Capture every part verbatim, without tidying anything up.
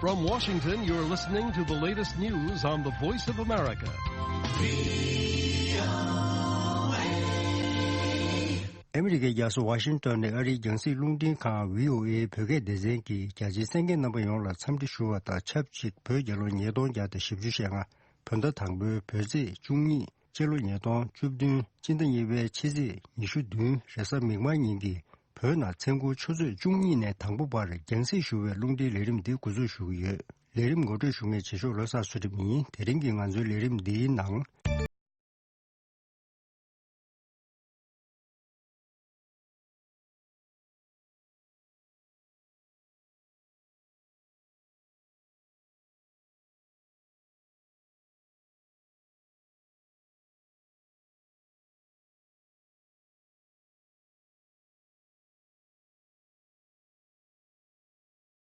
From Washington, you're listening to the latest news on the Voice of America. ཨ་མི་རི་ཀའི་རྒྱལ་ས་ཝ་ཤིང་ཏོན་ནས་ཨ་རིའི་རྒྱང་སྲིང་རླུང་འཕྲིན་ཁང་བྷི་ཨོ་ཨེ་བོད་སྐད་སྡེ་ཚན་གྱིས་རྒྱ་ཆེའི་གསན་མཁན་རྣམ་པ་ཡོངས་ལ་འཚམས་འདྲི་ཞུ་བ་དང་ཆབས་ཅིག་བོད་རྒྱལ་ལོ་ཉིས་སྟོང་བརྒྱ་དང་བཞི་བཅུ་ཞེ་ལྔ། བོད་ཟླ་དང་པོའི་བོད་ཚེས་བཅུ་གཉིས། སྤྱི་ལོ་ཉིས་སྟོང་བཅུ་བདུན། སྤྱི་ཟླ་གཉིས་པའི་ཕྱི་ཚེས་ཉི་ཤུ་བདུན་རེས་གཟའ་མིག་དམར་ཉིན་གྱི་བོད་ནང་མཚན་འཁོར་ཆུ་ཚོད་བཅུ་གཉིས་ནས་དང་པོ་བར་རྒྱང་སྲིང་ཞུ་བའི་རླུང་འཕྲིན་ལས་རིམ་འདི་འགོ་འཛུགས་ཞུ་གི་ཡོད། ལས་རིམ་ངོ་སྤྲོད་ཞུ་མཁན་རྗེས་ཕྱོགས་ལོ་གསར་ཚུལ་ཁྲིམས་ཡིན། དེ་རིང་གི་ང་ཚོའི་ལས་རིམ་འདིའི་ནང་།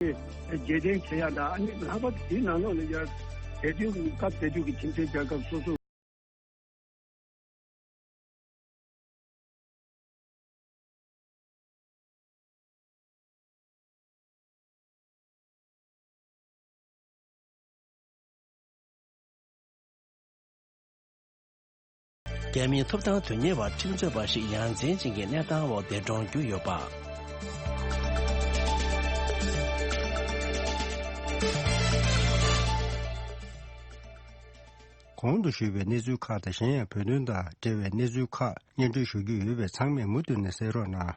རྒྱལ་བསྟན་བྱེད་ཡག་དང་ཨ་ནི་ལྷག་པར་དུ་དེའི་ནང་ལོགས་ལ་ཡང་དེ་དུས་ཀྱི་སྐབས་དེ་དུས་ཀྱི་ཁྱིམ་མཚེས་རྒྱལ་ཁབ་སོ་སོ། རྒྱ་མིའི་ཐོབ་ཐང་དོན་གཉེར་བ་ཁྲིམས་རྩོད་པ་ཞིག་ཡ་མཚན་ཅན་གྱི་གནས་སྟངས་འོག་འདས་གྲོངས་གྱུར་ཡོད་པ། གོང་དུ་ཞུས་པའི་གནས་ཚུལ་ཁག་དང་གཞན་ཡང་བོད་དོན་དང་འབྲེལ་བའི་གནས་ཚུལ་ཁག་སྙན་སྒྲོན་ཞུ་རྒྱུ་ཡོད་པས་ཚང་མས་མུ་མཐུད་ནས་གསན་རོགས་གནང་།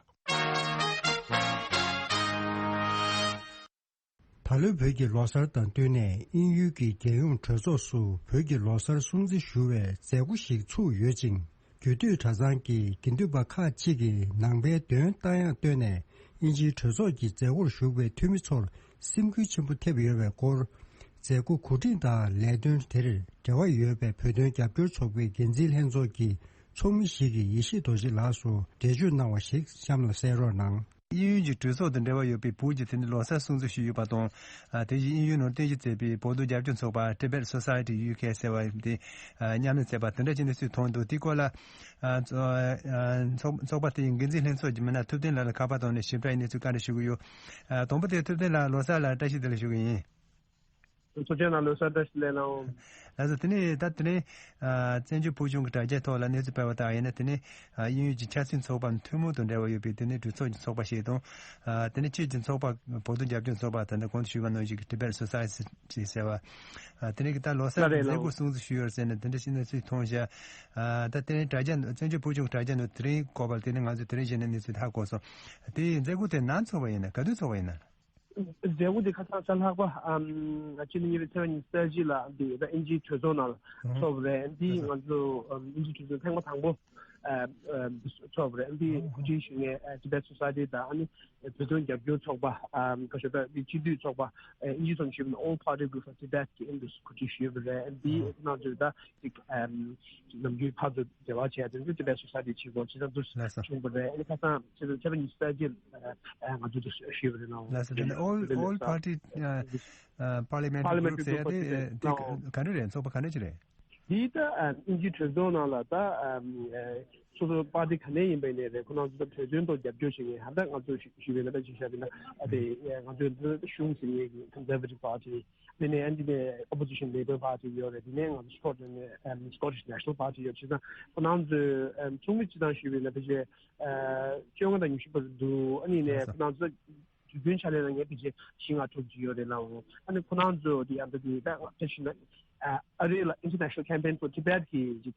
ད་ལོའི་བོད་ཀྱི་ལོ་གསར་དང་བསྟུན་ནས་དབྱིན་ཡུལ་གྱི་རྒྱལ་ཡོངས་གྲོས་ཚོགས་སུ་བོད་ཀྱི་ལོ་གསར་སྲུང་བརྩི་ཞུ་བའི་མཛད་སྒོ་ཞིག་ཚུགས་ཡོད་ཅིང་། རྒྱུད་སྟོད་གྲྭ་ཚང་གི་དགེ་འདུན་པ་ཁག་ཅིག་གིས་ནང་པའི་འདོན་རྟ་དབྱངས་བཏོན་ནས་དབྱིན་ཇིའི་གྲོས་ཚོགས་ཀྱི་མཛད་སྒོར་ཞུགས་པའི་འཐུས་མི་ཚོར་སེམས་འགུལ་ཆེན་པོ་ཐེབས་ཡོད་པའི་སྐོར། མཛད་སྒོ་གོ་སྒྲིག་དང་ལས་དོན་དེར་འབྲེལ་བ་ཡོད་པའི་བོད་དོན་རྒྱབ་སྐྱོར་ཚོགས་པའི་འགན་འཛིན་ལྷན་ཚོགས་ཀྱི་ཚོགས་མི་ཞིག་གིས་ཡེ་ཤེས་རྡོ་རྗེ་ལགས་སུ་འགྲེལ་བརྗོད་གནང་བ་ཞིག་གཤམ་ལ་གསན་རོགས་གནང་། དབྱིན་ཡུལ་གྱི་གྲོས་ཚོགས་དང་འབྲེལ་བ་ཡོད་པའི་བོད་ཀྱི་དེ་ནི་ལོ་གསར་སྲུང་བརྩི་ཞུས་ཡོད་པ་དང་། ཨ། དེ་བཞིན་དབྱིན་ཡུལ་ནང་རྟེན་གཞི་བྱས་པའི་བོད་དོན་རྒྱབ་སྐྱོར་ཚོགས་པ་Tibet Society U K ཟེར་བ་དེ་མཉམ་ལས་བྱས་པ་དེ་འདྲ་ཅིག་གནས་ཚུལ་ཐོན་འདུག་དེའི་སྐོར་ལ། ཨ། ཚོགས་ཚོགས་པ་དེའི་འགན་འཛིན་ལྷན་ཚོགས་ཀྱི་མི་སྣ་ཐུབ་བསྟན་ལགས་ལ་ཁ་པར་བཏང་ནས་ཞིབ་ཕྲ་ཡི་གནས་ཚུལ་བཀའ་འདྲི་ཞུ་གི་ཡོད། ཨ། དང་པོ་དེ་ཐུབ་བསྟན་ལགས་ལོ་གསར་ལ་བཀྲ་ཤིས་བདེ་ལེགས་ཞུ་གི་ཡིན། ཐུགས་རྗེ་གནང་། ལོ་གསར་བཀྲ་ཤིས་བདེ་ལེགས་གནང་། ལགས་སོ། དེ་ནས་ད་དེ་རིང་ཨ་བཙན་བྱོལ་བོད་གཞུང་གི་དྲ་རྒྱའི་ཐོག་ལ་གནས་ཚུལ་སྤེལ་བ་ལྟར་ཡིན་ན། དེ་ནས་ཨ་དབྱིན་ཡུལ་གྱི་ཆབ་སྲིད་ཚོགས་པ་ཐུན་མོང་དང་འབྲེལ་བ་ཡོད་པའི་དེ་ནས་གྲོས་ཚོགས་ཀྱི་ཚོགས་པ་ཞིག་དང་། ཨ་དེ་ནས་ཁྱེད་ཀྱི་ཚོགས་པ་བོད་དོན་རྒྱབ་སྐྱོར་ཚོགས་པ་ད་ལྟ་གོང་དུ་ཞུས་པ་ནང་བཞིན་གྱི་Tibet Society ཟེར་བ། ཨ་དེ་ནས་ད་ལོ་གསར་གྱི་མཛད་སྒོ་སྲུང་བརྩི་ཞུས་ཡོད་ཟེར་ནས་དེ་འདྲ་ཞིག་གནས་ཚུལ་མཐོང་བཞག་ཨ་ད་དེ་རིང་དྲ་རྒྱ་བཙན་བྱོལ་བོད་གཞུང་གི་དྲ་རྒྱ་ནང་དེ་རིང་སྐོར་བ་དེ་ནས་ང་ཚོས་དེ་རིང་གཞི་ནས་གནས་ཚུལ་ཧ་གོ་སོང་། དེ་མཛད་སྒོ་དེ་ནམ་ཚོགས་པ་ཡིན་ན། ག་དུས་ཚོགས་པ་ཡིན་ན། མཛད་སྒོ་འདི་ཁ་སང་གཟའ་ལྷག་པ་ཨམ་སྤྱི་ཟླ་གཉིས་པའི་ཚེས་པ་ཉི་ཤུ་རྩ་གཅིག་ལ་འདི་ད་དབྱིན་ཇིའི་གྲོས་ཚོགས་ནང་ལ་ཚོགས་པ་རེད། འདི་ང་ཚོ་ཨམ་དབྱིན་ཇིའི་གྲོས་ཚོགས་ཐེངས་མ་དང་པོ་ཨ་ཨ་ཚོགས་པ་རེད། འདི་གོ་སྒྲིག་ཞུ་མཁན་ཨ་Tibet Society དང་ཨ་ནི་བོད་དོན་རྒྱབ་སྐྱོར་ཚོགས་པ་ཨམ་ཁ་ཤོ་ད་འདི་སྤྱི་འཐུས་ཚོགས་པ་ཨ་དབྱིན་ཇིའི་ཐོག་ནས་ཞུས་པ་ན་All Party Group for Tibet གི་ཨ་འདི་གོ་སྒྲིག་ཞུས་པ་རེད། འདི་ང་ཚོ་ད་ཅིག་ཨམ་ནམ་རྒྱུན་ཕར་ཚུར་འབྲེལ་བ་བྱས་ཏེ་འདི་Tibet Society ཆེད་སྐོར་ཆེད་དུ་ལགས་སོ། བྱུང་བ་རེད། ཨ་ནི་ཁ་སང་ཆེད་དུ་ཆེད་དུ་ཉི་ཤུ་རྩ་གཅིག་ཨ་ང་ཚོ་དུ་ཞུས་པ་རེད་ནའོ། ལགས་སོ། དེ་ནི་All All Party ཨ་ཨ་Parliamentary Group ཟེར་ཡ་དེ་དེ་ག་འདྲ་རེད། ཚོགས་པ་ག་འདྲ་ཅིག་རེད། འདི་ད་ཨ་དབྱིན་ཇིའི་གྲོས་ཚོགས་ནང་ལ་ད་ཨ་ཨ་སོ་སོ་པར་ཏི་ག་ནས་ཡིན་པ་ཡིན་ནའི་རེད། ཁོ་རང་ཚོ་ད་བོད་དོན་ཐོག་རྒྱབ་སྐྱོར་བྱེད་མཁན་ཧ་ད་ང་ཚོ་ཞུ་ཞུ་བའི་ལ་ད་ཅིག་བྱ་བ་ཡིན་ན་ཨ་དེ་ང་ཚོའི་འདི་གཞུང་ཟེར་མཁན་གྱི་Conservative Party དེ་ནས་ཨ་འདི་ནས་Opposition Labour Party ཡོད་རེད། དེ་ནས་ང་ཚོ་Scot- ཨ་Scottish National Party ཡོད། བྱས་ཙང་ཁོ་རང་ཚོའི་ཨ་ཚོགས་མི་སྤྱི་བཏང་ཞུས་པ་ཡིན་ན་ཕལ་ཆེར་ཨ་བཅོ་ལྔ་དང་ཉི་ཤུ་བར་དུ་འདུག་ཨ་ནི་ནས་ཁོ་རང་ཚོ་དུས་རྒྱུན་ཕྱག་ལས་གནང་མཁན་ཕལ་ཆེར་བཞི་ལྔ་དྲུག་ཅིག་ཡོད་རེད་ལགས། ཨ་ནི་ཁོ་རང་ཚོ་དེ་ཨ་འདི་དེ་ད་ང་ཚོ་ཞུས་ན་ཨ་ཨ་རི་ལ་International Campaign for Tibet གི་ཅིག་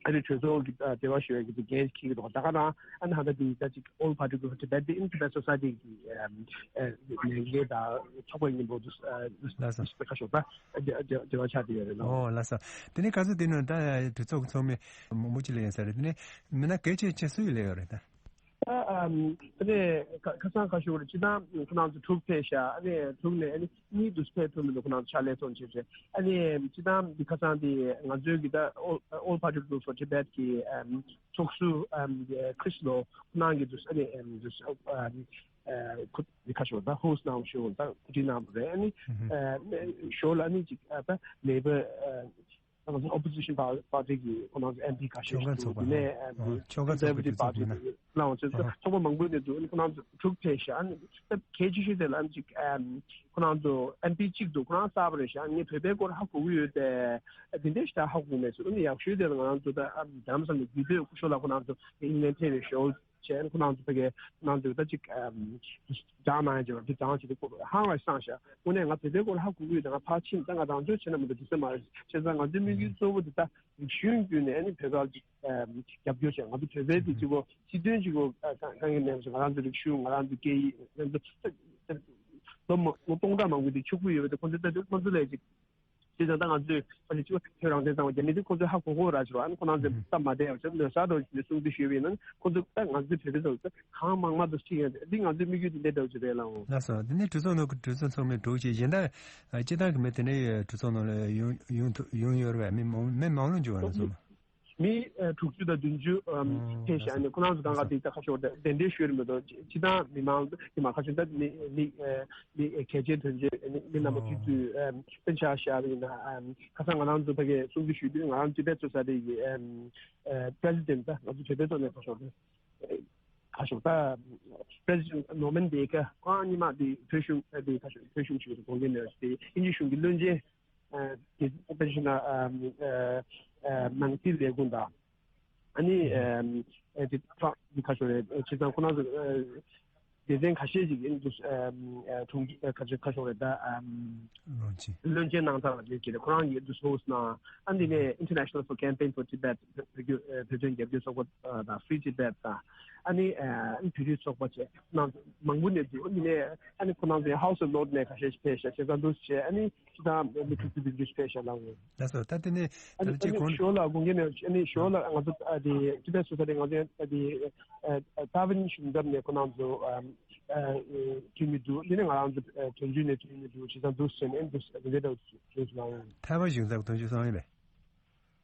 ཨ་རིའི་གྲོས་ཚོགས་ཀྱི་ཨ་འབྲེལ་བ་ཞུ་བའི་གི་འགན་འཁྱེར་གྱི་འདུག་ད་ག་རང་ཨ་ནི་ཧ་ད་དེ་ད་ཅིག་All Party Group Tibet དེ་ཨིན་Tibet Society གི་ཨ་ཨ་ལས་འགན་དང་ཚོགས་པའི་སྙིང་པོ་དུ་ཨ་ལགས་སོ། ཁ་ཤོག་ད་འབྲེལ་བ་ཆགས་བསྡད་ཡོད་རེད་ལགས། ཨོ་ལགས་སོ། དེ་ནས་ག་ཚོད་དེ་ནང་ད་གྲོས་ཚོགས་ཀྱི་ཚོགས་མི་མང་པོ་ཅིག་སླེབས་ཡོད་ས་རེད། དེ་ནས་མི་སྣ་གལ་ཆེ་ཆེ་སུ་ཡིས་སླེབས་ཡོད་རེད་ད། ཨ་ཨ་ཨ་ནི་ཁ་ཁ་སང་ཁ་ཤོར་སྤྱི་བཏང་ཁོ་རང་ཚོ་དྲུག་ཕེབས་ཤག་ཨ་ནི་དྲུག་ནས་ཨ་ནི་གཉིས་དུ་ཕེབས་ཐུབ་མི་འདུག་ཁོ་རང་ཚོ་ཕྱག་ལས་ཚོགས་བྱེད་བྱེད། ཨ་ནི་སྤྱི་བཏང་འདི་ཁ་སང་འདི་ང་ཚོའི་གི་ད་All All Party Group for Tibet གི་ཨམ་ཚོགས་ཟུར་ཨམ་Chris Lo ཁོ་རང་གི་དུ་ཨ་ནི་ཨམ་དུ་ཨམ་ཨ་ཁོ་འདི་ཁ་ཤོར་ད་host གནང་ཤོར་ད་གོ་སྒྲིག་གནང་བ་རེད། ཨ་ནི་ཨ་ཞོར་ལ་ཨ་ནི་ཅིག་ཨ་ད་Labour ཨ། ང་ཚོ་opposition party གི་ཁོ་ན་ཚོ་MP ཁ་ཤས་ཤིག་འདུག་དེ་ནས་ཨ་ནི་ཕྱོགས་ཁག་ཚོགས་པ་དེ་ཚོ་ལ་ང་ཚོ་ཚོགས་པ་མང་པོ་ནས་འདུག་ཁོ་ན་ཚོ་དྲུག་ཕེབས་ཤག་ཨ་ནི་གལ་ཆེ་ཤོས་དེ་ལ་ཨ་ནི་ཅིག་ཁོ་ན་ཚོ་MP གཅིག་འདུག་ཁོ་རང་གསར་པ་རེད་ཤག་ངས་བོད་པའི་སྐོར་ཧ་གོ་གི་ཡོད་དེ་དེ་འདྲའི་ཞིག་ད་ཧ་གོ་མེད་ཟེར། ཨ་ནི་ཡག་ཤོས་དེ་ལ་ང་རང་ཚོ་ད་རྒྱ་ལམ་ས་ནས་རྒྱུད་སྟོད་སྐུ་ཞབས་ལགས་ཁོ་ན་ཚོ་ཨིན་ལན་ཕེབས་པའི་ཞོར་བྱས་ཁོ་རང་ཚོ་ཕ་གི་ཁོ་རང་ཚོ་ད་ཅིག་སྦྱང་གནང་ཡ་ཅིག་འདི་སྦྱང་བྱེད་དུས་ཧང་ལ་སངས་ཤག་དངོས་གནས་ང་བོད་པའི་སྐོར་ཧ་གོ་གི་ཡོད་དེ་ང་ཕར་ཕྱིན་ད་ང་རང་ཚོའི་བྱེད་ན་མི་འདུག་དུས་ཚོད་མ་རེད། བྱས་ཙང་ང་ཚོའི་དམིགས་ཡུལ་གཙོ་བོ་དེ་ད་རིག་གཞུང་བརྒྱུད་ནས་ཨ་ནི་བོད་པར་ཅིག་རྒྱབ་སྐྱོར་བྱས། ང་ཚོ་བོད་པའི་དེ་གཅིག་པོ་སྤྱི་དོན་གཅིག་པོ་དཀའ་ངལ་མེད་པ་ཞིག་ང་རང་ཚོའི་རིག་གཞུང་ང་རང་ཚོའི་སྐད་ཡིག་ང་ཚོ་ལོ་མ་ལོ་སྟོང་ཕྲག་མང་པོ་དེ་ཕྱུག་པོ་ཡོད་པ་དེ་ཁོ་ཚོ་ལྟ་དུས་ཁོ་ཚོ་ལས་ཅིག་བྱས་ཙང་ད་ང་ཚོས་ཨ་ནི་གཅིག་པ་ཐོད་རང་བཙན་གཙང་མ་རྒྱ་མི་དེ་ཁོ་ཚོས་ཧ་གོ་གོ་ར་ཞུ་རོགས། ཨ་ནི་ཁོ་རང་ཚོས་སྟབས་མ་བདེ་བ་བྱས་ལོ་གསར་རོགས་ཀྱི་གསུང་དུ་ཞུས་པ་ཡིན་ན་ཁོ་ཚོས་ད་ང་ཚོའི་བོད་པའི་ཐོག་ཏུ་གང་མང་མང་དུ་ཁྲིད་ཡོད་འདི་ང་ཚོའི་དམིགས་ཡུལ་དེ་འདྲ་འདྲ་བོ་ཅིག་རེད་ལགས། ལགས་སོ། དེ་ནས་གྲོས་ཚོགས་ནང་གི་གྲོས་ཚོགས་ཚོགས་མི་དྲུག་ཅིག་གཞན་དག་སྤྱི་བཏང་གི་མི་དེ་འདྲའི་གྲོས་ཚོགས་ནང་ལ་ཡོང་ཡོང་ཐུབ་ཡོང་ཡོད་རེད་པས། མི་མང་མི་མང་ལོ་འབྱོར་བ་རེད་སོང་། མི་ཨ་དྲུག་ཅུ་དང་བདུན་ཅུ་ཨམ་ཨོ་ཕེབས་ཤག་ལགས་སོ། ནས་ཁོ་རང་ཚོ་གང་ག་དེ་ད་ཁ་ཤོར་ཏེ་གདན་འདྲེན་ཞུས་རེད་མི་འདུག་སྤྱི་བཏང་མི་མང་དེ་མ་ཁ་ཤོར་ད་མི་མི་ཨ་མི་ཨ་གལ་ཆེན་དོན་ཆེན་མི་མི་རྣམ་པ་ཨོ་དུས་དུས་ཨམ་དཔེ་ཆ་བཞག་པ་ཡིན་ན་ཨམ་ཁ་སང་ང་རང་ཚོ་ཕ་གིར་གསུང་བཤད་ཞུས་དུས་ང་རང་ཚོའི་Tibet Society གི་ཨམ་ཨ་President ད་ང་ཚོ་བོད་པའི་ཐོག་ནས་ཁ་ཤོར་ཏེ་ཁ་ཤོར་ད་President Norman Baker ཁོང་ཉི་མ་དེ་བོད་གཞུང་ཨ་དེ་ཁ་ཤོར་བོད་གཞུང་ཞུས་ཏེ་དགོངས་འགལ་མེད་པ་དེ་དབྱིན་ཇི་གཞུང་གི་བློན་ཆེན། དེ་དཔེ་ཆ་ན་ནང་སྲིད་ལས་ཁུངས་དང་ཨ་ནི་དེ་ཁ་ཤོར་རེད། བྱས་ཙང་ཁོ་རང་ཚོ་སྡེ་ཚན་ཁ་ཤས་ཅིག་ཡིན་འདུག་གྲོང་ཁྱེར་ཁ་ཤས་ཁ་ཤོར་རེད་ད། བློན་ཆེན་བློན་ཆེན་གནང་ཚར་བ་དེ་ཅིག་རེད། ཁོ་རང་གིས་འདུག་ཧོ་སི་གནང་། ཨ་འདི་ནས་International for Campaign for Tibet བོད་བོད་དོན་རྒྱབ་སྐྱོར་ཚོགས་པ་དང་Free Tibet དང་ཨ་ནི་བོད་རིགས་ཚོགས་པ་བཅས་གནང་མང་པོ་ནས་འདུག་ཨ་ནི་ནས་ཨ་ནི་ཁོ་རང་ཚོའི་House of Lord ནས་ཁ་ཤས་ཕེབས་ཤག་བྱས་ཙང་འདུག་བྱས་ཨ་ནི། ཅི་དང་མི་ཁྲི་ཁྲི་དུ་འཇུ་སྤེལ་ཤ་ལང་། ལགས་སོ། ད་དེ་ནས་ཨ་ད་ནི་ལྟ་ཅི་ཨ་ནི་གོང་ཞོ་ལ་དགོངས་འགལ་མེད་ཨ་ནི་ཞོ་ལ་ང་ཚོ་ཨ་དེ་ཅི་པའི་སུ་ས་དེ་ང་ཚོ་ཨ་དེ་ཨ་ཏཱ་ཝིན་གཞུང་ཚབ་ནས་ཁོ་རང་ཚོ་ཨ་ཨ་འཐུས་མི་འདུག་དེ་ནས་ང་རང་ཚོ་ཨ་དོན་གཅོད་ནས་འཐུས་མི་འདུག་བྱས་ཙང་འདུག་ཟེར་ནས་ཨ་འདུག་ཨ་དེ་འདྲ་འདུག་ཟེར་ལང་། ཐའེ་ཝན་གཞུང་ཚབ་དོན་གཅོད་སོང་ཡིན་པས།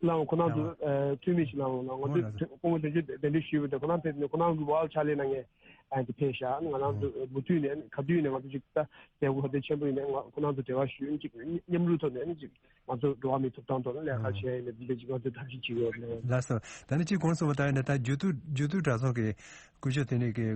ལའང་ཁོ་རང་ཚོ་ཨ་འཐུས་མི་ཞིག་ལའང་ང་ཚོས་སྐུ་ངོ་དོན་གཅོད་གདན་འདྲེན་ཞུས་པ་དང་ཁོ་རང་ཕེབས་ནས་ཁོ་རང་གི་ཝརལ་ཆ་ལེན་ནང་ངས་ཨ་འདི་ཕེབས་ཤག་ང་རང་ཚོ་མུ་མཐུད་ནས་ག་དུས་ནས་ང་ཚོ་ཅིག་ད་མཛད་སྒོ་ག་དུས་ཆེན་པོ་ཡིན་ནས་ང་ཁོ་རང་ཚོ་འབྲེལ་བ་ཞུས་ཅིག་མཉམ་རུབ་ཐོག་ནས་ཅིག་ང་ཚོ་འགྲོ་བ་མིའི་ཐོབ་ཐང་ཐོག་ལ་ལས་ཀ་བྱས་ཡིན་ནས་འདི་འདྲ་ཅིག་ང་ཚོས་ཐབས་ཤེས་བྱེད་ཡོད་རེད། ལགས་སོ། ད་ནི་ཅིག་གོང་སོང་བ་ད་ཡིན་ན་ད་རྒྱུད་སྟོད་རྒྱུད་སྟོད་གྲྭ་ཚང་གི་སྐུ་ཞབས་དེ་ནས་ཀྱི་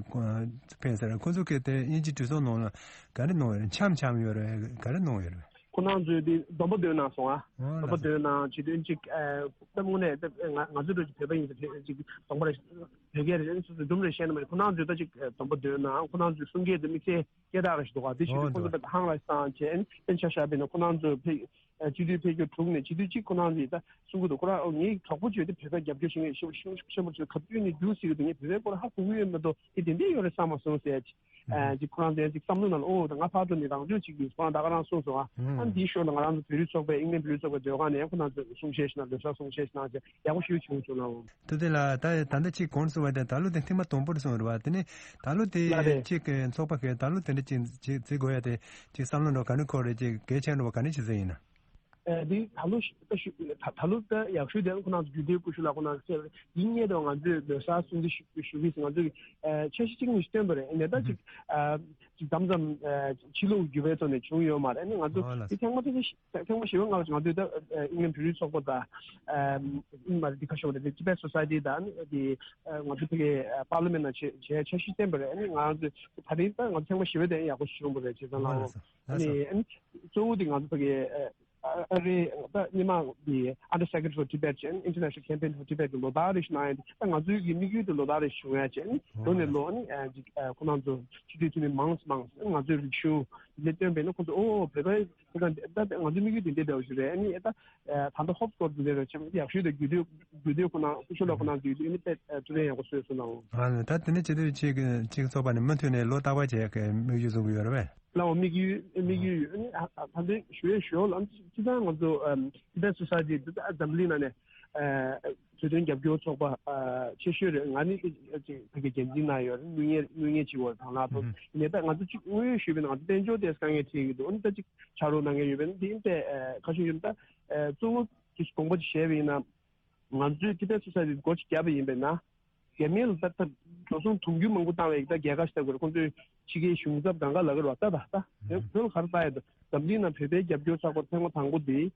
ཕེབས་ཟེར་ཁོ་ཚོ་གི་དེ་དབྱིན་ཇི་གྲོས་ཚོགས་ནང་ལ་ག་རེ་གནང་ཡོད་རེད། འཆམ་འཆམ་ཡོད་རེད། ག་རེ་གནང་ཡོད་རེད། ཁོ་རང་ཚོས་དེ་སྡོམ་པ་འདོན་གནང་སོང་ཨ། ཨོ་སྡོམ་པ་ལགས་སོ། འདོན་གནང་བྱེད་དོན་གཅིག་ཨ་ད་དངོས་གནས་ད་ང་ང་ཚོ་འགྲོ་གི་བོད་པ་ཡིན་ཟེར་ཕེབས་གཅིག་སྡོམ་པ་རེད། བོད་སྐད་རེད་ཨ་ནི་སོ་སོའི་སྒྲུང་རེད་བཤད་ན་མ་རེད། ཁོ་རང་ཚོས་ད་གཅིག་ཨ་སྡོམ་པ་འདོན་གནང་། ཁོ་རང་ཚོའི་གསུང་སྐད་དེ་དམིགས་བསལ་སྐད་གྲགས་རེ་ཞིག་འདུག་ག་དེ་བྱེད་ཨོ་དུས་ཁོ་འདུག་ཚོ་ད་ཧང་ལ་སང་བྱས་ཨ་ནི་ཏན་ཆ་བཞག་པས་ན་ཁོ་རང་ཚོས་ཕེབས་ཨ་སྤྱི་འཐུས་ཕེབས་རྒྱུ་དྲུག་ནས་སྤྱི་འཐུས་གཅིག་ཁོ་རང་ཚོས་ད་གསུང་གི་འདུག་ཁོ་རང་ཨོ་ངའི་གྲོགས་པོ་བྱོས་ཏེ་བོད་པ་རྒྱབ་སྐྱོར་བྱེད་མཁན་ཤོ་ཤོ་ཤོ་མོ་ཚོས་ག་དུས་ནས་རྒྱུགས་ཟེར་གི་འདུག་ངས་བོད་པའི་སྐོར་ཧ་གོ་གི་ཡོད་མ་གཏོགས་དེ་དེ་འདྲས་ཡོད་རེད་བསམ་མ་སོང་ཟེར། ཨ་ཅིག་ཁོ་རང་ཚོའི་ཅིག་བསམ་བློ་ནང་ལ་ཨོ་ད་ང་ཕར་འགྲོ་ནས་རང་སྐྱོང་བྱེད་དགོས་ཁོ་རང་ད་ག་རང་གསུངས་སོང་ཨ། ཨ་འདིའི་ཞོར་ལ་ང་རང་ཚོ་བོད་རིགས་ཚོགས་པའི་ཨིང་ལན་བོད་རིགས་ཚོགས་པའི་སྡོད་ཁང་ནས་ཁོ་རང་ཚོས་གསུང་བཤད་ཞིག་གནང་ལོ་གསར་གསུང་བཤད་ཞིག་གནང་བྱས་ཡག་པོ་ཞེ་པོ་བྱུང་སོང་ལ། ཨོ། ཐུབ་བསྟན་ལགས་ད་ད་ལྟ་ཅིག་གོང་གསུངས་པ་དེ་ད་ལོ་དེ་ཐེངས་མ་དང་པོ་རེད་གསུངས་རེད་བ། དེ་ནས་ད་ལོ་དེ་ལགས་རེད། ཅིག་ཚོགས་པ་གས་ད་ལོ་དེ་འདྲ་ཅིག་ཅིག་བརྩི་དགོས་ཡ་དེ་ཅིག་བསམ་བློ་འགྲོ་ག་ནས་འཁོར་རེད། ཅིག་གལ་ཆེན་འགྲོ་བ་ག་ནས་ཅིག་བརྩི་ཡིན་ན། ཨ་འདི་ད་ལོ་ཞུ་ད་ཞུ་ད་ད་ལོ་ད་ཡག་ཤོས་དེ་ཁོ་རང་ཚོ་རྒྱུད་སྟོད་སྐུ་ཞབས་ལགས་ཁོ་རང་ཚོ་ཡིན་ངེས་དང་ང་ཚོས་ལོ་གསར་གསུང་འདི་ཞུ་ཞུ་གི་ང་ཚོས་ཨ་འཆར་གཞི་གཅིག་གཉིས་ཤིག་བཏོན་པ་རེད། ཡིན་ནའི་ད་ཅིག་ཨ་ཅིག་མཚམས་མཚམས་ཨ་ཕྱི་ལོགས་འགྱུར་བའི་ཐོག་ནས་བྱུང་ཡོད་མ་རེད། ཨ་ནི་ང་ཚོ་ཨོ་ལགས་འདི་ཐེངས་མ་ཐེངས་ཐེངས་མ་ཞེ་པོ་ང་ང་ཚོས་ད་ཨ་ཨིང་ལན་བོད་རིགས་ཚོགས་པ་དང་ཨ་ཨིན་མ་རེད་འདི་ཁ་ཤོར་རེད། འདི་Tibet Society དང་ཨ་ནི་འདི་ཨ་ང་ཚོ་ཕ་གི་ཨ་པར་ལི་མེན་ནང་བྱས་བྱས་འཆར་གཞི་བཏོན་པ་རེད། ཨ་ནི་ང་ཚོ་ད་རིང་ད་ང་ཚོ་ཐེངས་མ་ཞེ་པོ་དེ་ཡག་པོ་ཞིག་བྱུང་བ་རེད། བྱས་ཙང་ཨོ་ལགས་ལགས་སོ། ཨ་ལགས་སོ། ནི་ཨ་ནི་གཙོ་བོ་འདི་ང་ཚོ་ཕ་གི་ཨ་ཨ་རི་ད་སྔོན་མ་འདི་Under Secretary for Tibet ཅན་International Campaign for Tibet གི་ལོ་ལྟར་རེ་ཞིག་གནང་ཡ་འདི་ད་ང་ཚོའི་གི་དམིགས་ཡུལ་དེ་ལོ་ལྟར་རེ་ཞིག་བྱུང་ཡ་ཅན་ལོ་ནས་ལོ་ཨ་ནི་ཨ་འདི་ཨ་ཁོ་རང་ཚོ་སྤྱི་འཐུས་འཐུས་མི་མང་མང་ང་ཚོའི་རིག་གཞུང་འདི་ལས་བཏོན་པས་ན་ཁོ་ཚོ་ཨོ་བོད་པའི་ཁོ་ཚོ་ད་ང་ཚོའི་དམིགས་ཡུལ་དེ་འདི་འདྲ་ཞིག་རེད། ཨ་ནི་ད་ད་ལྟ་ཧོབ་སྐོར་དེ་འདྲ་རེད། ཡག་ཤོས་དང་རྒྱུད་སྟོད་རྒྱུད་སྟོད་ཁོ་ན་སྐུ་ཞབས་ལགས་ཁོ་ན་འདི་ཨ་ནི་དཔེ་ཐུགས་ཕན་ཡག་པོ་གསོས་སོང་ལ། ཨ་ད་དེ་ནས་སྤྱི་འཐུས་གཅིག་གཅིག་ཚོགས་པ་ནས་མུ་མཐུད་ནས་ལོ་རྟག་པར་བྱས་ཀྱི་དམིགས་ཡུལ་བཟུང་གི་ཡོད་རེད་པས། ལའོ་དམིགས་ཡུལ་དམིགས་ཡུལ་ཡོད་ནི་ད་ལྟ་ཞུ་ཡས་ཞུ་ཡོད་ལ་སྤྱི་བཏང་ང་ཚོ་Tibet Society འདི་ད་འཛམ་གླིང་ནང་ནས་བོད་དོན་རྒྱབ་སྐྱོར་ཚོགས་པ་ཆེ་ཤོས་རེད། ང་ནི་ཅིག་ཕ་གི་འགན་འཛིན་གནང་ཡོད་རེད། དངུལ་གཉེར་དངུལ་གཉེར་བྱེད་པར་དང་ལ་ཐོག་ཡིན་ནའི་ད་ང་ཚོ་གཅིག་དངོས་ཡོད་ཞུས་པ་ན་ང་ཚོ་དཔལ་འབྱོར་དེ་དཀའ་ངལ་འཕྲད་ཀྱི་འདུག་ཨ་ནི་ད་ཅིག་ཕྱག་རོགས་གནང་མཁན་ཡོད་པས་ན་དེ་ཡིན་ཏེ་ཁ་ཤས་ཡོད་ན་ད་གཙོ་བོ་དེ་དགོངས་པ་ཅིག་བཞེས་པ་ཡིན་ན། ང་ཚོས་Tibet Society སྒོ་ཅིག་བརྒྱབ་པ་ཡིན་པས་ན། རྒྱ་མི་ལ་ད་ལྟ་འགྲོ་སོང་དུང་ཕྱུར་མང་པོ་བཏང་བའི་ད་རྒྱལ་ཁ་ཞིག་ལྟ་དགོས་རེད། ཁོང་ཚོས་ཕྱི་རྒྱལ་གཞུང་ཚབ་གང་ག་ལ་གི་རོ་ད་ད་ད་བོད་བོད་ལ་ག་རེ་ལྟ་ཡ་ད་འཛམ་གླིང་ནང་བོད་པའི་རྒྱབ་སྐྱོར་ཚགས་པར་ཐེངས་མ་དང་པོ་དེ་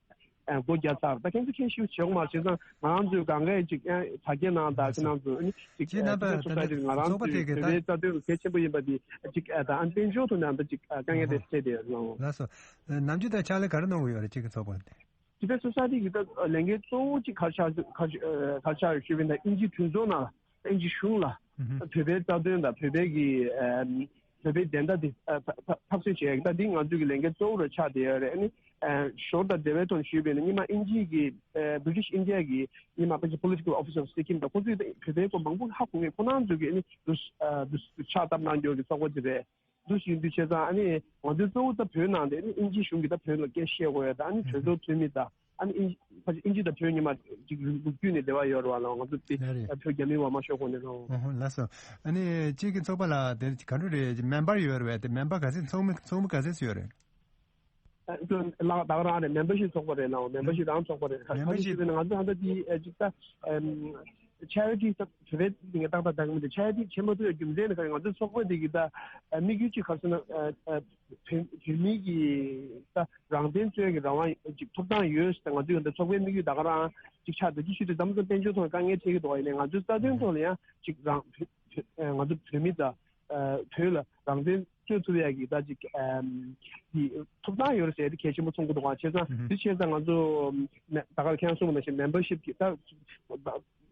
ཨ་སྒོ་རྒྱབ་ཚར། ད་ཁྱེད་ཚོ་ཁྱེད་ཞུ་བྱེད་འོང་མ་བྱས་ཙང་ང་རང་ཚོའི་སྒང་གའི་ཅིག་ཨ་དྲ་རྒྱ་ནང་དང་ཁྱེད་རང་ཚོ་ཨ་ནི་ཅིག་ཁྱེད་རྣམ་པ་ད་ལྟ་ང་རང་ཚོའི་བོད་པའི་རྩ་དོན་གལ་ཆེན་པོ་ཡིན་པ་དེ་ཅིག་ཨ་ད་ཨ་ནི་དཔལ་འབྱོར་ཐོག་ནས་ད་ཅིག་ཨ་དཀའ་ངལ་དེ་འཕྲད་བསྡད་ཡོད་ལ། ལགས་སོ། ནམ་རྒྱུན་ད་ཕྱག་ལས་ག་རེ་གནང་གི་ཡོད་རེད། ཁྱེད་ཀྱི་ཚོགས་པ་དེ། ཅི་ད་སོ་ས་དེ་གི་ད་ལས་འགན་གཙོ་བོ་ཅིག་ག་རེ་ཆགས་ག་རེ་ག་རེ་ཆགས་ཡོད་ཞུས་པ་ཡིན་ན་དབྱིན་ཇིའི་གྲོས་ཚོགས་ནང་ལ་དབྱིན་ཇི་གཞུང་ལ་བོད་པའི་རྩ་དོན་དང་བོད་པའི་གི་ཨ་བོད་པའི་བདེན་མཐའ་དེ་ཨ་ཐ་ཐ་ཐག་གཅོད་བྱེད་ཡག་ད་འདི་ང་ཚོའི་གི་ལས་འགན་གཙོ་བོ་རུ་ཆགས་བསྡད་ཡོད་རེད། ཨ་ནི་ཨ་ཞོར་དང་འབྲེལ་བའི་ཐོག་ནས་ཞུས་པ་ཡིན་ན་སྔོན་མ་དབྱིན་ཇིའི་གི་ཨ་British India་གི་སྔོན་མ་ཕལ་ཆེར་Political Office of Sikkim་དང་ཁོ་ཚོས་བོད་པའི་སྐོར་མང་པོ་ཧ་གོ་མཁན་ཁོ་རང་ཚོས་གི་ཨ་ནི་འདུ་ཨ་འདུ་ཕྱག་བཏབ་གནང་རྒྱུ་གི་ཚོགས་པ་ཅིག་རེད། འདུ་ཞིག་འདུ་བྱས་ཙང་ཨ་ནི་ང་ཚོའི་གཙོ་བོ་ད་བོད་ནང་དེ་ཨ་ནི་དབྱིན་ཇིའི་གཞུང་གིས་ད་བོད་ལ་སྐད་བཤད་དགོས་ཡ་ད་ཨ་ནི་གྲོས་ཚོགས་འཐུས་མི་ད་ཨ་ནི་དབྱིན་ཕལ་ཆེར་དབྱིན་ཇི་དང་བོད་ཉི་མ་ཅིག་ལོ་རྒྱུས་ནས་འབྲེལ་བ་ཡོད་རེད་བ་ལ་ང་ཚོ་དེ་ཡ་རེད། ད་བོད་རྒྱ་མིའི་བར་མ་ཤོར་གོང་ནས་རོ། ཨོ་ལགས་སོ། ཨ་ནི་ཁྱེད་ཀྱི་ཚོགས་པ་ལ་དེ་ག་འདྲ་རེད། མེམ་བར་ཡོད་རེད་བས། དེ་མེམ་བར་ག་ཚད་ཚོགས་མི་ཚོགས་མི་ག་ཚད་ཡོད་རེད། ཨ་ལགས་ད་ག་རང་རེད། མེམ་བར་ཤིབ་ཚོགས་པ་རེད་ལ་མེམ་བར་ཤིབ་རང་ཚོགས་པ་རེད། མེམ་བར་ཤིབ་ང་ཚོ་ད་ལྟ་དེ་ཅིག་ད་ཆེ་རི་ཊི་ད་བོད་པའི་དེ་ང་ཏག་ཏག་ད་གི་མི་འདུག་ཆེ་རི་ཊི་བྱེད་མ་ཐུབ་ཡ་རྒྱུ་མཚན་ནི་ག་རེ། ང་ཚོའི་ཚོགས་པ་འདི་གི་ད་དམིགས་ཡུལ་གཅིག་ག་རེ་ཟེར་ན་བོད་མི་གི་ད་རང་བཙན་རྩོད་ཀྱི་རང་དབང་ཅིག་ཐོབ་ཐང་ཡོད་ཟེར། ང་ཚོའི་ད་ཚོགས་པའི་དམིགས་ཡུལ་ད་ག་རང་ཅིག་ཆགས་འདུག་ཅི་ཞུ་དུས་ད་མ་ཚོ་དཔལ་འབྱོར་ཐོག་དཀའ་ངལ་འཕྲད་ཀྱི་འདུག་ཡིན་ནའི་ང་ཚོའི་རྩ་དོན་ཐོག་ལ་ཡང་ཅིག་རང་ང་ཚོ་བོད་མི་ད་བོད་ལ་རང་བཙན་རྩོད་ཐུབ་ཡ་གི་ད་ཅིག་ཨམ་གི་ཐོབ་ཐང་ཡོད་རེད་ཟེར་ཡ་དེ་གལ་ཆེན་པོ་མཚོན་གྱི་འདུག་ག་བྱས་ཙང་དེ་བྱས་ཙང་ང་ཚོ་ད་ག་ཁྱེད་རང་གསུངས་པ་ནང་བཞིན་མེམ་བར་ཤིབ་ཀྱི་ད་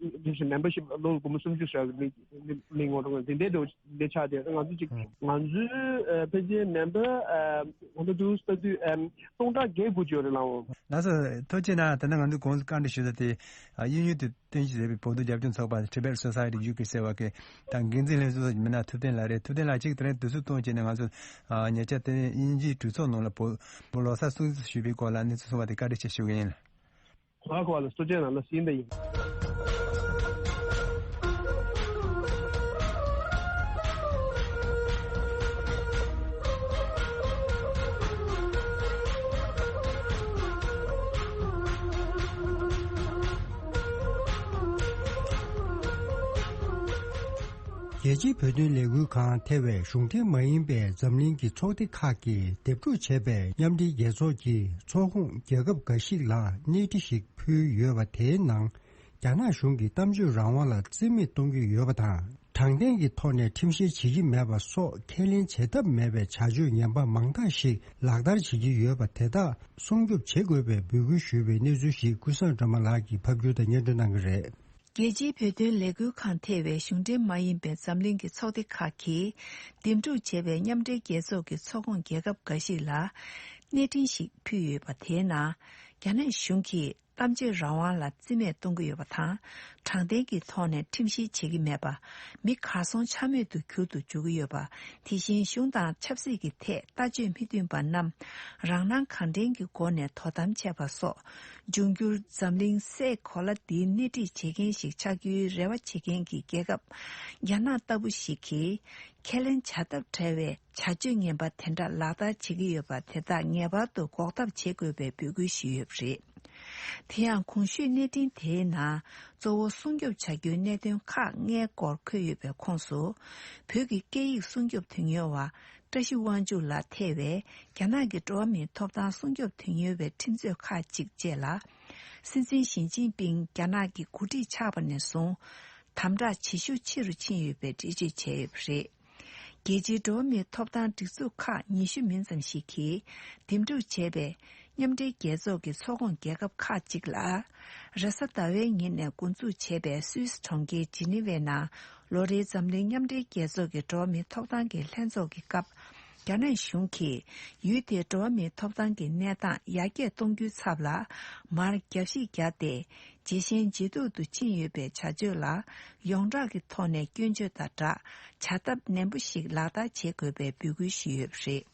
དེ་བཞིན་མེམ་བར་ཤིབ་ལོ་སྒོར་མོ་སུམ་ཅུ་ཞག་གི་མི་མི་ངོ་རང་འདི་འདྲའི་འདྲ་འདྲ་ཆགས་ཏེ་ང་ཚོ་ཅིག་ང་ཚོའི་ཕལ་ཆེར་མེམ་བར་ང་ཚོ་དུ་ལྟ་དུས་སྟོང་ཕྲག་བརྒྱད་དགུ་ཅིག་ཡོད་རེད་ལགས། ལགས་སོ། ཐུགས་རྗེ་གནང་། ད་ནི་ང་ཚོ་གོང་དུ་བཀའ་འདྲི་ཞུས་ས་དེ་གཡས་གཡོན་དུ། བསྟན་བཅོས་ཟེར་བའི་བོད་དོན་རྒྱབ་སྐྱོར་ཚོགས་པ་Tibet Society U K ཟེར་བ་གི་དང་འགན་འཛིན་ལྷན་ཚོགས་མི་སྣ་ཐུབ་བསྟན་ལགས་རེད། ཐུབ་བསྟན་ལགས་གཅིག་དེ་རིང་དུས་ཚོད་བཏོན་བྱས་ནས་ང་ཚོ་ཉེ་ཆར་དེ་རིང་དབྱིན་ཇིའི་གྲོས་ཚོགས་ནང་ལ་བོད་བོད་ལོ་གསར་སྲུང་བརྩི་ཞུས་པའི་སྐོར་ལ་གནས་ཚུལ་གསུངས་པ་དེ་བཀའ་དྲིན་ཆེ་ཞུ་གི་ཡིན། གོ་བ་གོ་བ་ལ་སོ་བྱས་ནང་ལ་ཟིན་པ་ཡིན། རྒྱལ་སྤྱིའི་བོད་དོན་ལས་འགུལ་ཁང་ཐེ་བའི་གཞུང་འབྲེལ་མ་ཡིན་པའི་འཛམ་གླིང་གི་ཚོགས་སྡེ་ཁག་གིས་འདེམས་སྒྲུག་བྱས་པའི་མཉམ་འབྲེལ་རྒྱལ་ཚོགས་ཀྱི་ཚོགས་ཁོངས་རྒྱལ་ཁབ་འགའ་ཞིག་ལ་སྣེ་ཁྲིད་ཞིག་ཕུལ་ཡོད་པ་དེའི་ནང་། རྒྱ་ནག་གཞུང་གིས་གཏམ་བརྗོད་རང་དབང་ལ་བརྩི་མེད་གཏོང་གི་ཡོད་པ་དང་། དྲང་བདེན་གྱི་ཐོག་ནས་ཁྲིམས་བཤེར་བྱེད་ཀྱི་མེད་པ་སོགས་ཁས་ལེན་བྱེད་ཐབས་མེད་པའི་བྱ་སྤྱོད་ངན་པ་མང་དག་ཞིག་ལག་བསྟར་བྱེད་ཀྱི་ཡོད་པ་དེ་དག་སྲུང་སྐྱོབ་བྱེད་དགོས་པའི་འབོད་སྐུལ་ཞུས་པའི་གནས་ཚུལ་ཞིག་ཀུན་བཟང་སྒྲོལ་མ་ལགས་ཀྱིས་ཕབ་སྒྱུར་དང་སྙན་སྒྲོན་གནང་གི་རེད། རྒྱལ་སྤྱིའི་བོད་དོན་ལས་འགུལ་ཁང་ཐེ་བའི་གཞུང་འབྲེལ་མ་ཡིན་པའི་འཛམ་གླིང་གི་ཚོགས་སྡེ་ཁག་གིས་འདེམས་སྒྲུག་བྱས་པའི་མཉམ་འབྲེལ་རྒྱལ་ཚོགས་ཀྱི་ཚོགས་ཁོངས་རྒྱལ་ཁབ་འགའ་ཞིག་ལ་སྣེ་ཁྲིད་ཞིག་ཕུལ་ཡོད་པ་དེའི་ནང་རྒྱ་ནག་གཞུང་གིས་གཏམ་བརྗོད་རང་དབང་ལ་བརྩི་མེད་གཏོང་གི་ཡོད་པ་དང་། དྲང་བདེན་གྱི་ཐོག་ནས་ཁྲིམས་བཤེར་བྱེད་ཀྱི་མེད་པ། མི་གར་སོང་ཆ་མེད་དུ་འགྱུར་དུ་འཇུག་གི་ཡོད་པ། དེ་བཞིན་གཞུང་དང་ཆབ་སྲིད་ཀྱི་ཐད་ལྟ་སྤྱོད་མི་མཐུན་པ་རྣམས་རང་སྣང་གང་དྲན་གྱི་སྒོ་ནས་དོ་དམ་བྱས་པ་སོགས། འབྱུང་འགྱུར་འཛམ་གླིང་སའི་གོ་ལ་འདིའི་སྣེ་ཁྲིད་བྱེད་མཁན་ཞིག་ཆགས་རྒྱུའི་རེ་བ་བྱེད་མཁན་གྱི་རྒྱལ་ཁབ་རྒྱ་ནག་ལྟ་བུ་ཞིག་གིས་ཁས་ལེན་བྱ་ཐབས་བྲལ་བའི་བྱ་སྤྱོད་ངན་པ་དེ་འདྲ་ལག་བསྟར་བྱེད་ཀྱི་ཡོད་པ་དེ་དག་ངེས་པར་དུ་འགོག་ཐབས་བྱེད་དགོས་པའི་འབོད་སྐུལ་ཞུས་ཡོད་པ་རེད། དེ་ཡང་གོང་ཞུས་གནས་འཕྲིན་དེའི་ནང་གཙོ་བོ་སྲུང་སྐྱོབ་བྱ་རྒྱུའི་གནད་དོན་ཁག་ལྔའི་སྐོར་འཁོད་ཡོད་པའི་ཁོངས་སུ། བོད་ཀྱི་སྐད་ཡིག་སྲུང་སྐྱོབ་དོན་གཉེར་བ་བཀྲ་ཤིས་དབང་ཕྱུག་ལགས་ཐེ་བའི་རྒྱ་ནག་གི་འགྲོ་བ་མིའི་ཐོབ་ཐང་སྲུང་སྐྱོབ་དོན་གཉེར་བའི་ཁྲིམས་རྩོད་ཁག་ཅིག་བཅས་ལ། སྲིད་འཛིན་ཞི་ཅིན་ཕིང་རྒྱ་ནག་གི་འགོ་ཁྲིད་ཆགས་པ་ནས་བཟུང་། དམ་དྲག་བྱེད་ཤུགས་ཆེ་རུ་ཕྱིན་ཡོད་པའི་འགྲེལ་བརྗོད་བྱས་ཡོད་པ་རེད། རྒྱལ་སྤྱིའི་འགྲོ་བ་མིའི་ཐོབ་ཐང་སྒྲིག་འཛུགས་ཁག་ཉི་ཤུ་མིན་ཙམ་ཞིག་གིས་འདེམས་སྒྲུག་བྱས་པའི་མཉམ་འབྲེལ་རྒྱལ་ཚོགས་ཀྱི་ཚོགས་ཁོངས་རྒྱལ་ཁབ་ཁག་ཅིག་ལ། རེས་གཟའ་ཟླ་བའི་ཉིན་ནས་འགོ་འཛུགས་བྱས་པའི་སུད་སི་གྲོང་ཁྱེར་ཇི་ནི་ཝའི་ནང་ལོ་རེའི་འཛམ་གླིང་མཉམ་འབྲེལ་རྒྱལ་ཚོགས་ཀྱི་འགྲོ་བ་མིའི་ཐོབ་ཐང་གི་ལྷན་ཚོགས་ཀྱི་སྐབས། རྒྱ་ནག་གཞུང་གིས་ཡུལ་དེའི་འགྲོ་བ་མིའི་ཐོབ་ཐང་གི་གནས་སྟངས་ཡར་རྒྱས་གཏོང་རྒྱུའི་ཚབ་ལ་མར་རྒྱབ་བཤིག་བརྒྱབ་སྟེ། ཇེ་ཞན་ཇེ་སྡུག་ཏུ་ཕྱིན་ཡོད་པའི་བྱ་སྤྱོད་ལ་ཡོངས་གྲགས་ཀྱི་ཐོག་ནས་སྐྱོན་བརྗོད་དང་སྦྲགས། བྱ་ཐབས་ནན་པོ་ཞིག་ལག་བསྟར་བྱེད་དགོས་པའི་འབོད་སྐུལ་ཞུས་ཡོད་པ་རེད།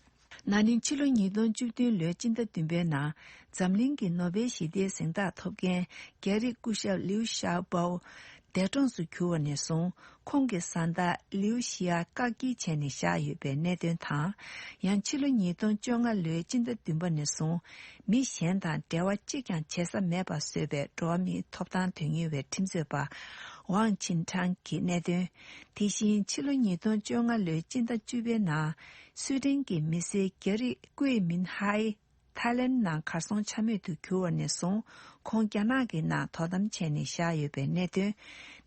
ན་ནིང་ཕྱི་ལོ་ཉིས་སྟོང་བཅུ་བདུན་ལོའི་སྤྱི་ཟླ་བདུན་པའི་ནང་འཛམ་གླིང་གི་ནོ་བེལ་ཞི་བདེའི་གཟེངས་རྟགས་ཐོབ་མཁན་རྒྱ་རིགས་སྐུ་ཞབས་ལིའུ་ཞའོ་པའོ་འདས་གྲོངས་སུ་གྱུར་བ་ནས་བཟུང་། ཁོང་གི་བཟའ་ཟླ་ལིའུ་ཞི་ཡ་བཀག་སྐྱིལ་བྱས་ནས་བཞག་ཡོད་པའི་གནད་དོན་དང་། ཡང་ཕྱི་ལོ་ཉིས་སྟོང་བཅོ་ལྔ་ལོའི་སྤྱི་ཟླ་བདུན་པ་ནས་བཟུང་། མི་གཞན་དང་འབྲེལ་བ་གཅིག་ཀྱང་བྱེད་ས་མེད་པ་བཟོས་པའི་འགྲོ་བ་མིའི་ཐོབ་ཐང་དོན་གཉེར་བའི་ཁྲིམས་རྩོད་པ་ཝང་ཆིན་ཁྲང་གི་གནད་དོན། དེ་བཞིན་ཕྱི་ལོ་ཉིས་སྟོང་བཅོ་ལྔ་ལོའི་སྤྱི་ཟླ་བཅུ་པའི་ནང་སུའེ་ཏེན་གྱི་མི་སེར་རྒྱ་རིགས་ཀུའེ་མིན་ཧའེ། ཐའི་ལེན་ནང་གར་སོང་ཆ་མེད་དུ་གྱུར་བ་ནས་བཟུང་ཁོང་རྒྱ་ནག་གི་ནང་དོ་དམ་བྱས་ནས་བཞག་ཡོད་པའི་གནད་དོན།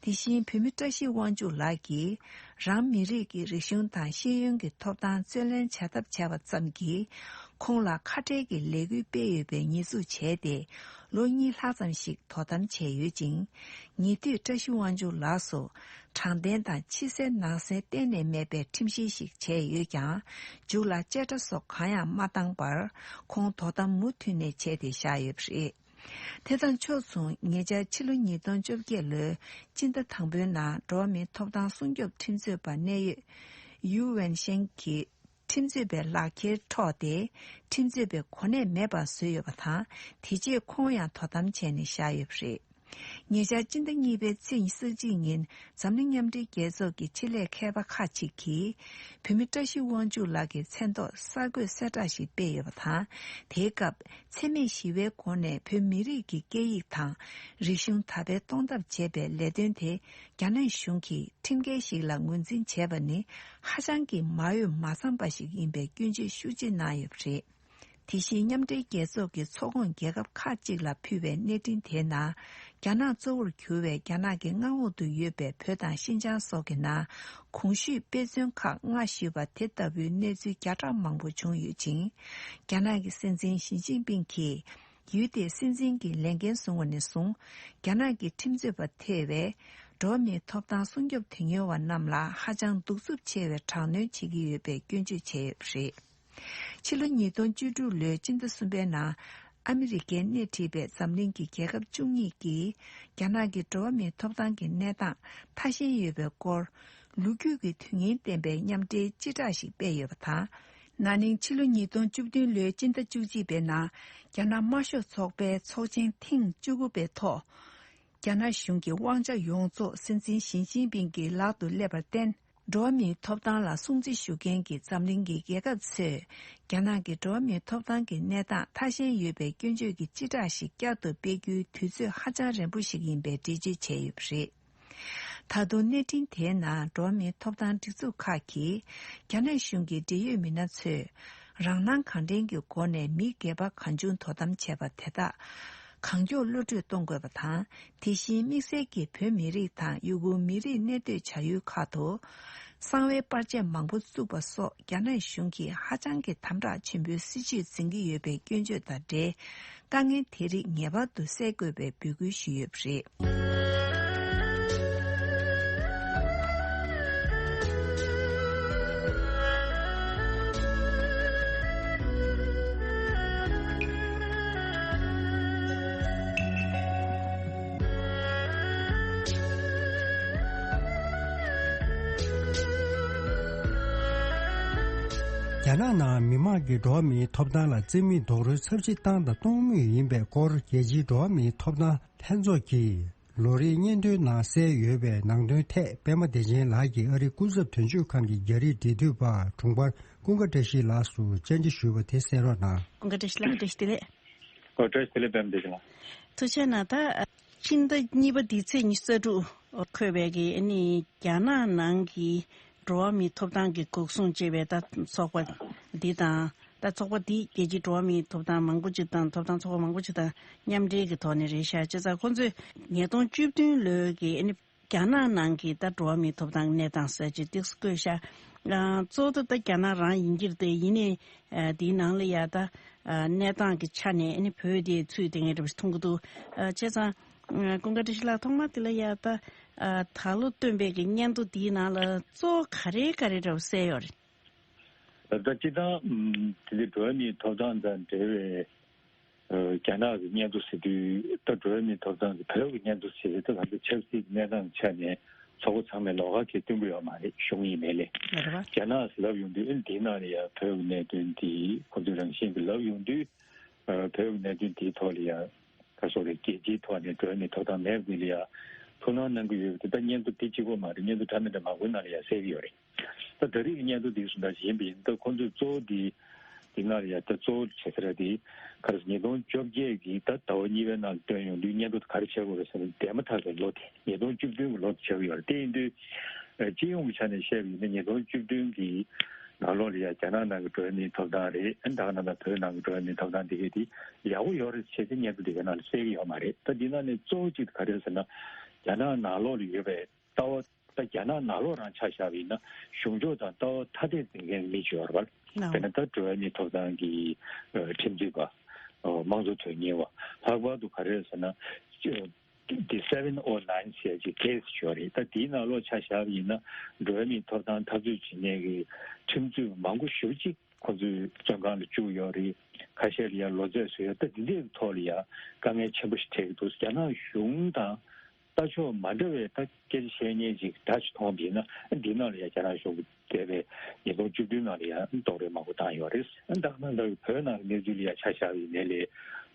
དེ་བཞིན་བོད་མི་བཀྲ་ཤིས་དབང་ཕྱུག་ལགས་ཀྱིས་རང་མི་རིགས་ཀྱི་རིག་གཞུང་དང་ཤེས་ཡོན་གྱི་ཐོབ་ཐང་རྩོད་ལེན་བྱ་ཐབས་བྱས་པ་ཙམ་གྱིས་ཁོང་ལ་ཁ་བྲལ་གྱི་ལས་འགུལ་སྤེལ་ཡོད་པའི་ཉེས་འཛུགས་བྱས་ཏེ་ལོ་གཉིས་ལྷག་ཙམ་ཞིག་དོ་དམ་བྱས་ཡོད་ཅིང་། ཉེ་དུས་བཀྲ་ཤིས་དབང་ཕྱུག་ལགས་སུ་དྲང་བདེན་དང་ཕྱི་གསལ་ནང་གསལ་གཏན་ནས་མེད་པའི་ཁྲིམས་བཤེར་ཞིག་བྱས་ཡོད་ཀྱང་། མཇུག་ལ་བཅད་ཁྲ་སོགས་གང་ཡང་མ་བཏང་བར་ཁོང་དོ་དམ་མུ་མཐུད་ནས་བྱས་ཏེ་བཞག་ཡོད་པ་རེད། དེ་དང་ཕྱོགས་མཚུངས་ཉེ་ཆར་ཕྱི་ལོ་ཉིས་སྟོང་བཅོ་བརྒྱད་ལོའི་སྤྱི་ཟླ་དང་པོའི་ནང་འགྲོ་བ་མིའི་ཐོབ་ཐང་སྲུང་སྐྱོབ་ཁྲིམས་རྩོད་པ་གནད་ཡོད་ཡུའུ་ཝེན་ཤེང་གིས། ཁྲིམས་རྩོད་པའི་ལག་འཁྱེར་འཕྲོག་སྟེ་ཁྲིམས་རྩོད་པའི་གོ་གནས་མེད་པར་བཟོས་ཡོད་པ་དང་། དེ་རྗེས་ཁོང་ཡང་དོ་དམ་བྱས་ནས་བཞག་ཡོད་པ་རེད། ཉེ་ཆར་སྤྱི་ཟླ་གཉིས་པའི་ཚེས་ཉི་ཤུ་རྩ་གཅིག་ཉིན་འཛམ་གླིང་མཉམ་འབྲེལ་རྒྱལ་ཚོགས་ཀྱི་ཆེད་ལས་མཁས་པ་ཁག་ཅིག་གིས་བོད་མི་བཀྲ་ཤིས་དབང་ཕྱུག་ལགས་ཀྱི་མཚན་ཐོག་གསར་འགོད་གསལ་བསྒྲགས་ཤིག་སྤེལ་ཡོད་པ་དང་། དེའི་སྐབས་འཚེ་མེད་ཞི་བའི་སྒོ་ནས་བོད་མི་རིགས་ཀྱི་སྐད་ཡིག་དང་རིག་གཞུང་དར་སྤེལ་གཏོང་ཐབས་བྱས་པའི་ལས་དོན་དེ་རྒྱ་ནག་གཞུང་གིས་ཁྲིམས་འགལ་ཞིག་ལ་ངོས་འཛིན་བྱས་པ་ནི་ཧ་ཅང་གི་མ་འོས་མ་འཚམས་པ་ཞིག་ཡིན་པའི་སྐྱོན་བརྗོད་ཤུགས་ཆེ་གནང་ཡོད་པ་རེད། དེ་བཞིན་མཉམ་འབྲེལ་རྒྱལ་ཚོགས་ཀྱི་ཚོགས་ཁོངས་རྒྱལ་ཁབ་ཁག་ཅིག་ལ་ཕུལ་བའི་གནས་འཕྲིན་དེའི་ནང་། རྒྱ་ནག་གཙོ་བོར་གྱུར་བའི་རྒྱ་ནག་གི་མངའ་འོག་ཏུ་ཡོད་པའི་བོད་དང་ཤིན་ཅང་སོགས་ཀྱི་ནང་གོང་ཞུས་དཔེ་མཚོན་ཁག་སྔ་ཞུས་པ་དེ་ལྟ་བུའི་གནས་ཚུལ་བརྒྱ་ཕྲག་མང་པོ་བྱུང་ཡོད་ཅིང་། རྒྱ་ནག་གི་སྲིད་འཛིན་ཞི་ཅིན་ཕིང་གིས། ཡུལ་དེའི་སྲིད་འཛིན་གྱི་ལས་འགན་བཟུང་བ་ནས་བཟུང་། རྒྱ་ནག་གི་ཁྲིམས་རྩོད་པ་ཐེ་བའི་འགྲོ་བ་མིའི་ཐོབ་ཐང་སྲུང་སྐྱོབ་དོན་གཉེར་བ་རྣམས་ལ་ཧ་ཅང་གདུག་རྩུབ་ཆེ་བའི་དྲག་གནོན་བྱེད་ཀྱི་ཡོད་པའི་སྐྱོན་བརྗོད་བྱས་ཡོད་པ་རེད། ཕྱི་ལོ་ཉིས་སྟོང་བཅུ་དྲུག་ལོའི་སྤྱི་ཟླ་གསུམ་པའི་ནང་ཨ་མི་རི་ཀས་སྣེ་ཁྲིད་པའི་འཛམ་གླིང་གི་རྒྱལ་ཁབ་བཅུ་གཉིས་ཀྱིས་རྒྱ་ནག་གི་འགྲོ་བ་མིའི་ཐོབ་ཐང་གི་གནས་སྟངས་ཐ་ཞན་ཡོད་པའི་སྐོར། ལོ་རྒྱུས་ཀྱི་དོན་སྙིང་ལྡན་པའི་མཉམ་འབྲེལ་སྤྱི་བསྒྲགས་ཤིག་སྤེལ་ཡོད་པ་དང་། ན་ནིང་ཕྱི་ལོ་ཉིས་སྟོང་བཅུ་བདུན་ལོའི་སྤྱི་ཟླ་བཅུ་གཅིག་པའི་ནང་རྒྱ་ནག་དམར་ཤོག་ཚོགས་པའི་ཚོགས་ཆེན་ཐེངས་བཅུ་དགུ་པའི་ཐོག་རྒྱ་ནག་གཞུང་གི་དབང་ཆ་ཡོངས་རྫོགས་སྲིད་འཛིན་ཞི་ཅིན་ཕིང་གི་ལག་ཏུ་སླེབས་པར་བརྟེན། འགྲོ་བ་མིའི་ཐོབ་ཐང་ལ་སྲུང་བརྩི་ཞུ་མཁན་གྱི་འཛམ་གླིང་གི་རྒྱལ་ཁབ་ཚོས་རྒྱ་ནག་གི་འགྲོ་བ་མིའི་ཐོབ་ཐང་གི་གནས་སྟངས་ཐ་ཞན་ཡོད་པའི་སྐྱོན་བརྗོད་ཀྱི་སྤྱི་བསྒྲགས་ཤིག་བསྐྱར་དུ་སྤེལ་རྒྱུའི་དུས་ཚོད་ཧ་ཅང་རན་པོ་ཞིག་ཡིན་པའི་འགྲེལ་བརྗོད་བྱས་ཡོད་པ་རེད། ད་དུང་གནས་འཕྲིན་དེའི་ནང་འགྲོ་བ་མིའི་ཐོབ་ཐང་སྒྲིག་འཛུགས་ཁག་གིས་རྒྱ་ནག་གཞུང་གི་འབྲེལ་ཡོད་མི་སྣ་ཚོས་རང་སྣང་གང་དྲན་གྱི་སྒོ་ནས་མི་སྒེར་པ་གང་བྱུང་དོ་དམ་བྱས་པ་དེ་དག་གང་མགྱོགས་གློད་གྲོལ་གཏོང་དགོས་པ་དང་། དེ་བཞིན་དམིགས་བསལ་གྱིས་བོད་མི་རིགས་དང་ཡུ་གུར་མི་རིགས་གནས་སྡོད་བྱ་ཡུལ་ཁག་ཏུ་གསང་བའི་པར་ཆས་མང་པོ་བཙུགས་པ་སོགས་རྒྱ་ནག་གཞུང་གིས་ཧ་ཅང་གི་དམ་དྲག་ཆེན་པོའི་སྲིད་བྱུས་འཛིན་གྱི་ཡོད་པའི་སྐྱོན་བརྗོད་དང་འབྲེལ། དཀའ་ངལ་དེ་རིགས་ངེས་པར་དུ་སེལ་དགོས་པའི་འབོད་སྐུལ་ཞུས་ཡོད་པ་རེད། རྒྱ་ནག་ནང་མི་མང་གི་འགྲོ་བ་མིའི་ཐོབ་ཐང་ལ་བརྩི་མེད་རྡོག་རོལ་ཚབས་ཆེ་བཏང་དང་གཏོང་མུས་ཡིན་པའི་སྐོར། རྒྱལ་སྤྱིའི་འགྲོ་བ་མིའི་ཐོབ་ཐང་ལྷན་ཚོགས་ཀྱིས་ལོ་རེའི་སྙན་ཐོའི་ནང་གསལ་ཡོད་པའི་ནང་དོན་ཐད། པད་མ་བདེ་ཆེན་ལགས་ཀྱིས་ཨ་རིའི་སྐུ་ཚབ་དོན་གཅོད་ཁང་གི་རྒྱ་རིགས་འབྲེལ་མཐུད་པ་དྲུང་འཕར་ཀུན་དགའ་བཀྲ་ཤིས་ལགས་སུ་བཅར་འདྲི་ཞུས་པ་དེ་གསན་རོགས་གནང་། ཀུན་དགའ་བཀྲ་ཤིས་ལགས་བཀྲ་ཤིས་བདེ་ལེགས། ཨོ་བཀྲ་ཤིས་བདེ་ལེགས། པད་མ་བདེ་ཆེན་ལགས། ཐུགས་རྗེ་གནང་། ད་ཕྱི་ཟླ་གཉིས་པ་འདིའི་ཚེས་ཉི་ཤུ་རྩ་དྲུག་འཁོད་པའི་གི་ཨ་ནི་རྒྱ་ནག་ནང་གི་འགྲོ་བ་མིའི་ཐོབ་ཐང་གི་འགོག་སྲུང་ཅེས་པའི་ད་ཚོགས་པ་འདི་དང་། ད་ཚོགས་པ་འདི་རྒྱལ་སྤྱིའི་འགྲོ་བ་མིའི་ཐོབ་ཐང་མང་པོ་ཅིག་དང་། ཐོབ་ཐང་ཚོགས་པ་མང་པོ་ཅིག་དང་མཉམ་འབྲེལ་གྱི་ཐོག་ནས་རེད་ཤག་བྱས་ཙང་ཁོང་ཚོས་ཉིས་སྟོང་བཅུ་བདུན་ལོའི་གི་ཨ་ནི་རྒྱ་ནག་ནང་གི་ད་འགྲོ་བ་མིའི་ཐོབ་ཐང་གནས་སྟངས་ཟེར་ཅིག་ཏོག་ཙམ་བཀོད་ཤག་ཨ། གཙོ་བོ་ད་རྒྱ་ནག་རང་ཡིན་གྱི་རེད་དེ། ཡིན་ནའི་ཨ་འདིའི་ནང་ལ་ཡ་ད་ཨ་གནས་སྟངས་ཀྱི་ཆ་ནས་ཨ་ནི་བོད་དེ་ཚུད་དེ་ངས་འདྲ་པོ་ཞིག་མཐོང་གི་འདུག་ཨ། བྱས་ཙང་ཨ་ཀུན་དགའ་བཀྲ་ཤིས་ལགས་ཐོག་མ་དེ་ལ་ཡ་ད་ཨ་ད་ལོ་བཏོན་པའི་གི་སྙན་ཐོ་འདིའི་ནང་ལ་གཙོ་བོ་ག་རེ་ག་རེ་འདྲ་པོ་གསལ་ཡོད་རེད། ད་ལྟ་སྤྱིར་བཏང་ཨམ་དེ་འདྲའི་འགྲོ་བ་མིའི་ཐོབ་ཐང་དང་འབྲེལ་བའི་ཨ་རྒྱ་ནག་གི་སྙན་ཐོ་ཟེར་དུས། ད་འགྲོ་བ་མིའི་ཐོབ་ཐང་གི་བོད་ཀྱི་སྙན་ཐོ་ཟེར་དུས། ད་ང་ཚོ་ཆབ་སྲིད་ཀྱི་གནས་སྟངས་ཀྱི་ཆ་ནས་ཚོགས་པ་ཚང་མས་ལོགས་ཀ་གང་ཡང་སྟོན་གྱི་ཡོད་མ་རེད། གཞུང་ཡིན་ནའི་ལས། རེད་པ། རྒྱ་ནག་ཟེར་ལབ་ཡོང་དུས། ཨ་ནི་དེའི་ནང་ལ་ཡ་བོད་ཀྱི་གནད་དོན་འདི་ཁོ་ཚོས་རང་བཞིན་གྱིས་ལབ་ཡོང་དུས། ཨ་བོད་ཀྱི་གནད་དོན་དེའི་ཐོག་ལ་ཡ་ག་རེ་ཟེར་དགོས་རེད། རྒྱལ་སྤྱིའི་ཐོག་ནས་འགྲོ་བ་མིའི་ཐོབ་ཐང་མེད་པ་འདི་ལ་ཡ་ཐུགས་སྣང་གནང་གི་ཡོད་པ་དེ། ད་སྙན་ཐོ་འདི་གཅིག་པོ་མ་རེད། སྙན་ཐོ་འདྲ་མི་འདྲ་མང་པོའི་ནང་ལ་ཡ་གསལ་གྱི་ཡོད་རེད། ད་ད་རེས་ཀྱི་སྙན་ཐོ་འདི་གསུངས་པ་ནང་བཞིན་ཡིན་པ་ཡིན་ན། ད་ཁོང་ཚོས་གཙོ་བོ་འདི་འདི་ནང་ལ་ཡ་ད་གཙོ་བོ་བྱེད་ས་ར་འདི་ག་རེ་ཟེར། ཉིས་སྟོང་བཅོ་བརྒྱད་ཀྱི་ད་ཟླ་བ་གཉིས་པའི་ནང་ལ་བཏོན་ཡོང་དུས། སྙན་ཐོ་དེ་ག་རེ་བྱེད་དགོས་རེད་ཟེར་ན། འདས་མ་ཐག་པའི་ལོ་དེ། ཉིས་སྟོང་བཅུ་བདུན་གྱི་ལོ་དེ་བྱེད་ཀྱི་ཡོད་རེད། དེ་ཡིན་དུས་ཨ་སྤྱི་ཡོངས་ཀྱི་ཆ་ནས་བཤད་པ་ཡིན་ན། ཉིས་སྟོང་བཅུ་བདུན་གྱི་ ནང་ལོགས་ལ་ཡ་རྒྱ་ནག་ནང་གི་འགྲོ་བ་མིའི་ཐོབ་ཐང་རེད། ཨ་ནི་ད་ག་ནང་ལ་བོད་ནང་གི་འགྲོ་བ་མིའི་ཐོབ་ཐང་དེ་གས་དེ་ཡག་པོ་ཡོད་རེད་བྱས་ཏེ་སྙན་ཐོ་དེ་གའི་ནང་ལ་གསལ་གྱི་ཡོད་མ་རེད། ད་འདི་ནང་ནས་གཙོ་བོ་གཅིག་ག་རེ་ཟེར་ན། རྒྱ་ནག་ནང་ལོགས་ལ་ཡོད་པའི་ལྟ་བ། ད་རྒྱ་ནག་ནང་ལོགས་རང་ཆ་བཞག་པ་ཡིན་ན་གཞུང་ཕྱོགས་དང་ལྟ་བ་ཐ་དད་འཛིན་མཁན་མི་ཅིག་ཡོད་རེད་པ། ལའོ། དཔེར་ན་ད་འགྲོ་བ་མིའི་ཐོབ་ཐང་གི་ཨ་ཁྲིམས་རྩོད་པ། ཨ་དམངས་གཙོ་དོན་གཉེར་བ། ལྷག་པར་དུ་ག་རེ་ཟེར་ན། ཨ་The Seven oh nine ཟེར་གྱི་ཁེ་སི་ཡོད་རེད། ད་དེའི་ནང་ལོགས་ཆ་བཞག་པ་ཡིན་ན་འགྲོ་བ་མིའི་ཐོབ་ཐང་འཐབ་རྩོད་བྱེད་མཁན་གྱི་ཁྲིམས་རྩོད་པ་མང་པོ་ཞེ་པོ་ཅིག་ཁོ་ཚོའི་བཙོན་ཁང་ལ་བཅུག་ཡོད་རེད། ཁ་ཤས་ལ་ཡ་ལོ་ཚད་བཟོས་ཡོད། ད་འདི་འདྲའི་ཐོག་ལ་ཡ་དཀའ་ངལ་ཆེན་པོ་ཞིག་འཕྲད་ཀྱི་འདུག་རྒྱ་ནག་གཞུང་དང་ལྟ་ཕྱོགས་མ་འདྲ་བའི་ད་སྐད་ཆ་བཤད་མཁན་ཅིག་འདྲ་ཞིག་མཐོང་བ་ཡིན་ན། འདི་ནང་ལ་ཡ་རྒྱ་ནག་གཞུང་གིས་འདས་པའི་ཉིས་སྟོང་བཅུ་བདུན་ནང་ལ་ཡ་རྡོག་རོལ་མང་པོ་བཏང་ཡོད་རེད། ད་ག་ནང་ལྟར་བོད་ནང་གི་གནས་ཚུལ་ལ་ཡ་ཆ་བཞག་པ་ཡིན་ནའི་ལས།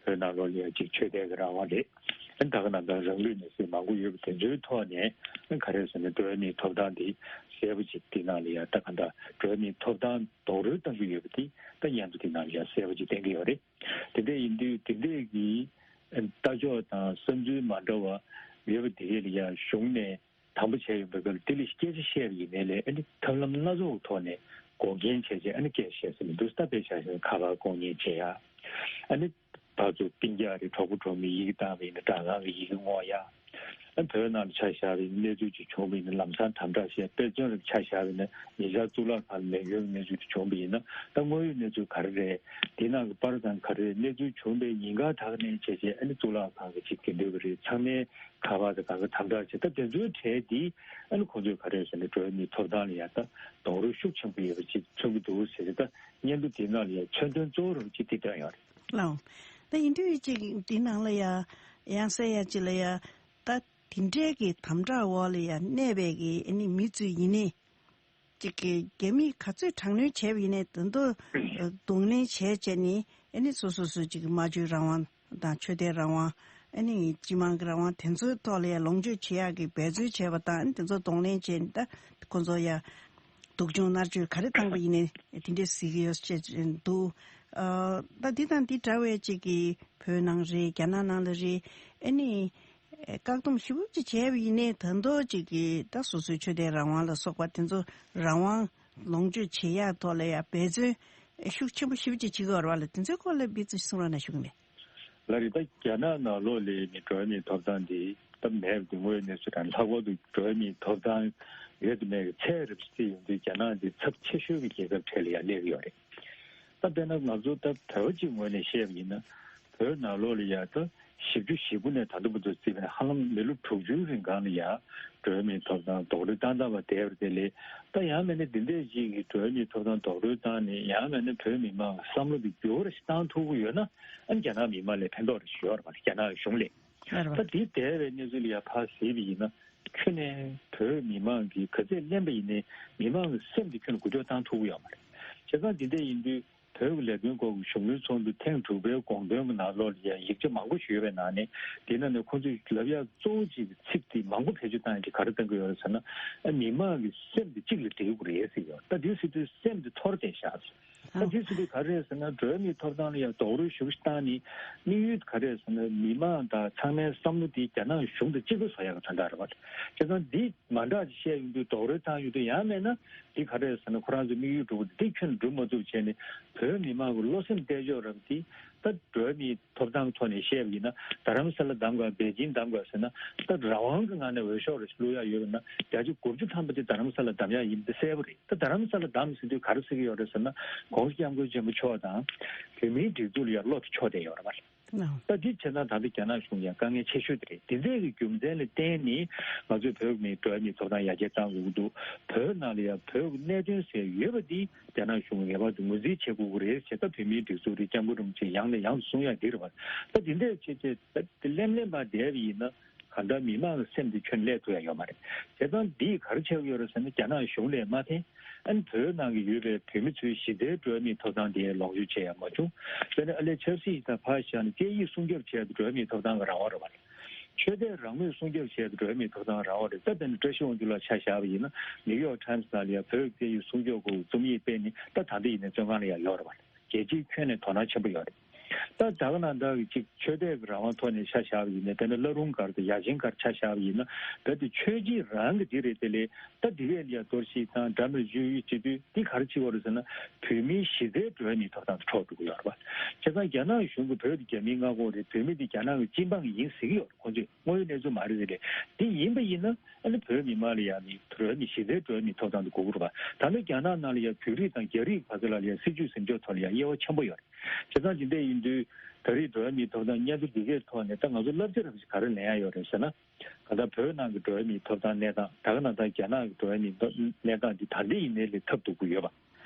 བོད་ནང་ལོགས་ལ་ཡ་ཅིག་ཆོས་དད་ཀྱི་རང་དབང་རེད། ད་ག་ནང་ལྟར་རང་ལུས་མེར་སྲེག་མང་པོ་ཡོད་པ་དེ་ཚོའི་ཐོག་ནས་ག་རེ་ཟེར་ན། འགྲོ་བ་མིའི་ཐོབ་ཐང་འདི་གསལ་པོ་ཅིག་འདི་ནང་ལ་ཡ་ད་ག་འདྲ་འགྲོ་བ་མིའི་ཐོབ་ཐང་རྡོག་རོལ་བཏང་གི་ཡོད་པ་འདི་ད་སྙན་ཐོ་འདི་ནང་ལ་ཡ་གསལ་པོ་ཅིག་བསྟན་གྱི་ཡོད་རེད། དེ་འདྲ་ཡིན་དུས་དེ་འདྲས་ཀྱི་ལྟ་ཕྱོགས་དང་བསམ་ཚུལ་མ་འདྲ་བ་ཡོད་པ་དེ་གས་ལ་ཡ་གཞུང་ནས་དམ་པོ་བྱས་ཡོད་པའི་སྐབས་ལ་དེ་ལ་སྐད་ཆ་བཤད་པ་ཡིན་ནའི་ལས། ཨ་ནི་ཐབས་ལམ་སྣ་ཚོགས་ཀྱི་ཐོག་ནས་འགོག་རྐྱེན་བྱས་བྱས། ཨ་ནི་སྐད་ཆ་བཤད་ས་མི་འདུག་ད་དཔེ་ཆ་བཞག་ན་ཁ་པར་ལྐོག་ཉན་བྱེད་ཡ། ཨ་ནི་ཕར་ཚུར་སྤུན་ཀྱག་རེད། གྲོགས་པོ་གྲོགས་མོས་ཡི་གེ་བཏང་བ་ཡིན་ན་སྦྲག་ཁང་གི་ཡི་གེ་བསྔོག་ཡ། ཨ་བོད་ནང་ལ་ཆ་བཞག་པའི་གནས་ཚུལ་ཅིག་བྱུང་བ་ཡིན་ན་ལམ་སང་དམ་དྲག་བྱས། དཔེ་མཚོན་ལ་ཆ་བཞག་པ་ཡིན་ན་ཉེ་ཆར་གཙུག་ལག་ཁང་ལ་ལས་ཡོད་པའི་གནས་ཚུལ་དེ་བྱུང་བ་ཡིན་ན། ད་དངོས་ཡོད་གནས་ཚུལ་ག་རེ་རེད། དེ་ནང་གི་པར་དང་ག་རེ་རེད། གནས་ཚུལ་བྱུང་བའི་ཉིན་གང་དག་ནས་བྱས་བྱས། ཨ་ནི་གཙུག་ལག་ཁང་གི་ཅིག་དགེ་འདུན་པ་རེད། ཚང་མའི་ཁ་པར་དང་གང་ག་དམ་དྲག་བྱས། ད་དེ་ཚོའི་གྲས་འདི་ཨ་ནི་ཁོང་ཚོས་ག་རེ་ཟེར་ན། འགྲོ་བ་མིའི་ཐོབ་ཐང་ལ་ཡ་ད་རྡོག་རོལ་ཤུགས་ཆེན་པོ་ཡོད་པ་ཅིག་མཚོན་གྱི་འདུག་ཟེར་ཏེ། ད་སྙན་ཐོ་དེ་ནང་ལ་ཡ་མཚོན་དོན་གཙོ་བོ་རུ་ཅིག་དེ་བཏོན་ཡོད་རེད། ལའོ། ད་ཡིན་དུས་ཅིག་དེ་ནང་ལ་ཡ་ཡང་སེ་ཡ་ཅིག་ལ་ཡ། ད་དེ་འདྲའི་གི་དམ་དྲག་འོག་ལ་ཡ་གནས་པའི་གི་ཨ་ནི་མི་ཚོས་ཡིན་ནའི། ཅིག་གི་རྒྱ་མིས་ག་ཚོད་དྲག་གནོན་བྱས་པ་ཡིན་ནའི་དོན་དུ་གདོང་ལེན་བྱས་བྱས་ནས། ཨ་ནི་སོ་སོ་སོ་ཅིག་གི་སྨྲ་བརྗོད་རང་དབང་དང་ཆོས་དད་རང་དབང་། ཨ་ནི་སྤྱི་དམངས་ཀྱི་རང་དབང་དེ་ཚོའི་ཐོག་ལ་ཡ་ལོངས་སྤྱོད་བྱེད་ཡག་གི་འབད་བརྩོན་བྱས་པ་དང་། ཨ་ནི་དེ་ཚོ་གདོང་ལེན་བྱས་ནས་ད་ཁོ་ཚོ་ཡ་སྡུག་སྦྱོང་མནར་གཅོད་ག་རེ་བཏང་པ་ཡིན་ནའི་དེ་འདྲས་གཟིགས་ཀྱི་ཡོད་ཅེས་འདུག་ཨ་ད་འདི་དང་འདི་འདྲ་བའི་ཅིག་གི་བོད་ནང་རེད། རྒྱ་ནག་ནང་ལ་རེད། ཨ་ནི་བཀག་སྡོམ་ཞེ་པོ་ཅིག་བྱས་པ་ཡིན་ནའི་ད་དུང་ཅིག་གི་ད་སོ་སོའི་ཆོས་དད་རང་དབང་ལ་སོགས་པ་དེ་ཚོ་རང་དབང་ལོངས་སྤྱོད་བྱེད་ཡག་ཐོག་ལ་ཡ་འབད་བརྩོན་ཤུགས་ཆེན་པོ་ཞེ་པོ་ཅིག་བྱེད་ཀྱི་ཡོད་རེད་པ་ལ། དེ་ཚོའི་སྐོར་ལ་དཔེ་ཅིག་གསུང་རོགས་གནང་ཞུ་གི་ཡིན། ལགས་རེད། ད་རྒྱ་ནག་ནང་ལོགས་ལ་ནི་འགྲོ་བ་མིའི་ཐོབ་ཐང་འདི་ད་མེད་པ་དེ་དངོས་ཡོད་གནས་ཚུལ་དང་། ལྷག་པར་དུ་འགྲོ་བ་མིའི་ཐོབ་ཐང་ཡོད་དང་མེད་ཀྱི་ཚད་རིམ་ཞིག་བརྩིས་ཡོང་དུས་རྒྱ་ནག་འདི་ཚབས་ཆེ་ཤོས་ཀྱི་རྒྱལ་ཁབ་གྲས་ལ་ཡང་སླེབས་ཡོད་རེད། ད་དཔེར་ན་ང་ཚོ་ད་བོད་པ་གཅིག་ངོས་ནས་བཤད་པ་ཡིན་ན། བོད་ནང་ལོགས་ལ་ཡ་ད་བཞི་བཅུ་ཞེ་དགུ་ནས་ད་ལྟ་བར་དུ་བརྩིས་པ་ན་ཧ་ལམ་མི་ལོ་དྲུག་ཅུའི་རིང་གང་ལ་ཡ་འགྲོ་བ་མིའི་ཐོབ་ཐང་རྡོག་རོལ་བཏང་བཏང་བ་བསྡད་པ་དེ་ལས། ད་ཡང་མིན་ན་འདི་འདྲས་ཅིག་གི་འགྲོ་བ་མིའི་ཐོབ་ཐང་རྡོག་རོལ་བཏང་ནས། ཡང་མིན་ན་བོད་མི་མང་གི་བསམ་བློ་འདི་འགྱུར་བ་ཞིག་བཏང་ཐུབ་ཀྱི་ཡོད་ན། ཨ་ནི་རྒྱ་ནག་མི་མང་ལ་ཕན་ཐོགས་རེ་ཞིག་ཡོད་རེད་པ། རྒྱ་ནག་གཞུང་ལ། ལགས་རེད་པ། ད་འདི་འདས་པའི་གནས་ཚུལ་ལ་ཡ་ཕར་གཟིགས་པ་ཡིན་ན། ཁྱོན་ནས་བོད་མི་མང་གིས་ག་ཚད་གླེན་པ་ཡིན་ནའི་མི་མང་གི་སེམས་དེ་ཁྱོན་ནས་འགུལ་སྐྱོད་བཏང་ཐུབ་ཀྱི་ཡོད་མ་རེད། བྱས་ཙང་འདི་འདྲ་ཡིན་དུས་བོད་ཀྱི་ལས་དོན་སྐོར་གྱི་གཞུང་གཉེར་ཚོགས་འདུ་ཐེངས་དྲུག་པའི་དགོངས་དོན་གྱི་ནང་ལོགས་ལ་ཡང་ཡིག་ཆ་མང་པོ་ཞིག་ཡོད་པའི་ནང་ནས། དེ་ནང་ནས་ཁོང་ཚོས་ལབ་ཡག་གཙོ་བོ་གཅིག་གི་ཚིག་དེ་མང་པོ་བེད་སྤྱོད་བཏང་ཡག་གི་ག་རེ་བཏང་གི་ཡོད་རེད་ཟེར་ན། ཨ་མི་མང་གི་སེམས་དེ་གཅིག་ལ་སྒྲིལ་དགོས་རེད་ཟེར་ཡོད། ད་དེ་ཟེར་དུས་སེམས་དེ་འཐོར་བསྡད་ཤག་ད་དེ་ཟེར་དུས་ག་རེ་རེད་ཟེར་ན། འགྲོ་བ་མིའི་ཐོབ་ཐང་ལ་ཡང་རྡོག་རོལ་ཞེ་པོ་ཞིག་བཏང་ནས། དམིགས་ཡུལ་ག་རེ་རེད་ཟེར་ན། མི་མང་དང་ཚང་མའི་བསམ་བློ་དེ་རྒྱ་ནག་གཞུང་དང་གཅིག་པ་བཟོ་ཡག་གི་དོན་དག་རེད་པ། བྱས་ཙང་འདི་མ་འདྲ་ཅིག་བཤད་ཡོང་དུས། རྡོག་རོལ་བཏང་ཡོང་དུས། ཡང་མིན་ན་འདི་ག་རེ་རེད་ཟེར་ན། ཁོ་རང་ཚོའི་དམིགས་ཡུལ་འགྲུབ་པ་འདི་ཁྱོན་འགྲུབ་མ་ཐུབ་བྱས་ནས། བོད་མི་མང་གི་བློ་སེམས་གཏད་ཕྱོགས་རབ་དེ་ད་འགྲོ་བ་མིའི་ཐོབ་ཐང་ཐོག་ནས་བཤད་པ་ཡིན་ན། རྡ་རམ་ས་ལ་བདམས་དགོས། པེ་ཅིང་བདམས་དགོས་ཟེར་ན། ད་རང་དབང་གི་ངང་ནས་འོས་ཤོག་རེ་ཞིག་བླུག་ཡག་ཡོད་པ་ན། བརྒྱ་ཆ་དགུ་བཅུ་ཐམ་པ་དེ་རྡ་རམ་ས་ལ་བདམས་ཡག་ཡིན་པ་དེ་གསལ་པོ་རེད། ད་རྡ་རམ་ས་ལ་བདམས་ཟེར་དུས་ག་རེ་ཟེར་གྱི་ཡོད་རེད་ཟེར་ན། ༸གོང་ས་༸སྐྱབས་མགོན་ཆེན་པོ་མཆོག་དང་བོད་མིའི་སྒྲིག་འཛུགས་ལ་ཡང་བློ་དེ་ཕྱོགས་བསྡད་ཡོད་རེད་པ། ད་འདི་བྱས་ན་ད་ལྟ་རྒྱ་ནག་གཞུང་ཡང་དཀའ་ངལ་ཆེ་ཤོས་དེ་རེད། དེ་འདྲའི་གི་རྒྱུ་མཚན་ལ་བརྟེན་ནས་ང་ཚོས་བོད་མིའི་འགྲོ་བ་མིའི་ཐོབ་ཐང་ཡར་རྒྱས་གཏང་དགོས་ཀྱི་འདུག་བོད་ནང་ལ་ཡང་བོད་ཀྱི་གནད་དོན་ཟེར་ཡོད་པ་འདི་རྒྱ་ནག་གཞུང་ངེས་པར་དུ་ངོས་འཛིན་བྱེད་དགོས་ཀྱི་རེད་ཟེར། ད་བོད་མིའི་སྒྲིག་འཛུགས་རེད། སྐྱབས་མགོན་རིན་པོ་ཆེ་ཡང་ནས་ཡང་དུ་གསུང་ཡག་འདི་རེད་པ། ད་དེ་འདྲས་བྱས་བྱས་ད་དེ་གླེན་གླེན་པ་བསྡད་པ་ཡིན་ན། གང་ལྟར་མི་མང་གི་སེམས་དེ་ཁྱོན་སླེབས་ཐུབ་ཡག་ཡོད་མ་རེད། བྱས་ཙང་འདིས་ག་རེ་བྱེད་ཀྱི་ཡོད་རེད་ཟེར་ན། རྒྱ་ནག་གཞུང་ལ་མ་ཕན། ཨ་ནི་བོད་ནང་གི་ཡོད་པའི་བོད་མི་ཚོའི་གཞི་རྩའི་འགྲོ་བ་མིའི་ཐོབ་ཐང་དེ་ལོངས་སྤྱོད་བྱེད་ཡག་མ་བྱུང་། དཔེར་ན་ཨ་ལས་ཆབ་སྲིད་ཀྱི་ཐད་ཕར་བཞག་ན། སྐད་ཡིག་སྲུང་སྐྱོབ་བྱེད་ཡག་དེ་འགྲོ་བ་མིའི་ཐོབ་ཐང་གི་རང་དབང་རེད་པ། ཆོས་དད་རང་མོས་སྲུང་སྐྱོབ་བྱེད་ཡག་དེ་འགྲོ་བ་མིའི་ཐོབ་ཐང་རང་དབང་རེད། ད་དཔེར་ན་བཀྲ་ཤིས་དབང་ཕྱུག་ལགས་ཆ་བཞག་པ་ཡིན་ན། ནིའུ་ཡོག་ཊའིམ་སི་ནང་ལ་ཡང་བོད་ཀྱི་སྐད་ཡིག་སྲུང་སྐྱོབ་སྐོར་གྱི་རྩོམ་ཡིག་སྤེལ་ནས། ད་ད་ལྟ་ཡིན་ན་བཙོན་ཁང་ལ་ཡང་ཡོད་རེད་པ། རྒྱལ་སྤྱིའི་ཁྱོན་ནས་དོ་སྣང་ཆེན་པོ་ཡོད་རེད། ད་ད་ག་ནང་ལྟར་གྱི་ཅིག་ཆོས་དད་ཀྱི་རང་དབང་ཐོག་ནས་ཆ་བཞག་པ་ཡིན་ན། དེ་ནས་བླ་རུང་སྒར་དང་ཡ་ཆེན་སྒར་ཆ་བཞག་པ་ཡིན་ན། རྦད་དེ་ཆོས་བརྒྱུད་རང་གི་འདི་རེད། དེ་ལས་ད་འདི་གས་ལ་ཡ་གཏོར་བཤིག་དང་འདྲ་མིན་བཅོས་ཡུལ་བྱེད་དུས་འདི་ག་རེ་བྱེད་ཀྱི་ཡོད་རེད་ཟེར་ན། བོད་མིའི་གཞི་རྩའི་འགྲོ་བ་མིའི་ཐོབ་ཐང་དེ་འཕྲོག་འགྲོ་གི་ཡོད་རེད་པ། བྱས་ཙང་རྒྱ་ནག་གཞུང་གིས་བོད་དེ་རྒྱ་མིའི་མངའ་ཁོངས་རེད། བོད་མི་དེ་རྒྱ་ནག་གི་སྤྱི་འབངས་ཡིན་ཟེར་གྱི་ཡོད་རེད། ཁོང་ཚོས་དངོས་ཡོད་གནས་ཚུལ་མ་རེད་ཟེར་ལས། འདི་ཡིན་པ་ཡིན་ན་ཨ་ནི་བོད་མི་མང་ལ་ཡ་ནི་འགྲོ་བ་མིའི་གཞི་རྩའི་འགྲོ་བ་མིའི་ཐོབ་ཐང་དེ་དགོས་ཀྱི་རེད་པ། ད་ལྟ་རྒྱ་ནག་ནང་ལ་ཡ་བོད་རིགས་དང་རྒྱ་རིགས་བར་དུ་ལ་ཡ་སྲིད་བྱུས་ཟིན་འཇོག་ཐོག་ལ་ཡ་དབྱེ་བ་ཆེན་པོ་ཡོད་རེད། བྱས་ཙང་འདི་འདྲ་ཡིན་དུས་ད་རེས་འགྲོ་བ་མིའི་ཐོབ་ཐང་སྙན་ཐོ་འདི་གའི་ཐོག་ནས་ད་ང་ཚོ་བསླབ་བྱ་རབ་ཞིག་ག་རེ་ལེན་ཡ་ཡོད་རེད་ཟེར་ན། གང་ལྟར་བོད་ནང་གི་འགྲོ་བ་མིའི་ཐོབ་ཐང་གནས་སྟངས། ད་ག་ནང་ལྟར་རྒྱ་ནག་གི་འགྲོ་བ་མིའི་ཐོབ་གནས་སྟངས་འདི་ད་ལྟའི་ཡིན་ནའི་ལས་ཐབས་སྡུག་པོ་ཡོད་པ།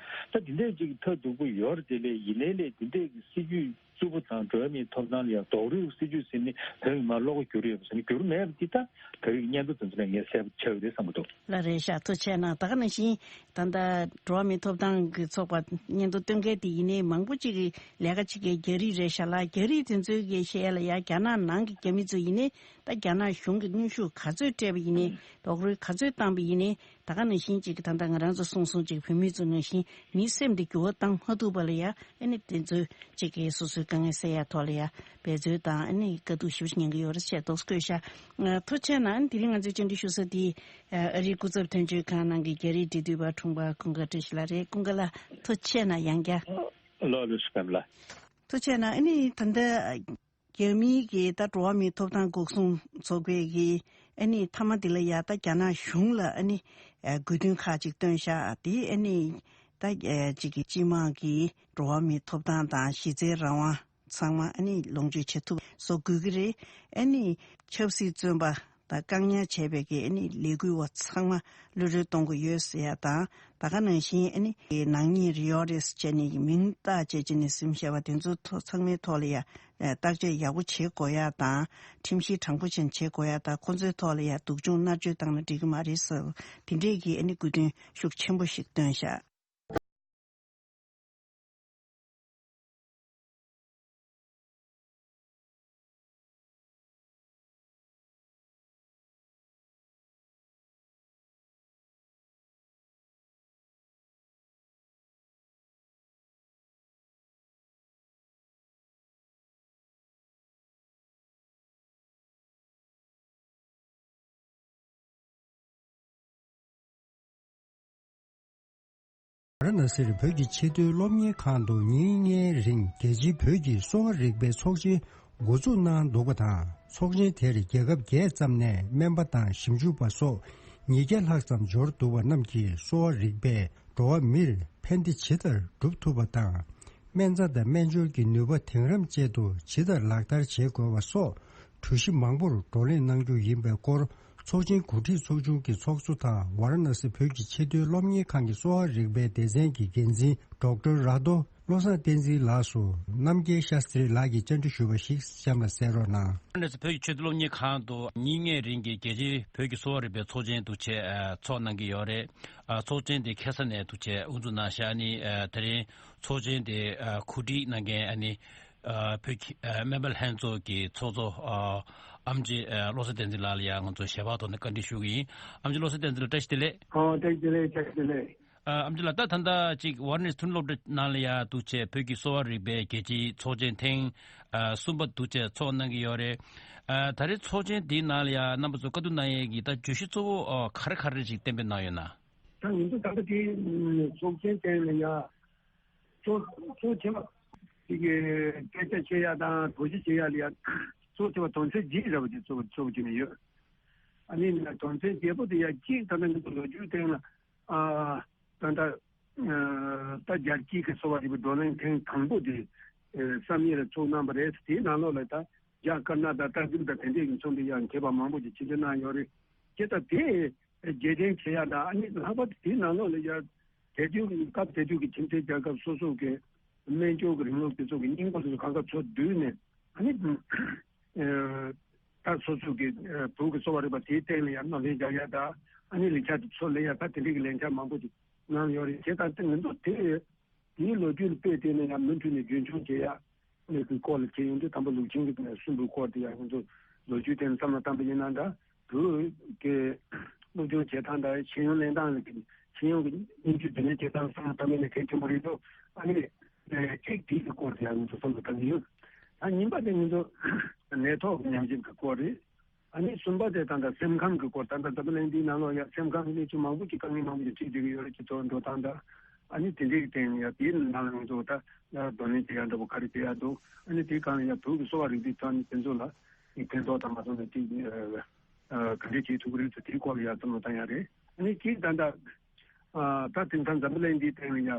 ད་འདི་འདྲས་ཅིག་ཐབས་སྡུག་པོ་ཡོད་རེད། དེ་ལས་ཡིན་ནའི་ལས་འདི་འདྲས་ཀྱི་སྲིད་བྱུས་རྩུབ་པོ་དང་འགྲོ་བ་མིའི་ཐོབ་ཐང་ལ་ཡང་རྡོག་རོལ་སྲིད་བྱུས་ཟེར་ནས་བོད་མི་མང་བློ་ཁ་འགྱུར་ཡོད་པ་ཟེར་ནས་འགྱུར་མེད་པ་འདི་ད་ད་རེས་སྙན་ཐོ་དེ་ཚོ་ལ་ངས་གསལ་པོ་ཆགས་ཡོད་རེད་བསམ་གྱི་འདུག་ལགས་རེད་ཤག་ཐུགས་རྗེ་གནང་། ད་ག་ནང་བཞིན་ད་ལྟ་འགྲོ་བ་མིའི་ཐོབ་ཐང་གི་ཚོགས་པ་སྙན་ཐོ་བཏོན་མཁན་དེ་ཡིན་ནའི་མང་པོ་ཅིག་གིས་ལས་ཀ་བྱེད་མཁན་རྒྱ་རིགས་རེད་ཤག་ལ། རྒྱ་རིགས་དེ་ཚོའི་གི་བཤད་ཡ་ལ་ཡ་རྒྱ་ནག་ནང་གི་རྒྱ་མི་ཚོ་ཡིན་ནའི་ད་རྒྱ་ནག་གཞུང་གི་གནོན་ཤུགས་ག་ཚོད་སྤྲད་པ་ཡིན་ནའི་རྡོག་རོལ་ག་ཚོད་བཏང་པ་ཡིན་ནའི་ད་ག་ནང་བཞིན་ཅིག་ད་ལྟ་ང་རང་ཚོ་གསུང་སོང་ཅིག་བོད་མི་ཚོ་ནང་བཞིན་མིའི་སེམས་དེ་འགྱུར་བ་བཏང་མ་ཐུབ་པ་ལ་ཡ་ཨ་ནི་དེ་ཚོས་ཅིག་གིས་སོ་སོའི་དཀའ་ངལ་སེལ་ཡ་ཐོག་ལ་ཡ་འབད་རྩོལ་དང་ཨ་ནི་དཀའ་སྡུག་ཞེ་པོ་ཅིག་མྱངས་ཀྱི་ཡོད་རེད་ཅེས་དོགས་བཀོད་ཤག་ཐུགས་རྗེ་གནང་། ཨ་ནི་དེ་རིང་ང་ཚོའི་བཅར་འདྲི་ཞུ་ས་དེ་ཨ་རིའི་སྐུ་ཚབ་དོན་གཅོད་ཁང་ནང་གི་རྒྱ་རིགས་འབྲེལ་མཐུད་པ་འཁྲུངས་པ་ཀུན་དགའ་བཀྲ་ཤིས་ལགས་རེད། ཀུན་དགའ་ལགས་ཐུགས་རྗེ་གནང་། ཡང་བསྐྱར་ལགས་ལགས་ལགས་སུ་ཕེབས་ལ། ཐུགས་རྗེ་གནང་། ཨ་ནི་ད་ལྟ་རྒྱ་མིའི་གི་ད་འགྲོ་བ་མིའི་ཐོབ་ཐང་འགོག་སྲུང་ཚོགས་པའི་གི་ཨ་ནི་མཐའ་མ་འདི་ལ་ཡ་ད་རྒྱ་ནག་གཞུང་ལ་ཨ་ནི་ཨ་དགོས་འདུན་ཁག་ཅིག་བཏོན་ཤག་དེ་ཨ་ནི་ད་ཨ་ཅིག་གི་སྤྱི་དམངས་ཀྱི་འགྲོ་བ་མིའི་ཐོབ་ཐང་དང་གཞི་རྩའི་རང་དབང་ཚང་མ་ཨ་ནི་ལོངས་སྤྱོད་བྱེད་ཐུབ་བཟོ་དགོས་ཀྱི་རེད། ཨ་ནི་ཆབ་སྲིད་བཙོན་པ་དང་བཀག་ཉར་བྱས་པའི་གི་ཨ་ནི་ལས་འགུལ་བ་ཚང་མ་གློད་གྲོལ་གཏོང་དགོས་ཡོད་ཟེར་ཡ་དང་། ད་ག་ནང་བཞིན་ཨ་ནི་ནག་ཉེས་རེ་ཡོད་རེད་ཟེར་བྱས་ནས་མིང་བཏགས་བྱས་བྱས་ནས་ཟིན་བཞག་པ་དེ་ཚོ་ཐོག་ཚང་མའི་ཐོག་ལ་ཡ་བརྟག་དཔྱད་ཡག་པོ་བྱེད་དགོས་ཡ་དང་། ཁྲིམས་གཞི་དྲང་པོ་ཅན་བྱེད་དགོས་ཡ་དང་། ཁོ་ཚོའི་ཐོག་ལ་ཡ་སྡུག་སྦྱོང་མནར་གཅོད་བཏང་ན་འགྲིག་གི་མ་རེད་ཟེར་དེ་འདྲས་ཀྱི་ཨ་ནི་དགོས་འདུན་ཤུགས་ཆེན་པོ་ཞིག་བཏོན་ཤག་ཝཱ་ར་ཎ་སིར་བོད་ཀྱི་ཆེས་མཐོའི་སློབ་གཉེར་ཁང་དུ་ཉིན་ལྔའི་རིང་རྒྱལ་སྤྱིའི་བོད་ཀྱི་གསོ་བ་རིག་པའི་ཚོགས་ཆེན་འགོ་འཛུགས་གནང་འདུག་པ་དང་། ཚོགས་ཆེན་དེར་རྒྱལ་ཁབ་བརྒྱད་ཙམ་ནས་སྨན་པ་དང་ཞིབ་འཇུག་པ་སོགས་ཉིས་བརྒྱ་ལྷག་ཙམ་འབྱོར་འདུག་པ་རྣམས་ཀྱིས་གསོ་བ་རིག་པས་འགྲོ་བ་མིར་ཕན་བདེ་ཇི་ལྟར་སྒྲུབ་ཐུབ་པ་དང་། སྨན་རྩྭ་དང་སྨན་སྦྱོར་གྱི་ནུས་པ་དེང་རབས་ཅན་དུ་ཇི་ལྟར་ལག་བསྟར་བྱེད་དགོས་པ་སོགས་གྲོས་གཞི་མང་པོར་བགྲོ་གླེང་གནང་རྒྱུ་ཡིན་པའི་སྐོར། ཚོགས་ཆེན་གོ་སྒྲིག་ཚོགས་ཆུང་གི་ཚོགས་གཙོ་དང་ཝཱ་ར་ཎ་སི་བོད་ཀྱི་ཆེས་མཐོའི་སློབ་གཉེར་ཁང་གི་གསོ་བ་རིག་པའི་སྡེ་ཚན་གྱི་འགན་འཛིན་ཌོག་ཊར་ར་རྡོ་བློ་བཟང་བསྟན་འཛིན་ལགས་སུ་རྣམ་རྒྱལ་ཤཱསྟྲི་ལགས་ཀྱིས་བཅར་འདྲི་ཞུས་པ་ཞིག་གཤམ་ལ་གསན་རོགས་གནང་། ཝཱ་ར་ཎ་སི་བོད་ཀྱི་ཆེས་མཐོའི་སློབ་གཉེར་ཁང་དུ་ཉིན་ལྔའི་རིང་གི་རྒྱལ་སྤྱིའི་བོད་ཀྱི་གསོ་བ་རིག་པའི་ཚོགས་ཆེན་འདུག་བྱས་ཚོགས་གནང་གི་ཡོད་རེད། ཚོགས་ཆེན་དེ་ཁ་སང་ནས་འདུག་བྱས་དབུ་འཛུགས་གནང་བཞག་ནི། དེ་རིང་ཚོགས་ཆེན་དེ་གོ་སྒྲིག་གནང་མཁན་ཨ་ནི། ཨ་བོད་ཀྱི་ཨ་སྨན་པ་ལྷན་ཚོགས་ཀྱི་ཚོགས་གཙོ་ཨ་ཨེམ་ཆི་ཨ་བློ་བཟང་བསྟན་འཛིན་ལགས་ལ་ཡང་ང་ཚོ་ཞལ་པར་ཐོག་ནས་བཀའ་འདྲི་ཞུ་གི་ཡིན། ཨེམ་ཆི་བློ་བཟང་བསྟན་འཛིན་ལགས་བཀྲ་ཤིས་བདེ་ལེགས། ཨ་བཀྲ་ཤིས་བདེ་ལེགས། བཀྲ་ཤིས་བདེ་ལེགས། ཨ་ཨེམ་ཆི་ལགས་ད་ད་ལྟ་ཅིག་ཝཱ་ར་ཎ་སི་མཐོ་རིམ་སློབ་གྲྭ་ནང་ལ་ཡང་འདུག་བྱས་བོད་ཀྱི་གསོ་བ་རིག་པའི་རྒྱལ་སྤྱིའི་ཚོགས་ཆེན་ཐེངས་ཨ་གསུམ་པ་འདུག་བྱས་ཚོགས་གནང་གི་ཡོད་རེད། ཨ་ད་རེས་ཚོགས་ཆེན་འདིའི་ནང་ལ་ཡང་རྣམ་པ་ཚོ་བཀའ་བསྡུར་གནང་ཡས་ཀྱི་ད་བརྗོད་གཞི་གཙོ་བོ་ཨ་ག་རེ་ག་རེ་ཅིག་གཏན་འབེབས་གནང་ཡོད་ན། ད་ང་ཚོ་ད་ལྟ་དེ་ཚོགས་ཆེན་སྟེང་ལ་ཡང་གཙོ་གཙོ་ཆེ་བ་དེ་གི་སྐད་ཆ་བཤད་ཡ་དང་དོགས་གཞི་བཤད་ཡ་ལ་ཡ་གཙོ་ཆེ་བ་དོན་ཚན་བརྒྱད་རེད་པ། དེ་གཙོ་བོ་གཙོ་བོ་བྱས་ནས་ཡོད། ཨ་ནི་དོན་ཚན་བརྒྱད་པོ་དེ་ཡ་གཅིག་ད་ལྟ་ང་ཚོ་ལོ་རྒྱུས་སྟེང་ལ་ཨ་ད་ལྟ་ཨ་ད་རྒྱལ་སྤྱིའི་གི་གསོ་བ་རིག་པའི་བགྲོ་གླེང་ཐེངས་དང་པོ་དེ་ཨ་བསམ་ཡས་ལ་ཚོགས་གནང་བ་རེད། དེའི་ནང་ལོགས་ལ་ད་རྒྱ་དཀར་ནག་དང་ཏཱ་ཀིར་དང་དེ་འདྲས་ཀྱི་མཚོན་པའི་ཡང་མཁས་པ་མང་པོ་ཅིག་ཆིབས་བསྒྱུར་གནང་ཡོད་རེད། དེ་ལྟར་དེ་རྒྱལ་བསྟན་བྱེད་ཡ་དང་ཨ་ནི་ལྷག་པར་དུ་དེའི་ནང་ལོགས་ལ་ཡ་དེ་དུས་ཀྱི་སྐབས་དེ་དུས་ཀྱི་ཁྱིམ་མཚེས་རྒྱལ་ཁབ་སོ་སོ་གི་སྨན་སྦྱོར་གྱི་རིང་ལུགས་དེ་ཚོ་གི་སྙིང་པོ་དེ་ཚོ་གང་ག་ཚུར་བསྡུས་ནས་ཨ་ནི་ད་སོ་སོ་གི་བོད་ཀྱི་གསོ་བ་རིག་པ་དེའི་སྟེང་ལ་ཡ་གནོད་ལན་རྒྱག་ཡ་དང་ཨ་ནི་ལས་འཆར་དེ་ཚོ་ལེན་ཡ་ད་དེ་འདྲའི་གི་ལས་འཆར་མང་པོ་ཅིག་གནང་ཡོད་རེད། དེ་ལྟར་ཏེ་ང་ཚོ་དེ། དེའི་ལོ་རྒྱུས་ལ་དཔེ་བལྟས་ན་ཡང་མུ་མཐུད་ནས་རྒྱུན་འཁྱོངས་བྱེད་ཡག་གནས་ཚུལ་སྐོར་ལ་བྱས་ཡོང་དུས་དམ་པ་ལུགས་ཆེན་གྱི་གསུངས་པའི་སྐོར་དེ་ཡང་ང་ཚོ་ལོ་རྒྱུས་དེ་ནས་བསམ་བློ་བཏང་པ་ཡིན་ན་འདྲ། བོད་ཀྱི་སློབ་སྦྱོང་བྱེད་སྟངས་དང་ཤེས་ཡོན་ལེན་སྟངས་ལ་ཤེས་ཡོན་གྱི་སྙིང་བཅུད་འདྲ་མཉམ་བྱེད་སྟངས་བསམ་བློ་བཏང་པ་ཡིན་ན་གལ་ཆེན་པོ་རེད་འདུག་ཨ་ནི་ གཅིག་དེའི་སྐོར་དེ་ཡང་ང་ཚོ་བསམ་བློ་བཏང་གི་ཡོད། ད་གཉིས་པ་དེ་ང་ཚོ་ནད་ཐོག་གི་ཉམས་ཞིབ་ཀྱི་སྐོར་རེད། ཨ་ནི་གསུམ་པ་དེ་ད་ལྟ་སེམས་ཁམས་ཀྱི་སྐོར། ད་ལྟ་འཛམ་བུ་གླིང་འདིའི་ནང་ལོགས་ཡ་སེམས་ཁམས་གནས་ཚུལ་མང་པོ་ཅིག་དཀའ་ངལ་མང་པོ་ཅིག་འཕྲད་བསྡད་ཀྱི་ཡོད་རེད། སྤྱི་ཚོགས་འགྲོ་སྟངས་དང་ཨ་ནི་དེ་འདྲའི་སྟེང་ཡ་དེའི་ནང་ལ་ང་ཚོ་ད་གདོང་ལེན་བྱེད་ཡ་འདྲ་པོ་ག་རེ་བྱེད་ཡ་འདུག་ཨ་ནི་དེའི་སྒང་ལ་ཡ་བོད་ཀྱི་གསོ་བ་རིག་པའི་ཐོག་ནས་དེ་ཚོ་ལ་ཕན་ཐོགས་དང་མ་ཐོགས་ནས་ཅིག་ག་འདྲ་བྱེད་ཐུབ་ཀྱི་རེད་ཟེར་དེའི་སྐོར་ལ་ཡ་བསམ་བློ་བཏང་ཡ་རེད། ཨ་ནི་གཅིག་ད་ལྟ་ད་དེང་སང་འཛམ་བུ་གླིང་འདིའི་སྟེང་ལ་ཡ་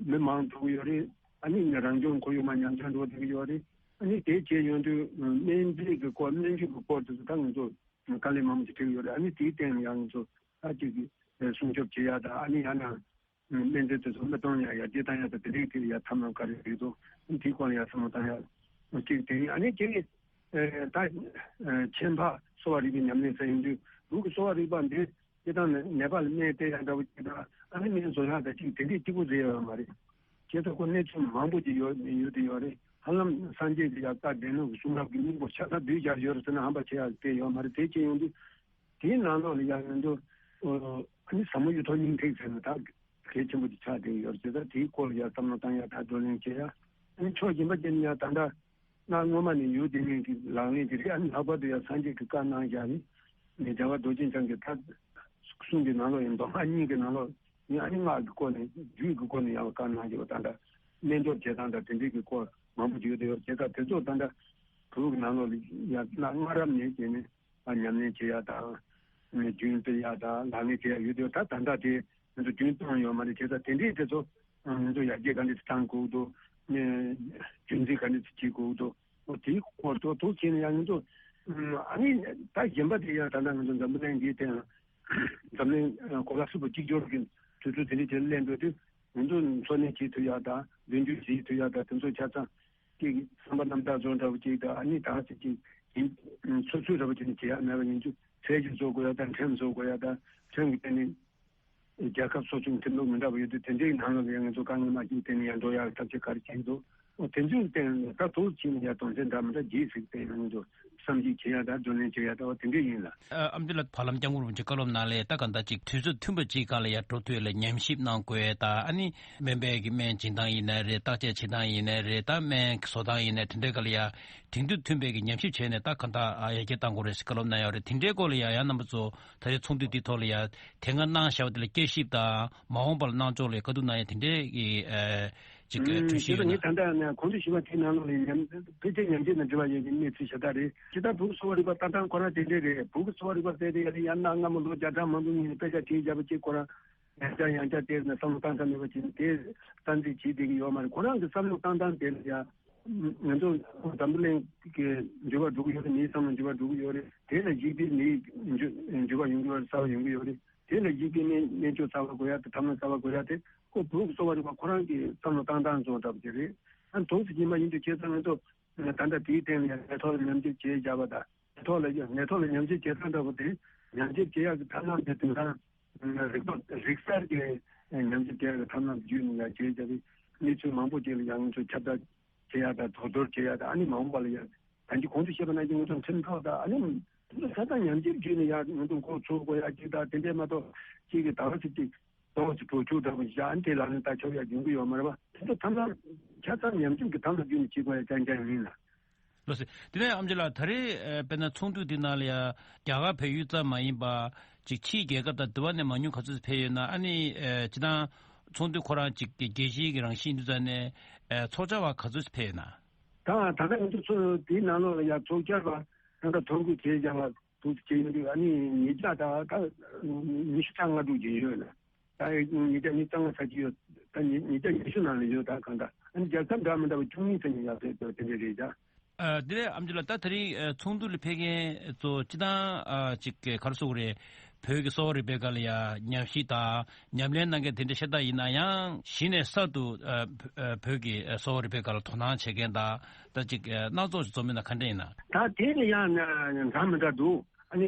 མི་མང་འགྲོ་གི་ཡོད་རེད། ཨ་ནི་རང་སྐྱོང་ཁོར་ཡུག་མ་ཉམས་ཆག་འགྲོ་བསྡད་ཀྱི་ཡོད་རེད། ཨ་ནི་དེ་བྱས་ཡོང་དུས་སྨན་རྫས་ཀྱི་སྐོར་སྨན་བཅོས་ཀྱི་སྐོར་དེ་ཚོ་ད་ང་ཚོ་དཀའ་ལས་མང་པོ་ཞིག་འཕྲད་ཀྱི་ཡོད་རེད། ཨ་ནི་དེའི་སྟེང་ལ་ཡང་ང་ཚོ་ད་ཅིག་སྲུང་སྐྱོབ་བྱེད་ཡ་དང་ཨ་ནི་ཡང་ན་སྨན་རྫས་དེ་ཚོ་མི་གཏོང་ཡ་ཡར་རྒྱས་བཏང་ཡ་དང་དེ་རིགས་དེ་ཡ་ཐབས་ལམ་ག་རེ་རེད་འདུག་ཨ་ནི་དེའི་སྐོར་ལ་ཡ་བསམ་བློ་བཏང་ཡ་གཅིག་དེ་ཡིན། ཨ་ནི་གཅིག་ད་ཁྱད་འཕགས་གསོ་བ་རིག་པའི་ཉམས་ལེན་ཟེར་ཡོང་དུས་བོད་ཀྱི་གསོ་བ་རིག་པ་འདི་སྤྱིར་བཏང་ནས་ནད་པ་ལ་སྨན་སྟེར་ཡ་འདྲ་བོ་ཅིག་དང་ཨ་ནི་སྨན་བཟོ་ཡ་དང་ཅིག་དེ་འདྲས་གཅིག་པུ་རེད་ཡོད་མ་རེད། བྱས་ཙང་ཁོ་གནས་ཚུལ་མང་པོ་ཅིག་ཡོད་ཡོད་དེ་ཡོད་རེད། ཧ་ལམ་སངས་རྒྱས་ཀྱི་ཡང་བཀའ་སྡེ་སྣོད་ཀྱི་གསུང་རབ་ཀྱི་སྙིང་པོ་ཆ་ཚང་བསྡུས་བཞག་ཡོད་རེད་ཟེར་ན་ཧམ་པ་བྱེད་ཡ་དེ་ཡོད་མ་རེད། དེ་བྱས་ཡོང་དུས་དེའི་ནང་ལོགས་ལ་ཡང་ང་ཚོ་ཨ་ནི་ཟབ་མོ་གཡུ་ཐོག་སྙིང་ཐིག་ཟེར་ན་ད་གལ་ཆེན་པོ་ཅིག་ཆགས་བསྡད་ཡོད་རེད། བྱས་ཙང་དེའི་སྐོར་ལ་ཡང་བསམ་བློ་བཏང་ཡ་ད་བགྲོ་གླེང་བྱེད་ཡ། ཨ་ནི་ཕྱོགས་གཞན་པ་ཅིག་ནས་ཡང་ད་ལྟ་གནའ་སྔོན་མ་ནས་ཡོད་བསྡད་མཁན་གྱི་ལག་ལེན་དེ་རེད། ཨ་ནི་ལྷག་པར་དུ་ཡང་སངས་རྒྱས་ཀྱིས་བཀའ་གནང་བཞག་ནི་རྒྱལ་བ་རྡོ་རྗེ་འཆང་གི་ད་གསུང་གི་ནང་ལོགས་ཡིན་མདོ་སྔགས་གཉིས་ཀྱི་ནང་ལོགས་ཡིན། ཨ་ནི་སྔགས་ཀྱི་སྐོར་ནས་རྒྱུད་ཀྱི་སྐོར་ནས་ཡང་བཀའ་གནང་བཞག་པ་ད་ལྟ་སྨན་སྦྱོར་བྱེད་སྟངས་དང་དེ་འདྲའི་གི་སྐོར་མང་པོ་ཡོད་དེ་ཡོད། བྱས་ཙང་དེ་ཚོ་ད་ལྟ་བོད་ཀྱི་ནང་ལོགས་ལ་ཡང་གནའ་སྔ་རབས་ནས་བྱས་ནས་ཉམས་ལེན་བྱེད་ཡ་དང་རྒྱུན་སྤེལ་ཡ་དང་ལག་ལེན་བྱེད་ཡ་ཡོད་དེ་ཡོད། ད་ད་ལྟ་དེ་ང་ཚོ་རྒྱུན་གཏོང་ཡོད་མ་རེད། བྱས་ཙང་དེ་འདྲའི་དེ་ཚོ་ང་ཚོ་ཡར་རྒྱས་ག་འདྲ་ཞིག་གཏང་དགོས་འདུག་རྒྱུན་འཛིན་ག་འདྲ་ཞིག་བྱེད་དགོས་འདུག་འོ་དེའི་སྐོར་དུ་ཐུགས་རྗེ་ཆེ་ནས་ཡང་ང་ཚོ་ཨ་ནི་ད་གཞན་པ་དེ་ཡང་ད་ལྟ་ང་ཚོ་འཛམ་བུ་གླིང་འདིའི་སྟེང་འཛམ་གླིང་གོ་ལ་ཧྲིལ་པོ་གཅིག་གྱུར་གྱི་དུས་ཚོད་དེ་འདྲའི་དེ་སླེབས་འགྲོ་དུས་ང་ཚོ་འཚོ་གནས་བྱེད་ཐུབ་ཡ་དང་ལོ་རྒྱུས་བྱེད་ཐུབ་ཡ་དང་དེ་ཚོ་ཆ་ཚང་གཅིག་བསམ་པ་རྣམ་དག་བཟོ་འདྲ་བོ་གཅིག་དང་ཨ་ནི་ད་ཅིག་གཅིག་ཡིན་སོ་སོའི་འདྲ་བོ་བྱས་ནས་བྱེད་ཡ་མེད་པ་ཡིན་དུས་ཚད་ཀྱི་བཟོ་དགོས་ཡ་དང་ཁྲིམས་བཟོ་དགོས་ཡ་དང་ཁྲིམས་ཀྱི་སྟེང་ནས་རྒྱལ་ཁབ་སོ་སོའི་ཁྲིམས་ལུགས་མི་འདྲ་བ་ཡོད་དུས་དེ་འདྲའི་ནང་ལ་ཡང་ང་ཚོ་དཀའ་ངལ་མ་སྐྱེས་དེ་ནས་ཡང་འགྲོ་ཡ་ཐབས་ཤེས་ག་རེ་བྱེད་འདུག་འོ་དེ་ཚོའི་སྟེང་ད་ཐུགས་ཕྱིན་ཡ་དོན་ཚན་འདྲ་མི་འདྲ་རྗེས་ཟིག་སྟེང་ནས་ང་ཚོ་བསམ་གཞིག་བྱེད་ཡ་དང་བགྲོ་གླེང་བྱེད་ཡ་ད་བ་དེ་འདྲ་ཡིན་ལ། ཨ་ཨ་མདོ་ལ་བར་ལམ་སྐྱབས་མགོན་རིན་པོ་ཆེ་བཀའ་སློབ་ནང་ལས་ད་ག་འདྲ་ཅིག་དུས་ཚོད་མཐུན་པ་ཅིག་སྒང་ལ་ཡར་འགྲོ་ཐུབ་ལ་ཉམས་ཞིབ་གནང་དགོས་ད། ཨ་ནི་སྨན་པའི་གི་སྨན་སྦྱིན་སྟངས་ཡིན་ནའི་རེད། བརྟག་དཔྱད་བྱེད་སྟངས་ཡིན་ནའི་རེད། ད་སྨན་གྱི་བཟོ་སྟངས་ཡིན་ནའི་དེ་འདྲའི་སྒང་ལ་ཡར་དེང་དུས་མཐུན་པའི་གི་ཉམས་ཞིབ་བྱས་ནས་ད་ག་འདྲ་ཡར་རྒྱས་གཏང་དགོས་རེད་ཟེར་བཀའ་སློབ་གནང་ཡོད་རེད། དེ་འདྲའི་སྐོར་ལ་ཡང་ཡང་རྣམ་པ་ཚོ་ད་རེས་ཚོགས་འདུ་འདིའི་ཐོག་ལ་ཡང་དེ་སྔ་གནང་བཞག་པ་དེ་ལ་བསྐྱར་ཞིབ་དང་མ་འོངས་པ་ལ་གནང་ཕྱོགས་ལ་བཀའ་བསྡུར་གནང་ཡ་དེ་འདྲའི་གི་ཨ་ཅིག་ཨ་གྲོས་གཞི་ཡོད་ན། ངས་ད་ལྟ་ནས་གོང་དུ་ཞུས་པ་དེའི་ནང་ལོགས་ལ་ཉམས་ཕལ་ཆེར་ཉམས་ཞིབ་དང་འབྲེལ་བ་ཡོད་ཀྱི་གནས་ཚུལ་ཞེ་དྲག་རེད། ཇི་ལྟར་བོད་ཀྱི་གསོ་བ་རིག་པ་ལྟ་སྟངས་ཁོ་རང་དེ་འདྲའི་རེད། བོད་ཀྱི་གསོ་བ་རིག་པ་ཟེར་དེ་ཡ་ལ་ཡང་གནའ་སྔ་མོ་ལོ་བརྒྱ་ཕྲག་མང་པོའི་སྔོན་ནས་དཔེ་ཆ་བྲིས་བཞག་པ་གཅིག་ཁོ་རང་ཡང་བསྐྱར་ཡང་བསྐྱར་བལྟས་ནས་བསམ་བློ་བཏང་ཐབས་མེད་པ་བྱས་ནས་དེ་གཏན་ཚིགས་བྱེད་བསྡད་ཀྱི་ཡོད་མ་རེད། ཁོ་རང་གི་བསམ་བློ་བཏང་སྟངས་དེ་ལ་ཡང་ང་ཚོ་འཛམ་བུ་གླིང་གི་འགྱུར་བ་འགྲོ་གི་ཡོད་རེད། མིའི་བསམ་བློ་འགྱུར་བ་འགྲོ་གི་ཡོད་རེད། དེ་ལ་གཞིགས་ཏེ་མིའི་འགྱུར་འགྱུར་བ་ཡོང་གི་ཡོད་རེད། གསར་བ་ཡོང་གི་ཡོད་རེད། དེ་ལ་གཞིགས་ཏེ་སྨན་སྨན་བཅོས་གསར་བ་དགོས་ཡ་དེ་ཐབས་ལམ་གསར་བ་དགོས་ཡ་དེ་ཁོ་བོད་ཀྱི་གསོ་བ་རིག་པ་ཁོ་རང་གི་བསམ་བློ་བཏང་སྟངས་བཟོ་འདྲ་པོ་ཅིག་རེད། ཨ་ནི་དུས་ཚོད་རྗེས་མ་ཡིན་དུས་བྱས་ཙང་ང་ཚོ་ད་ལྟ་དེའི་སྟེང་ལ་ཡང་ནད་ཐོག་ལ་ཉམས་ཞིབ་བྱས་བཞག་པ་དང་ནད་ཐོག་ལ་ནད་ཐོག་ལ་ཉམས་ཞིབ་བྱེད་སྟངས་འདྲ་པོ་དེ་ཉམས་ཞིབ་བྱེད་ཡག་གི་ཐབས་ལམ་དེ་དེང་སང་རིག་པ་རིག་གསར་གྱི་ཉམས་ཞིབ་བྱེད་ཡག་གི་ཐབས་ལམ་བརྒྱུད་ནས་ཡང་བྱས་བྱས་ཏེ་གནས་ཚུལ་མང་པོ་ཅིག་ལ་ཡང་ང་ཚོས་ཁྱབ་བསྒྲགས་བྱེད་ཡག་དང་དོ་སྣང་བྱེད་ཡག་དང་ཨ་ནི་མ་འོངས་པ་ལ་ཡང་ད་ཅི་གོང་དུ་བཤད་པ་ནང་བཞིན་ང་ཚོ་ཁྲིམས་ཐོག་དང་ཨ་ནི་ཁ་སང་ཉམས་ཞིབ་བརྒྱུད་ནས་ཡང་ང་ཚོ་འགོ་ཚུགས་དགོས་ཡག་ཅིག་དང་དེ་འདྲས་མ་གཏོགས་ཅིག་གི་ད་ག་ཅིག་ཅིག་ཏོག་ཙམ་གྲོས་ཆོད་འདྲ་པོ་བཞག་ཨ་ནི་དེ་ལག་ལེན་བསྟར་ཆོག་ཡ་ཡོང་གི་ཡོད་མ་རེད་པ། དེ་ཚོ་ཐམས་ཅད་ཆ་ཚང་ཉམས་ཞིབ་ཀྱི་ཐབས་ལ་བརྒྱུད་ནས་བྱེད་དགོས་ཡ་རྐྱང་རྐྱང་ཡིན་ལ། ལགས་སོ། དེ་ནས་ཨམ་ཆི་ལགས་ད་རེས་ཨ་དཔེར་ན་ཚོགས་འདུ་འདི་ནང་ལ་ཡ་རྒྱ་གར་བལ་ཡུལ་ཙམ་མ་ཡིན་པ་ཅིག་ཕྱིའི་རྒྱལ་ཁབ་དང་དེ་བ་ནས་མང་ཉུང་ག་ཚོད་ཕེབས་ཡོད་ན། ཨ་ནི་ཨ་སྤྱིར་བཏང་ཚོགས་འདུ་ཁོ་རང་ཅིག་གི་རྒྱལ་སྤྱིའི་གི་རང་བཞིན་འདི་ཙམ་ནས་ཨ་ཚོགས་བཅར་བ་ག་ཚོད་ཕེབས་ཡོད་ན། ད་ད་ལྟ་ང་ཚོ་ཚོ་དེའི་ནང་ལོགས་ལ་ཡ་ཚོགས་བཅར་བ་ད་ལྟ་ཐོ་འགོད་བྱས་བཞག་པ། དུ་བྱས་ཡོད་དུས་ཨ་ནི་ཉིས་བརྒྱ་དང་ད་ཉི་ཤུ་རྩ་ལྔ་དྲུག་ཅིག་ཡོད་ལ། ད་ཉིས་བརྒྱ་ཉི་ཤུ་རྩ་ལྔ་ཚར་གྱི་ཡོད། ད་ཉིས་ཉིས་བརྒྱ་ཉི་ཤུ་ནང་ལ་ཡོད། ད་གང་ལྟར་ཨ་ནི་རྒྱལ་ཁབ་འདྲ་མི་འདྲ་བ་བཅུ་གཉིས་ཙམ་ཡོད་ཡ་ཟེར་དུས་དེ་འདྲ་རེད་ད། ཨ་དེ་ནས་ཨམ་ཆི་ལགས་ད་ད་རིང་ཨ་ཚོགས་འདུ་ལ་ཕེབས་མཁན་ཚོ་སྤྱིར་བཏང་ཨ་ཅིག་ག་རེ་ཟེར་དགོས་རེད། བོད་ཀྱི་གསོ་བ་རིག་པའི་སྒང་ལ་ཡ་ཉམས་ཞིབ་དང་ཉམས་ལེན་གནང་མཁན་དེ་འདྲ་ཤ་སྟག་ཡིན་ན་ཡང་གཞི་ནས་གསར་དུ་ཨ་ཨ་བོད་ཀྱི་ཨ་གསོ་བ་རིག་པའི་སྒང་ལ་དོ་སྣང་བྱེད་མཁན་དང་ད་ཅིག་ཨ་སྣ་ཚོགས་ཤིག་འཛོམས་ཡོད་ན་ག་འདྲ་ཡིན་ན། ད་དེ་ནི་ཡང་འདྲ་མི་འདྲ་འདུག་ཨ་ནི་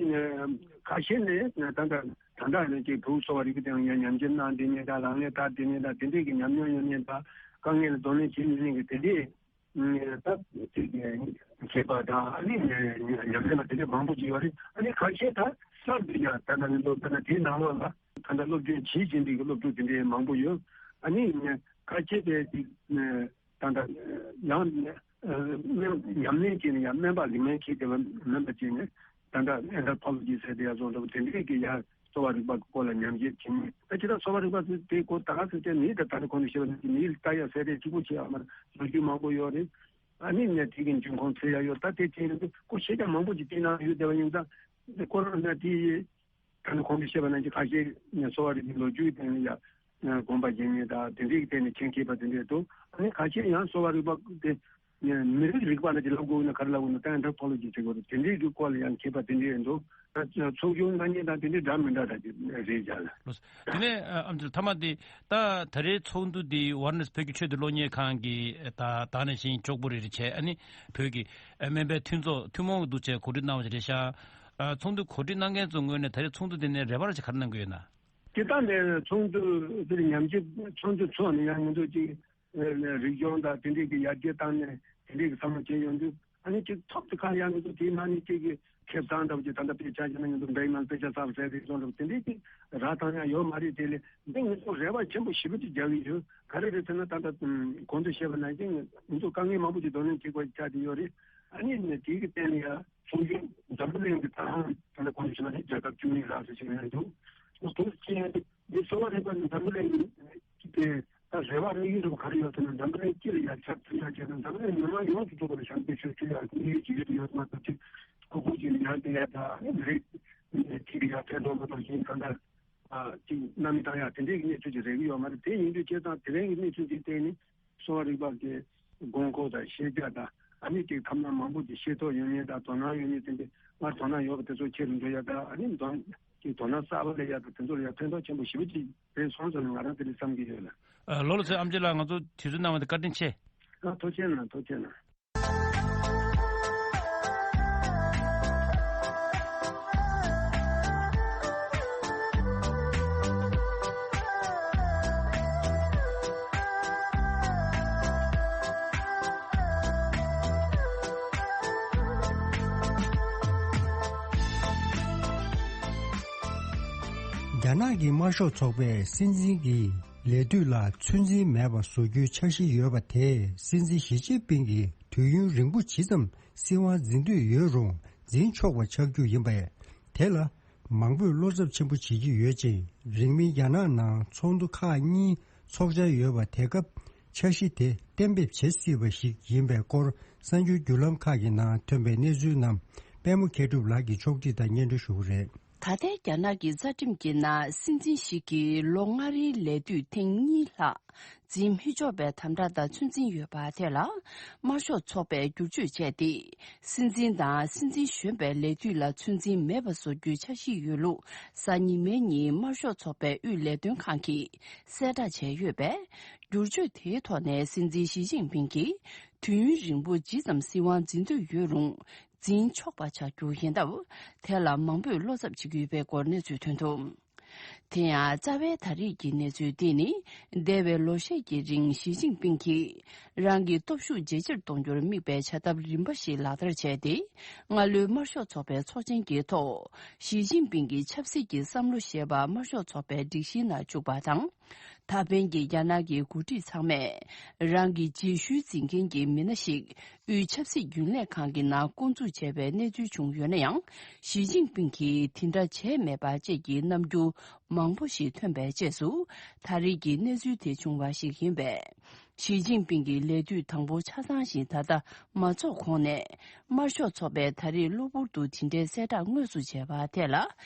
ཁ་ཤས་ནས་ད་ལྟ་ད་ལྟ་ནས་ཀྱི་བོད་གསོ་བ་རིག་པའི་སྟེང་ཡང་ཉམས་ཞིབ་གནང་བསྡད་མཁན་དང་ལག་ལེན་བསྟར་བསྡད་མཁན་དང་དེ་འདྲས་ཀྱི་ཉམས་མྱོང་ཡོད་མཁན་དང་དཀའ་ངལ་ལ་གདོང་ལེན་བྱེད་མི་མཁན་གྱི་དེ་འདྲས་ད་བྱེད་པ་དང་ཨ་ནི་ཉམས་ལེན་པ་དེ་འདྲས་མང་པོ་ཅིག་ཡོད་རེད། ཨ་ནི་ཁ་ཤས་ད་གསར་དུ་ཡང་ད་ལྟ་ནས་ལོ་ད་ལྟ་དེའི་ནང་ལོགས་ལ་ད་ལྟ་སློབ་སྦྱོང་བྱེད་བཞིན་པའི་སློབ་ཕྲུག་དེ་འདྲས་མང་པོ་ཡོད། ཨ་ནི་ཁ་ཆེ་དེ་ཅིག་ད་ལྟ་ཡང་ཉམས་ལེན་བྱས་ནས་ཡང་སྨན་པ་ལིག་མན་ཁྱེར་དེ་མིན་པ་བྱས་ནས་ད་ལྟ་ཨེན་ཐར་པོ་ལོ་ཇི་ཟེར་དེ་ཡང་བཟོ་འདྲ་བོ་དེ་འདྲས་ཀྱི་ཡང་གསོ་བ་རིག་པ་གི་སྐོར་ལ་ཉམས་ཞིབ་བྱས་ནས། ད་ཅི་ལྟར་གསོ་བ་རིག་པ་དེ་སྐོར་ད་ག་ཟེར་ཏེ་མིའི་ད་ད་ནི་གོང་དུ་བཤད་པ་ནང་བཞིན་མིའི་ལྟ་ཡག་ཟེར་དེ་གཅིག་པོ་བྱས་ཡོད་མ་རེད། ལོ་རྒྱུས་མང་པོ་ཡོད་རེད། ཨ་ནི་ནས་དེ་གི་འབྱུང་ཁུངས་འཚོལ་ཡག་ཡོད། ད་དེ་བྱས་ཡོད་དུས་ཁོ་ཤེས་རྒྱ་མང་པོ་ཅིག་བསྟན་གནང་ཡོད་བསྡད་པ་ཡིན་ཙང་། ཁོ་རང་ལ་དེ་ཡི་ད་ནི་གོང་དུ་བཤད་པ་ནང་བཞིན་ཁ་ཤས་ནས་གསོ་བ་རིག་པའི་ལོ་རྒྱུས་སྟེང་ལ་ཡ་དགོངས་པ་བཞེས་མཁན་དང་དེ་འདྲའི་སྟེང་ནས་མཁྱེན་མཁས་པ་དེ་འདྲས་འདུག་ཨ་ནི་ཁ་ཤས་ཡང་གསོ་བ་རིག་པ་དེ་མི་རིགས་རིག་པ་ལ་ཅིག་ལབ་དགོས་ན་ག་རེ་ལབ་དགོས་ན་ད་ཨེན་ཐར་པོ་ལོ་ཇི་ཟེར་དགོས་རེད། དེ་འདྲའི་གི་སྐོར་ལ་ཡང་མཁས་པ་དེ་འདྲས་འདུག་ད་ཚོགས་ཆུང་གནང་མཁན་དང་དེ་འདྲའི་འདྲ་མི་འདྲ་འདྲ་ཅིག་རེད་ཀྱང་ལ། ལགས་སོ། དེ་ནས་ཨ་ཨམ་ཆི་ལགས་མཐའ་མ་དེ་ད་ད་རེས་ཚོགས་འདུ་འདི་ཝཱ་ར་ཎ་སི་བོད་ཀྱི་ཆོས་དང་གློག་བརྙན་ཁང་གིས་ད་ད་ནང་བཞིན་ལྕོགས་པོ་རེ་རེ་བྱས། ཨ་ནི་བོད་ཀྱི་ཨ་སྨན་པའི་མཐུན་ཚོགས་ཐུན་མོང་གི་འདུག་བྱས་གོ་སྒྲིག་གནང་བ་ཞིག་རེད་ཤག་ཨ་ཚོགས་འདུ་གོ་སྒྲིག་གནང་མཁན་ཚོའི་ངོས་ནས་ད་རེས་ཚོགས་འདུ་འདི་ནས་རེ་བ་རེ་ཞིག་ག་རེ་གནང་གི་ཡོད་ན། སྤྱིར་བཏང་ནས་ཚོགས་འདུ་འདིར་ཉམས་ཞིབ་ཚོགས་འདུ་ཚོགས་ནས་ཡང་ང་ཚོ་ཅིག་རིག་གཞུང་དང་དེ་འདྲའི་གི་ཡར་རྒྱས་བཏང་ནས་དེ་འདྲའི་གི་བསམ་བློ་བྱས་ཡོང་དུས། ཨ་ནི་ཅིག་ཐོབ་ཅིག་གང་ཡང་མི་འདུག་དེའི་ནང་ནས་ཅིག་གི་ཁེ་བཟང་འདྲ་བོ་ཅིག་ད་ལྟ་དཔེ་ཆ་བཞག་ན་ང་ཚོ་འབྲེལ་ནང་དཔེ་ཆ་གསར་བཟོ་རེ་བཟོ་འདྲ་བོ་དེ་འདྲའི་ཅིག་རག་ཐང་ཡང་ཡོད་མ་རེད། དེ་ལས་འདི་ང་ཚོ་རེ་བ་ཆེན་པོ་ཞེ་པོ་ཅིག་རྒྱག་གི་ཡོད། ག་རེ་རེད་ཟེར་ན་ད་ལྟ་གོང་དུ་བཤད་པ་ནང་བཞིན་ང་ཚོ་དཀའ་ངལ་མང་པོ་ཅིག་གདོང་ལེན་བྱེད་དགོས་ཆགས་ཀྱི་ཡོད་རེད། ཨ་ནི་ནས་དེའི་གི་སྟེང་ལ་ཡང་ཚོགས་ཆུང་འཛམ་བུ་གླིང་གི་ད་ལྟ་ད་ལྟ་གོང་དུ་བཤད་པ་ནི་རྒྱལ་ཁབ་བཅུ་གཉིས་ལྷག་ཙམ་ཞིག་ཡོད་འདུག་དེ་ཚོ་ཅིག་འདི་གསོ་བ་རིག་པ་ནི་འཛམ་བུ་གླིང་གི་དེ། ད་རེ་བ་དམིགས་ཡུལ་རུ་ག་རེ་ཡོད་ཟེར་ན། འཛམ་བུ་གླིང་སྤྱི་ལ་ཡར་ཁྱབ་མཐུན་སྦྱོར་བྱས་ཏེ་འཛམ་བུ་གླིང་མི་མང་ཡོངས་སུ་རྫོགས་པ་ལ་ཞབས་འདེགས་ཞུ་ཐུབ་ཡག་དམིགས་ཡུལ་ཅིག་ཡོད་དུ་ཡོད་མ་གཏོགས་ཅིག་ཁུ་ཁུ་ཅིག་ལ་ཡར་བསྡད་ཡག་དང་མི་རིགས་ཅིག་གི་ཡར་ཕན་ཐོགས་མ་གཏོགས་གཞན་གང་ལྟར་ཅིག་གནམ་མེད་ས་མེད་ཡག་དེ་འདྲའི་གི་གནས་ཚུལ་ཅིག་རེག་གི་ཡོད་མ་རེད། དེ་ཡིན་དུས་བྱས་ཙང་དེ་རིང་གི་གནས་ཚུལ་འདི་བལྟས་ནས་གསོ་བ་རིག་པ་གི་དགོས་མཁོ་དང་ཤེས་བྱ་དང་ཨ་ནི་དེ་ཁམས་ན་མང་པོ་ཅིག་ཤེས་རྟོགས་ཡོད་མཁན་དང་དོ་སྣང་ཡོད་མཁན་དེ་འདྲ་སྔར་དོ་སྣང་ཡོད་པ་དེ་ཚོ་ཆེ་རུ་འགྲོ་ཡག་དང་ཨ་ནི་དོ་ཅིག་དོ་སྣང་གསར་པ་སླེབས་ཡག་དང་དེ་ཚོ་ལ་ཡང་ཕན་ཐོགས་ཆེན་པོ་ཞེ་པོ་ཅིག་རེད་སོང་ཟེར་ནས་ང་རང་དེ་འདྲ་བསམ་གྱི་ཡོད་ལ། ཨ་ལོ་ལགས་སོ། ཨམ་ཆི་ལགས་ང་ཚོ་དུས་ཚོད་གནང་བ་དེ་བཀའ་དྲིན་ཆེ། ཨ་ཐུགས་རྗེ་གནང་། ཐུགས་རྗེ་གནང་། རྒྱ་ནག་གི་དམར་ཤོག་ཚོགས་པས་སྲིད་འཛིན་གྱི་ལས་དུས་ལ་ཚོད་འཛིན་མེད་པ་བཟོ་རྒྱུའི་འཆར་གཞི་ཡོད་པ་དེས་སྲིད་འཛིན་ཞི་ཅིན་ཕིང་གིས་དུས་ཡུན་རིང་པོ་ཇི་ཙམ་སྲིད་དབང་འཛིན་འདོད་ཡོད་རུང་འཛིན་ཆོག་པ་ཆགས་རྒྱུ་ཡིན་པས། དེ་ལ་མང་པོས་བློ་འཚབ་ཆེན་པོ་བྱེད་ཀྱི་ཡོད་ཅིང་། རིང་མིན་རྒྱ་ནག་ནང་ཚོགས་འདུ་ཁག་གཉིས་ཚོགས་འཆར་ཡོད་པ་དེ་སྐབས་འཆར་གཞི་དེ་གཏན་འབེབས་བྱེད་སྲིད་པ་ཞིག་ཡིན་པའི་སྐོར་གསར་འགྱུར་བརྒྱུད་ལམ་ཁག་གི་ནང་ཐོན་པའི་གནས་ཚུལ་རྣམས་པད་མ་མཁས་གྲུབ་ལགས་ཀྱིས་ཕྱོགས་སྒྲིག་དང་སྙན་སྒྲོན་ཞུ་གི་རེད། ད་ལྟའི་རྒྱ་ནག་གི་རྩ་ཁྲིམས་ཀྱི་ནང་སྲིད་འཛིན་ཞིག་གིས་ལོ་ལྔ་རེའི་ལས་དུས་ཐེངས་གཉིས་ལྷག་འཛིན་མི་ཆོག་པའི་དམ་དྲག་དང་ཚོད་འཛིན་ཡོད་པ་དེ་ལ་དམར་ཤོག་ཚོགས་པས་བསྒྱུར་བཅོས་བྱས་ཏེ། སྲིད་འཛིན་དང་སྲིད་འཛིན་གཞོན་པའི་ལས་དུས་ལ་ཚོད་འཛིན་མེད་པ་བཟོ་རྒྱུའི་འཆར་གཞི་ཡོད་ལུགས་གཟའ་ཉི་མའི་ཉིན་དམར་ཤོག་ཚོགས་པའི་དབུས་ལས་དོན་ཁང་གིས་གསལ་བསྒྲགས་བྱས་ཡོད་པས། བསྒྱུར་བཅོས་དེའི་ཐོག་ནས་སྲིད་འཛིན་ཞི་ཅིན་ཕིང་གིས་དུས་ཡུན་རིང་པོ་ཇི་ཙམ་སྲིད་དབང་འཛིན་འདོད་ཡོད་རུང་འཛིན་ཆོག་པ་ཆགས་རྒྱུ་ཡིན་སྟབས། དེ་ལ་མང་པོས་བློ་འཚབ་བྱེད་ཀྱི་ཡོད་པའི་སྐོར་གནས་ཚུལ་ཐོན་འདུག་དེ་ཡང་རྩ་བའི་ད་རེས་ཀྱི་གནས་ཚུལ་འདི་ནི། འདས་པའི་ལོ་ཤས་ཀྱི་རིང་ཞི་ཅིན་ཕིང་གིས་རང་གི་སྟོབས་ཤུགས་ཇེ་ཆེར་གཏོང་རྒྱུར་དམིགས་པའི་བྱ་ཐབས་རིམ་པ་ཞིག་ལག་བསྟར་བྱས་ཏེ། སྔ་ལོའི་དམར་ཤོག་ཚོགས་པའི་ཚོགས་ཆེན་གྱི་ཐོག་ཞི་ཅིན་ཕིང་གི་ཆབ་སྲིད་ཀྱི་བསམ་བློ་ཞེས་པ་དམར་ཤོག་ཚོགས་པའི་སྒྲིག་གཞིའི་ནང་བཅུག་པ་དང་། ད་ཕན་གྱི་རྒྱ་ནག་གི་འགོ་ཁྲིད་ཚང་མས་རང་གི་རྗེས་ཤུལ་འཛིན་མཁན་གྱི་མི་སྣ་ཞིག་དབུས་ཆབ་སྲིད་རྒྱུན་ལས་ཁང་གི་ནང་བསྐོ་འཛུགས་བྱས་པའི་གནས་ཚུལ་བྱུང་ཡོད་ན་ཡང་། ཞི་ཅིན་ཕིང་གིས་དེ་འདྲ་བྱས་མེད་པ་བཅས་ཀྱི་རྣམ་འགྱུར་མང་པོ་ཞིག་ཐོན་པའི་རྗེས་སུ། ད་རེས་ཀྱི་གནས་ཚུལ་དེ་བྱུང་བ་ཞིག་ཡིན་པས། ཞི་ཅིན་ཕིང་གི་ལས་དུས་དང་པོ་ཆ་ཚང་ཞིག་ད་ལྟ་མ་རྫོགས་གོང་ནས། དམར་ཤོག་ཚོགས་པས་ད་རེས་གློ་བུར་དུ་དེ་འདྲའི་གསལ་བསྒྲགས་དངོས་སུ་བྱས་པ་དེ་ལ།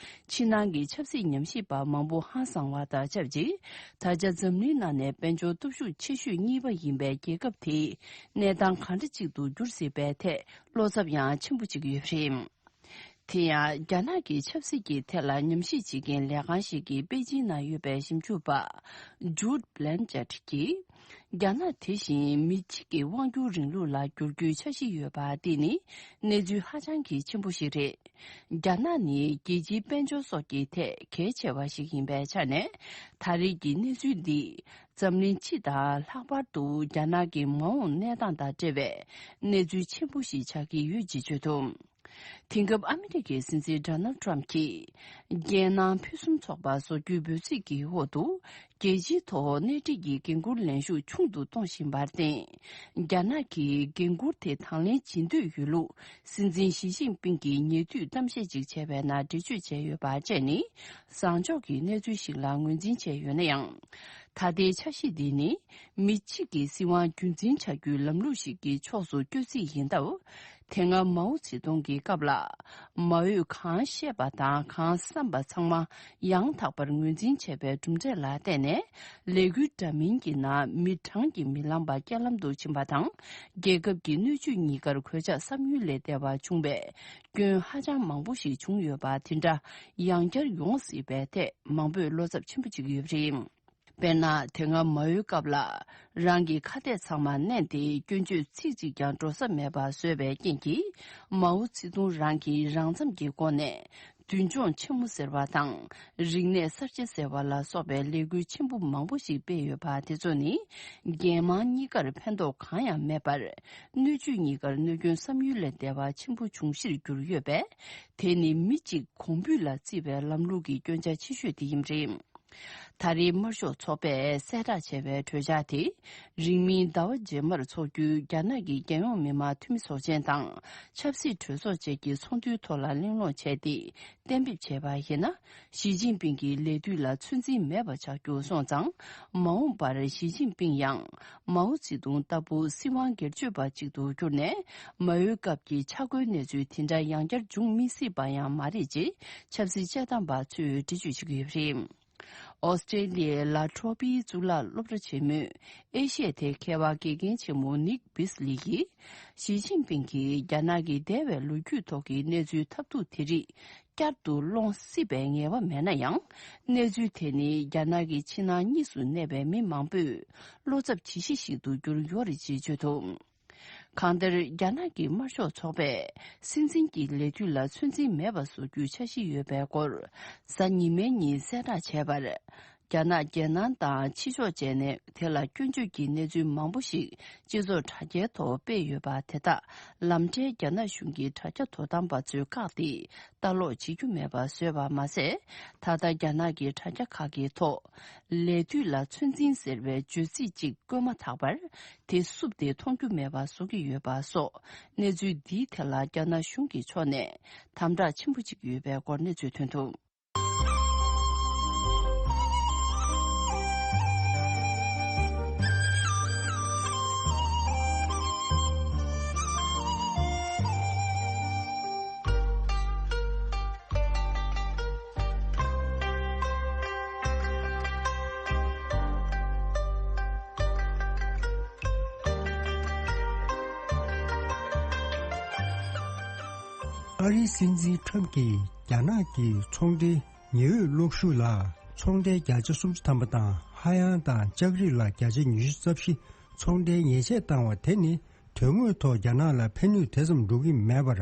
ཕྱི་ནང་གི་ཆབ་སྲིད་ཉམས་ཞིབ་པ་མང་པོ་ཧང་སངས་པ་དང་ཆབས་ཅིག་ད་ཆ་འཛམ་གླིང་ནང་ནས་དཔལ་འབྱོར་སྟོབས་ཤུགས་ཆེ་ཤོས་གཉིས་པ་ཡིན་པའི་རྒྱལ་ཁབ་དེའི་གནས་སྟངས་གང་འདྲ་ཅིག་ཏུ་འགྱུར་སྲིད་པའི་ཐད་བློ་འཚབ་ཡང་ཆེན་པོ་བྱེད་ཀྱི་ཡོད་པ་རེད། དེ་ཡང་རྒྱ་ནག་གི་ཆབ་སྲིད་ཀྱི་ཐད་ལ་ཉམས་ཞིབ་བྱེད་མཁན་ལས་ཁང་ཞིག་གི་པེ་ཅིན་ནང་ཡོད་པའི་ཞིབ་འཇུག་པ་Jude Blanchett་གྱིས། རྒྱ་ནག་དེ་བཞིན་མི་གཅིག་གི་དབང་སྒྱུར་རིང་ལུགས་ལ་བསྒྱུར་རྒྱུའི་འཆར་གཞི་ཡོད་པ་དེ་ནི་གནས་ཚུལ་ཧ་ཅང་གི་ཆེན་པོ་ཞིག་རེད། རྒྱ་ནག་ནི་རྒྱལ་སྤྱིའི་དཔལ་འབྱོར་སོགས་ཀྱི་ཐད་གལ་ཆེ་བ་ཞིག་ཡིན་པའི་ཆ་ནས། ད་རེས་ཀྱི་གནས་ཚུལ་འདིས་འཛམ་གླིང་སྤྱི་དང་ལྷག་པར་དུ་རྒྱ་ནག་གི་མ་འོངས་གནས་སྟངས་དང་འབྲེལ་བའི་གནས་ཚུལ་ཆེན་པོ་ཞིག་ཆགས་ཀྱི་ཡོད་ཅེས་བརྗོད་འདུག་དེང་སྐབས་ཨ་མི་རི་ཀའི་སྲིད་འཛིན་ཌོ་ནལ་ཊམ་གྱིས་རྒྱལ་ནང་ཕུན་སུམ་ཚོགས་པ་བཟོ་རྒྱུའི་འབོད་ཚིག་གི་འོག་ཏུ། རྒྱལ་སྤྱིའི་ཐོག་སྣེ་ཁྲིད་ཀྱི་འགན་འཁུར་ལེན་ཤུགས་ཆུང་དུ་གཏོང་བཞིན་པར་བརྟེན། རྒྱ་ནག་གིས་འགན་འཁུར་དེ་དང་ལེན་བྱེད་འདོད་ཡོད་ལུགས་སྲིད་འཛིན་ཞི་ཅིན་ཕིང་གིས་ཉེ་དུས་གཏམ་བཤད་ཅིག་བྱས་པའི་ནང་འགྲེལ་བརྗོད་བྱས་ཡོད་པ་བཅས་ནི། བཟང་ཕྱོགས་ཀྱི་གནས་ཚུལ་ཞིག་ལ་ངོས་འཛིན་བྱས་ཡོད་ན་ཡང་། ད་ལྟའི་འཆར་གཞི་འདི་ནི། མི་གཅིག་གིས་སྲིད་དབང་རྒྱུན་འཛིན་བྱ་རྒྱུའི་ལམ་ལུགས་ཤིག་གི་ཕྱོགས་སུ་བསྐྱོད་རྩིས་ཡིན་སྟབས། དེ་སྔ་མའོ་ཙེ་ཏུང་གི་སྐབས་ལ། མ་འོས་གང་བཤད་པ་དང་གང་བསམ་པ་ཚང་མ་ཡང་དག་པར་ངོས་འཛིན་བྱས་པའི་གྲུབ་འབྲས་ལ་བརྟེན་ནས། ལས་འགུལ་འདྲ་མིན་གྱི་ནང་མི་གྲངས་ཀྱིས་མི་ལངས་པ་རྐྱེན་ལམ་དུ་ཕྱིན་པ་དང་། རྒྱལ་ཁབ་ཀྱི་སྣོད་བཅུད་གཉིས་ཀར་གོད་ཆག་བསམ་ཡུལ་ལས་འདས་པ་བྱུང་བའི་སྐྱོན་ཧ་ཅང་མང་པོ་ཞིག་བྱུང་ཡོད་པ་དེ་འདྲ་ཡང་བསྐྱར་ཡོང་སྲིད་པའི་ཐད་མང་པོས་བློ་འཚབ་ཆེན་པོ་བྱེད་ཀྱི་ཡོད་པ་རེད། དཔེར་ན། དེ་སྔ་མའོའི་སྐབས་ལ། རང་གི་ཁ་གཏད་ཚང་མ་མནན་ཏེ་སྐྱོན་བརྗོད་ཚིག་གཅིག་ཀྱང་འགྲོ་ས་མེད་པ་བཟོས་པའི་རྐྱེན་གྱིས། མའོ་ཙེ་ཏུང་རང་གིས་རང་འཚམ་གྱི་སྒོ་ནས། མདུན་ལྗོངས་ཆེན་མོ་ཟེར་བ་དང་། རིག་གནས་གསར་བརྗེ་ཟེར་བ་ལ་སོགས་པའི་ལས་འགུལ་ཆེན་པོ་མང་པོ་ཞིག་སྤེལ་ཡོད་པ་དེ་ཚོ་ནི། རྒྱལ་དམངས་གཉིས་ཀར་ཕན་ཐོགས་གང་ཡང་མེད་པར། སྣོད་བཅུད་གཉིས་ཀར་གནོད་སྐྱོན་བསམ་ཡུལ་ལས་འདས་པ་ཆེན་པོ་འབྱུང་གཞིར་གྱུར་ཡོད་པས། དེ་ནི་མི་གཅིག་གོང་འབུད་ལ་བརྩིས་པའི་ལམ་ལུགས་ཀྱི་སྐྱོན་ཆ་ཆེ་ཤོས་དེ་ཡིན་པ་རེད། ད་རེས་དམར་ཤོག་ཚོགས་པས་གསལ་བསྒྲགས་བྱས་པའི་གྲོས་འཆར་དེ། རིང་མིན་ཟླ་བ་རྗེས་མར་འཚོགས་རྒྱུའི་རྒྱ་ནག་གི་རྒྱལ་ཡོངས་མི་དམངས་འཐུས་མི་ཚོགས་ཆེན་དང་། ཆབ་སྲིད་གྲོས་ཚོགས་བཅས་ཀྱི་ཚོགས་འདུའི་ཐོག་ལ་གླེང་སློང་བྱས་ཏེ། གཏན་འབེབས་བྱས་པ་ཡིན་ན། ཞི་ཅིན་ཕིང་གི་ལས་དུས་ལ་ཚོད་འཛིན་མེད་པ་ཆགས་རྒྱུ་སོང་ཙང་། མ་འོངས་པར་ཞི་ཅིན་ཕིང་ཡང་། མའོ་ཙེ་ཏུང་ལྟ་བུ་སྲིད་དབང་སྒེར་གཅོད་པ་ཅིག་ཏུ་གྱུར་ནས། མ་འོངས་སྐབས་ཀྱི་ཆག་སྒོའི་གནས་ཚུལ་དེ་འདྲ་ཡང་བསྐྱར་འབྱུང་མི་སྲིད་པ་ཡང་མ་རེད་ཅེས། ཆབ་སྲིད་དཔྱད་གཏམ་པ་ཚོས་འགྲེལ་བརྗོད་བྱེད་ཀྱི་ཡོད་པ་རེད། ཨོ་སི་ཀྲེ་ལི་ཡའི་ལ་ཁྲོ་པིའི་གཙུག་ལག་སློབ་གྲྭ་ཆེན་མོའི་ཨེ་ཤི་ཡ་ཐད་མཁས་པ་དགེ་རྒན་ཆེན་མོ་ནིག་བིས་ལི་ཡིས། ཞི་ཅིན་ཕིང་གིས་རྒྱ་ནག་གི་འདས་པའི་ལོ་རྒྱུས་ཐོག་གི་གནས་ཚུལ་ཐབས་སྡུག་དེ་རིགས་བསྐྱར་དུ་སློང་སྲིད་པའི་ངེས་པ་མེད་ན་ཡང་། གནས་ཚུལ་དེ་ནི་རྒྱ་ནག་གི་ཕྱི་ནང་གཉིས་སུ་གནས་པའི་མི་མང་པོས་བློ་འཚབ་བྱེད་གཞི་ཞིག་ཏུ་གྱུར་ཡོད་རེད་ཅེས་བརྗོད་འདུག་གང་ལྟར། རྒྱ་ནག་གི་དམར་ཤོག་ཚོགས་པས་སྲིད་འཛིན་གྱི་ལས་དུས་ལ་ཚོད་འཛིན་མེད་པ་བཟོ་རྒྱུའི་འཆར་གཞི་ཡོད་པའི་སྐོར། གཟའ་ཉི་མའི་ཉིན་གསལ་བསྒྲགས་བྱས་པར། རྒྱ་ནག་རྒྱལ་ནང་དང་ཕྱི་ཕྱོགས་བཅས་ནས་དེ་ལ་སྐྱོན་བརྗོད་ཀྱི་གནས་ཚུལ་མང་པོ་ཞིག་སྤྱི་ཚོགས་དྲ་རྒྱའི་ཐོག་སྤེལ་ཡོད་པ་དེ་དག་ལམ་འཕྲལ་རྒྱ་ནག་གཞུང་གི་དྲ་རྒྱ་དོ་དམ་པ་ཚོས་བཀག་སྟེ། ལྟ་ཀློག་བྱེད་རྒྱུ་མེད་པ་བཟོས་པ་མ་ཟད། ད་ལྟ་རྒྱ་ནག་གི་དྲ་རྒྱ་ཁག་གི་ཐོག་ལས་དུས་ལ་ཚོད་འཛིན་ཟེར་བའི་བརྗོད་ཚིག་ཅིག་བཀོད་མ་ཐག་པར། དེ་བསུབས་ཏེ་མཐོང་རྒྱུ་མེད་པ་བཟོ་གི་ཡོད་པ་སོགས། གནས་ཚུལ་འདིའི་ཐད་ལ་རྒྱ་ནག་གཞུང་གི་ཕྱོགས་ནས་དམ་དྲག་ཆེན་པོ་བྱེད་ཀྱི་ཡོད་པའི་སྐོར་གནས་ཚུལ་ཐོན་འདུག་ཨ་རིའི་སྲིད་འཛིན་ཁྲམ་གྱིས་རྒྱ་ནག་གི་ཚོང་འབྲེལ་ཉི་འོད་གློག་ཤུགས་ལ་ཚོང་འབྲེལ་བརྒྱ་ཆ་སུམ་ཅུ་ཐམ་པ་དང་། ཧ་ཡང་དང་ལྕགས་རིགས་ལ་བརྒྱ་ཆ་ཉི་ཤུ་རྩ་བཞི་ཚོང་འབྲེལ་ཉེས་ཆད་བཏང་བ་དེ་ནི། དོན་དངོས་ཐོག་རྒྱ་ནག་ལ་ཕན་ནུས་དེ་ཙམ་འགྲོ་གི་མེད་པར།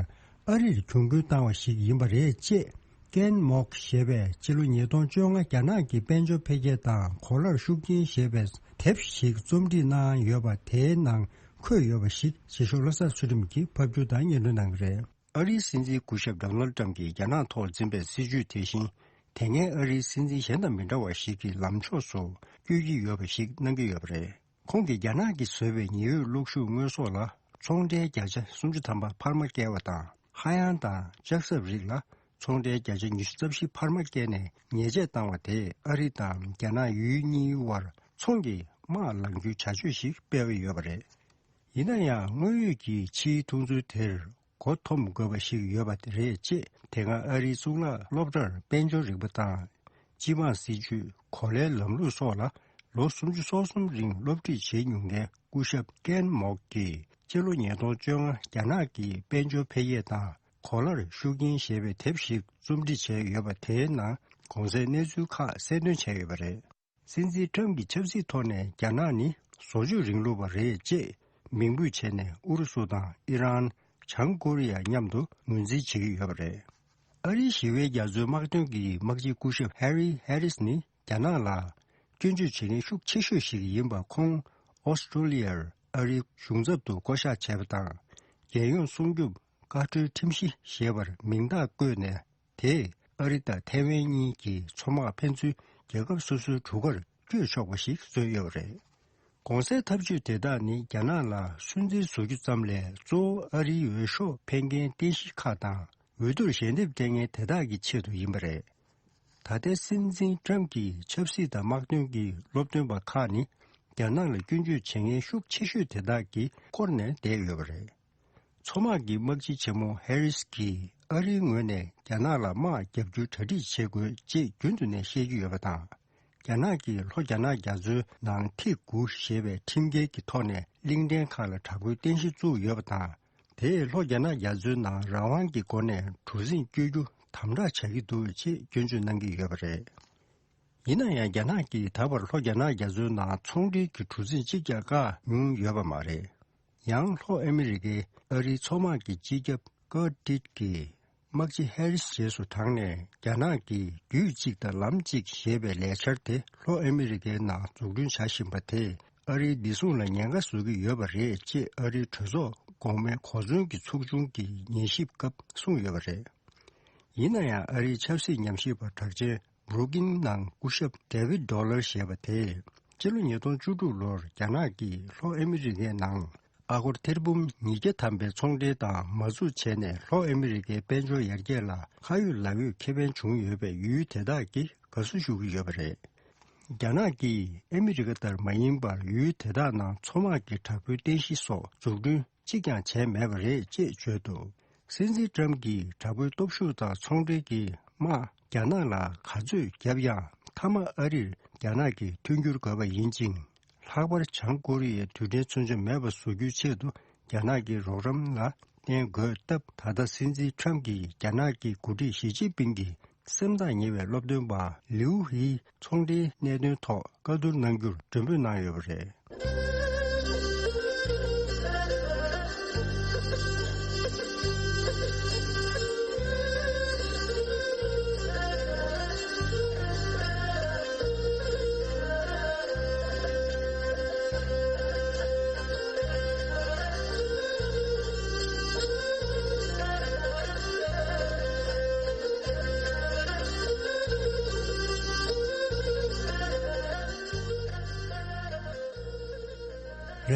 ཨ་རིར་གྱོང་གུན་བཏང་བ་ཞིག་ཡིན་པ་རེད་ཅེས། ཀེན་མོག་ཞེས་པས་སྤྱི་ལོ་ཉིས་སྟོང་བཅོ་ལྔ་རྒྱ་ནག་གི་དཔལ་འབྱོར་འཕེལ་རྒྱས་དང་གོ་ལར་ཤུགས་རྐྱེན་ཞེས་པའི་དེབ་ཞིག་རྩོམ་སྒྲིག་གནང་ཡོད་པ་དེའི་ནང་འཁོད་ཡོད་པ་ཞིག་རྗེས་ཤོག་བློ་བཟང་ཚུལ་ཁྲིམས་ཀྱིས་ཕབ་སྒྱུར་དང་སྙན་སྒྲོན་གནང་གི་རེད། ཨ་རིའི་སྲིད་འཛིན་སྐུ་ཞབས་ཌོ་ནལ་ཏྲམ་གྱིས་རྒྱ་ནག་ཐོག་འཛིན་པའི་སྲིད་བྱུས་དེ་བཞིན། དེ་སྔའི་ཨ་རིའི་སྲིད་འཛིན་གཞན་དང་མི་འདྲ་བ་ཞིག་གི་ལམ་ཕྱོགས་སུ་བསྐྱོད་ཀྱི་ཡོད་པ་ཞིག་གནང་གི་ཡོད་པ་རེད། ཁོང་གིས་རྒྱ་ནག་གིས་བཟོས་པའི་ཉི་འོད་གློག་ཤུགས་དངོས་ཟོག་ལ་ཚོང་འབྲེལ་བརྒྱ་ཆ་སུམ་ཅུ་ཐམ་པ་འཕར་མ་བསྐྱལ་བ་དང་། ཧ་ཡང་དང་ལྕགས་སྲབ་རིགས་ལ་ཚོང་འབྲེལ་བརྒྱ་ཆ་ཉི་ཤུ་རྩ་བཞི་འཕར་མ་བསྐྱལ་ནས་ཉེས་ཆད་བཏང་བ་དེས་ཨ་རི་དང་རྒྱ་ནག་ཡུལ་གཉིས་དབར་ཚོང་གི་དམག་ལངས་རྒྱུའི་བྱ་སྤྱོད་ཞིག་སྤེལ་བ་ཡོད་པ་རེད། ཡིན་ན་ཡང་དངོས་ཡོད་ཀྱི་ཕྱིའི་མཐོང་ཚུལ་དེར། མགོ་འཐོམ་དགོས་པ་ཞིག་ཡོད་པ་རེད་ཅེས། དེ་སྔ་ཨ་རིའི་གཙུག་ལག་སློབ་གྲྭར་དཔལ་འབྱོར་རིག་པ་དང་། སྤྱི་དམངས་སྲིད་ཇུས། གོ་ལའི་ལམ་ལུགས་སོགས་ལ་ལོ་སུམ་ཅུ་སོ་གསུམ་རིང་སློབ་ཁྲིད་བྱེད་མྱོང་མཁན་སྐུ་ཞབས་ཀེན་མོག་གིས། སྤྱི་ལོ་ཉིས་སྟོང་བཅོ་ལྔ་རྒྱ་ནག་གི་དཔལ་འབྱོར་འཕེལ་རྒྱས་དང་གོ་ལར་ཤུགས་རྐྱེན་ཞེས་པའི་དེབ་ཞིག་རྩོམ་སྒྲིག་བྱས་ཡོད་པ་དེའི་ནང་གོང་གསལ་གནས་ཚུལ་ཁག་གསལ་སྟོན་བྱས་ཡོད་པ་རེད། སྲིད་འཛིན་ཁྲམ་གྱིས་ཆབ་སྲིད་ཐོག་ནས་རྒྱ་ནག་ནི་བཟོ་བཅོས་རིང་ལུགས་པ་རེད་ཅེས་མིང་འབོད་བྱས་ནས་ཨུ་རུ་སུ་དང་ཨི་རན། བྱང་ཀོ་རི་ཡ་མཉམ་དུ་ངོས་འཛིན་བྱེད་ཀྱི་ཡོད་པ་རེད། ཨ་རིའི་ཞི་བའི་རྒྱ་མཚོའི་དམག་དོན་གྱི་དམག་སྤྱི་སྐུ་ཞབས་ཧེ་རི་ཧེ་རིས་ནི་རྒྱ་ནག་ལ་སྐྱོན་བརྗོད་བྱེད་མཁན་ཤུགས་ཆེ་ཤོས་ཤིག་ཡིན་པ་ཁོང་ཨོ་སི་ཀྲོ་ལི་ཡར་ཨ་རིའི་གཞུང་ཚབ་ཏུ་བསྐོ་གཞག་བྱས་པ་དང་། རྒྱལ་ཡོངས་སྲུང་སྐྱོབ་ བཀའ་འཁྲོལ་ཁྲིམས་གཞི་ཞེས་པར་མིང་རྟགས་བཀོད་ནས། དེས་ཨ་རི་དང་ཐའེ་ཝན་གཉིས་ཀྱི་མཚོ་དམག་ཕན་ཚུན་རྒྱལ་ཁབ་སོ་སོའི་གྲུ་ཁར་བསྐྱོད་ཆོག་པ་ཞིག་བཟོས་ཡོད་པ་རེད། གོང་གསལ་ཐབས་ཇུས་དེ་དག་ནི་རྒྱ་ནག་ལ་སུན་གཙེར་བཟོ་རྒྱུ་ཙམ་ལས། གཙོ་བོ་ཨ་རིའི་འོས་ཤོག་འཕེན་མཁན་རྟེན་གཞི་ཁག་དང་། འོས་བསྡུར་ཞལ་འདེབས་སྤྲད་མཁན་དེ་དག་གི་ཆེད་དུ་ཡིན་པ་རེད། ད་ལྟའི་སྲིད་འཛིན་ཊམ་གྱི་ཆབ་སྲིད་དང་དམག་དོན་གྱི་སློབ་སྟོན་པ་ཁག་ནི། རྒྱ་ནག་ལ་སྐྱོན་བརྗོད་བྱེད་མཁན་ཤུགས་ཆེ་ཤོས་དེ་དག་གིས་བསྐོར་ནས་བསྡད་ཡོད་པ་རེད། མཚོ་དམག་གི་དམག་སྤྱི་ཆེན་མོ་ཧེ་རིས་ཀྱིས་ཨ་རིའི་ངོས་ནས་རྒྱ་ནག་ལ་དམག་བརྒྱབ་རྒྱུའི་གྲ་སྒྲིག་བྱེད་དགོས་ཅེས་རྒྱུན་དུ་ནས་བཤད་ཀྱི་ཡོད་པ་དང་། རྒྱ་ནག་གིས་ལྷོ་རྒྱ་ནག་རྒྱ་མཚོའི་ནང་ཐིག་དགུ་ཞེས་པའི་ཁྲིམས་འགལ་གྱི་ཐོག་ནས་གླིང་ཕྲན་ཁག་ལ་དྲག་པོའི་རྟེན་གཞི་བཙུགས་ཡོད་པ་དང་། དེས་ལྷོ་རྒྱ་ནག་རྒྱ་མཚོའི་ནང་རང་དབང་གི་སྒོ་ནས་གྲུ་གཟིངས་བསྐྱོད་རྒྱུ་དམ་དྲག་བྱ་གི་འདུག་ཅེས་སྐྱོན་བརྗོད་གནང་གི་ཡོད་པ་རེད། ཡིན་ན་ཡང་། རྒྱ་ནག་གིས་ད་བར་ལྷོ་རྒྱ་ནག་རྒྱ་མཚོའི་ནང་ཚོང་འབྲེལ་གྱི་གྲུ་གཟིངས་གཅིག་ཀྱང་བཀག་མྱོང་ཡོད་པ་མ་རེད། ཡང་ལྷོ་ཨ་མི་རི་ཀའི་ཨ་རིའི་མཚོ་དམག་གི་སྤྱི་ཁྱབ་ཀར་ཏིད་ཀྱིས་དམག་སྤྱི་ཧེ་རིས་རྗེས་སུ་འབྲངས་ནས། རྒྱ་ནག་གིས་རྒྱུད་གཅིག་དང་ལམ་གཅིག་ཞེས་པའི་ལས་འཆར་དེ་ལྷོ་ཨ་མི་རི་ཀའི་ནང་འཛུགས་སྐྲུན་བྱ་བཞིན་པ་དེས། ཨ་རིའི་བདེ་སྲུང་ལ་ཉེན་ཁ་བཟོ་གི་ཡོད་པ་རེད་ཅེས་ཨ་རིའི་གྲོས་ཚོགས་གོང་མའི་གོ་མཚོན་གྱི་ཚོགས་ཆུང་གིས་ཉན་ཞིབ་སྐབས་གསུངས་ཡོད་པ་རེད། ཡིན་ན་ཡང་། ཨ་རིའི་ཆབ་སྲིད་ཉམས་ཞིབ་པ་གྲགས་ཅན་བྷུ་རུག་ཀིན་ནང་སྐུ་ཞབས་ཌེ་ཝིད་ཌོ་ལར་ཞེས་པ་དེས། སྤྱི་ལོ་ཉིས་སྟོང་བཅུ་དྲུག་ལོར་རྒྱ་ནག་གིས་ལྷོ་ཨ་མི་རི་ཀའི་ནང་ཨ་སྒོར་ཐེར་འབུམ་ཉིས་བརྒྱ་ཐམ་པའི་ཚོང་འབྲེལ་དང་མ་འཛུགས་བྱས་ནས། ལྷོ་ཨ་མི་རི་ཀའི་དཔལ་འབྱོར་ཡར་རྒྱས་ལ་ཁ་ཡོད་ལག་ཡོད་ཁེ་ཕན་བྱུང་ཡོད་པའི་ཡུལ་དེ་དག་གིས་དགའ་བསུ་ཞུ་གི་ཡོད་པ་རེད། རྒྱ་ནག་གིས་ཨ་མི་རི་ཀ་ལྟར་མ་ཡིན་པར་ཡུལ་དེ་དག་ནང་མཚོ་དམག་གི་དྲག་པོའི་རྟེན་གཞི་སོགས་འཛུགས་སྐྲུན་གཅིག་ཀྱང་བྱས་མེད་པ་རེད་ཅེས་བརྗོད་འདུག། སྲིད་འཛིན་ཊམ་གྱིས་དྲག་པོའི་སྟོབས་ཤུགས་དང་ཚོང་འབྲེལ་གྱི་དམག་རྒྱ་ནག་ལ་ག་ཚོད་བརྒྱབ་ཡང་། མཐའ་མ་ཨ་རིར་རྒྱ་ནག་གིས་མཐུན་འགྱུར་དགོས་པ་ཡིན་ཅིང་། ལྷག་པར་བྱང་ཀོ་རི་ཡའི་རྡུལ་ཕྲན་མཚོན་ཆ་མེད་པ་བཟོ་རྒྱུའི་ཆེད་དུ་རྒྱ་ནག་གི་རོགས་རམ་ལ་བརྟེན་དགོས་སྟབས། ད་ལྟ་སྲིད་འཛིན་ཊམ་གྱིས་རྒྱ་ནག་གི་འགོ་ཁྲིད་ཞི་ཅིན་ཕིང་གི་སེམས་ཐག་ཉེ་བའི་སློབ་སྟོན་པ་ལིའུ་ཧིའི་ཚོང་འབྲེལ་གནད་དོན་ཐོག་བཀའ་བསྡུར་གནང་རྒྱུར་མགྲོན་འབོད་གནང་ཡོད་པ་རེད།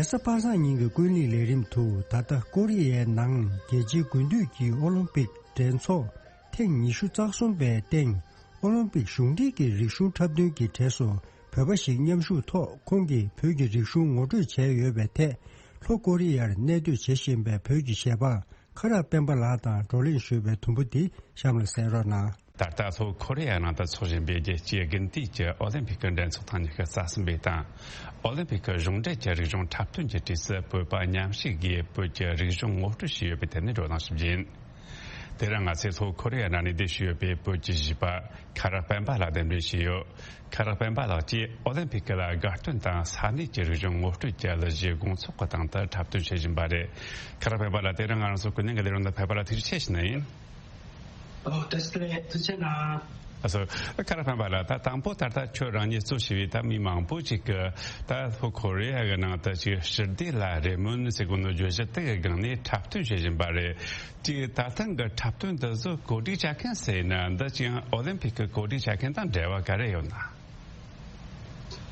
རེས་གཟའ་པ་སངས་ཉིན་གྱི་ཀུན་གླེང་ལས་རིམ་དུ། ད་ལྟ་ཀོ་རི་ཡའི་ནང་རྒྱལ་སྤྱིའི་དགུན་དུས་ཀྱི་ཨོ་ལིམ་པིག་འགྲན་ཚོགས་ཐེངས་ཉི་ཤུ་རྩ་གསུམ་པའི་སྟེང་། ཨོ་ལིམ་པིག་གཞུང་འབྲེལ་གྱི་རིག་གཞུང་འཁྲབ་སྟོན་གྱི་གྲས་སུ་བོད་པ་ཞིག་མཉམ་ཞུགས་ཐོག་ཁོང་གིས་བོད་ཀྱི་རིག་གཞུང་ངོ་སྤྲོད་བྱས་ཡོད་པའི་ཐད། ལྷོ་ཀོ་རི་ཡར་གནས་སྡོད་བྱེད་བཞིན་པའི་བོད་ཀྱི་གཞས་པ་ཁ་རག་སྤེན་པ་ལགས་དང་བགྲོ་གླེང་ཞུས་པའི་དུམ་བུ་འདི་གཤམ་ལ་གསན་རོགས་གནང་། ད་ལྟ་ལྷོ་ཁོ་རེ་ཡ་ནང་དུ་འཚོགས་བཞིན་པའི་རྒྱལ་སྤྱིའི་དགུན་དུས་ཀྱི་ཨོ་ལིམ་པིག་གི་འགྲན་ཚོགས་ཐེངས་ཉི་ཤུ་རྩ་གསུམ་པའི་སྟེང་། ཨོ་ལིམ་པིག་གི་གཞུང་འབྲེལ་གྱི་རིག་གཞུང་འཁྲབ་སྟོན་གྱི་གྲས་སུ་བོད་པ་མཉམ་ཞུགས་སྒོས་བོད་ཀྱི་རིག་གཞུང་ངོ་སྤྲོད་བྱས་ཡོད་པའི་ཐད་ནས་བགྲོ་གླེང་ཞུ་རྒྱུ་ཡིན། དེ་རིང་ང་ཚོས་ལྷོ་ཁོ་རེ་ཡ་ནང་ནས་བསྡད་བཞུགས་ཡོད་པའི་བོད་ཀྱི་གཞས་པ་ཁ་རག་སྤེན་པ་ལགས་གདན་འདྲེན་བྱས་ཡོད། ཁ་རག་སྤེན་པ་ལགས་ཀྱིས་ཨོ་ལིམ་པིག་ལ་དགའ་སྟོན་དང་ས་གནས་ཀྱི་རིག་གཞུང་ངོ་སྤྲོད་ཀྱི་གླུ་གཞས་དགོང་ཚོགས་ཀྱི་སྟེང་དུ་འཁྲབ་སྟོན་བྱེད་བཞིན་པ་རེད། ཁ་རག་སྤེན་པ་ལགས། དེ་རིང་ང་རང་ཚོ་ཀུན་གླེང་གི་ལས་རིམ་དུ་ཕེབས་པ་ལ་ཐུགས་རྗེ་ཆེ་ཞུ་ནི་ཡིན། ཨོ། བཀྲ་ཤིས་བདེ་ལེགས། ཐུགས་རྗེ་གནང་། ཨ་སོ། ཁ་རག་སྤེན་པ་ལགས། ད་དང་པོ་ད་ལྟ་ཁྱོད་རང་ཉིད་གཙོ་བྱས་པའི་ད་མི་མང་པོ་ཅིག་གིས་ད་ལྷོ་ཁོ་རེ་ཡ་གི་ནང་དུ་ཅིག་ཞི་བདེ་ལ་རེ་སྨོན་ཟེར་གོ་ནོ་བརྗོད་གཞི་དེ་གི་སྒང་ནས་འཁྲབ་སྟོན་བྱེད་བཞིན་པ་རེད། ཅིག་ད་ཐེངས་གི་འཁྲབ་སྟོན་འདི་ཚོ་གོ་སྒྲིག་བྱ་མཁན་ཟེར་ན། འདི་ཅིག་ཨོ་ལིམ་པིག་གི་གོ་སྒྲིག་བྱ་མཁན་དང་འབྲེལ་བ་ག་རེ་ཡོད་ན།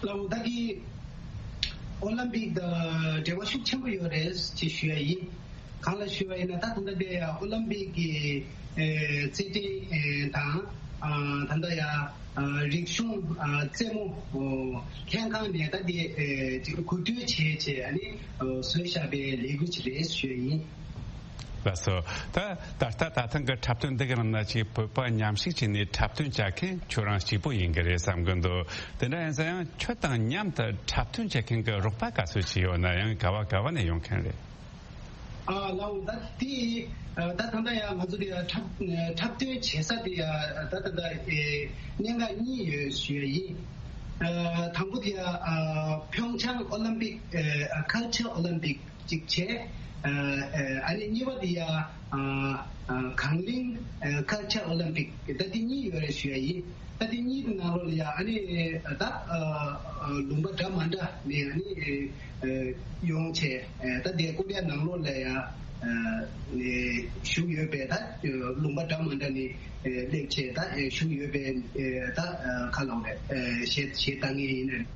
ལགས་འོང་། ད་གི་ཨོ་ལིམ་པིག་དང་འབྲེལ་བ་ཤུགས་ཆེན་པོ་ཡོད་རེད་ཅེས་ཞུ་ཡ་ཡིན། གང་ལ་ཞུ་བ་ཡིན་ན། ད་ད་ལྟ་དེ་ཡ་ཨོ་ལིམ་པིག་གི་ཨེ་རྩེད་འགྲན་ཨེ་དང་ཨ་ད་ལྟ་ཡ་ཨ་རིག་གཞུང་ཨ་རྩེད་མོ་ཨོ་ལྷན་ཁང་ནས་ད་དེ་ཨེ་ཅིག་གོ་སྒྲིག་བྱས་བྱས་ཨ་ནི་ཨོ་བཟོས་བཞག་པའི་ལས་འགུལ་ཅིག་རེད་ཞུ་ཡ་ཡིན། ལགས་སོ། ད་ད་ལྟ་ད་ཐེངས་ཀྱི་འཁྲབ་སྟོན་འདི་གི་ནང་ན་ཅིག་བོད་པ་མཉམ་ཞུགས་བྱས་ནས་འཁྲབ་སྟོན་བྱ་མཁན་ཁྱོད་རང་གཅིག་པོ་ཡིན་གྱི་རེད་བསམ་གྱི་འདུག། དེ་འདྲ་ཡིན་ཙང་ཡང་ཁྱོད་དང་མཉམ་དུ་འཁྲབ་སྟོན་བྱེད་མཁན་གྱི་རོགས་པ་ག་ཚོད་ཅིག་ཡོད་ན། ཡང་ག་བ་ག་བ་ནས་ཡོང་མཁན་རེད། ཨ་ལགས་འོང་། ད་དེ་ད་ད་ལྟ་ཡང་ང་ཚོ་དེ་ཡང་འཁྲབ་འཁྲབ་སྟོན་བྱེད་ས་དེ་ཡང་ད་ད་ལྟ་ཨེ་གནད་འགག་གཉིས་ཡོད་ཞུ་ཡ་ཡིན། ཨ་དང་པོ་དེ་ཡང་ཨ་ཕིའོང་ཅང་ཨོ་ལིམ་པིག་ཨ་ཁལ་ཆར་ཨོ་ལིམ་པིག་ཅིག་བྱས། ཨ་ཨ་ཨ་ནི་གཉིས་པ་དེ་ཡང་ཨ་ཨ་གངས་གླིང་ཨ་ཁལ་ཆར་ཨོ་ལིམ་པིག་ད་དེ་གཉིས་ཡོད་རེད་ཞུ་ཡ་ཡིན། ད་དེ་གཉིས་ཀྱི་ནང་ལོགས་ལ་ཡང་ཨ་ནི་ད་ཨ་ཨ་ལུང་པ་འདྲ་མ་འདྲ་ནས་ཨ་ནི་ཨ་ཡོང་བྱས། ཨ་ད་དེ་ཀོ་རི་ཡ་ནང་ལོགས་ལ་ཡང་ ཨ་ནས་བཞུགས་ཡོད་པའི་ད་ལུང་པ་འདྲ་མི་འདྲ་ནས་སླེབས་བྱས་ད་བཞུགས་ཡོད་པའི་ད་ཁ་ལོག་རེད། གཞས་གཞས་བཏང་མཁན་ཡིན་ན་རེད།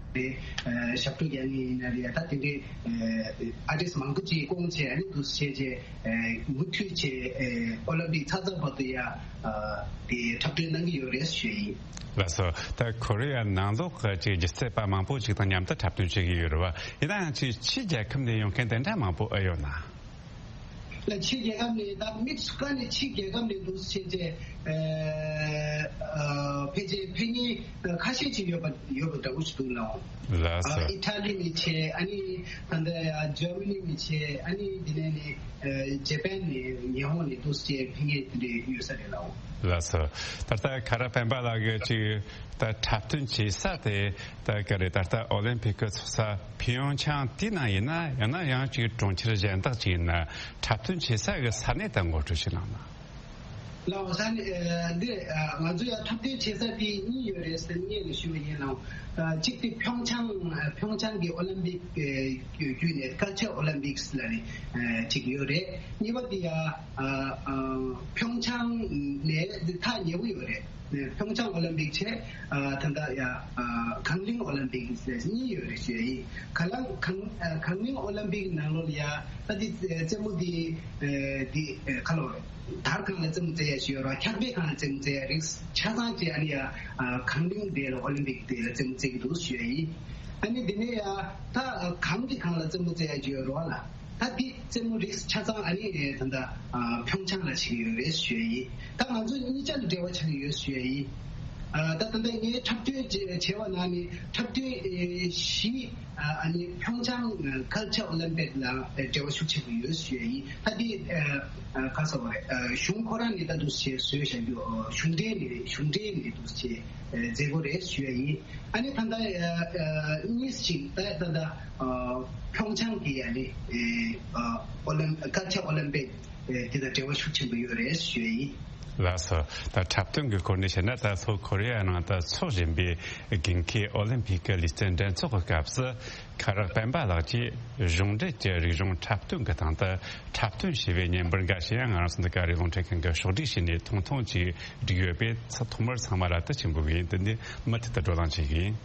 ཞབས་བྲོ་རྒྱག་མཁན་ཡིན་ན་རེད། ད་དེ་འདྲའི་ཨ་ཊིསི་མང་པོ་ཅིག་བསྐོངས་བྱས་ཨ་ནི་འདུག་སེ་བྱས་བྱས་མུ་མཐུད་བྱས་ཨོ་ལིམ་པིག་ཚར་ཚར་བར་དུ་ཡ་དེ་འཁྲབ་སྟོན་གནང་གི་ཡོད་རེད་ཞུ་ཡ་ཡིན། ལགས་སོ། ད་ཁོ་རེ་ཡ་ནང་ལོགས་ཀྱི་ཅིག་སྒྱུ་རྩལ་པ་མང་པོ་ཅིག་དང་མཉམ་དུ་འཁྲབ་སྟོན་བྱེད་ཀྱི་ཡོད་རེད་བ། ཡིན་ན་ཡང་ཅིག་ཕྱིའི་རྒྱལ་ཁབ་ནས་ཡོང་མཁན་དེ་འདྲ་མང་པོ་ཨེ་ཡོད་ན། ལ་ཕྱི་རྒྱལ་ཁབ་ནས་ད་མི་ཚུགས་ཀ་ནས་ཕྱི་རྒྱལ་ཁབ་ནས་འདུག་སེ་བྱས་བྱས་ཨ་ཕལ་ཆེར་ཕེབས་མཁན་ཁ་ཤས་ཅིག་ཡོད་པ་ཡོད་པ་འདྲ་བོ་ཞིག་འདུག་ལགས། ལགས་སོ། ཨི་ཊ་ལི་ནས་བྱས་ཨ་ནི་ད་ལྟ་ཇར་མ་ནི་ནས་བྱས་ཨ་ནི་དེ་ནས་ནི་ཇེ་པན་ནས་ཉི་ཧོང་ནས་འདུག་སེ་བྱས་ཕེབས་མཁན་དེ་འདྲ་ཡོད་ས་རེད་ལགས། ལགས་སོ། ད་ལྟ་ཁ་རག་སྤེན་པ་ལགས་ཀྱིས་ཅིག་ད་འཁྲབ་སྟོན་བྱེད་ས་དེ་ད་ག་རེ་ད་ལྟ་ཨོ་ལིམ་ཕིག་གི་ཚོགས་ས་ཕིང་ཡོང་ཆང་དེ་ནང་ཡིན་ན་ཡང་ན་ཡང་ཅིག་གྲོང་ཁྱེར་གཞན་དག་ཅིག་ཡིན་ན་འཁྲབ་སྟོན་བྱེད་ས་གི་ས་གནས་དང་ངོ་སྤྲོད་ཞིག་གནང་ན། ལགས་ས་ནི་འདི་ང་ཚོ་ཡང་འཁྲབ་སྟོན་བྱེད་ས་དེ་གཉིས་ཡོད་རེད་ཟེར་སྔོན་ནས་ཞུ་བ་ཡིན་ལགས། གཅིག་དེ་ཕིང་ཆང་ཕིང་ཆང་གི་ཨོ་ལིམ་པིག་བརྒྱུད་ནས་ཀལ་ཅར་ཨོ་ལིམ་པིག་ལ་ནི་གཅིག་ཡོད་རེད། གཉིས་པ་དེ་ཡང་ཕིང་ཆང་ནས་ཐག་ཉེ་པོ་ཡོད་རེད། ཕིང་ཆང་ཨོ་ལིམ་པིག་བྱས་ད་ལྟ་ཡ་གངས་གླིང་ཨོ་ལིམ་པིག་ཟེར་གཉིས་ཡོད་རེད་ཞུ་ཡ་ཡིན། གངས་གངས་གངས་གླིང་ཨོ་ལིམ་པིག་ནང་ལོགས་ལ་ཡ་ད་དེ་རྩེད་མོ་དེ་དེ་ཁ་ལོ་རེད། དར་སྒང་ལ་རྩེད་མོ་རྩེ་ཡ་ཞུ་ཡ་རོགས། འཁྱག་པའི་སྒང་ལ་རྩེད་མོ་རྩེ་ཡ་རིགས་ཆ་ཚང་བྱས་ཨ་ནི་ཡ་གངས་གླིང་དེ་ལ་ཨོ་ལིམ་པིག་དེ་ལ་རྩེད་མོ་རྩེ་གི་འདུག་ཞུ་ཡ་ཡིན། ཨ་ནི་དེ་ནས་ཡ་ད་གངས་ཀྱི་སྒང་ལ་རྩེད་མོ་རྩེ་ཡ་ཞུ་ཡ་རོགས་ལ། ད་འདི་རྩེད་མོ་རིགས་ཆ་ཚང་ཨ་ནི་ད་ལྟ་ཕིང་ཆང་ལ་བྱེད་ཀྱི་ཡོད་རེད་ཞུ་ཡ་ཡིན། ད་ང་ཚོ་གཉིས་ཆ་ལ་འབྲེལ་བ་ཆགས་ཀྱི་ཡོད་ཞུ་ཡ་ཡིན། ད་ད་ལྟ་ངས་འཁྲབ་སྟོན་བྱས་པ་ནང་ནས་འཁྲབ་སྟོན་བཞི་ཨ་ནི་ཕིང་ཆང་ཀལ་ཅར་ཨོ་ལིམ་པིག་ལ་འབྲེལ་བ་ཤུགས་ཆེན་པོ་ཡོད་ཞུ་ཡ་ཡིན། ད་འདི་ག་ཟེར་བ་རེད། གཞུང་ཁོ་རང་ནས་ད་འདུག་སེ་བཟོས་བཞག་རྒྱུ་གཞུང་འབྲེལ་ནས་གཞུང་འབྲེལ་ནས་འདུག་སེ་མཛད་སྒོ་རེད་ཞུ་ཡ་ཡིན། ཨ་ནི་ད་ལྟ་གཉིས་ཤིག་ད་ད་ལྟ་ཕིང་ཆང་གི་ཨ་ནི་ཨོ་ལིམ་ཀལ་ཅར་ཨོ་ལིམ་པིག་དེ་དང་འབྲེལ་བ་ཤུགས་ཆེན་པོ་ཡོད་རེད་ཞུ་ཡ་ཡིན། ལགས་སོ། ད་འཁྲབ་སྟོན་གྱི་སྐོར་ནས་བཤད་ན་ད་ལྷོ་ཁོ་རེ་ཡ་ནང་དུ་འཚོགས་བཞིན་པའི་དགུན་ཁའི་ཨོ་ལིམ་ཕིག་གི་ལུས་རྩལ་འགྲན་ཚོགས་ཀྱི་སྐབས་སུ་ཁ་རག་སྤེན་པ་ལགས་ཀྱིས་གཞུང་འབྲེལ་གྱི་རིག་གཞུང་འཁྲབ་སྟོན་གྱི་སྟེང་དུ་འཁྲབ་སྟོན་བྱས་པའི་བརྙན་པར་འགའ་ཞིག་ཡང་ང་རང་ཚོ་འདི་ག་རེ་རླུང་འཕྲིན་ཁང་གིས་ཕྱོགས་སྒྲིག་བྱས་ནས་ཐུང་ཐུང་ཅིག་བསྒྲིགས་ཡོད་པས་ཐོག་མར་ཚང་མ་ལ་དུ་ཆེན་པོ་གི་ཡིན། དེ་ནས་མུ་མཐུད་དུ་བགྲོ་གླེང་བྱེད་ཀྱི་ཡིན།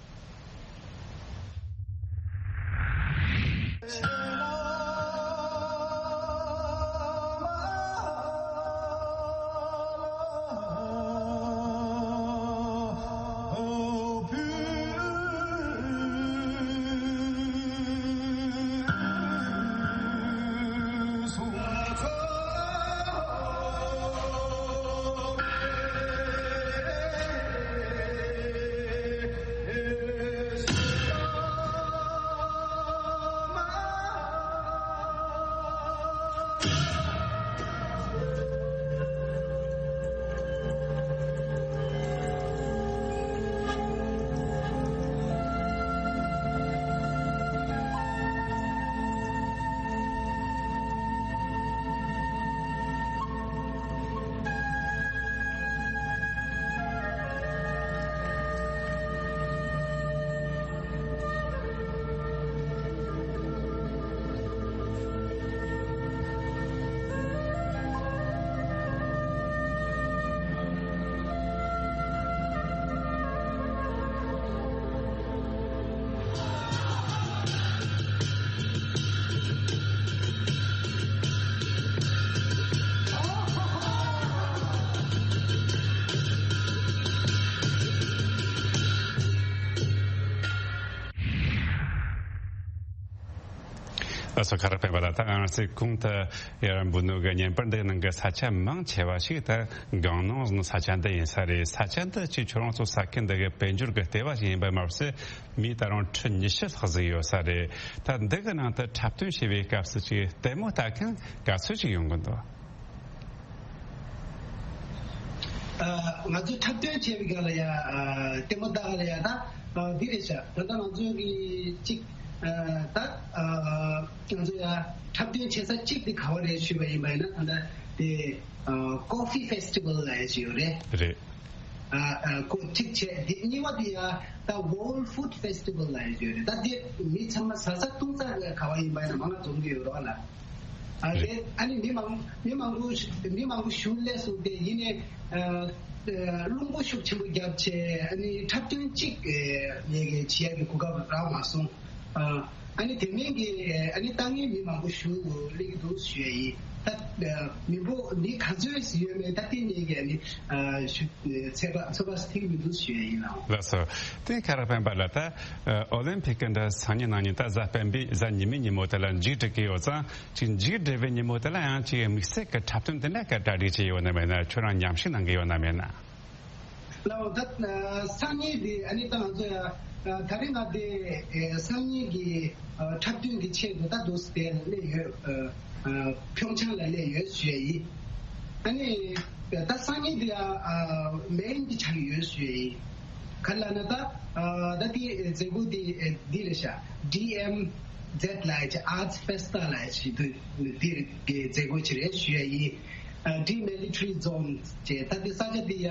ལགས་སོ། ཁ་རག་སྤེན་པ་ལགས། ད་ང་ཚོས་གོང་དུ་ཡར་འབུལ་ནོ་གི་བརྙན་པར་འདིའི་ནང་གི་ས་ཆ་མང་ཆེ་བ་ཞིག་ད་སྒང་ནང་ས་ཆ་འདི་ཡིན་ས་རེད། ས་ཆ་འདི་ཅིག་ཁྱོད་རང་ཚོ་ས་ཁུལ་འདི་གི་དཔལ་འབྱོར་གི་ལྟེ་བ་ཞིག་ཡིན་པ་མ་ཟད་མི་ད་རུང་ཁྲི་ཉི་ཤུ་ལྷག་ཟིག་ཡོད་ས་རེད། ད་འདི་གི་ནང་དུ་འཁྲབ་སྟོན་བྱེད་པའི་སྐབས་སུ་ཅིག་ལྟད་མོ་ལྟ་མཁན་ག་ཚོད་ཅིག་ཡོང་གི་འདུག་ང་ཚོས་འཁྲབ་སྟོན་བྱེད་པའི་སྒང་ལ་ཡ་ལྟད་མོ་ལྟ་ག་ལ་ཡ་ད་འདི་རེད་ཤག་ད་ལྟ་ང་ཚོ་གི་གཅིག་ད་ང་ཚོ་ཡ་འཁྲབ་སྟོན་བྱེད་ས་གཅིག་དེ་ག་བ་རེད་ཞུས་པ་ཡིན་པ་ཡིན་ན་ད་ལྟ་དེ་Coffee Festival ལབ་ཡ་ཅིག་ཡོད་རེད། རེད། ཨ་ཨ་ཁོ་གཅིག་བྱས་དེ་གཉིས་པ་དེ་ཡ་ད་World Food Festival ལབ་ཡ་ཅིག་ཡོད་རེད། ད་དེ་མི་ཚང་མ་ཟ་ས་འཐུང་ས་ག་བ་ཡིན་པ་ཡིན་ན་མང་ང་འཛོམས་ཀྱི་ཡོད་རེད་བ་ལ། ཨ་རེད། ཨ་ནི་མི་མང་མི་མང་པོ་མི་མང་པོ་ཞུ་སླེབས་སོང་སྟེ། ཡིན་ནའི་ཨ་ཨ་རླུང་བུ་ཤུགས་ཆེན་པོ་བརྒྱབ་བྱས། ཨ་ནི་འཁྲབ་སྟོན་གཅིག་ཨ་ལས་ཀའི་བྱེད་ཡག་གི་གོ་སྐབས་རག་མ་སོང་། ཨ་ཨ་ནི་དེ་མིན་གྱི་ཨ་ནི་ལྟ་མཁན་མི་མང་པོ་ཞུ་སླེབས་ཀྱི་འདུག་ཞུ་ཡ་ཡིན། ད་ཨ་མི་འབོར་མི་ག་ཚོད་ཡོད་མེད་ད་ལྟའི་གནས་ཀྱི་ཨ་ནི་ཨ་ཞུ་ཚོད་དཔག་ཚོད་དཔག་ཐིག་མི་འདུག་ཞུ་ཡ་ཡིན་ལགས། ལགས་སོ། དེ་ཁ་རག་སྤེན་པ་ལགས། ད་ཨོ་ལིམ་ཕིག་གི་འདྲ་སང་ཉིན་གནངས་ཉིན་ད་གཟའ་སྤེན་པའི་གཟའ་ཉི་མའི་ཉིན་མོ་དེ་ལ་མཇུག་སྒྲིལ་གི་ཡོད་ཙང་། ཅིག་མཇུག་སྒྲིལ་བའི་ཉིན་མོ་དེ་ལ་ཡང་ཅིག་དམིགས་བསལ་གྱི་འཁྲབ་སྟོན་དེ་འདྲ་ག་གྲ་སྒྲིག་བྱས་ཡོད་ན་མེད་ན། ཁྱོད་རང་ཉམས་ཞིབ་གནང་གི་ཡོད་ན་མེད་ན། ལགས་འོ། ད་སང་ཉིན་དེ་ཨ་ནི་ད་ང་ཚོ་ཡ་ད་རེས་ང་དེ་སང་ཉིན་གྱི་འཁྲབ་སྟོན་གྱི་ཆེད་དུ་ད་འདུག་སེ་དེ་སླེབས་ཡོད། ཕྱོགས་ཆང་ལ་སླེབས་ཡོད་ཞུ་ཡ་ཡིན། ཨ་ནི་ད་སང་ཉིན་དེ་ཡ་མེན་གྱི་ཆགས་ཡོད་ཞུ་ཡ་ཡིན། ག་ལ་ན་ད་ད་དེ་མཛད་སྒོ་དེ་འདི་རེད་ཤག་ཌི་ཨེམ་ཛེད་ལ་ཡ་ཅིག་ཨར་ཊི་ཕེ་སི་ཊི་ལ་ཡ་ཅིག་དུ་འདི་རེད་མཛད་སྒོ་ཅིག་རེད་ཞུ་ཡ་ཡིན། ཌི་མི་ལི་ཊ་རི་ཛོན་ཅེས་ད་དེ་ས་ཆ་དེ་ཡ་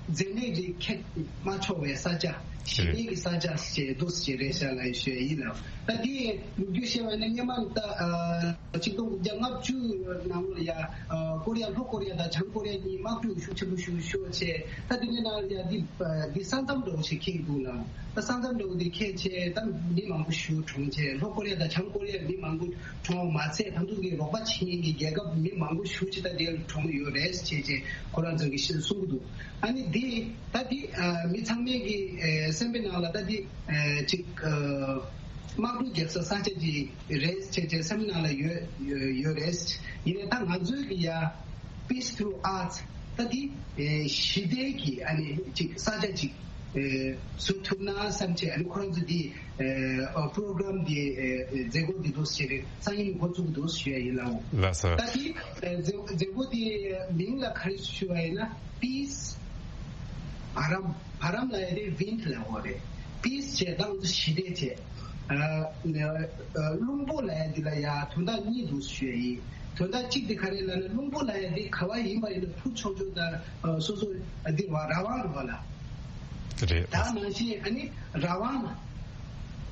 མཛེ་ནད་རིགས་ཁྱབ་མ་ཆོག་པའི་ས་ཆ། ཞི་བདེ་གི་ས་ཆ་ཞེས་འདུག་ཞེས་རེད་ཤག་ལ་ཞུ་ཡ་ཡིན་ལགས། ད་དེ་ལོ་རྒྱུས་བཤད་པ་ཡིན་ན་སྔོན་མ་ད་ཆིག་སྟོང་དགུ་བརྒྱ་ལྔ་བཅུ་ནང་ལོགས་ལ་ཡ་ཀོ་རི་ཡ་ལྷོ་ཀོ་རི་ཡ་དང་བྱང་ཀོ་རི་ཡ་གཉིས་དམག་འཁྲུག་ཤུགས་ཆེན་པོ་ཞིག་ཤོར་བྱས། ད་དེ་ནས་ནང་ལ་ཡ་འདི་འདི་ས་མཚམས་འདྲ་བོ་ཞིག་འཁེལ་འདུག་ལགས། ད་ས་མཚམས་འདྲ་བོ་འདི་འཁེལ་བྱས་ད་མི་མང་པོ་ཞིག་གྲོངས་བྱས། ལྷོ་ཀོ་རི་ཡ་དང་བྱང་ཀོ་རི་ཡ་མི་མང་པོ་གྲོངས་པ་མ་ཚད་ད་དུང་གི་རོགས་པ་བྱེད་མཁན་གྱི་རྒྱལ་ཁབ་མི་མང་པོ་ཞིག་ཅིག་ད་དེར་གྲོངས་ཡོད་རེད་ཅེས་ཅེས་ཁོ་རང་ཚོ་གིས་གསུང་གི་འདུག་ཨ་ནི་འདི་ད་འདི་མི་ཚང་མའི་གི་སེམས་པའི་ནང་ལ་ད་འདི་ཅིག་དམག་འཁྲུག་རྒྱག་ས་ས་ཆ་ཅིག་རེད་ཅེས་ཅེས་སེམས་ནང་ལ་ཡོད་ཡོད་རེད། ཡིན་ནའི་ད་ང་ཚོའི་གི་ཡ་Peace Through Arts ད་འདི་ཞི་བདེ་གི་ཨ་ནི་ཅིག་ས་ཆ་ཅིག་བཟོ་ཐུབ་ན་བསམ་བྱས། ཨ་ནི་ཁོ་རང་ཚོ་འདི་པོ་རོ་གྷ་རམ་འདི་མཛད་སྒོ་འདི་འདུག་ཟེར་རེད། སང་ཉིན་འགོ་བཙུགས་འདུག་ཞུ་ཡ་ཡིན་ལགས། ལགས་སོ། ད་འདི་མཛད་སྒོ་འདི་མིང་ལ་ག་རེ་ཞུ་བ་ཡིན་ན་Peace བྷ་རམ། བྷ་རམ་ལ་ཡ་དེ་ཝིན་ཌི་ལ་འོ་རེད། Peace བྱས་ད་ང་ཚོ་ཞི་བདེ་བྱས། རླུང་པོ་ལ་ཡ་འདི་ལ་ཡ་དོན་དག་གཉིས་འདུག་ཞུ་ཡ་ཡིན། དོན་དག་གཅིག་དེ་ག་རེ་ལབ་ན་རླུང་པོ་ལ་ཡ་འདི་ག་བ་ཡིན་པ་ཡིན་ན་འཕུར་ཆོག་ཆོག་དང་སོ་སོ་འདི་བ་རང་དབང་རེད་བ་ལ། རེད། ད་ནང་བཞིན་ཨ་ནི་རང་དབང་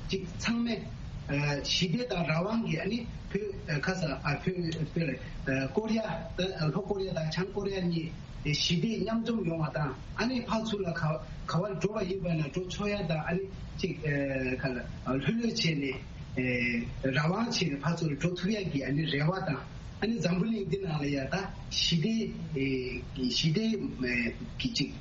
ཅིག་ཚང་མས་ཞི་བདེ་དང་རང་དབང་གི་ཨ་ནི་བོད་ཁ་ས་ཨ་བོད་བོད་ལ་ཀོ་རི་ཡ་ད་ལྷོ་ཀོ་རི་ཡ་དང་བྱང་ཀོ་རི་ཡ་གཉིས་ཞི་བདེ་མཉམ་འཛོམས་ཡོང་བ་དང་། ཨ་ནི་ཕར་ཚུར་ལ་ག་ག་བར་འགྲོ་བ་ཡིན་པ་ན་འགྲོ་ཆོག་ཡ་དང་། ཨ་ནི་ཅིག་ག་ལ་ལྷོད་ལྷོད་བྱས་ནས་རང་དབང་བྱས་ནས་ཕར་ཚུར་འགྲོ་ཐུབ་ཡ་གི་ཨ་ནི་རེ་བ་དང་། ཨ་ནི་འཛམ་བུ་གླིང་འདི་ནང་ལ་ཡ་ད་ཞི་བདེ་ཞི་བདེ་གི་ཅིག་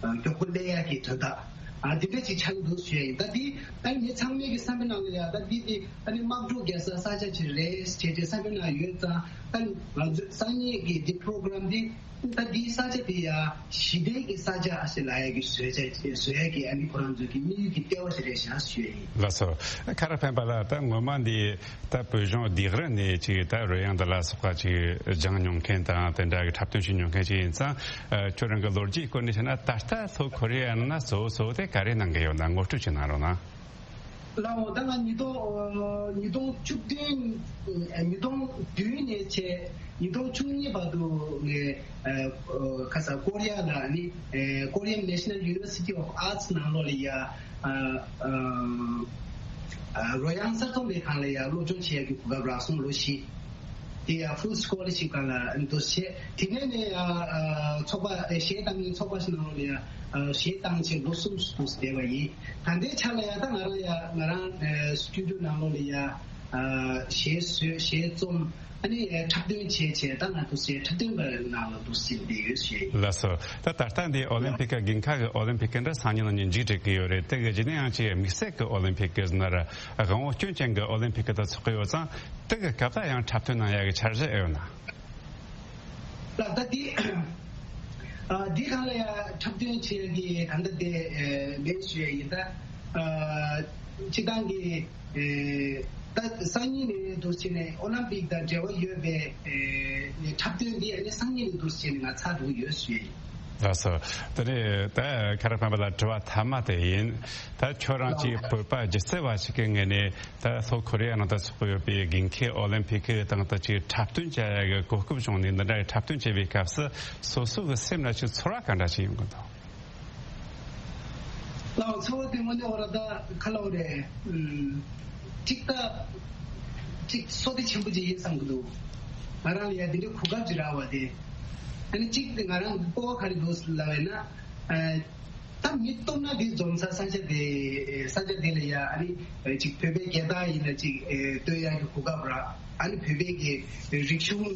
མགྱོགས་པོ་སླེབས་ཡ་གི་དོན་དག་ཨ་འདི་འདྲ་ཅིག་ཆགས་འདུག་ཞུ་ཡ་ཡིན། ད་འདི་ཨ་ནི་མི་ཚང་མའི་གི་བསམ་པའི་ནང་ལ་ཡ་ད་འདི་འདི་ཨ་ནི་དམག་འཁྲུག་རྒྱག་ས་ས་ཆ་ཅིག་རེད་ཅེས་ཅེས་བསམ་པའི་ནང་ཡོད་ཙང་། ད་ང་ཚོ་སང་ཉིན་གི་འདི་པོ་རོ་གྷ་རམ་འདི་ད་འདིའི་ས་ཆ་དེ་ཡ་ཞི་བདེ་གི་ས་ཆ་ཨ་ཞེས་ལབ་ཡ་གི་བཟོས་བྱ་བཟོ་ཡ་གི་ཨ་ནི་ཁོ་རང་ཚོ་གི་དམིགས་ཡུལ་གི་ལྟེ་བ་ཞིག་རེད་ཤག་ཞུ་ཡ་ཡིན། ལགས་སོ། ཁ་རག་སྤེན་པ་ལགས། ད་ངོ་མ་འདི་ད་བོད་གཞུང་སྡེ་རི་ནས་ཅིག་ད་རོལ་དབྱངས་འདི་ལ་སོགས་པ་ཅིག་སྦྱང་མྱོང་མཁན་དང་དེ་འདྲ་གི་འཁྲབ་སྟོན་བྱེད་མྱོང་མཁན་ཅིག་ཡིན་ཙང་། ཁྱོད་རང་གི་ལོ་རྒྱུས་སྐོར་ནས་བཤད་ན་ད་ལྟ་ལྷོ་ཁོ་རེ་ཡ་ནང་ན་གཙོ་བོ་གཙོ་བོ་དེ་ག་རེ་གནང་གི་ཡོད་ན་ངོ་སྤྲོད་ཅིག་གནང་རོགས་གནང་། ལགས་འོ། ད་ང་ཉིས་སྟོང་ཉིས་སྟོང་བཅུ་བདུན། ཉིས་སྟོང་བདུན་ནས་བྱས་ཉིས་སྟོང་བཅུ་གཉིས་བར་དུ་ངས་ཁ་ས་ཀོ་རི་ཡ་ལ་ནི་Korean National University of Arts ནང་ལོགས་ལ་ཡ་རོལ་དབྱངས་གསར་རྩོམ་པའི་སྒང་ལ་ཡ་སློབ་སྦྱོང་བྱེད་ཡ་གི་གོ་སྐབས་རག་སོང་ལོ་བཞི། དེ་ཡང་full scholarship སྒང་ལ་འདུག་བྱས། དེ་ནས་ནས་ཡང་ཚོགས་པ་གཞས་བཏང་མཁན་ཚོགས་པ་ཞིག་ནང་ལ་ཡང་གཞས་བཏང་བྱས་ལོ་གསུམ་འདུག་བསྡད་པ་ཡིན། ད་ལྟའི་ཆ་ལ་ཡང་ད་ང་རང་ཡང་ང་རང་སི་ཊུ་ཌི་ཡོ་ནང་ལོགས་ལ་ཡང་གཞས་བཟོས་གཞས་རྩོམ། ཨ་ནི་འཁྲབ་སྟོན་བྱས་བྱས་ད་ང་འདུག་བྱས་འཁྲབ་སྟོན་པ་ནང་ལ་འདུག་བྱས་བསྡད་ཡོད་ཞུ་ཡ་ཡིན། ལགས་སོ། ད་ད་ལྟ་འདི་ཨོ་ལིམ་ཕིག་གི་དགུན་ཁ་གི་ཨོ་ལིམ་ཕིག་གི་འདྲ་སང་ཉིན་གནངས་ཉིན་མཇུག་སྒྲིལ་གི་ཡོད་རེད། དེ་གི་རྗེས་ནས་ཡང་ཅིག་དམིགས་བསལ་གི་ཨོ་ལིམ་ཕིག་གི་ཟེར་ན་ར་དབང་བོ་སྐྱོན་ཅན་གི་ཨོ་ལིམ་ཕིག་གི་ད་ཚོགས་གི་ཡོད་ཙང་། དེ་གི་སྐབས་ལ་ཡང་འཁྲབ་སྟོན་གནང་ཡ་གི་འཆར་གཞི་ཨེ་ཡོད་ན། ལགས། ད་འདི་ཨ་འདི་སྒང་ལ་ཡང་འཁྲབ་སྟོན་བྱེད་ཡ་གི་ད་ལྟ་དེ་ཨེ་མེད་ཞུ་ཡ་ཡིན། ད་ཨ་སྤྱི་བཏང་གི་ཨེ་ད་སང་ཉིན་ནས་འདུག་བྱས་ནས་ཨོ་ལིམ་པིག་དང་འབྲེལ་བ་ཡོད་པའི་ཨེ་འཁྲབ་སྟོན་འདི་ཨ་ནི་སང་ཉིན་ནས་འདུག་བྱས་ནས་ང་ཚར་འགྲོ་གི་ཡོད་ཞུ་ཡ་ཡིན། ལགས་སོ། དེ་ནས་ད་ཁ་རག་སྤེན་པ་ལགས་དྲི་བ་མཐའ་མ་དེ་ཡིན། ད་ཁྱོད་རང་ཅིག་བོད་པ་སྒྱུ་རྩལ་བ་ཞིག་གི་ངོས་ནས། ད་ལྷོ་ཁོ་རེ་ཡ་ནང་དུ་ཚོགས་ཀྱི་ཡོད་པའི་དགུན་ཁའི་ཨོ་ལིམ་ཕིག་གི་སྟེང་དུ་ཅིག་འཁྲབ་སྟོན་བྱ་ཡ་གི་གོ་སྐབས་བྱུང་ནས་འདི་འདྲའི་འཁྲབ་སྟོན་བྱེད་པའི་སྐབས་སུ་སོ་སོ་གི་སེམས་ལ་ཅིག་ཚོར་བ་ག་འདྲ་ཞིག་ཡོང་གི་འདུག་ལགས། ཚོར་བ་དེ་དངོས་གནས་འོ་ར་ད་ཁ་ལོ་རེད། ཨུམ། གཅིག་ད་ གཅིག་བསོད་བདེ་ཆེན་པོ་ཅིག་ཡིན་བསམ་གྱི་འདུག་ང་རང་ལ་ཡ་འདི་འདྲའི་གོ་སྐབས་ཅིག་རག་པ་དེ། ཨ་ནི་གཅིག་དེ་ང་རང་གི་སྤོབས་པ་ག་རེ་འདུག་ལབ་པ་ཡིན་ན། ཨ། ད་མི་སྟོབས་ན་འདི་འཛོམས་ས་ས་ཆ་དེ། ས་ཆ་དེ་ལ་ཡ་ཨ་ནི་ཅིག་བོད་པའི་རྒྱལ་དར་ཡིན་ན་ཅིག་སྟོན་ཡག་གི་གོ་སྐབས་རག་ཨ་ནི་བོད་པའི་གི་རིག་གཞུང་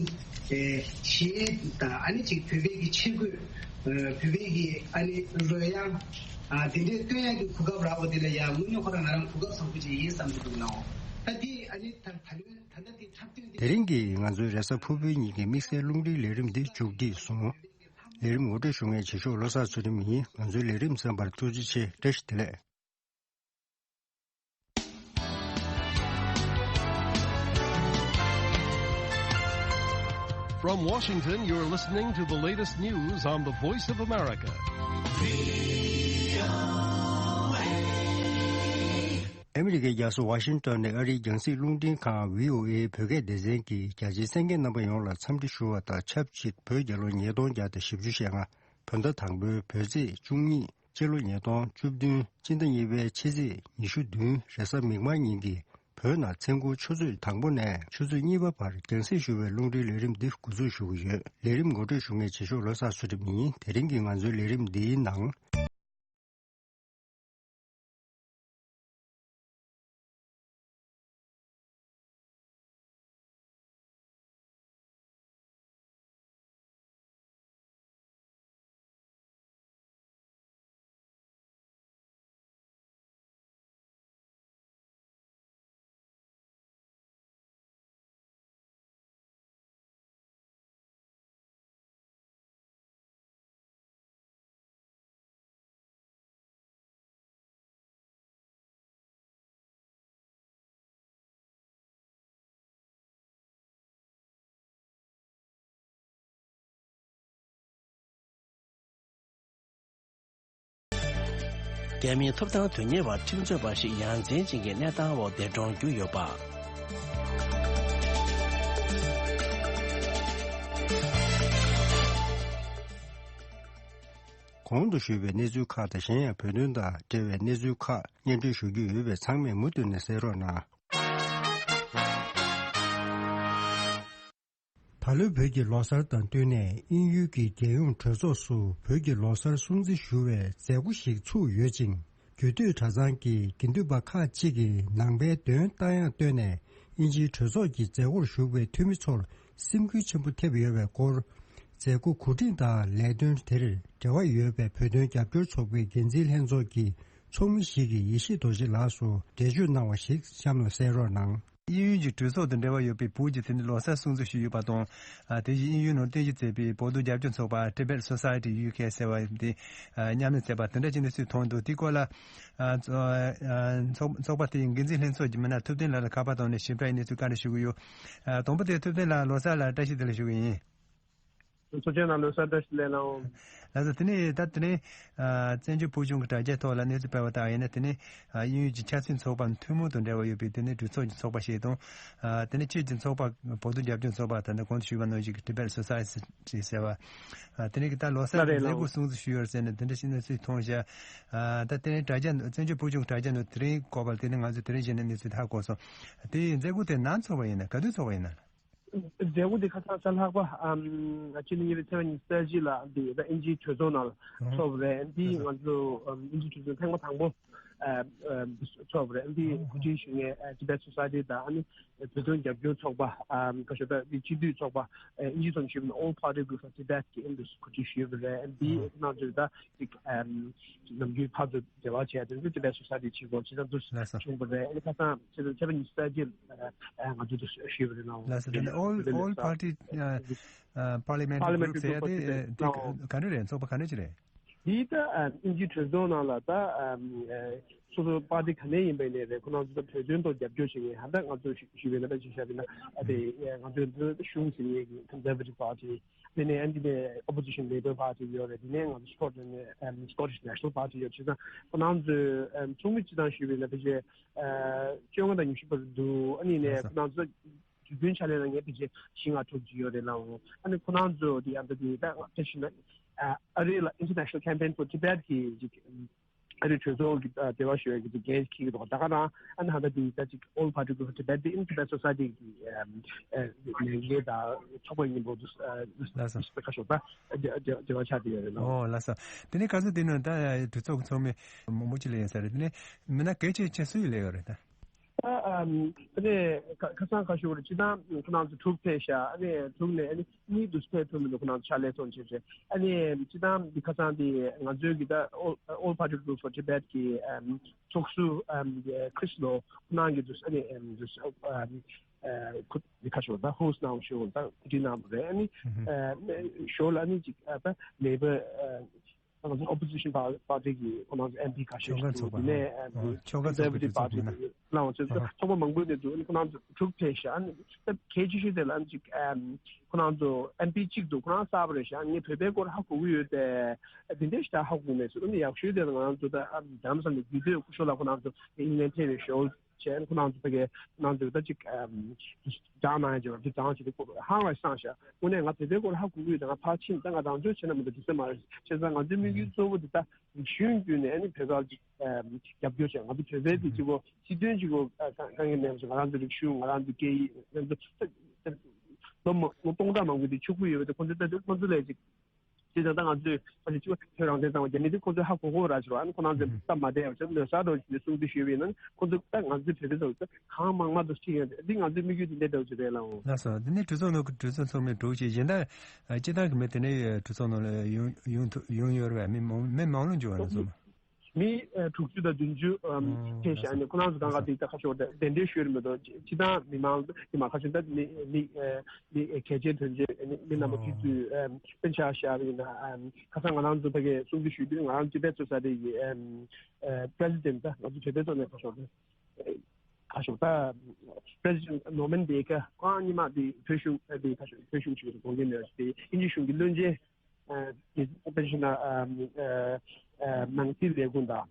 གཞས་དང་ཨ་ནི་ཅིག་བོད་པའི་གི་ཆས་གོས། བོད་པའི་གི་ཨ་ནི་རོལ་དབྱངས། ཨ། དེ་འདྲའི་སྟོན་ཡག་གི་གོ་སྐབས་རག་པ་དེ་ལ་ཡ་དངོས་གནས་ཁོ་རང་ང་རང་གོ་སྐབས་བཟང་པོ་ཅིག་ཡིན་བསམ་གྱི་འདུག་ནའོ། ད་འདི་ཨ་ནི་ད་ད་ལོའི་ད་ལྟ་འདི་འཁྲབ་སྟོན་འདི། དེ་རིང་གི་ང་ཚོའི་རེས་གཟའ་ཕུར་བུའི་ཉིན་གྱི་དམིགས་བསལ་རླུང་འཕྲིན་ལས་རིམ་འདི་མཇུག་བསྒྲིལ་སོང་། ལས་རིམ་ངོ་སྤྲོད་ཞུ་མཁན་བྱེད་ཤོག་བློ་བཟང་ཚུལ་ཁྲིམས་ཡིན། ང་ཚོའི་ལས་རིམ་གསན་པར་ཐུགས་རྗེ་ཆེ། བཀྲ་ཤིས་བདེ་ལེགས། From Washington, you're listening to the latest news on the Voice of America. ཨ་མི་རི་ཀའི་རྒྱལ་ས་ཝ་ཤིང་ཏོན་ནས་ཨ་རིའི་རྒྱང་སྲིང་རླུང་འཕྲིན་ཁང་བྷི་ཨོ་ཨེ་བོད་སྐད་སྡེ་ཚན་གྱིས་རྒྱ་ཆེའི་གསན་མཁན་རྣམ་པ་ཡོངས་ལ་འཚམས་འདྲི་ཞུ་བ་དང་ཆབས་ཅིག་བོད་རྒྱལ་ལོ་ཉིས་སྟོང་བརྒྱ་དང་བཞི་བཅུ་ཞེ་ལྔ། བོད་ཟླ་དང་པོའི་བོད་ཚེས་བཅུ་གཉིས། སྤྱི་ལོ་ཉིས་སྟོང་བཅུ་བདུན། སྤྱི་ཟླ་གཉིས་པའི་ཕྱི་ཚེས་ཉི་ཤུ་བདུན་རེས་གཟའ་མིག་དམར་ཉིན་གྱི་བོད་ནང་མཚན་འཁོར་ཆུ་ཚོད་དང་པོ་ནས་ཆུ་ཚོད་གཉིས་པ་བར་རྒྱང་སྲིང་ཞུ་བའི་རླུང་འཕྲིན་ལས་རིམ་འདི་འགོ་འཛུགས་ཞུ་གི་ཡོད། ལས་རིམ་ངོ་སྤྲོད་ཞུ་མཁན་བྱེད་ཤོག་བློ་བཟང་ཚུལ་ཁྲིམས་ཡིན། དེ་རིང་གི་ང་ཚོའི་ལས་རིམ་འདིའི་ནང་། རྒྱ་མིའི་ཐོབ་ཐང་དོན་གཉེར་བ་ཁྲིམས་རྩོད་པ་ཞིག་ཡ་མཚན་ཅན་གྱི་གནས་སྟངས་འོག་འདས་གྲོངས་གྱུར་ཡོད་པ། གོང་དུ་ཞུས་པའི་གནས་ཚུལ་ཁག་དང་གཞན་ཡང་བོད་དོན་དང་འབྲེལ་བའི་གནས་ཚུལ་ཁག་སྙན་སྒྲོན་ཞུ་རྒྱུ་ཡོད་པས་ཚང་མས་མུ་མཐུད་ནས་གསན་རོགས་གནང་། ད་ལོའི་བོད་ཀྱི་ལོ་གསར་དང་བསྟུན་ནས་དབྱིན་ཡུལ་གྱི་རྒྱལ་ཡོངས་གྲོས་ཚོགས་སུ་བོད་ཀྱི་ལོ་གསར་སྲུང་བརྩི་ཞུ་བའི་མཛད་སྒོ་ཞིག་ཚུགས་ཡོད་ཅིང་། རྒྱུད་སྟོད་གྲྭ་ཚང་གི་དགེ་འདུན་པ་ཁག་ཅིག་གིས་ནང་པའི་འདོན་རྟ་དབྱངས་བཏོན་ནས་དབྱིན་ཇིའི་གྲོས་ཚོགས་ཀྱི་མཛད་སྒོར་ཞུགས་པའི་འཐུས་མི་ཚོར་སེམས་འགུལ་ཆེན་པོ་ཐེབས་ཡོད་པའི་སྐོར། མཛད་སྒོ་གོ་སྒྲིག་དང་ལས་དོན་དེར་འབྲེལ་བ་ཡོད་པའི་བོད་དོན་རྒྱབ་སྐྱོར་ཚོགས་པའི་འགན་འཛིན་ལྷན་ཚོགས་ཀྱི་ཚོགས་མི་ཞིག་གིས་ཡེ་ཤེས་རྡོ་རྗེ་ལགས་སུ་འགྲེལ་བརྗོད་གནང་བ་ཞིག་གཤམ་ལ་གསན་རོགས་གནང་། དབྱིན་ཡུལ་གྱི་གྲོས་ཚོགས་དང་འབྲེལ་བ་ཡོད་པའི་བོད་ཀྱི་དེ་ནི་ལོ་གསར་སྲུང་བརྩི་ཞུས་ཡོད་པ་དང་། ཨ། དེ་བཞིན་དབྱིན་ཡུལ་ནང་རྟེན་གཞི་མཛད་པའི་བོད་དོན་རྒྱབ་སྐྱོར་ཚོགས་པ་Tibet Society U K ཟེར་བ་དེ། ཨ། མཉམ་ལས་མཛད་པ་དེ་འདྲ་ཅིག་གནས་ཚུལ་ཐོན་འདུག་དེའི་སྐོར་ལ། ཨ། ཚོགས་ཨ། ཚོགས་ཚོགས་པ་དེའི་འགན་འཛིན་ལྷན་ཚོགས་ཀྱི་མི་སྣ་ཐུབ་བསྟན་ལགས་ལ་ཁ་པར་བཏང་ནས་ཞིབ་ཕྲ་ཡི་གནས་ཚུལ་བཀའ་འདྲི་ཞུ་གི་ཡོད། ཨ། དང་པོ་དེ་ཐུབ་བསྟན་ལགས་ལོ་གསར་ལ་བཀྲ་ཤིས་བདེ་ལེགས་ཞུ་གི་ཡིན། ཚོགས་ཆེན་ནང་ལོ་གསར་བཀྲ་ཤིས་བདེ་ལེགས་གནང་། ལགས་སོ། དེ་ནས་ད་དེ་རིང་ཨ་བཙན་བྱོལ་བོད་གཞུང་གི་དྲ་རྒྱའི་ཐོག་ལ་གནས་ཚུལ་སྤེལ་བ་ལྟར་ཡིན་ན། དེ་ནས་ཨ་དབྱིན་ཡུལ་གྱི་ཆབ་སྲིད་ཚོགས་པ་ཐུན་མོང་དང་འབྲེལ་བ་ཡོད་པའི་དེ་ནས་གྲོས་ཚོགས་ཀྱི་ཚོགས་པ་ཞིག་དང་། ཨ་དེ་ནས་ཕྱིས་ཀྱི་ཚོགས་པ་བོད་དོན་རྒྱབ་སྐྱོར་ཚོགས་པ་ད་ལྟ་གོང་དུ་ཞུས་པ་ནང་བཞིན་གྱི་Tibet Society ཟེར་བ། ཨ་དེ་ནས་ཀྱི་ད་ལོ་གསར་གྱི་མཛད་སྒོ་སྲུང་བརྩི་ཞུས་ཡོད་ཟེར་ནས་དེ་འདྲ་ཞིག་གནས་ཚུལ་མཐོང་བཞག་ཨ་ད་དེ་ནས་དྲ་རྒྱ་བཙན་བྱོལ་བོད་གཞུང་དྲ་རྒྱ་ནང་དེ་རིང་སྐོར་བ་དེ་ནས་ང་ཚོས་དེ་རིང་བཞིན་ནས་གནས་ཚུལ་ཧ་གོ་སོང་། དེ་ཡི་མཛད་སྒོ་དེ་ནམ་ཚོགས་པ་ཡིན་ན། ག་དུས་ཚོགས་པ་ཡིན་ན། མཛད་སྒོ་འདི་ཁ་སང་གཟའ་ལྷག་པ། ཨམ། ཕྱི་ཟླ་གཉིས་པའི་ཚེས་པ་ཉི་ཤུ་རྩ་གཅིག་ལ་འདི་ད་དབྱིན་ཇིའི་གྲོས་ཚོགས་ནང་ལ་ཨ་ཚོགས་པ་རེད། འདི་ང་ཚོ་ཨམ་དབྱིན་ཇིའི་གྲོས་ཚོགས་ཐེངས་མ་དང་པོ་ཨ་ཨ་ཚོགས་པ་རེད། འདི་གོ་སྒྲིག་ཞུ་མཁན་ཨ་Tibet Society དང་ཨ་ནི་བོད་དོན་རྒྱབ་སྐྱོར་ཚོགས་པ་ཨམ་ཁ་ཤོ་ད་འདི་སྤྱི་འཐུས་ཚོགས་པ་ཨ་དབྱིན་ཇིའི་ཐོག་ཞུས་པ་ན་All Party Group for Tibet གི་ཨ་འདི་གོ་སྒྲིག་ཞུས་པ་རེད། འདི་ང་ཚོ་ད་ཅིག་ཨམ་ནམ་རྒྱུན་ཕར་ཚུར་འབྲེལ་བ་བྱས་ཏེ་འདི་Tibet Society བྱེད་དགོས་བྱས་ཙང་འདུག་ལགས་སོ། བྱུང་བ་རེད། ཨ་ནི་ཁ་སང་ཕྱི་ཟླ་ཕྱི་ཟླ་ཉི་ཤུ་རྩ་གཅིག་ལ་ང་ཚོ་འདུག་ཞུས་པ་རེད་ལགས། ལགས་སོ། དེ་ནི་All All Party ཨ་ཨ་Parliamentary Parliamentary Group ཟེར་ཡ་དེ་ལགས། དེ་ག་འདྲ་རེད། ཚོགས་པ་ག་འདྲ་ཅིག་རེད། འདི་ད་ཨ་དབྱིན་ཇིའི་གྲོས་ཚོགས་ནང་ལ་ད་ཨ་སོ་སོ་པར་ཏི་ག་ནས་ཡིན་པ་ཡིན་ནའི་རེད། ཁོ་རང་ཚོ་ད་བོད་དོན་ཐོག་རྒྱབ་སྐྱོར་བྱེད་མཁན་ཧ་ད་ང་ཚོ་ཞུ་ཞུས་པའི་ནང་ལ་ཅིག་བཤད་པ་ཡིན་ན་ཨ་དེ་ང་ཚོའི་འདི་གཞུང་ཟེར་མཁན་གྱི་Conservative Party དེ་ནས་ཨ་འདི་ནས་Opposition Labour Party ཡོད་རེད། དེ་ནས་ང་ཚོ་Scotland ནས་ཨ་Scottish National Party ཡོད། བྱས་ཙང་ཁོ་རང་ཚོའི་ཨ་ཚོགས་མི་སྤྱི་བཏང་ཞུས་པ་ཡིན་ན་ཕལ་ཆེར་ཨ་བཅོ་ལྔ་དང་ཉི་ཤུ་བར་འདུག་ཨ་ནི་ནས་ཁོ་རང་ཚོ་དུས་རྒྱུན་ཕྱག་ལས་གནང་མཁན་ཕལ་ཆེར་བཞི་ལྔ་དྲུག་ཅིག་ཡོད་རེད་ལགས། ཨ་ནི་ཁོ་རང་ཚོ་དེ་ཨ་ད་དེ་ད་ང་ཚོ་ཞུས་ན་ཨ་ཨ་རི་ལ་International Campaign for Tibet གི་ཅིག་ཨ་ནི་གྲོས་ཚོགས་ཀྱི་ཨ་འབྲེལ་བ་ཞུ་ཡ་གི་འགན་འཁྱེར་གྱི་འདུག་ད་ག་རང་ཨ་ནི་ཧ་ད་དེ་ད་ཅིག་All Party Group for Tibet དེ་in Tibet Society གི་ཨ་ཨ་ལས་འགན་དང་ཚོགས་པ་མཉམ་པོ་དུ་ཨ་ལགས་སོ། ཁ་ཤོག་ད་འབྲེལ་འབྲེལ་བ་ཆགས་བསྡད་ཡོད་རེད་ལ། ཨོ་ལགས་སོ། དེ་ནས་ག་ཚོད་དེ་ནང་ད་གྲོས་ཚོགས་ཚོགས་མི་མང་པོ་ཅིག་ལས་ཡོད་ས་རེད། དེ་ནས་མི་སྣ་གལ་ཆེ་ཆེ་སུ་ཡིས་ལས་ཡོད་རེད་ད། ཨ་ཨམ་དེ་ནས་ཁ་ཁ་སང་ཁ་ཤོར་སྤྱི་བཏང་ཁོ་རང་ཚོ་དྲུག་ཕེབས་ཤག་ཨ་ནི་དྲུག་ནས་ཨ་ནི་གཉིས་འདུག་ཕེབས་ཐུབ་མི་འདུག་ཁོ་རང་ཚོ་ཕྱག་ལས་གཙོ་བྱས་བྱས་ཨ་ནི་སྤྱི་བཏང་འདི་ཁ་སང་འདི་ང་ཚོའི་གི་ད་All All Party Group for Tibet གི་ཨམ་ཚོགས་གཙོ་ཨམ་Chris Lo ཁོ་རང་གི་འདུག་ཨ་ནི་ཨམ་འདུག་ཨམ་ཨ་ཁོ་འདི་ཁ་ཤོར་ད་host གནང་ཞུ་ད་གོ་སྒྲིག་གནང་བ་རེད། ཨ་ནི་ཨ་ཞོར་ལ་ཨ་ནི་ཅིག་ཨ་ད་ལེ་པར་ཨ། ང་ཚོ་opposition party གི་ཁོ་རང་ཚོ་MP ཁ་ཤས་ཤིག་འདུག་དེ་ནས་ཨ་ཨ་ཆོལ་ཁ་ཚོགས་པའི་conservative གྲོས་ཚོགས་party ཡིན་ན། གནང་བ་ཚོས་ཨ་ཚོགས་པ་མང་པོའི་ནས་འདུག་ཁོ་རང་ཚོ་དྲུག་ཕེབས་ཤག་ཨ་ནི་ད་གལ་ཆེ་ཤོས་དེ་ལ་ཨ་ནི་ཅིག་ཨམ་ཁོ་རང་ཚོ་MP གཅིག་འདུག་ཁོ་རང་གསར་པ་རེད་ཤག་ངས་བོད་པའི་སྐོར་ཧ་གོ་གི་ཡོད་དེ་དེ་འདྲས་ཤིག་ད་ཧ་གོ་མེད་ཚོད་ཨ་ནི་ཡག་ཤོས་དེ་ལ་ང་རང་ཚོ་ད་ཨམ་རྒྱ་ནག་ས་ནས་རྒྱུད་སྟོད་སྐུ་ཞབས་ལགས་ཁོ་རང་ཚོ་ཨིན་ལན་ཕེབས་པའི་ཞོར། བྱས་ཁོ་རང་ཚོ་ཕ་གི་ཁོ་རང་ཚོ་ད་ཅིག་ཨམ་སྦྱང་གནང་ཡ་ཅིག་ཡོད་རེད། དེ་སྦྱང་བྱས་ཏེ་ཁོ་ཧང་ལ་སངས་ཤག་དངོས་གནས་ང་བོད་པའི་སྐོར་ཧ་གོ་གི་ཡོད་དེ་ང་ཕར་ཕྱིན་ད་ང་རང་ཚོའི་བྱས་ན་མི་འདུག་དེ་ཚོ་མ་རེད། བྱས་ཙང་ང་ཚོའི་དམིགས་ཡུལ་གཙོ་བོ་དེ་ད་རིག་གཞུང་བརྒྱུད་ནས་ཨ་ནི་བོད་པར་ཅིག་ཨམ་རྒྱབ་སྐྱོར་བྱས་ང་ཚོ་བོད་པའི་དེ་གཅིག་པོ་སྤྱི་དོན་གཅིག་པོ་དཀའ་ངལ་མེད་པ་ཅིག་ང་རང་ཚོའི་རིག་གཞུང་ང་རང་ཚོའི་སྐད་ཡིག་ང་ཚོ་ལོ་མ་ལོ་སྟོང་ཕྲག་མང་པོ་དེ་ཕྱུག་པོ་ཡོད་པ་དེ་ཁོ་ཚོ་ལྟ་དུས་ཁོ་ཚོ་ལས་ཅིག་དེ་ད་ལྟ་ང་ཚོས་ཁ་ཤས་གཅིག་པ་ཁྱོད་རང་བཙན་གཙང་མ་རྒྱ་མི་དེ་ཁོ་ཚོས་ཧ་གོ་གོ་ར་ཞུ་བ་ཨ་ནི་ཁོ་རང་ཚོས་སྟབས་མ་བདེ་བ་བྱས་ལོ་གསར་འགྲོ་བཞིན་གསུང་དུ་ཞུས་པ་ཡིན་ན་ཁོ་ཚོ་ད་ང་ཚོའི་བོད་པའི་ཚོ་གང་མང་མང་དུ་ཁྲིད་ཡོད་འདི་ང་ཚོའི་དམིགས་ཡུལ་དེ་འདྲ་འདྲ་བོ་ཞིག་རེད་ལགས། ལགས་སོ། འདི་ནི་གྲོས་ཚོགས་ནང་གི་གྲོས་ཚོགས་ཚོགས་མི་དྲུག་ཅིག་གཞན་དག་སྤྱི་བཏང་གི་མི་དེ་ནས་གྲོས་ཚོགས་ནང་ལ་ཡོང་ཡོང་ཐུབ་ཡོང་ཡོད་རེད་བས། མི་མང་མི་མང་ལོས་འབྱོར་བ་ནས་སོང་། མི་ཨ་དྲུག་ཅུ་དང་བདུན་ཅུ་ཨམ་ཨོ་ཕེབས་ཤག་ཨ་ནི་ཁོ་རང་ཚོ་གང་ག་དེ་ད་ཁ་ཤོར་ཏེ་གདན་འདྲེན་ཞུས་རེད་མི་འདུག་སྤྱི་བཏང་མི་མང་དེ་མ་ཁ་ཤོར་ད་མི་མི་ཨ་མི་ཨ་གལ་ཆེན་དོན་ཆེན་ཨ་ནི་མི་རྣམ་པ་ཨོ་ཕེབས་ཚུལ་ཨམ་དཔེ་ཆ་བཞག་པ་ཡིན་ན་ཨམ་ཁ་སང་ང་རང་ཚོ་ཕ་གིར་གསུང་ཆོས་ཞུས་དུས་ང་རང་Tibet Society གི་ཨམ་ཨ་president ད་ང་ཚོ་བོད་པའི་ཐོག་ནས་ཁ་ཤོར་ཏེ་ཁ་ཤོར་ད་president Norman Baker ཁོང་ཉི་མ་དེ་བོད་གཞུང་ཨ་དེ་ཁ་ཤོར་བོད་གཞུང་ཞུས་པའི་དགོངས་འགལ་མེད་པ་ཞིག་དེ་དབྱིན་ཇི་གཞུང་གི་བློན་ཆེན། ཨ་དེ་ཚོ་ཕལ་ཆེར་ན་ཨ་ཨ་ནང་སྲིད་ལས་ཁུངས་དང་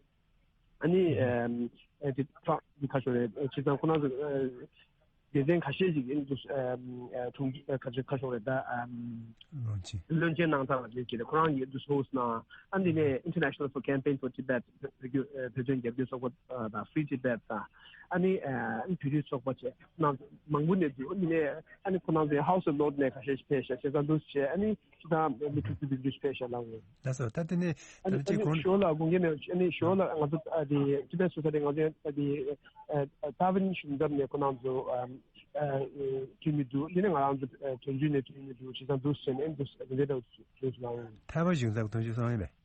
ཨ་ནི་ཨ་ཨ་དེ་ཁྲག་འདི་ཁ་ཤོར་རེད། བྱས་ཙང་ཁོ་རང་ཚོ་ཨ་སྡེ་ཚན་ཁ་ཤས་ཤིག་ཨ་ནི་དུ་ཨ་ཨ་དྲུང་ཆེ་ཨ་ཁ་ཤོར་ཁ་ཤོར་རེད་ད། ཨ་བློན་ཆེན། བློན་ཆེན་གནང་སྟངས་ལ་དེ་བྱས་ཏེ་ཁོ་རང་གིས་དུ་host གནང་། ཨ་འདི་ནས་International for Campaign for Tibet བོད་བརྒྱུད་ཨ་བོད་དོན་རྒྱབ་སྐྱོར་ཚོགས་པ་ཨ་དང་Free Tibet དང་ཨ་ནི་ཨ་ཨ་ནི་བོད་རིགས་ཚོགས་པ་བཅས་གནང་མང་པོ་ནས་འདུག་ཨ་འདི་ནས་ཨ་ནི་ཁོ་རང་ཚོའི་House of Lord ནས་ཁ་ཤས་ཤིག་ཕེབས་ཤག་བྱས་ཙང་དུ་བྱས་ཨ་ནི་ཅི་དང་མི་ཁྲི་ཚོ་བདུན་ཅུ་ཕེབས་ཤག་ལ་འོང་། ལགས་སོ། ད་དེ་ནས་ཨ་ད་ནི་ནི་ཅིག་ཨ་ནི་གོང་ཞོར་ལ་དགོངས་འགལ་མེད་པ་ཨ་ནི་ཞོར་ལ་ང་ཚོ་ཨ་དེ་Tibet Society ང་ཚོའི་ཨ་དེ་ཨ་ཨ་ཏཱ་ཝན་གཞུང་ཚབ་ནས་ཁོ་རང་ཚོ་ཨ་ཨ་འཐུས་མི་འདུག་དེ་ནས་ང་རང་ཚོ་ཨ་དོན་གཅོད་ནས་འཐུས་མི་འདུག་བྱས་ཙང་འདུག་ཟེར་ནས་འདུག་དེ་འདྲ་འདྲ་བོ་བྱས་སོང་ལ་འོང་། ཐའེ་ཝན་གཞུང་ཚབ་དོན་གཅོད་སོང་ཡིན་པས།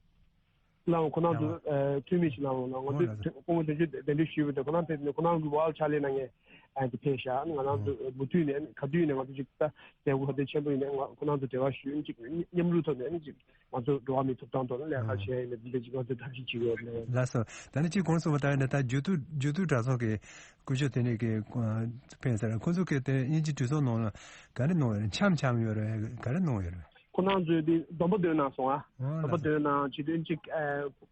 ལའང་ཁོ་རང་ཚོ་ཡང་ཨ་འཐུས་མི་ཞིག་ལའང་ལ་ང་ཨོ་ཚོས་ལགས་སོ། སྐུ་ངོ་དོན་གཅོད་གདན་འདྲེན་ཞུས་པ་དང་ཁོ་རང་ཕེབས་ནས་ཁོ་རང་གི་ཝཱལ་ཕྱག་ལས་གནང་མཁན་ཨ་དེ་ཕེབས་ཤག་ང་རང་ཨོ་ཚོ་མུ་མཐུད་ནས་ག་དུས་ནས་ང་ཚོ་ཅིག་ད་མཛད་སྒོ་ག་དུས་ཆེན་པོ་ཡིན་ནའི་ང་ཁོ་རང་ཚོ་འབྲེལ་བ་ཞུས་ཅིག་མཉམ་རུབ་ཐོག་ནས་ཅིག་ང་ཚོ་འགྲོ་བ་མིའི་ཐོབ་ཐང་ཐོག་ལ་ལས་ཀ་ཨོ་བྱས་ཡིན་ན་འདི་འདྲ་ཅིག་ང་ཚོས་ཐབས་ཤེས་བྱེད་ཀྱི་ཡོད་ལགས། ལགས་སོ། ད་ནི་ཅིག་གོང་གསུངས་པ་ལྟར་ཡིན་ན་ད་རྒྱུད་སྟོད་རྒྱུད་སྟོད་གྲྭ་ཚང་གི་སྐུ་ཞབས་དེ་ནས་ཀྱི་ཕེབས་ཟེར་ཁོ་ཚོ་གི་དེ་དབྱིན་ཇི་གྲོས་ཚོགས་ནང་ལ་ག་རེ་གནང་ཡོད་རེད། འཆམ་འཆམ་ཡོད་རེད། ག་རེ་གནང་ཡོད་རེད། ཁོ་རང་ཚོས་དེ་སྡོམ་པ་འདོན་གནང་སོང་ཨ། ཨོ་སྡོམ་པ་ལགས་སོ། འདོན་གནང་བྱེད་དུས་གཅིག་ཨ་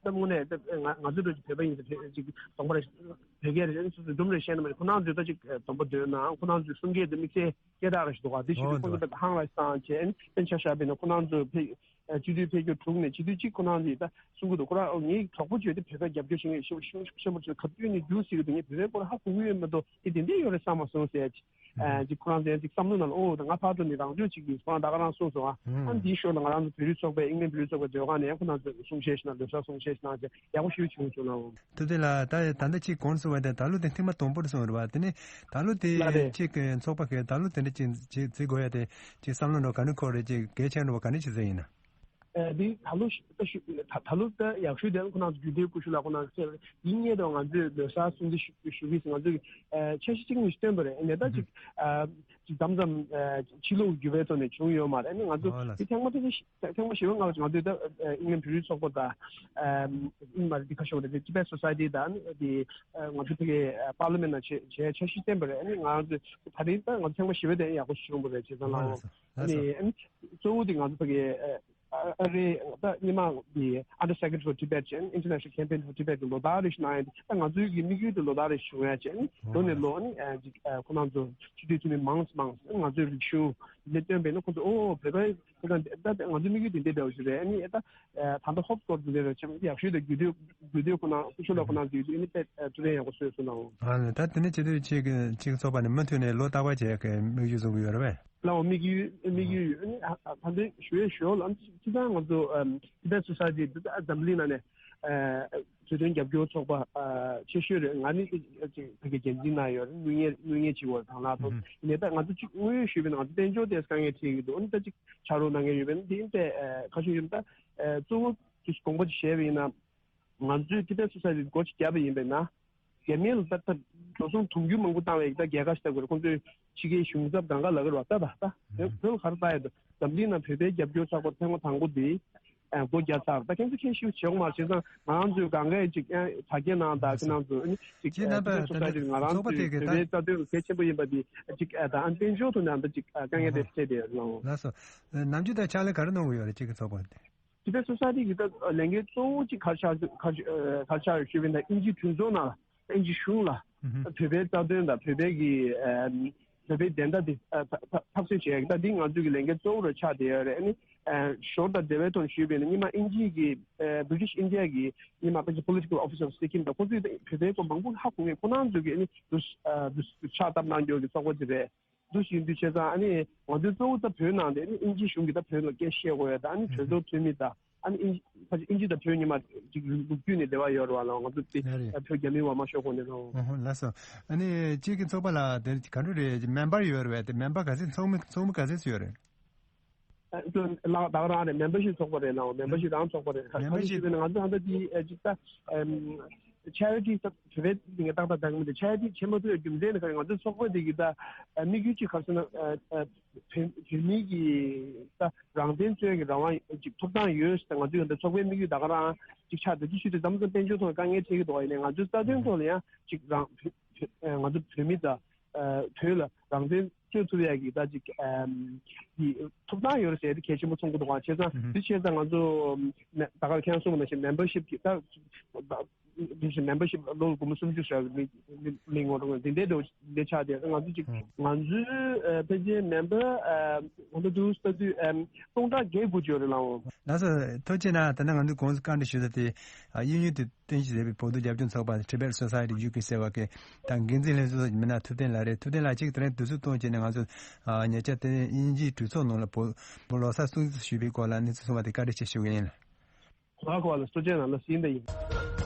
དངོས་གནས་ང་ང་ཚོ་འདྲ་བོད་པ་ཡིན་ཙང་ཅིག་སྡོམ་པ་རེ་བོད་སྐད་རེ་ཨ་ནི་སོ་སོའི་སྒྲུང་རེ་བཤད་ན་མ་རེད། ཁོ་རང་ཚོས་ད་ཅིག་སྡོམ་པ་འདོན་གནང་ཁོ་རང་ཚོའི་གསུང་སྐད་དེ་དམིགས་བསལ་སྐད་གྲགས་རེ་ཞིག་འདུག་ག་དེ་བྱེད་ཨོ་དུས་ཁོ་ལགས་ཚོ་སོ། ད་ཧང་ལ་སངས་བྱས་ཨ་ནི་དཔེ་ཆ་བཞག་པ་ཡིན་ན་ཁོ་རང་ཚོ་ཕེ་སྤྱི་འཐུས་ཕེབས་རྒྱུ་དྲུག་ནས་སྤྱི་འཐུས་གཅིག་ཁོ་རང་ཚོས་ད་གསུང་གི་འདུག་ཁོ་རང་ངའི་གྲོགས་པོ་བྱས་ཏེ་བོད་པ་རྒྱབ་སྐྱོར་བྱེད་མཁན་ཤེས་ཤེས་ཤེས་པོ་ཚོས་ག་དུས་ནས་རྒྱུགས་ཟེར་གི་འདུག་ངས་བོད་པའི་སྐོར་ཧ་གོ་གི་ཡོད་མ་གཏོགས་དེ་དེ་འདྲས་ཡོད་རེད་བསམ་མ་སོང་ཟེར། ཨ་ཅིག་ཁོ་རང་ཚོའི་ཅིག་བསམ་བློ་ནང་ལ་ཨོ་ད་ང་ཕར་འགྲོ་ནས་རང་སྐྱོང་བྱེད་ཀྱི་ཁོ་རང་ད་ག་རང་གསུངས་སོང་ཨ། ཨ་འདིའི་ཞོར་ལ་ང་རང་ཚོ་བོད་རིགས་ཚོགས་པའི་ཨིང་ལན་བོད་རིགས་ཚོགས་པའི་སྡོད་ཁང་ནས་ཡང་ཁོ་རང་ཚོས་གསུང་བཤད་ཞིག་གནང་ལོ་གསར་གསུང་བཤད་ཞིག་གནང་བྱས་ཡག་པོ་ཞེ་པོ་བྱུང་སོང་ལ། ཐུབ་བསྟན་ལགས། ད་ད་ལྟ་ཅིག་གོང་གསུངས་པ་དེ་ད་ལོ་དེ་ཐེངས་མ་དང་པོ་རེད་གསུངས་རེད་བ། དེ་ནས་ད་ལོ་དེ་ལགས་རེད། ཅིག་ཚོགས་པ་གིས་ད་ལོ་དེ་འདྲ་ཅིག་ཅིག་བརྩི་དགོས་ཡ་དེ་ཅིག་བསམ་བློ་འགྲོ་ག་ནས་འཁོར་རེད། ཅིག་གལ་ཆེན་འགྲོ་བ་ག་ནས་ཅིག་བརྩི་ཡིན་ན། ཨ་འདི་ད་ལོ་ཤི་ད་ཤི་ད་ད་ལོ་ད་ཡག་ཤོས་དེ་ཁོ་ན་ཚོ་རྒྱུན་ལྡན་སྐུ་ཞབས་ལགས་ཁོ་ན་ཚོ་ཡིན་ངེས་དང་ང་ཚོས་ལོ་གསར་སྲུང་བརྩི་ཞུ་ཞུ་གི་ང་ཚོས་ཨ་འཆར་གཞི་གཅིག་གཉིས་ཤིག་བཏོན་པ་རེད། ཨ་ནས་ད་ཅིག་ཨ་ཅིག་མཚམས་མཚམས་ཨ་ཕྱི་ལོགས་འགྱུར་བའི་ཐོག་ནས་བྱུང་ཡོད་མ་རེད། ཨ་ནི་ང་ཚོ་ཨོ་ལགས་འདི་ཐེངས་མ་ཐེངས་མ་ཐེངས་མ་བཞི་པ་ང་ང་ཚོས་ད་ཨ་ཨིང་ལན་བོད་རིགས་ཚོགས་པ་དང་ཨ་ཨིན་མ་རེད་འདི་ཁ་ཤོར་རེད། འདི་Tibet Society དང་ཨ་ནི་འདི་ཨ་ང་ཚོ་ཕ་གི་ཨ་པར་ལི་མེན་ནང་བྱས་བྱས་འཆར་གཞི་བཏོན་པ་རེད། ཨ་ནི་ང་ཚོ་ད་རེས་ད་ང་ཚོ་ཐེངས་མ་བཞི་པ་དེ་ཡག་པོ་ཞིག་བྱུང་བ་རེད། བྱས་ཙང་ཨོ་ལགས་ལགས་སོ། ཨ་ལགས་སོ། ནི་ཨ་ནི་གཙོ་བོ་དེ་ང་ཚོ་ཕ་གི་ཨ། ཨ་རེ་ད་སྔོན་མ་འདི་Under Secretary for Tibet ཅན་International Campaign for Tibet གི་ལོ་ལྟར་རེ་ཞིག་གནང་ཡ་དེ་ད་ང་ཚོའི་གི་དམིགས་ཡུལ་དེ་ལོ་ལྟར་རེ་ཞིག་བྱུང་ཡ་ཅན་ལོ་ནས་ལོ་ནི་ཅིག་ཁོ་རང་ཚོ་སྤྱི་འཐུས་འཐུས་མི་མང་མང་ང་ཚོའི་རིག་གཞུང་ལས་སྟོན་པས་ན་ཁོ་ཚོ་ཨོ་བོད་པའི་ཁོ་ཚོ་ད་ང་ཚོའི་དམིགས་ཡུལ་དེ་འདི་འདྲ་བ་ཞིག་རེད། ཨ་ནི་ད་ད་ལྟ་ཧོབ་སྐོར་དེ་འདྲ་རེད་ཅང་ཡག་ཤོས་དང་རྒྱུ་དུས་རྒྱུ་དུས་ཁོ་ན་ཁུ་ཤུ་ལ་ཁོ་ན་དུས་དུས་ཨ་ནི་དཔེ་ཐུགས་རེ་ཡག་པོ་བཟོས་སོང་ནའོ། ཨ་ནི་ད་དེ་ནས་བྱེད་དུས་ཅིག་ཅིག་ཚོགས་པ་ནས་མུ་མཐུད་ནས་ལོ་རྟག་པར་བྱས་ཀྱི་དམིགས་ཡུལ་བཟུང་གི་ཡོད་རེད་པས། ལའོ་དམིགས་ཡུལ་དམིགས་ཡུལ་ཡོད་ཨ་ནི་ད་ལྟ་ཞུ་ཡས་ཞུ་ལ་ཅི་ད་ང་ཚོ་ཨམ་Tibet Society འདི་ད་འཛམ་གླིང་ནང་ནས་ཨ་བོད་དོན་རྒྱབ་སྐྱོར་ཚོགས་པ་ཨ་ཆེ་ཤོས་རེད། ང་ནི་ཅིག་ཅིག་ད་གི་འགན་འཛིན་ནང་ཡོད་རེད། དངུལ་གཉེར་དངུལ་གཉེར་བྱེད་དགོས་དང་ལ་ཐོག་ཡིན་ནའི་ད་ང་ཚོ་ཅིག་དངོས་ཡོད་ཞུས་པ་ཡིན་ན་ང་ཚོ་དཔལ་འབྱོར་དེ་དཀའ་ངལ་འཕྲད་ཀྱི་འདུག་ཨ་ནི་ད་ཅིག་ཕྱག་རོགས་གནང་མཁན་ཡོད་པ་ཡིན་ན་དེ་ཡིན་ཏེ་ཨ་ཁ་ཤས་ཡོད་ན་ད་ཨ་གཙོ་བོ་ཅིག་དགོངས་པ་ཅིག་བཞེས་པ་ཡིན་ན། ང་ཚོས་Tibet Society འགོ་ཅིག་བརྒྱབ་པ་ཡིན་པས་ན། རྒྱ་མི་ལ་ད་ལྟ་འགྲོ་སོང་དུང་ཕྱུར་མང་པོ་བཏང་བའི་ད་རྒྱལ་ཁ་ཞིག་ལྟ་དགོས་རེད། ཁོང་ཚོས་ཕྱི་རྒྱལ་གཞུང་ཚབ་གང་ག་ལ་གི་རོགས་ལྟ་ད་ད་བོད་བོད་ལ་ག་རེ་ལྟ་ཡོད་འདུག་འཛམ་གླིང་ནང་བོད་པའི་རྒྱབ་སྐྱོར་ཚགས་པར་ཐེངས་མ་དང་པོ་དེ་ཨ་སྒོ་རྒྱག་ཚར། ད་ཁྱེད་ཚོ་ཁྱེད་ཤེས་བྱེད་དགོས་མ་བྱས་ཙང་ང་རང་ཚོའི་གང་གའི་ཅིག་ཨ་དྲ་རྒྱ་ནང་དང་ཁྱེད་རང་ཚོ་ཨ་ནི་ཅིག་ཁྱེད་རྣམ་པ་Tibet Society ང་རང་ཚོའི་བོད་པའི་རྩ་དོན་ལ་གལ་ཆེན་པོ་ཡིན་པ་དེ་ཅིག་ཨ་ད་ཨ་དཔལ་འབྱོར་ཐོག་ནས་ཨ་ད་ཅིག་ཨ་དཀའ་ངལ་དེ་འཕྲད་དེ་ཡོད་ལགས། ལགས་སོ། ནམ་རྒྱུན་ད་ཕྱག་ལས་ག་རེ་གནང་གི་ཡོད་རེད་ཅིག་གི་ཚོགས་པ་དེ། Tibet Society གི་ད་ལས་འགན་གཙོ་བོ་གཅིག་ག་རེ་ཆགས་ག་རེ་ག་རེ་ཆགས་ཡོད་ཞུས་པ་ཡིན་ན་དབྱིན་ཇིའི་གྲོས་ཚོགས་ནང་དབྱིན་ཇི་གཞུང་ལ་ཨ་བོད་པའི་རྩ་དོན་དང་བོད་པའི་གི་ཨ་བོད་པའི་བདེན་མཐའ་དེ་ཨ་ཐ་ཐ་ཐག་གཅོད་བྱེད་ཡག་གི་ད་འདི་ང་ཚོའི་གི་ལས་འགན་གཙོ་བོ་རུ་ཆགས་བསྡད་ཡོད་རེད། ཨ་ནི་ཨ་ཞོར་དང་འབྲེལ་བའི་ཐོག་ཞུས་པ་ཡིན་ན་སྔོན་མ་དབྱིན་ཇིའི་གི་ཨ་British India གི་སྔོན་མ་ད་ཅི་Political Office of Sikkim དང་ཁོང་ཚོས་བོད་པའི་སྐོར་མང་པོ་ཧ་གོ་མཁན་ཁོང་རྣམ་ཚོས་གི་ཨ་ནི་འདུ་ཨ་འདུ་ཕྱག་བཏབ་གནང་རྒྱུ་གི་ཚོགས་པ་ཅིག་རེད། འདུ་ཞིག་འདུ་བྱས་ཙང་ཨ་ནི་ང་ཚོའི་གཙོ་བོ་ད་བོད་ནང་དེ་ཨ་ནི་དབྱིན་ཇིའི་གཞུང་གིས་ད་བོད་ལ་སྐད་བཤད་དགོས་ཡ་ད་ཨ་ནི་གྲོས་ཚོགས་འཐུས་མི་ད་ཨ་ནི་དབྱིན་ཕལ་ཆེར་དབྱིན་ཇི་དང་བོད་གཉིས་མ་ཅིག་ལོ་རྒྱུས་ནས་འབྲེལ་བ་ཡོད་རེད་བ་ལ་ང་ཚོ་དེ་ལགས་རེད། བོད་རྒྱ་མིའི་དབར་མ་ཤོར་དགོས་ནས་ལོ། ཨོ་ཧོ་ལགས་སོ། ཨ་ནི་གཅིག་གི་ཚོགས་པ་ལ་དེ་ག་འདྲ་རེད་མེམ་བར་ཡོད་རེད་བས་དེ་མེམ་བར་ག་ཚད་ཚོགས་མི་ཚོགས་མི་ག་ཚད་ཡོད་རེད། ཨ་ལགས་ད་ག་རང་རེད། མེམ་བར་ཤིབ་ཚོགས་པ་རེད་ལགས། མེམ་བར་ཤིབ་རང་ཚོགས་པ་རེད། ག་མེམ་བར་ཤིབ་ཡིན་ན་ང་ཚོ་ཧ་ད་དེ་ཨ་ཅིག་ད་ཨམ་ཆེ་རི་ཊི་ད་བོད་པའི་ངས་ཏག་ཏག་ད་གི་མི་འདུག་ཆེ་རི་ཊི་ཆེན་པོ་ཚོའི་རྒྱུ་མཚན་ནི་ག་རེ་ང་ཚོའི་ཚོགས་པ་དེ་གི་ད་ཨ་དམིགས་ཡུལ་གཅིག་ག་རེ་ཟེར་ན་ཨ་ཨ་བོད་བོད་མི་གི་ད་རང་བཙན་རྩོད་ཡག་གི་རང་དབང་ཅིག་ཐོབ་ཐང་ཡོད་ཟེར་ད་ང་ཚོའི་ད་ཚོགས་པའི་དམིགས་ཡུལ་ད་ག་རང་ཅིག་ཆགས་འདུག་ཅི་ཞུ་དུས་ད་མ་ཚོ་དཔལ་འབྱོར་ཐོག་ནས་དཀའ་ངལ་འཕྲད་ཀྱི་འདུག་ཡིན་ནའི་ང་ཚོའི་རྩ་དོན་ཐོག་ལ་ཡང་ཅིག་རང་བོད་བོད་ཨ་ང་ཚོ་བོད་མི་ད་ཨ་བོད་ལ་རང་བཙན་རྩོད་ཐུབ་ཡག་གི་ད་ཅིག་ཨམ་གི་ཐོབ་ཐང་ཡོད་རེད་ཟེར་ཏེ་གལ་ཆེན་པོ་མཐོང་གི་འདུག་ག་བྱས་ཙང་འདི་བྱས་ཙང་ང་ཚོ་ད་ག་ཁྱེད་རང་གསུངས་པ་ནང་བཞིན་མེམ་བར་ཤིབ་ཀྱི་ད་འདི་བཞིན་མེམ་བར་ཤིབ་ལོ་ལ་སྒོར་མོ་སུམ་ཅུ་ཞེ་མི་མི་མི་ངོ་རུ་འདི་འདྲའི་འདྲ་འདི་ཆགས་ཏེ་ང་ཚོ་ཅིག་ང་ཚོའི་ཕལ་ཆེར་མེམ་བར་ང་ཚོ་དུ་ལྟ་དུས་སྟོང་ཕྲག་བརྒྱད་དགུ་ཅིག་ཡོད་རེད་ལགས། ལགས་སོ་ཐུགས་རྗེ་གནང་། ད་ནི་ང་ཚོས་གོང་དུ་བཀའ་འདྲི་ཞུས་ཚར་ཏེ་གཡས་གཡོན་དུ། བསྟན་བཅོས་ཟེར་བའི་བོད་དོན་རྒྱབ་སྐྱོར་ཚོགས་པ་Tibet Society ཡུ་ཀེ་ཟེར་བ་གི་དང་འགན་འཛིན་ལྷན་ཚོགས་མི་སྣ་ཐུབ་བསྟན་ལགས་རེད། ཐུབ་བསྟན་ལགས་གཅིག་དེ་རིང་དུས་ཚོད་གཏོང་བྱས་ནས་ང་ཚོ་ཉེ་ཆར་དེ་རིང་དབྱིན་ཇིའི་གྲོས་ཚོགས་ནང་ལ་བོད་བོད་ལོ་གསར་སྲུང་བརྩི་ཞུས་པའི་སྐོར་ལ་གནས་ཚུལ་གསུངས་པ་དེ་བཀའ་དྲིན་ཆེ་ཞུ་གི་ཡིན། གོ་བ་གོ་བ་ལ་སོ་བྱས་ནང་ལ་ཟིན་པ་ཡིན།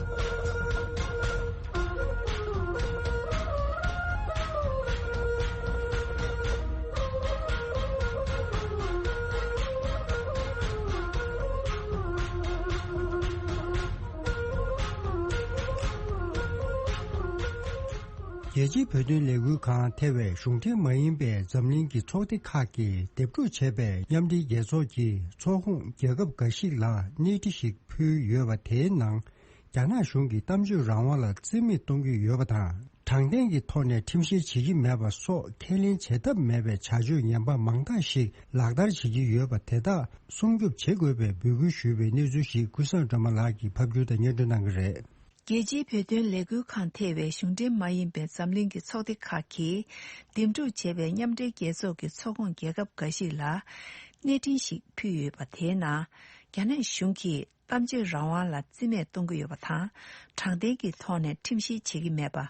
རྒྱལ་སྤྱིའི་བོད་དོན་ལས་འགུལ་ཁང་ཐེ་བའི་གཞུང་འབྲེལ་མ་ཡིན་པའི་འཛམ་གླིང་གི་ཚོགས་སྡེ་ཁག་གིས་འདེམས་སྒྲུག་བྱས་པའི་མཉམ་འབྲེལ་རྒྱལ་ཚོགས་ཀྱི་ཚོགས་ཁོངས་རྒྱལ་ཁབ་འགའ་ཞིག་ལ་གནས་འདྲི་ཞིག་ཕུལ་ཡོད་པ་དེའི་ནང་། རྒྱ་ནག་གཞུང་གིས་གཏམ་བརྗོད་རང་དབང་ལ་བརྩི་མེད་གཏོང་གི་ཡོད་པ་དང་། དྲང་བདེན་གྱི་ཐོག་ནས་ཁྲིམས་བཤེར་བྱེད་ཀྱི་མེད་པ་སོགས་ཁས་ལེན་བྱེད་ཐབས་མེད་པའི་བྱ་སྤྱོད་ངན་པ་མང་དག་ཞིག་ལག་བསྟར་བྱེད་ཀྱི་ཡོད་པ་དེ་དག་སྲུང་སྐྱོབ་བྱེད་དགོས་པའི་འབོད་སྐུལ་ཞུས་པའི་གནས་ཚུལ་ཞིག་ཀུན་བཟང་སྒྲོལ་མ་ལགས་ཀྱིས་ཕབ་སྒྱུར་དང་སྙན་སྒྲོན་གནང་གི་རེད། རྒྱལ་སྤྱིའི་བོད་དོན་ལས་འགུལ་ཁང་ཐེ་བའི་གཞུང་འབྲེལ་མ་ཡིན་པའི་འཛམ་གླིང་གི་ཚོགས་སྡེ་ཁག་གིས་འདེམས་སྒྲུག་བྱས་པའི་མཉམ་འབྲེལ་རྒྱལ་ཚོགས་ཀྱི་ཚོགས་ཁོངས་རྒྱལ་ཁབ་འགའ་ཞིག་ལ་གནས་འཕྲིན་ཞིག་ཕུལ་ཡོད་པ་དེའི་ནང་རྒྱ་ནག་གཞུང་གིས་གཏམ་བརྗོད་རང་དབང་ལ་བརྩི་མེད་གཏོང་གི་ཡོད་པ་དང་། དྲང་བདེན་གྱི་ཐོག་ནས་ཁྲིམས་བཤེར་བྱེད་ཀྱི་མེད་པ།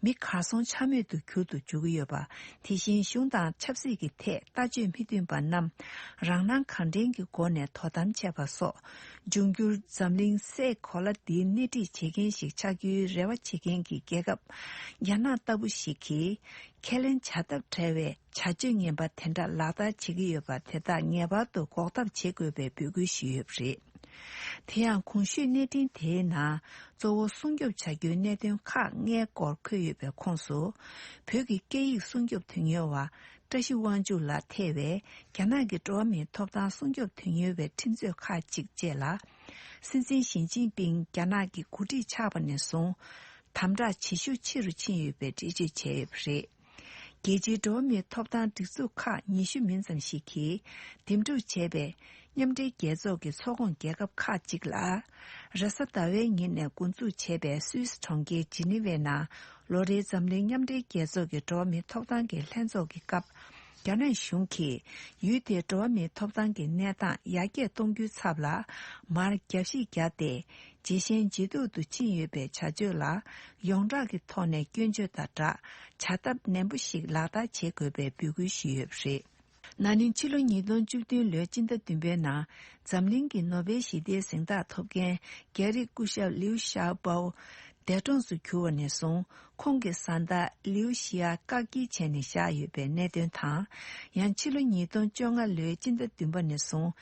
མི་གར་སོང་འཕྱ་སྨོད་དུ་འགྱུར་དུ་འཇུག་གི་ཡོད་པ། དེ་བཞིན་གཞུང་དང་ཆབ་སྲིད་ཀྱི་ཐད་ལྟ་སྤྱོད་མི་མཐུན་པ་རྣམས་རང་སྣང་གང་དྲན་གྱི་སྒོ་ནས་དོ་དམ་བྱས་པ་སོགས། འབྱུང་འགྱུར་འཛམ་གླིང་སའི་གོ་ལ་འདིའི་སྣེ་ཁྲིད་བྱེད་མཁན་ཞིག་ཆགས་རྒྱུའི་རེ་བ་བྱེད་མཁན་གྱི་རྒྱལ་ཁབ་རྒྱ་ནག་ལྟ་བུ་ཞིག་གིས་ཁས་ལེན་བྱ་ཐབས་བྲལ་བའི་བྱ་སྤྱོད་ངན་པ་དེ་འདྲ་ལག་བསྟར་བྱེད་ཀྱི་ཡོད་པ་དེ་དག་ངེས་པར་དུ་འགོག་ཐབས་བྱེད་དགོས་པའི་འབོད་སྐུལ་ཞུས་ཡོད་པ་རེད། དེ་ཡང་གོང་ཞུས་གནས་འཕྲིན་དེའི་ནང་གཙོ་བོ་སྲུང་སྐྱོབ་བྱ་རྒྱུའི་གནད་དོན་ཁག་ལྔའི་སྐོར་འཁོད་ཡོད་པའི་ཁོངས་སུ། བོད་ཀྱི་སྐད་ཡིག་སྲུང་སྐྱོབ་དོན་གཉེར་བ་བཀྲ་ཤིས་དབང་ཕྱུག་ལགས་ཐེ་བའི་རྒྱ་ནག་གི་འགྲོ་བ་མིའི་ཐོབ་ཐང་སྲུང་སྐྱོབ་དོན་གཉེར་བའི་ཁྲིམས་རྩོད་ཁག་ཅིག་བཅས་ལ། སྲིད་འཛིན་ཞི་ཅིན་ཕིང་རྒྱ་ནག་གི་འགོ་ཁྲིད་ཆགས་པ་ནས་བཟུང་། དམ་དྲག་ཇེ་ཤུགས་ཆེ་རུ་ཕྱིན་ཡོད་པའི་འགྲེལ་བརྗོད་བྱས་ཡོད་པ་རེད། རྒྱལ་སྤྱིའི་འགྲོ་བ་མིའི་ཐོབ་ཐང་སྒྲིག་འཛུགས་ཁག་ཉི་ཤུ་མིན་ཙམ་ཞིག་གིས་འདེམས་སྒྲུག་བྱས་པའི་ མཉམ་འབྲེལ་རྒྱལ་ཚོགས་ཀྱི་ཚོགས་ཁོངས་རྒྱལ་ཁབ་ཁག་ཅིག་ལ། རེས་གཟའ་ཟླ་བའི་ཉིན་ནས་འགོ་འཛུགས་བྱས་པའི་སུད་སི་གྲོང་ཁྱེར་ཇི་ནི་ཝའི་ནང་ལོ་རེའི་འཛམ་གླིང་མཉམ་འབྲེལ་རྒྱལ་ཚོགས་ཀྱི་འགྲོ་བ་མིའི་ཐོབ་ཐང་གི་ལྷན་ཚོགས་ཀྱི་སྐབས། རྒྱ་ནག་གཞུང་གིས་ཡུལ་དེའི་འགྲོ་བ་མིའི་ཐོབ་ཐང་གི་གནས་སྟངས་ཡར་རྒྱས་གཏོང་རྒྱུའི་ཚབ་ལ། མར་རྒྱབ་བཤིག་བརྒྱབ་སྟེ། ཇེ་ཞན་ཇེ་སྡུག་ཏུ་ཕྱིན་ཡོད་པའི་བྱ་སྤྱོད་ལ། ཡོངས་གྲགས་ཀྱི་ཐོག་ནས་སྐྱོན་བརྗོད་དང་སྦྲགས། བྱ་ཐབས་ནན་པོ་ཞིག་ལག་བསྟར་བྱེད་དགོས་པའི་འབོད་སྐུལ་ཞུས་ཡོད་པ་རེད། ན་ནིང་ཕྱི་ལོ་ཉིས་སྟོང་བཅུ་བདུན་ལོའི་སྤྱི་ཟླ་བདུན་པའི་ནང་། འཛམ་གླིང་གི་ནོ་བེལ་ཞི་བདེའི་གཟེངས་རྟགས་ཐོབ་མཁན་རྒྱ་རིགས་སྐུ་ཞབས་ལིའུ་ཞའོ་པའོ་འདས་གྲོངས་སུ་གྱུར་བ་ནས་བཟུང་། ཁོང་གི་བཟའ་ཟླ་ལིའུ་ཞི་ཡ་བཀག་སྐྱིལ་བྱས་ནས་བཞག་ཡོད་པའི་གནད་དོན་དང་། ཡང་ཕྱི་ལོ་ཉིས་སྟོང་བཅོ་ལྔ་ལོའི་སྤྱི་ཟླ་བདུན་པ་ནས་བཟུང་།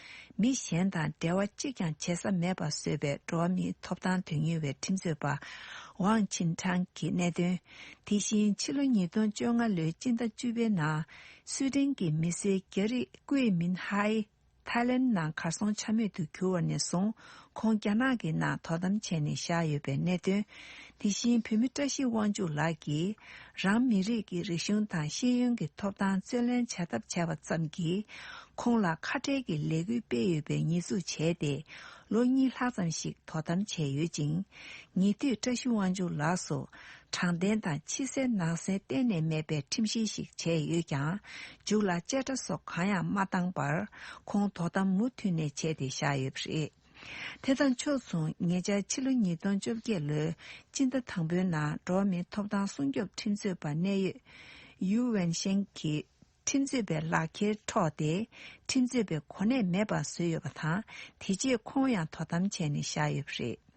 མི་གཞན་དང་འབྲེལ་བ་གཅིག་ཀྱང་བྱེད་ས་མེད་པར་བཟོས་པའི་འགྲོ་བ་མིའི་ཐོབ་ཐང་དོན་གཉེར་བའི་ཁྲིམས་རྩོད་པ་ཝང་ཆིན་ཁྲང་གི་གནད་དོན། དེ་བཞིན་ཕྱི་ལོ་ཉིས་སྟོང་བཅོ་ལྔ་ལོའི་སྤྱི་ཟླ་བཅུ་པའི་ནང་། སུའེ་ཏེན་གྱི་མི་སེར་རྒྱ་རིགས་ཀུའེ་མིན་ཧའེ། ཐའི་ལེན་ནང་གར་སོང་ཆ་མེད་དུ་གྱུར་བ་ནས་བཟུང་། ཁོང་རྒྱ་ནག་གི་ནང་དོ་དམ་བྱས་ནས་བཞག་ཡོད་པའི་གནད་དོན། དེ་བཞིན་བོད་མི་བཀྲ་ཤིས་དབང་ཕྱུག་ལགས་ཀྱིས། རང་མི་རིགས་ཀྱི་རིག་གཞུང་དང་ཤེས་ཡོན་གྱི་ཐོབ་ཐང་རྩོད་ལེན་བྱ་ཐབས་བྱས་པ་ཙམ་གྱིས། ཁོང་ལ་ཁ་བྲལ་གྱི་ལས་འགུལ་སྤེལ་ཡོད་པའི་ཉེས་འཛུགས་བྱས་ཏེ། ལོ་གཉིས་ལྷག་ཙམ་ཞིག་དོ་དམ་བྱས་ཡོད་ཅིང་། ཉེ་དུས་བཀྲ་ཤིས་དབང་ཕྱུག་ལགས་སུ། དྲང་བདེན་དང་ཕྱི་གསལ་ནང་གསལ་གཏན་ནས་མེད་པའི་ཁྲིམས་བཤེར་ཞིག་བྱས་ཡོད་ཀྱང་། མཇུག་ལ་བཅད་ཁྲ་སོགས་གང་ཡང་མ་བཏང་བར། ཁོང་དོ་དམ་མུ་མཐུད་ནས་བྱས་ཏེ་བཞག་ཡོད་པ་རེད། དེ་དང་ཕྱོགས་མཚུངས། ཉེ་ཆར་ཕྱི་ལོ་ཉིས་སྟོང་བཅོ་བརྒྱད་ལོའི་སྤྱི་ཟླ་དང་པོའི་ནང་། འགྲོ་བ་མིའི་ཐོབ་ཐང་སྲུང་སྐྱོབ་ཁྲིམས་རྩོད་པ་གནད་ཡོད་ཡུའུ་ཝེན་ཤན་གྱིས། ཁྲིམས་རྩོད་པའི་ལག་འཁྱེར་འཕྲོག་སྟེ། ཁྲིམས་རྩོད་པའི་གོ་གནས་མེད་པར་བཟོས་ཡོད་པ་དང་། དེ་རྗེས་ཁོང་ཡང་དོ་དམ་བྱས་ནས་བཞག་ཡོད་པ་རེད།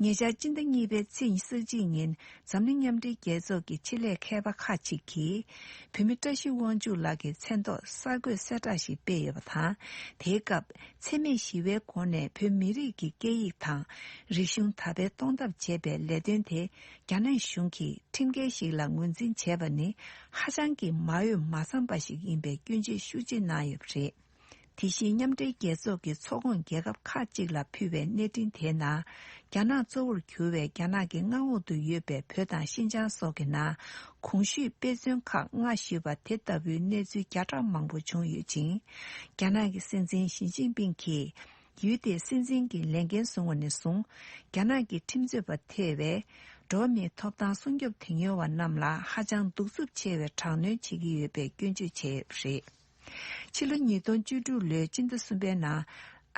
ཉེ་ཆར་སྤྱི་ཟླ་གཉིས་པའི་ཚེས་ཉི་ཤུ་རྩ་གཅིག་ཉིན། འཛམ་གླིང་མཉམ་འབྲེལ་རྒྱལ་ཚོགས་ཀྱི་ཆེད་ལས་མཁས་པ་ཁག་ཅིག་གིས། བོད་མི་བཀྲ་ཤིས་དབང་ཕྱུག་ལགས་ཀྱི་མཚན་ཐོག་གསར་འགོད་གསལ་བསྒྲགས་ཤིག་སྤེལ་ཡོད་པ་དང་། དེའི་སྐབས། འཚེ་མེད་ཞི་བའི་སྒོ་ནས་བོད་མི་རིགས་ཀྱི་སྐད་ཡིག་དང་། རིག་གཞུང་དར་སྤེལ་གཏོང་ཐབས་བྱས་པའི་ལས་དོན་དེ། རྒྱ་ནག་གཞུང་གིས་ཁྲིམས་འགལ་ཞིག་ལ་ངོས་འཛིན་བྱས་པ་ནི། ཧ་ཅང་གི་མ་འོས་མ་འཚམས་པ་ཞིག་ཡིན་པའི་སྐྱོན་བརྗོད་ཤུགས་ཆེ་གནང་ཡོད་པ་རེད། དེ་བཞིན་མཉམ་འབྲེལ་རྒྱལ་ཚོགས་ཀྱི་ཚོགས་ཁོངས་རྒྱལ་ཁབ་ཁག་ཅིག་ལ་ཕུལ་བའི་གནས་འཕྲིན་དེའི་ནང་། རྒྱ་ནག་གཙོ་བོར་གྱུར་བའི་རྒྱ་ནག་གི་མངའ་འོག་ཏུ་ཡོད་པའི་བོད་དང་ཤིན་ཅང་སོགས་ཀྱི་ནང་། གོང་ཞུས་དཔེ་མཚོན་ཁག་ལྔ་ཞུས་པ་དེ་ལྟ་བུའི་གནས་ཚུལ་བརྒྱ་ཕྲག་མང་པོ་བྱུང་ཡོད་ཅིང་། རྒྱ་ནག་གི་སྲིད་འཛིན་ཞི་ཅིན་ཕིང་གིས། ཡུལ་དེའི་སྲིད་འཛིན་གྱི་ལས་འགན་བཟུང་བ་ནས་བཟུང་། རྒྱ་ནག་གི་ཁྲིམས་རྩོད་པ་ཐེ་བའི། འགྲོ་བ་མིའི་ཐོབ་ཐང་སྲུང་སྐྱོབ་དོན་གཉེར་བ་རྣམས་ལ་ཧ་ཅང་གདུག་རྩུབ་ཆེ་བའི་དྲག་གནོན་བྱེད་ཀྱི་ཡོད་པའི་སྐྱོན་བརྗོད་བྱས་ཡོད་པ་རེད། ཕྱི་ལོ་ཉིས་སྟོང་བཅུ་དྲུག་ལོའི་སྤྱི་ཟླ་གསུམ་པའི་ནང་།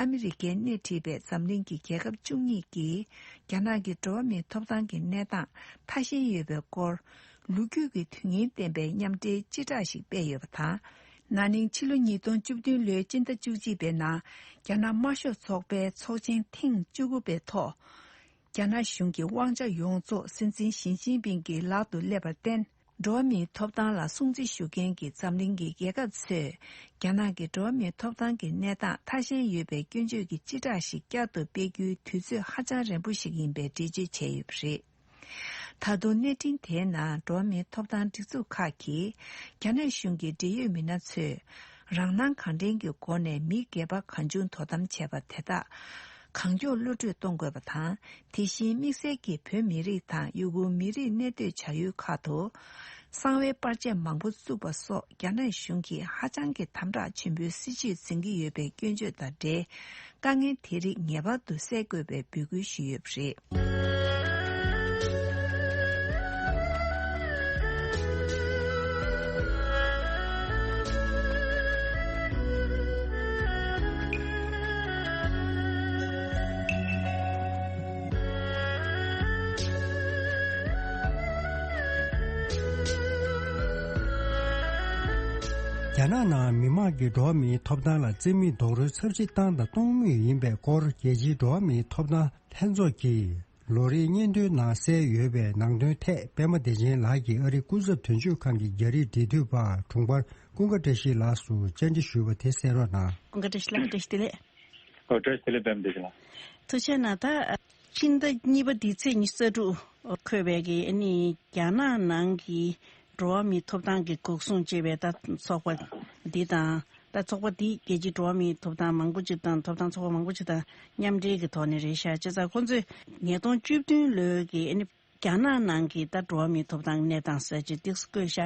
ཨ་མི་རི་ཀས་སྣེ་ཁྲིད་པའི་འཛམ་གླིང་གི་རྒྱལ་ཁབ་བཅུ་གཉིས་ཀྱིས། རྒྱ་ནག་གི་འགྲོ་བ་མིའི་ཐོབ་ཐང་གི་གནས་སྟངས་ཐ་ཞན་ཡོད་པའི་སྐོར། ལོ་རྒྱུས་ཀྱི་དོན་སྙིང་ལྡན་པའི་མཉམ་འབྲེལ་སྤྱི་བསྒྲགས་ཤིག་སྤེལ་ཡོད་པ་དང་། ན་ནིང་ཕྱི་ལོ་ཉིས་སྟོང་བཅུ་བདུན་ལོའི་སྤྱི་ཟླ་བཅུ་གཅིག་པའི་ནང་། རྒྱ་ནག་དམར་ཤོག་ཚོགས་པའི་ཚོགས་ཆེན་ཐེངས་བཅུ་དགུ་པའི་ཐོག་རྒྱ་ནག་གཞུང་གི་དབང་ཆ་ཡོངས་རྫོགས་སྲིད་འཛིན་ཞི་ཅིན་ཕིང་གི་ལག་ཏུ་སླེབས་པར་བརྟེན། འགྲོ་བ་མིའི་ཐོབ་ཐང་ལ་སྲུང་བརྩི་ཞུ་མཁན་གྱི་འཛམ་གླིང་གི་རྒྱལ་ཁབ་ཚོས། རྒྱ་ནག་གི་འགྲོ་བ་མིའི་ཐོབ་ཐང་གི་གནས་སྟངས་ཐ་ཞན་ཡོད་པའི་སྐྱོན་བརྗོད་ཀྱི་སྤྱི་བསྒྲགས་ཤིག་བསྐྱར་དུ་སྤེལ་རྒྱུའི་དུས་ཚོད་ཧ་ཅང་རན་པོ་ཞིག་ཡིན་པའི་འགྲེལ་བརྗོད་བྱས་ཡོད་པ་རེད། ད་དུང་གནས་འཕྲིན་དེའི་ནང་འགྲོ་བ་མིའི་ཐོབ་ཐང་སྒྲིག་འཛུགས་ཁག་གིས། རྒྱ་ནག་གཞུང་གི་འབྲེལ་ཡོད་མི་སྣ་ཚོས། རང་སྣང་གང་དྲན་གྱི་སྒོ་ནས་མི་སྒེར་པ་གང་བྱུང་དོ་དམ་བྱས་པ་དེ་དག་གང་མགྱོགས་གློད་བཀྲོལ་གཏོང་དགོས་པ་དང་། དེ་བཞིན་དམིགས་བསལ་གྱིས་བོད་མི་རིགས་དང་ཡུ་གུར་མི་རིགས་གནས་སྡོད་བྱ་ཡུལ་ཁག་ཏུ། གསང་བའི་པར་ཆས་མང་པོ་བཙུགས་པ་སོགས་རྒྱ་ནག་གཞུང་གིས་ཧ་ཅང་གི་དམ་དྲག་ཆེན་པོའི་སྲིད་བྱུས་འཛིན་གྱི་ཡོད་པའི་སྐྱོན་བརྗོད་དང་འབྲེལ། དཀའ་ངལ་དེ་རིགས་ངེས་པར་དུ་སེལ་དགོས་པའི་འབོད་སྐུལ་ཞུས་ཡོད་པ་རེད། རྒྱ་ནག་ནང་མི་མང་གི་འགྲོ་བ་མིའི་ཐོབ་ཐང་ལ་བརྩི་མེད་རྡོག་རོལ་ཚབས་ཆེ་བཏང་དང་གཏོང་མུས་ཡིན་པའི་སྐོར། རྒྱལ་སྤྱིའི་འགྲོ་བ་མིའི་ཐོབ་ཐང་ལྷན་ཚོགས་ཀྱིས་ལོ་རེའི་སྙན་ཐོའི་ནང་གསལ་ཡོད་པའི་ནང་དོན་ཐད། པད་མ་བདེ་ཆེན་ལགས་ཀྱིས་ཨ་རིའི་སྐུ་ཚབ་དོན་གཅོད་ཁང་གི་རྒྱ་རིགས་འབྲེལ་མཐུད་པ་དྲུང་འཕར་ཀུན་དགའ་བཀྲ་ཤིས་ལགས་སུ་བཅར་འདྲི་ཞུས་པ་དེ་གསན་རོགས་གནང་། ཀུན་དགའ་བཀྲ་ཤིས་ལགས། བཀྲ་ཤིས་བདེ་ལེགས། ཨོ། བཀྲ་ཤིས་བདེ་ལེགས། པད་མ་བདེ་ཆེན་ལགས། ཐུགས་རྗེ་གནང་། ད་ཕྱི་ཟླ་གཉིས་པ་འདིའི་ཚེས་ཉི་ཤུ་རྩ་དྲུག་འཁོད་པའི་གི་ཨ་ནི་རྒྱ་ནག་ནང་གི་འགྲོ་བ་མིའི་ཐོབ་ཐང་གི་འགོག་སྲུང་ཅེས་པའི་ད་ཚོགས་པ་འདི་དང་། ད་ཚོགས་པ་འདི་རྒྱལ་སྤྱིའི་འགྲོ་བ་མིའི་ཐོབ་ཐང་མང་པོ་ཅིག་དང་། ཐོབ་ཐང་ཚོགས་པ་མང་པོ་ཅིག་དང་མཉམ་འབྲེལ་གྱི་ཐོག་ནས་རེད་ཤག་བྱས་ཙང་ཁོང་ཚོས་ཉིས་སྟོང་བཅུ་བདུན་ལོའི་གི་ཨ་ནི་ རྒྱ་ནག་ནང་གི་ད་འགྲོ་བ་མིའི་ཐོབ་ཐང་གི་གནས་སྟངས་ཟེར་ཅིག་ཏོག་ཙམ་བཀོད་ཤག་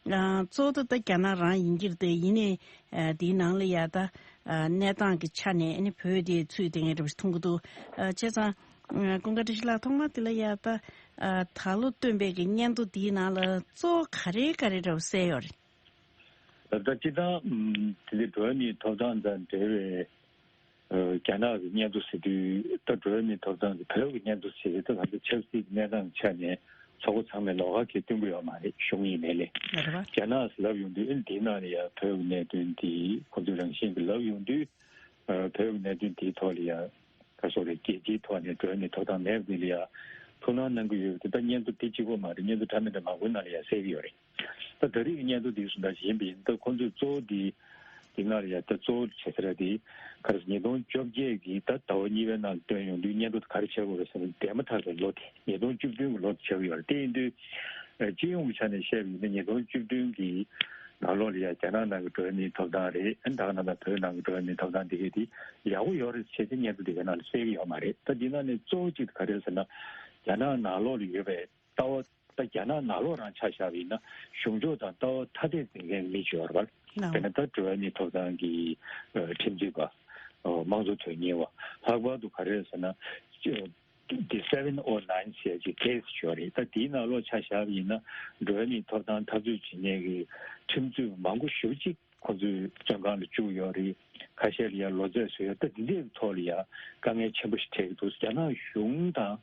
ཨ། གཙོ་བོ་ད་རྒྱ་ནག་རང་ཡིན་གྱི་རེད་དེ། ཡིན་ནའི་ཨ། དེའི་ནང་ལ་ཡ་ད་ཨ། གནས་སྟངས་ཀྱི་ཆ་ནས་ཨ་ནི་བོད་དེ་ཚུད་དེ་ངས་འདྲ་པོ་ཞིག་མཐོང་གི་འདུག་ཨ། བྱས་ཙང་ཨ། ཀུན་དགའ་བཀྲ་ཤིས་ལགས། ཐོག་མ་དེ་ལ་ཡ་ད་ཨ། ད་ལོ་བཏོན་པའི་གི་སྙན་ཐོ་དེའི་ནང་ལ་གཙོ་བོ་ག་རེ་ག་རེ་འདྲ་པོ་གསལ་ཡོད་རེད། ད་ལྟ་སྤྱིར་བཏང་ཨམ། དེ་འདྲའི་འགྲོ་བ་མིའི་ཐོབ་ཐང་དང་འབྲེལ་བའི་ཨ། རྒྱ་ནག་གི་སྙན་ཐོ་ཟེར་དུས། ད་འགྲོ་བ་མིའི་ཐོབ་ཐང་གི་བོད་ཀྱི་སྙན་ཐོ་ཟེར་དུས། ད་ད་ལྟ་ཆབ་སྲིད་ཀྱི་གནས་སྟངས་ཀྱི་ཆ་ནས་ཚོགས་པ་ཚང་མས་ལོགས་ཀ་གང་ཡང་སྟོན་གྱི་ཡོད་མ་རེད། གཞུང་ཡིན་ནའི་ལས། རེད་པ། རྒྱ་ནག་ལབ་ཡོང་དུས། ཨ། འདིའི་ནང་ལ་ཡ་བོད་ཀྱི་གནད་དོན་འདི་ཁོང་ཚོས་རང་བཞིན་གྱིས་ལབ་ཡོང་དུས། ཨ། བོད་ཀྱི་གནད་དོན་འདིའི་ཐོག་ལ་ཡ། ག་སོགས་རེད། རྒྱལ་སྤྱིའི་ཐོག་ནས་འགྲོ་བ་མིའི་ཐོབ་ཐང་མེད་པ་འདི་ལ་ཡ་ཐུགས་སྣང་གནང་གི་ཡོད་པ་དེ། ད་སྙན་ཐོ་འདི་གཅིག་པོ་མ་རེད། སྙན་ཐོ་འདྲ་མི་འདྲ་མང་པོའི་ནང་ལ་ཡ་གསལ་གྱི་ཡོད་རེད། ད་ད་རེས་ཀྱི་སྙན་ཐོ་འདི་བཟུང་འདྲ་ཞིག་ཡིན་པ་ཡིན་ན། ད་ཁོང་ཚོས་གཙོ་བོ་འདི་འདི་ནང་ལ་ཡ། ད་གཙོ་བོ་བྱེད་ས་ར་འདི་ག་རེ་ཟེར། ཉིས་སྟོང་བཅོ་བརྒྱད་ཀྱི་ད་ཟླ་བ་གཉིས་པའི་ནང་ལ་བཏོན་ཡོང་དུས། སྙན་ཐོ་ག་རེ་བྱེད་དགོས་རེད་ཟེར་ན། འདས་མ་ཐག་པའི་ལོ་དེ། ཉིས་སྟོང་བཅུ་བདུན་གྱི་ལོ་དེ་བྱེད་ཀྱི་ཡོད་རེད། དེ་ཡིན་དུས་ཨ། སྤྱི་ཡོངས་ཀྱི་ཆ་ནས་བཤད་པ་ཡིན་ན། ཉིས་སྟོང་བཅུ་བདུན་གྱི་ནང་ལོགས་ལ་ཡ་རྒྱ་ནག་ནང་གི་འགྲོ་བ་མིའི་ཐོབ་ཐང་རེད། ཨ། ད་ག་ནང་ལྟར་བོད་ནང་གི་འགྲོ་བ་མིའི་ཐོབ་ཐང་འདི་གས་དེ་ཡག་པོ་ཡོད་རེད་ཟེར་ཏེ་སྙན་ཐོ་འདི་གའི་ནང་ལ་གསལ་གྱི་ཡོད་མ་རེད། ད་འདི་ནང་ནས་གཙོ་བོ་གཅིག་དེ་ག་རེ་རེད་ཟེར་ན། རྒྱ་ནག་ནང་ལོགས་ལ་ཡོད་པའི་ལྟ་བ། ད་རྒྱ་ནག་ནང་ལོགས་རང་ཆ་བཞག་པ་ཡིན་ན། གཞུང་ཕྱོགས་དང་ལྟ་བ་ཐ་དད་འཛིན་མཁན་གྱི་མི་ཅིག་ཡོད་རེད་པ། ལགས། དཔེར་ན་ད་འགྲོ་བ་མིའི་ཐོབ་ཐང་གི་ཨ། ཁྲིམས་རྩོད་པ། ཨ། དམངས་གཙོ་དོན་གཉེར་བ། ལྷག་པར་དུ་ག་རེ་རེད་ཟེར་ན། ཨ། The Seven O Nine ཟེར་ཅིག་ཁེ་སི་ཞིག་ཡོད་རེད། ད་དེའི་ནང་ལོགས་ཆ་བཞག་པ་ཡིན་ན། འགྲོ་བ་མིའི་ཐོབ་ཐང་འཐབ་རྩོད་བྱེད་མཁན་གྱི་ཁྲིམས་རྩོད་པ་མང་པོ་ཞེ་པོ་ཅིག་ཁོང་ཚོའི་བཙོན་ཁང་ལ་བཅུག་ཡོད་རེད། ཁ་ཤས་ལ་ཡ་ལོ་ཚད་བཟོས་ཡོད། ད་འདི་འདྲའི་ཐོག་ལ་ཡ་དཀའ་ངལ་ཆེན་པོ་ཞིག་འཕྲད་ཀྱི་འདུག་རྒྱ་ནག་གཞུང་དང་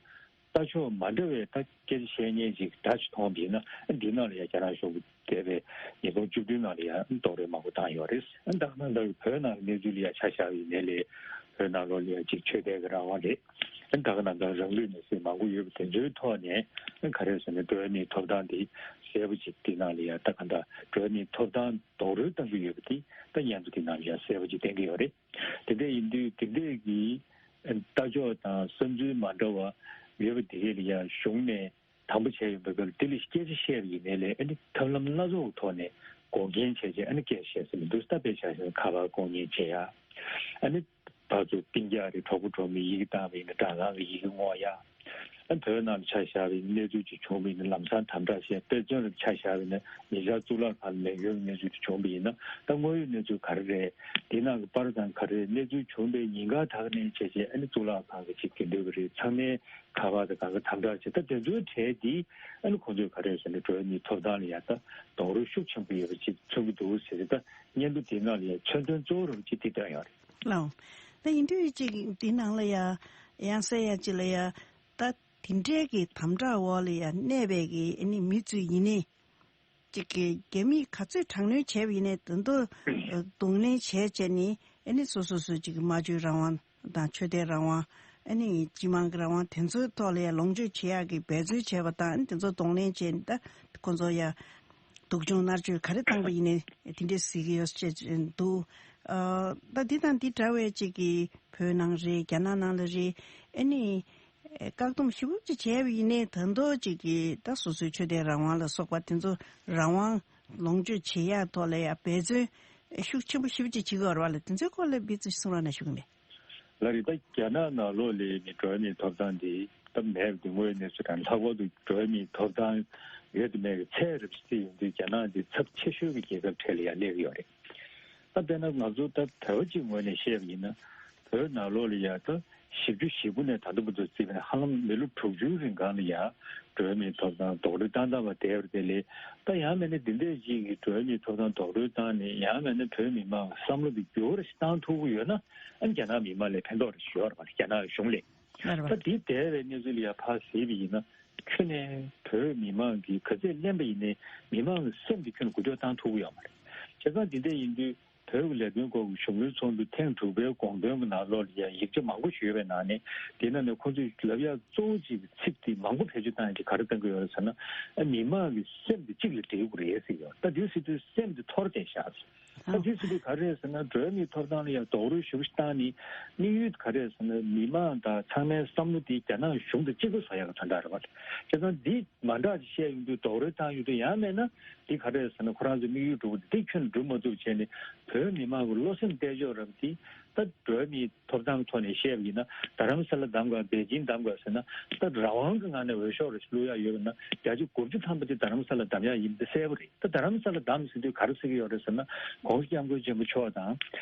ལྟ་ཕྱོགས་མ་འདྲ་བའི་ད་སྐད་ཆ་བཤད་མཁན་ཅིག་འདྲ་ཅིག་མཐོང་བ་ཡིན་ན། འདི་ནང་ལ་ཡ་རྒྱ་ནག་གཞུང་གི་འདས་པའི་ཉིས་སྟོང་བཅུ་བདུན་ནང་ལ་ཡ་རྡོག་རོལ་མང་པོ་བཏང་ཡོད་རེད། ད་ག་ནང་ལྟར་བོད་ནང་གི་གནས་ཚུལ་ལ་ཡ་ཆ་བཞག་པ་ཡིན་ནའི་ལས། བོད་ནང་ལོགས་ལ་ཡ་ཅིག་ཆོས་དད་ཀྱི་རང་དབང་རེད། ད་ག་ནང་ལྟར་རང་ལུས་མེར་སྲེག་མང་པོ་ཡོད་པ་དེ་ཚོའི་ཐོག་ནས་ག་རེ་ཟེར་ན། འགྲོ་བ་མིའི་ཐོབ་ཐང་དེ་གསལ་པོ་ཅིག་དེ་ནང་ལ་ཡ། ད་ག་འདྲ་འགྲོ་བ་མིའི་ཐོབ་ཐང་རྡོག་རོལ་བཏང་གི་ཡོད་པ་དེ་ད་སྙན་ཐོ་དེ་ནང་ལ་ཡ་གསལ་པོ་ཅིག་བསྟན་གྱི་ཡོད་རེད། དེ་འདྲ་ཡིན་དུས་དེ་འདྲས་ཀྱི་ལྟ་ཕྱོགས་དང་བསམ་ཚུལ་མ་འདྲ་བ་ཡོད་པ་དེ་གས་ལ་ཡ་གཞུང་ནས་དམ་པོ་བྱས་ཡོད་པའི་སྐབས་ལ། དེ་ལ་སྐད་ཆ་བཤད་པ་ཡིན་ནའི་ལས། ཨ་ནི་ཐབས་ལམ་སྣ་ཚོགས་ཀྱི་ཐོག་ནས་འགོག་རྐྱེན་བྱས་བྱས། ཨ་ནི་སྐད་བཤད་ས་མི་འདུག་ད་དཔེ་ཆ་བཞག་ན་ཁ་པར་བཀོག་ཉེས་བྱེད་ཡ། ཨ་ནི་ཕར་ཚུར་སྤུན་ཀྱག་རེད། གྲོགས་པོ་གྲོགས་མོའི་ཡི་གེ་བཏང་བ་ཡིན་ན་སྦྲང་རྩི་གི་ཡི་གེ་བསྔོག་ཡ། ཨ། བོད་ནང་ལ་ཆ་བཞག་པའི་གནས་ཚུལ་ཅིག་བྱུང་བ་ཡིན་ན་ལམ་སང་དམ་དྲག་བྱས། དཔེ་མཚོན་ལ་ཆ་བཞག་པ་ཡིན་ན་ཉེ་ཆར་གཙུག་ལག་ཁང་ལ་ལས་འགུལ་གནས་ཚུལ་དེ་བྱུང་བ་ཡིན་ན། ད་དངོས་ཡོད་གནས་ཚུལ་ག་རེ་རེད། དེ་ནང་གི་པར་དང་ག་རེ་རེད། གནས་ཚུལ་བྱུང་བའི་ཉིན་གང་དག་ནས་བྱས་བྱས། ཨ་ནི་གཙུག་ལག་ཁང་གི་ཅིག་དགེ་འདུན་པ་རེད། ཚང་མའི་ཁ་པར་དང་གང་ག་དམ་དྲག་བྱས། ད་དེ་ཚོའི་གྲས་དེ་ཨ་ནི་ཁོང་ཚོས་ག་རེ་ཟེར་ན། འགྲོ་བ་མིའི་ཐོབ་ཐང་ལ་ཡ་ད་རྡོག་རོལ་ཤུགས་ཆེན་པོ་ཡོད་པ་ཅིག་མཚོན་གྱི་འདུག་ཟེར་ཏེ། ད་སྙན་ཐོ་དེ་ནང་ལ་ཡ་མཚོན་དོན་གཙོ་བོ་རུ་ཅིག་དེ་བཏོན་ཡོད་རེད། ལགས། ད་ཡིན་དུས་ཅིག་འདི་ནང་ལ་ཡ་ཡང་གསལ་ཡ་ཅིག་ལ་ཡ། ད་དེ་འདྲའི་གི་དམ་དྲག་འོག་ལ་ཡ་གནས་པའི་གི་ཨ་ནི་མི་ཚོས་ཡིན་ནའི། ཅིག་གི་རྒྱ་མིས་ག་ཚོད་དྲག་གནོན་བྱས་པ་ཡིན་ནའི། དོན་དུ་གདོང་ལེན་བྱས་བྱས་ནས། ཨ་ནི་སོ་སོ་སོ་ཅིག་གི་སྨྲ་བརྗོད་རང་དབང་དང་ཆོས་དད་རང་དབང་། ཨ་ནི་སྤྱི་དམངས་ཀྱི་རང་དབང་དེ་ཚོའི་ཐོག་ལ་ཡ་ལོངས་སྤྱོད་བྱེད་ཡག་གི་འབད་རྩོལ་བྱས་པ་དང་། ཨ་ནི་དེ་ཚོ་གདོང་ལེན་བྱས་ནས། ད་ཁོ་ཚོ་ཡ་སྡུག་སྦྱོང་མནར་གཅོད་ག་རེ་བཏང་པ་ཡིན་ནའི་དེ་འདྲས་གཟིགས་ཀྱི་ཡོད་ཅེས་འདུག་ཨ། ད་འདི་དང་འདི་འདྲ་བའི་ཅིག་གི་བོད་ནང་རེད། རྒྱ་ནག་ནང་ལ་རེད། ཨ་ནི་བཀག་སྡོམ་ཞེ་པོ་ཅིག་བྱས་པ་ཡིན་ནའི། ད་དུང་ཅིག་གི་ད་སོ་སོའི་ཆོས་དད་རང་དབང་ལ་སོགས་པ་དེ་ཚོ་རང་དབང་ལོངས་སྤྱོད་བྱེད་ཡག་ཐོག་ལ་ཡ་འབད་བརྩོན་ཤུགས་ཆེན་པོ་ཞེ་པོ་ཅིག་བྱེད་ཀྱི་ཡོད་རེད་པ་ལགས། དེ་ཚོའི་སྐོར་ལ་འབད་བརྩོན་གསུང་རོགས་གནང་ཞུ་གི་མེད། ལགས་རེད། ད་རྒྱ་ནག་ནང་ལོགས་ལ་ནི་འགྲོ་བ་མིའི་ཐོབ་ཐང་འདི་ད་མེད་པ་འདི་དངོས་ཡོད་གནས་ཚུལ་དང་། ལྷག་པར་དུ་འགྲོ་བ་མིའི་ཐོབ་ཐང་ཡོད་དང་མེད་ཀྱི་ཚད་རེད་བརྩིས་ཡོང་དུས། རྒྱ་ནག་འདི་ཚབས་ཆེ་ཤོས་ཀྱི་རྒྱལ་ཁབ་གྲས་ལ་ཡང་སླེབས་ཀྱི་ཡོད་རེད། ད་དཔེར་ན་ང་ཚོ་ད་བོད་པ་གཅིག་ངོས་ནས་བཤད་པ་ཡིན་ན། བོད་ནང་ལོགས་ལ་ཡ་ད་བཞི་བཅུ་ཞེ་དགུ་ནས་ད་ལྟ་བར་དུ་བརྩིས་པ་ན། ཧ་ལམ་མི་ལོ་དྲུག་ཅུའི་རིང་གང་ལ་ཡ་འགྲོ་བ་མིའི་ཐོབ་ཐང་རྡོག་རོལ་བཏང་བཏང་བ་བསྡད་པ་དེ་ལས། ད་ཡང་མིན་ན་འདི་འདྲས་ཅིག་གིས་འགྲོ་བ་མིའི་ཐོབ་ཐང་རྡོག་རོལ་བཏང་ནས། ཡང་མིན་ན་བོད་མི་མང་བསམ་བློ་འདི་འགྱུར་བ་ཞིག་བཏང་ཐུབ་ཀྱི་ཡོད་ན། ཨ་ནི་རྒྱ་ནག་མི་མང་ལ་ཕན་ཐོགས་རེ་ཞུ་ཡོད་རེད་པ། རྒྱ་ནག་གཞུང་ལ། ད་འདི་འདས་པའི་གནས་ཚུལ་ལ་ཡ་ཕར་གཟིགས་པ་ཡིན་ན། ཁྱོན་ནས་བོད་མི་མང་གིས་ག་ཚད་གླེན་པ་ཡིན་ནའི་མི་མང་གི་སེམས་དེ་ཁྱོན་ནས་འགུལ་སྐྱོད་བཏང་ཐུབ་ཀྱི་ཡོད་མ་རེད། བྱས་ཙང་འདི་འདྲ་ཡིན་དུས། བོད་ཀྱི་ལས་དོན་སྐོར་གྱི་བཞུགས་མོལ་ཚོགས་འདུ་ཐེངས་དྲུག་པའི་དགོངས་དོན་གྱི་ནང་ལོགས་ལ་ཡང་ཡིག་ཆ་མང་པོ་ཞིག་ཡོད་པའི་ནང་ནས། དེའི་ནང་ནས་ཁོང་ཚོས་ལབ་ཡག་གཙོ་བོ་གཅིག་གི་ཚིག་དེ་མང་པོ་བེད་སྤྱོད་བཏང་ཡག་གི་ག་རེ་བཏང་གི་ཡོད་རེད་ཟེར་ན། ཨ། མི་མང་གི་སེམས་དེ་གཅིག་ལ་སྒྲིལ་དགོས་རེད་ཟེར་གྱི་ཡོད། ད་དེ་ཟེར་དུས་སེམས་དེ་འཐོར་བསྡད་ཤག་ཟེར། ད་དེ་ཟེར་དུས་ག་རེ་རེད་ཟེར་ན། འགྲོ་བ་མིའི་ཐོབ་ཐང་ལ་ཡང་རྡོག་རོལ་ཞེ་པོ་ཞིག་བཏང་ནས། དམིགས་ཡུལ་དེ་ག་རེ་རེད་ཟེར་ན། མི་མང་དང་ཚང་མའི་བསམ་བློ་དེ་རྒྱ་ནག་གཞུང་དང་གཅིག་པ་བཟོ་ཡག་གི་དོན་དག་རེད་པ། བྱས་ཙང་འདི་མ་འདྲ་ཅིག་བཤད་ཡོང་དུས། རྡོག་རོལ་བཏང་ཡོང་དུས། ཡང་མིན་ན་ འདི་ག་རེ་རེད་ཟེར་ན། ཁོ་རང་ཚོའི་དམིགས་ཡུལ་འགྲུབ་པ་འདི་ཁྱོན་འགྲུབ་མ་ཐུབ་བྱས་ནས། བོད་མི་མང་གི་བློ་སེམས་གཏད་ཕྱོགས་རབ་འདི་ད་འགྲོ་བ་མིའི་ཐོབ་ཐང་ཐོག་ནས་བཤད་པ་ཡིན་ན། རྡ་རམ་ས་ལ་བདམས་དགོས། པེ་ཅིང་བདམས་དགོས་ཟེར་ན། ད་རང་དབང་གི་ངང་ནས་འོས་ཤོག་རེ་ཞིག་བླུག་ཡག་ཡོད་པ་ན། བརྒྱ་ཆ་དགུ་བཅུ་ཐམ་པ་དེ་རྡ་རམ་ས་ལ་བདམས་ཡག་ཡིན་པ་དེ་གསལ་པོ་རེད། ད་རྡ་རམ་ས་ལ་བདམས་ཟེར་དུས་ག་རེ་ཟེར་གྱི་ཡོད་རེད་ཟེར་ན། ༸གོང་ས་༸སྐྱབས་མགོན་ཆེན་པོ་མཆོག་དང་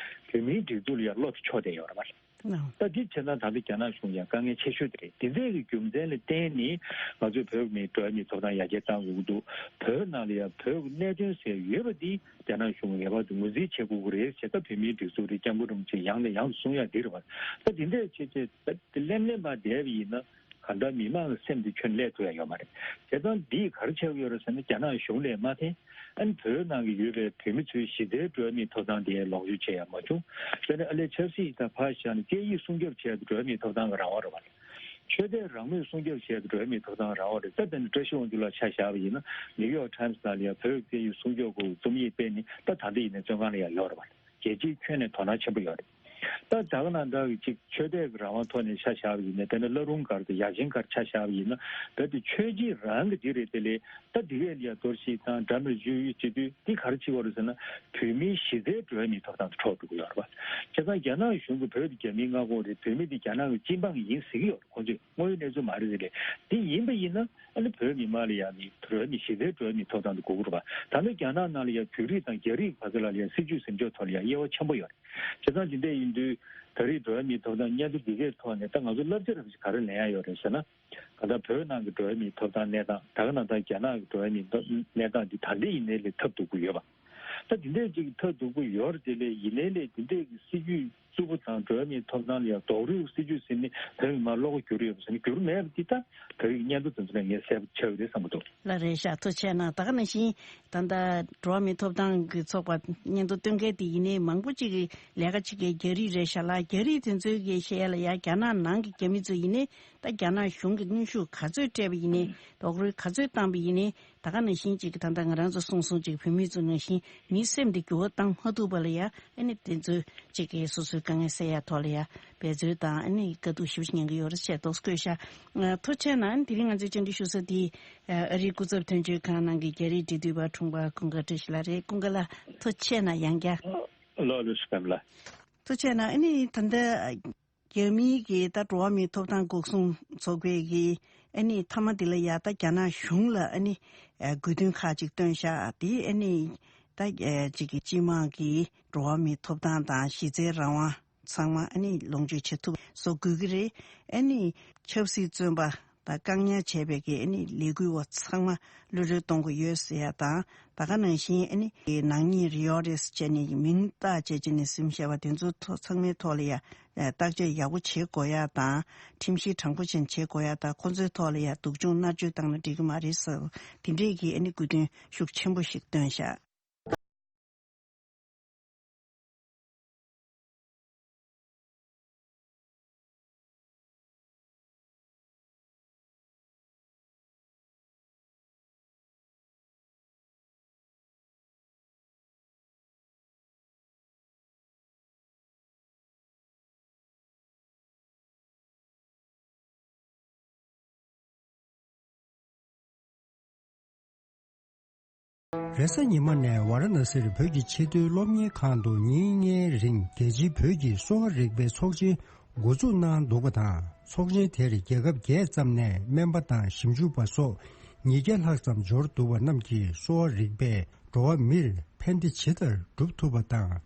བོད་མིའི་སྒྲིག་འཛུགས་ལ་ཡང་བློ་དེ་ཕྱོགས་བསྡད་ཡོད་རེད་པ། ད་འདི་བྱས་ན་ད་ལྟ་རྒྱ་ནག་གཞུང་ཡང་དཀའ་ངལ་ཆེ་ཤོས་དེ་རེད། འདི་འདྲའི་གི་རྒྱུ་མཚན་ལ་བརྟེན་ནས་ང་ཚོས་བོད་མིའི་འགྲོ་བ་མིའི་ཐོབ་ཐང་ཡར་རྒྱས་གཏང་དགོས་ཀྱི་འདུག་བོད་ནང་ལ་ཡང་བོད་ཀྱི་གནད་དོན་ཟེར་ཡོད་པ་འདི་རྒྱ་ནག་གཞུང་ངེས་པར་དུ་ངོས་འཛིན་བྱེད་དགོས་ཀྱི་རེད་ཟེར། ད་བོད་མིའི་སྒྲིག་འཛུགས་རེད།༸སྐྱབས་མགོན་རིན་པོ་ཆེ་ཡང་ནས་ཡང་དུ་གསུང་ཡག་འདི་རེད་པ། ད་འདི་འདྲའི་བྱས་བྱས་ད་འདི་ལེམ་ལེམ་པ་བསྡད་པ་ཡིན་ན། གང་ལྟར་མི་མང་གི་སེམས་དེ་ཁྱོན་ནས་བསླད་ཐུབ་ཡག་ཡོད་མ་རེད། བྱས་ཙང་འདིས་ག་རེ་བྱེད་ཀྱི་ཡོད་རེད་ཟེར་ན། རྒྱ་ནག་གཞུང་ལ་མ་འཐེན། ཨ་ནི་བོད་ནང་གི་ཡོད་པའི་བོད་མི་ཚོའི་གཞི་རྩའི་འགྲོ་བ་མིའི་ཐོབ་ཐང་དེ་ལོངས་སྤྱོད་བྱེད་ཡག་མ་བྱུང་། དཔེར་ན་ཨ་ལས་ཆབ་སྲིད་དང་ཕར་བཞག་ནས་སྐད་ཡིག་སྲུང་སྐྱོབ་བྱེད་ཡག་དེ་འགྲོ་བ་མིའི་ཐོབ་ཐང་གི་རང་དབང་རེད་པ། ཆོས་དད་རང་མོས་སྲུང་སྐྱོབ་བྱེད་ཡག་དེ་འགྲོ་བ་མིའི་ཐོབ་ཐང་རང་དབང་རེད། ད་དཔེར་ན་བཀྲ་ཤིས་དབང་ཕྱུག་ལགས་ཆ་བཞག་པ་ཡིན་ན། ནིའུ་ཡོག་ཊའིམ་སི་ནང་ལ་ཡང་བོད་ཀྱི་སྐད་ཡིག་སྲུང་སྐྱོབ་སྐོར་གྱི་རྩོམ་ཡིག་སྤེལ་ནས། ད་ད་ལྟ་ཡིན་ནའི་བཙོན་ཁང་ལ་ཡང་ཡོད་རེད་པ། རྒྱལ་སྤྱིའི་ཁྱོན་ནས་དོ་སྣང་ཆེན་པོ་ཡོད་རེད། ད་ད་ག་ནང་ལྟར་གྱི་ཅིག་ཆོས་དད་ཀྱི་རང་དབང་ཐོག་ནས་ཆ་བཞག་པ་ཡིན་ན། དཔེར་ན་བླ་རུང་སྒར་དང་ཡ་ཆེན་སྒར་ཆ་བཞག་པ་ཡིན་ན། རྦད་དེ་ཆོས་བརྒྱུད་རང་གི་འདི་རེད། དེ་ལས་ད་འདི་གས་ལ་ཡ་གཏོར་བཤིག་དང་འདྲ་མིན་བརྗོད་ཡིག་བྱེད་དུས། འདི་ག་རེ་བྱེད་ཀྱི་ཡོད་རེད་ཟེར་ན། བོད་མིའི་གཞི་རྩའི་འགྲོ་བ་མིའི་ཐོབ་ཐང་དེ་འཕྲོག་འགྲོ་གི་ཡོད་རེད་པ། བྱས་ཙང་རྒྱ་ནག་གཞུང་གིས་བོད་དེ་རྒྱ་མིའི་མངའ་ཁོངས་རེད། བོད་མི་དེ་རྒྱ་ནག་གི་སྤྱི་འབངས་ཡིན་ཟེར་གྱི་ཡོད་རེད། ཁོང་ཚོས་དངོས་ཡོད་གནས་ཚུལ་མ་རེད་ཟེར་རེད། འདི་ཡིན་པ་ཡིན་ན། ཨ་ནི་བོད་མི་མང་ལ་ཡང་ནི་འགྲོ་བ་མིའི་གཞི་རྩའི་འགྲོ་བ་མིའི་ཐོབ་ཐང་དེ་དགོས་ཀྱི་རེད་པ། ད་ནི་རྒྱ་ནག་ནང་ལ་ཡང་བོད་རིགས་དང་རྒྱ་རིགས་བར་དུ་ལ་ཡང་སྲིད་བྱུས་ཟིན་ཕྱོགས་ཐོག་ལ་ཡང་དབྱེ་བ་ཆེན་པོ་ཡོད་རེད། བྱས་ཙང་དེ་འདྲ་ཡིན་དུས། ད་རེས་འགྲོ་བ་མིའི་ཐོབ་ཐང་སྙན་ཐོ་འདི་གའི་ཐོག་ནས་ད་ང་ཚོ་བསླབ་བྱ་རབ་ཅིག་ག་རེ་ལེན་ཡ་ཡོད་རེད་ཟེར་ན། གང་ལྟར་བོད་ནང་གི་འགྲོ་བ་མིའི་ཐོབ་ཐང་གནས་སྟངས། ད་ག་ནང་ལྟར་རྒྱ་ནག་གི་འགྲོ་བ་མིའི་ཐོབ་གནས་སྟངས་འདི་ད་འདི་ཡིན་ནའི་ལས་ཐབས་སྡུག་པོ་ཡོད་པ། ད་དེ་འདྲས་ཅིག་ཐབས་སྡུག་པོ་ཡོད་རེད། དེ་ལས་ཡིན་ནའི་ལས་དེ་འདྲས་ཀྱི་སྲིད་བྱུས་རྩུབ་པོ་དང་། འགྲོ་བ་མིའི་ཐོབ་ཐང་ལ་ཡང་རྡོག་རོལ་སྲིད་བྱུས་ཟིན་ནས་བོད་མི་མང་བློ་ཁོག་འགྱུར་ཡོད་པ་ཟེར་ན། འགྱུར་མེད་པ་འདི་ད་ད་རེས་སྙན་ཐོ་དེ་ཚོ་ནས་ངས་གསལ་པོ་ཆགས་ཡོད་རེད་བསམ་གྱི་འདུག་ལགས་རེད་ཤག་ཐུགས་རྗེ་གནང་། ད་ག་ནང་བཞིན་ད་ལྟ་འགྲོ་བ་མིའི་ཐོབ་ཐང་གི་ཚོགས་པ་སྙན་ཐོ་སྟོན་མཁན་དེ་ཡིན་ནའི་མང་པོ་ཅིག་གི་ལས་ཀ་བྱེད་མཁན་རྒྱ་རིགས་རེད་ཤག་ལ། རྒྱ་རིགས་དེ་ཚོའི་གི་བཤད་ཡ་ལ་ཡ། རྒྱ་ནག་ནང་གི་རྒྱ་མི་ཚོ་ཡིན་ནའི་ད་རྒྱ་ནག་གཞུང་གི་གནོན་ཤུགས་ག་ཚོད་སྤྲད་པ་ཡིན་ནའི། རྡོག་རོལ་ག་ཚོད་བཏང་པ་ཡིན་ནའི། ད་ག་ནང་བཞིན་ཅིག་ད་ལྟ་ང་རང་ཚོ་གསུངས་སོང་ཅིག་བོད་མི་ཚོ་ནང་བཞིན་མི་སེམས་དེ་འགྱུར་བ་བཏང་མ་ཐུབ་པ་ལ་ཡ། ཨ་ནི་དེ་ཚོ་ཅིག་གིས་སོ་སོའི་དཀའ་ངལ་སེལ་ཡ་ཐོག་ལ་ཡ་འབད་རྩོལ་དང་། ཨ་ནི་དཀའ་སྡུག་ཞེ་པོ་ཅིག་མྱངས་ཀྱི་ཡོད་རེད་ཅེས་དོགས་བཀོད་ཤག་ཐུགས་རྗེ་གནང་། ཨ་ནི་དེ་རིང་ང་ཚོའི་བཅར་འདྲི་ཞུ་ས་དེ་ཨ་རིའི་སྐུ་ཚབ་དོན་གཅོད་ཁང་ནང་གི་རྒྱ་རིགས་འབྲེལ་མཐུད་པ་དྲུང་པ་ཀུན་དགའ་བཀྲ་ཤིས་ལགས་རེད། ཀུན་དགའ་ལགས་ཐུགས་རྗེ་གནང་། ཡང་བསྐྱར་ལགས་ལགས་སུ་ཁམས་ལགས། ཐུགས་རྗེ་གནང་། ཨ་ནི་ད་ལྟ་རྒྱ་མིའི་གི་ད་འགྲོ་བ་མིའི་ཐོབ་ཐང་འགོག་སྲུང་ཚོགས་པའི་གི་ཨ་ནི་མཐའ་མ་འདི་ལ་ཡ། ད་རྒྱ་ནག་གཞུང་ལ་ཨ་ནི་ཨ་དགོས་འདུན་ཁག་ཅིག་བཏོན་ཤག་དེ་ཨ་ནི་ད་ཨ་ཅིག་གི་སྤྱི་དམངས་ཀྱི་འགྲོ་བ་མིའི་ཐོབ་ཐང་དང་གཞི་རྩའི་རང་དབང་ཚང་མ་ཨ་ནི་ལོངས་སྤྱོད་བྱེད་ཐུབ་བཟོ་དགོས་ཀྱི་རེད། ཨ་ནི་ཆབ་སྲིད་བཙོན་པ་དང་བཀག་ཉར་བྱས་པའི་གི་ཨ་ནི་ལས་འགུལ་བ་ཚང་མ་གློད་གྲོལ་གཏོང་དགོས་ཡོད་ཟེར་ཡ་དང་། ད་ག་ནང་བཞིན་ཨ་ནི་ནག་ཉེས་རེད་ཡོད་རེད་ཟེར་བྱས་ནས་མིང་བཏགས་བྱས་བྱས་ནས་ཟིན་བཞག་པ་དེ་ཚོ་ཐོག་ཚང་མའི་ཐོག་ལ་ཡ་བརྟག་དཔྱད་ཡག་པོ་བྱེད་དགོས་ཡ་དང་། ཁྲིམས་གཞི་དྲང་པོ་ཅན་བྱེད་དགོས་ཡ་དང་། ཁོ་ཚོའི་ཐོག་ལ་ཡ་སྡུག་སྦྱོང་མནར་གཅོད་བཏང་ན་འགྲིག་གི་མ་རེད་ཟེར། དེ་འདྲས་ཀྱི་ཨ་ནི་དགོས་འདུན་ཤུགས་ཆེན་པོ་ཞིག་བཏོན་ཤག་རེས་གཟའ་ཉི་མ་ནས་ཝཱ་ར་ཎ་སིར་བོད་ཀྱི་ཆེས་མཐོའི་སློབ་གཉེར་ཁང་དུ་ཉིན་ལྔའི་རིང་རྒྱལ་སྤྱིའི་བོད་ཀྱི་གསོ་བ་རིག་པའི་ཚོགས་ཆེན་འགོ་འཛུགས་གནང་འདུག་པ་དང་། ཚོགས་ཆེན་དེར་རྒྱལ་ཁབ་བརྒྱད་ཙམ་ནས་སྨན་པ་དང་ཞིབ་འཇུག་པ་སོགས་ཉིས་བརྒྱ་ལྷག་ཙམ་འབྱོར་འདུག་པ་རྣམས་ཀྱིས་གསོ་བ་རིག་པས་འགྲོ་བ་མིར་ཕན་བདེ་ཇི་ལྟར་སྒྲུབ་ཐུབ་པ་དང་།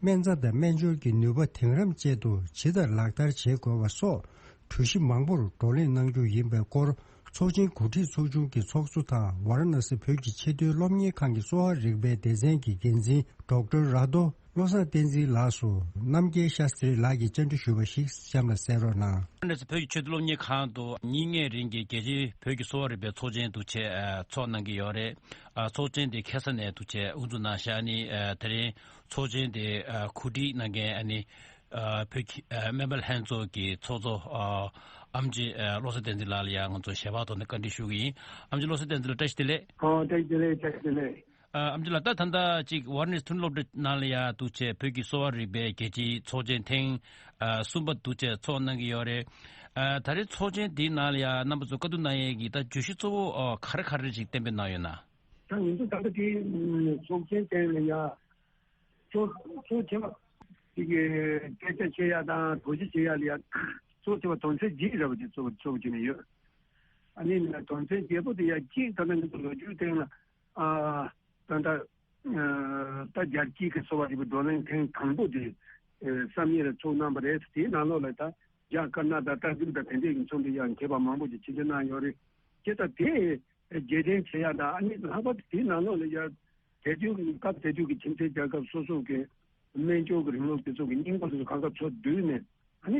སྨན་རྩྭ་དང་སྨན་སྦྱོར་གྱི་ནུས་པ་དེང་རབས་ཅན་དུ་ཇི་ལྟར་ལག་བསྟར་བྱེད་དགོས་པ་སོགས་གྲོས་གཞི་མང་པོར་བགྲོ་གླེང་གནང་རྒྱུ་ཡིན་པའི་སྐོར། ཚོགས་ཆེན་གོ་སྒྲིག་ཚོགས་ཆུང་གི་ཚོགས་གཙོ་དང་ཝཱ་ར་ཎ་སི་བོད་ཀྱི་ཆེས་མཐོའི་སློབ་གཉེར་ཁང་གི་གསོ་བ་རིག་པའི་སྡེ་ཚན་གྱི་འགན་འཛིན་ཌོག་ཊར་ར་རྡོ་བློ་བཟང་བསྟན་འཛིན་ལགས་སུ་རྣམ་རྒྱལ་ཤཱསྟྲི་ལགས་ཀྱིས་བཅར་འདྲི་ཞུས་པ་ཞིག་གཤམ་ལ་གསན་རོགས་གནང་། ཝཱ་ར་ཎ་སི་བོད་ཀྱི་ཆེས་མཐོའི་སློབ་གཉེར་ཁང་དུ་ཉིན་ལྔའི་རིང་གི་རྒྱལ་སྤྱིའི་བོད་ཀྱི་གསོ་བ་རིག་པའི་ཚོགས་ཆེན་འདུག་བྱས་ཨ་ཚོགས་གནང་གི་ཡོད་རེད། ཨ་ཚོགས་ཆེན་དེ་ཁ་སང་ནས་འདུག་བྱས་དབུ་འཛུགས་གནང་ཤག་ཨ་ནི་ཨ་དེ་རིང་ཚོགས་ཆེན་དེ་ཨ་གོ་སྒྲིག་གནང་མཁན་ཨ་ནི་ཨ་བོད་ཀྱི་ཨ་སྨན་པ་ལྷན་ཚོགས་ཀྱི་ཚོགས་གཙོ་ཨ་ཨེམ་ཆི་ཨ་བློ་བཟང་བསྟན་འཛིན་ལགས་ལ་ཡང་ང་ཚོ་ཞལ་པར་ཐོག་ནས་བཀའ་འདྲི་ཞུ་གི་ཡིན། ཨེམ་ཆི་བློ་བཟང་བསྟན་འཛིན་ལགས་བཀྲ་ཤིས་བདེ་ལེགས། ཨོ་བཀྲ་ཤིས་བདེ་ལེགས། བཀྲ་ཤིས་བདེ་ལེགས། ཨ་ཨེམ་ཆི་ལགས། ད་ད་ལྟ་ཅིག་ཝཱ་ར་ཎ་སི་མཐོ་རིམ་སློབ་གྲྭ་ནང་ལ་ཡ་འདུག་བྱས་བོད་ཀྱི་གསོ་བ་རིག་པའི་རྒྱལ་སྤྱིའི་ཚོགས་ཆེན་ཐེངས་ཨ་གསུམ་པ་འདུག་བྱས་ཚོགས་གནང་གི་ཡོད་རེད། ཨ་ད་རེས་ཚོགས་ཆེན་འདིའི་ནང་ལ་ཡ་རྣམ་པ་ཚོ་བཀའ་བསྡུར་གནང་ཡས་ཀྱི་ད་བརྗོད་གཞི་གཙོ་བོ་ཨ་ག་རེ་ག་རེ་ཅིག་གཏན་འབེབས་གནང་ཡོད་ན། ད་ང་ཚོ་ད་ལྟ་དེ་ཚོགས་ཆེན་སྟེང་ལ་ཡ་གཙོ་གཙོ་ཆེ་བ་དེ་གི་སྐད་ཆ་བཤད་ཡ་དང་གོ་རྒྱུ་བྱེད་ཡ་ལ་ཡ་གཙོ་ཆེ་བ་དོན་ཚན་བརྒྱད་ར་བ་དེ་གཙོ་བོ་གཙོ་བོ་བྱས་ནས་ཡོད། ཨ་ནི་དོན་ཚན་བརྒྱད་པོ་དེ་ཡ་གཅིག་ད་ལྟ་ང་ཚོ་ལོ་རྒྱུས་སྟེང་ལ་ཨ་ད་ལྟ་ཨ་ད་རྒྱལ་སྤྱིའི་གི་གསོ་བ་རིག་པའི་བགྲོ་གླེང་ཐེངས་དང་པོ་དེ་ཨ་བསམ་ཡས་ལ་ཚོགས་གནང་བ་རེད། དེའི་ནང་ལོགས་ལ་ད་རྒྱ་དཀར་ནག་དང་ཏཱ་ཇིག་དང་དེ་འདྲས་ཀྱི་ཚོགས་འདུ་ཡང་མཁས་པ་མང་པོ་ཅིག་ཆིབས་བསྒྱུར་གནང་ཡོད་རེད། དེ་ལྟ་དེ་རྒྱལ་སྟོན་བྱེད་ཡ་དང་ཨ་ནི་ལྷག་པར་དུ་དེའི་ནང་ལོགས་ལ་ཡ་དེ་དུས་ཀྱི་སྐབས་དེ་དུས་ཀྱི་ཁྱིམ་མཚེས་རྒྱལ་ཁབ་སོ་སོ་གི་སྨན་སྦྱོར་གྱི་རིང་ལུགས་དེ་ཚོ་གི་སྙིང་པོ་དེ་ཚོ་གང་ག་ཚུར་བསྡུས་ནས་ཨ་ནི་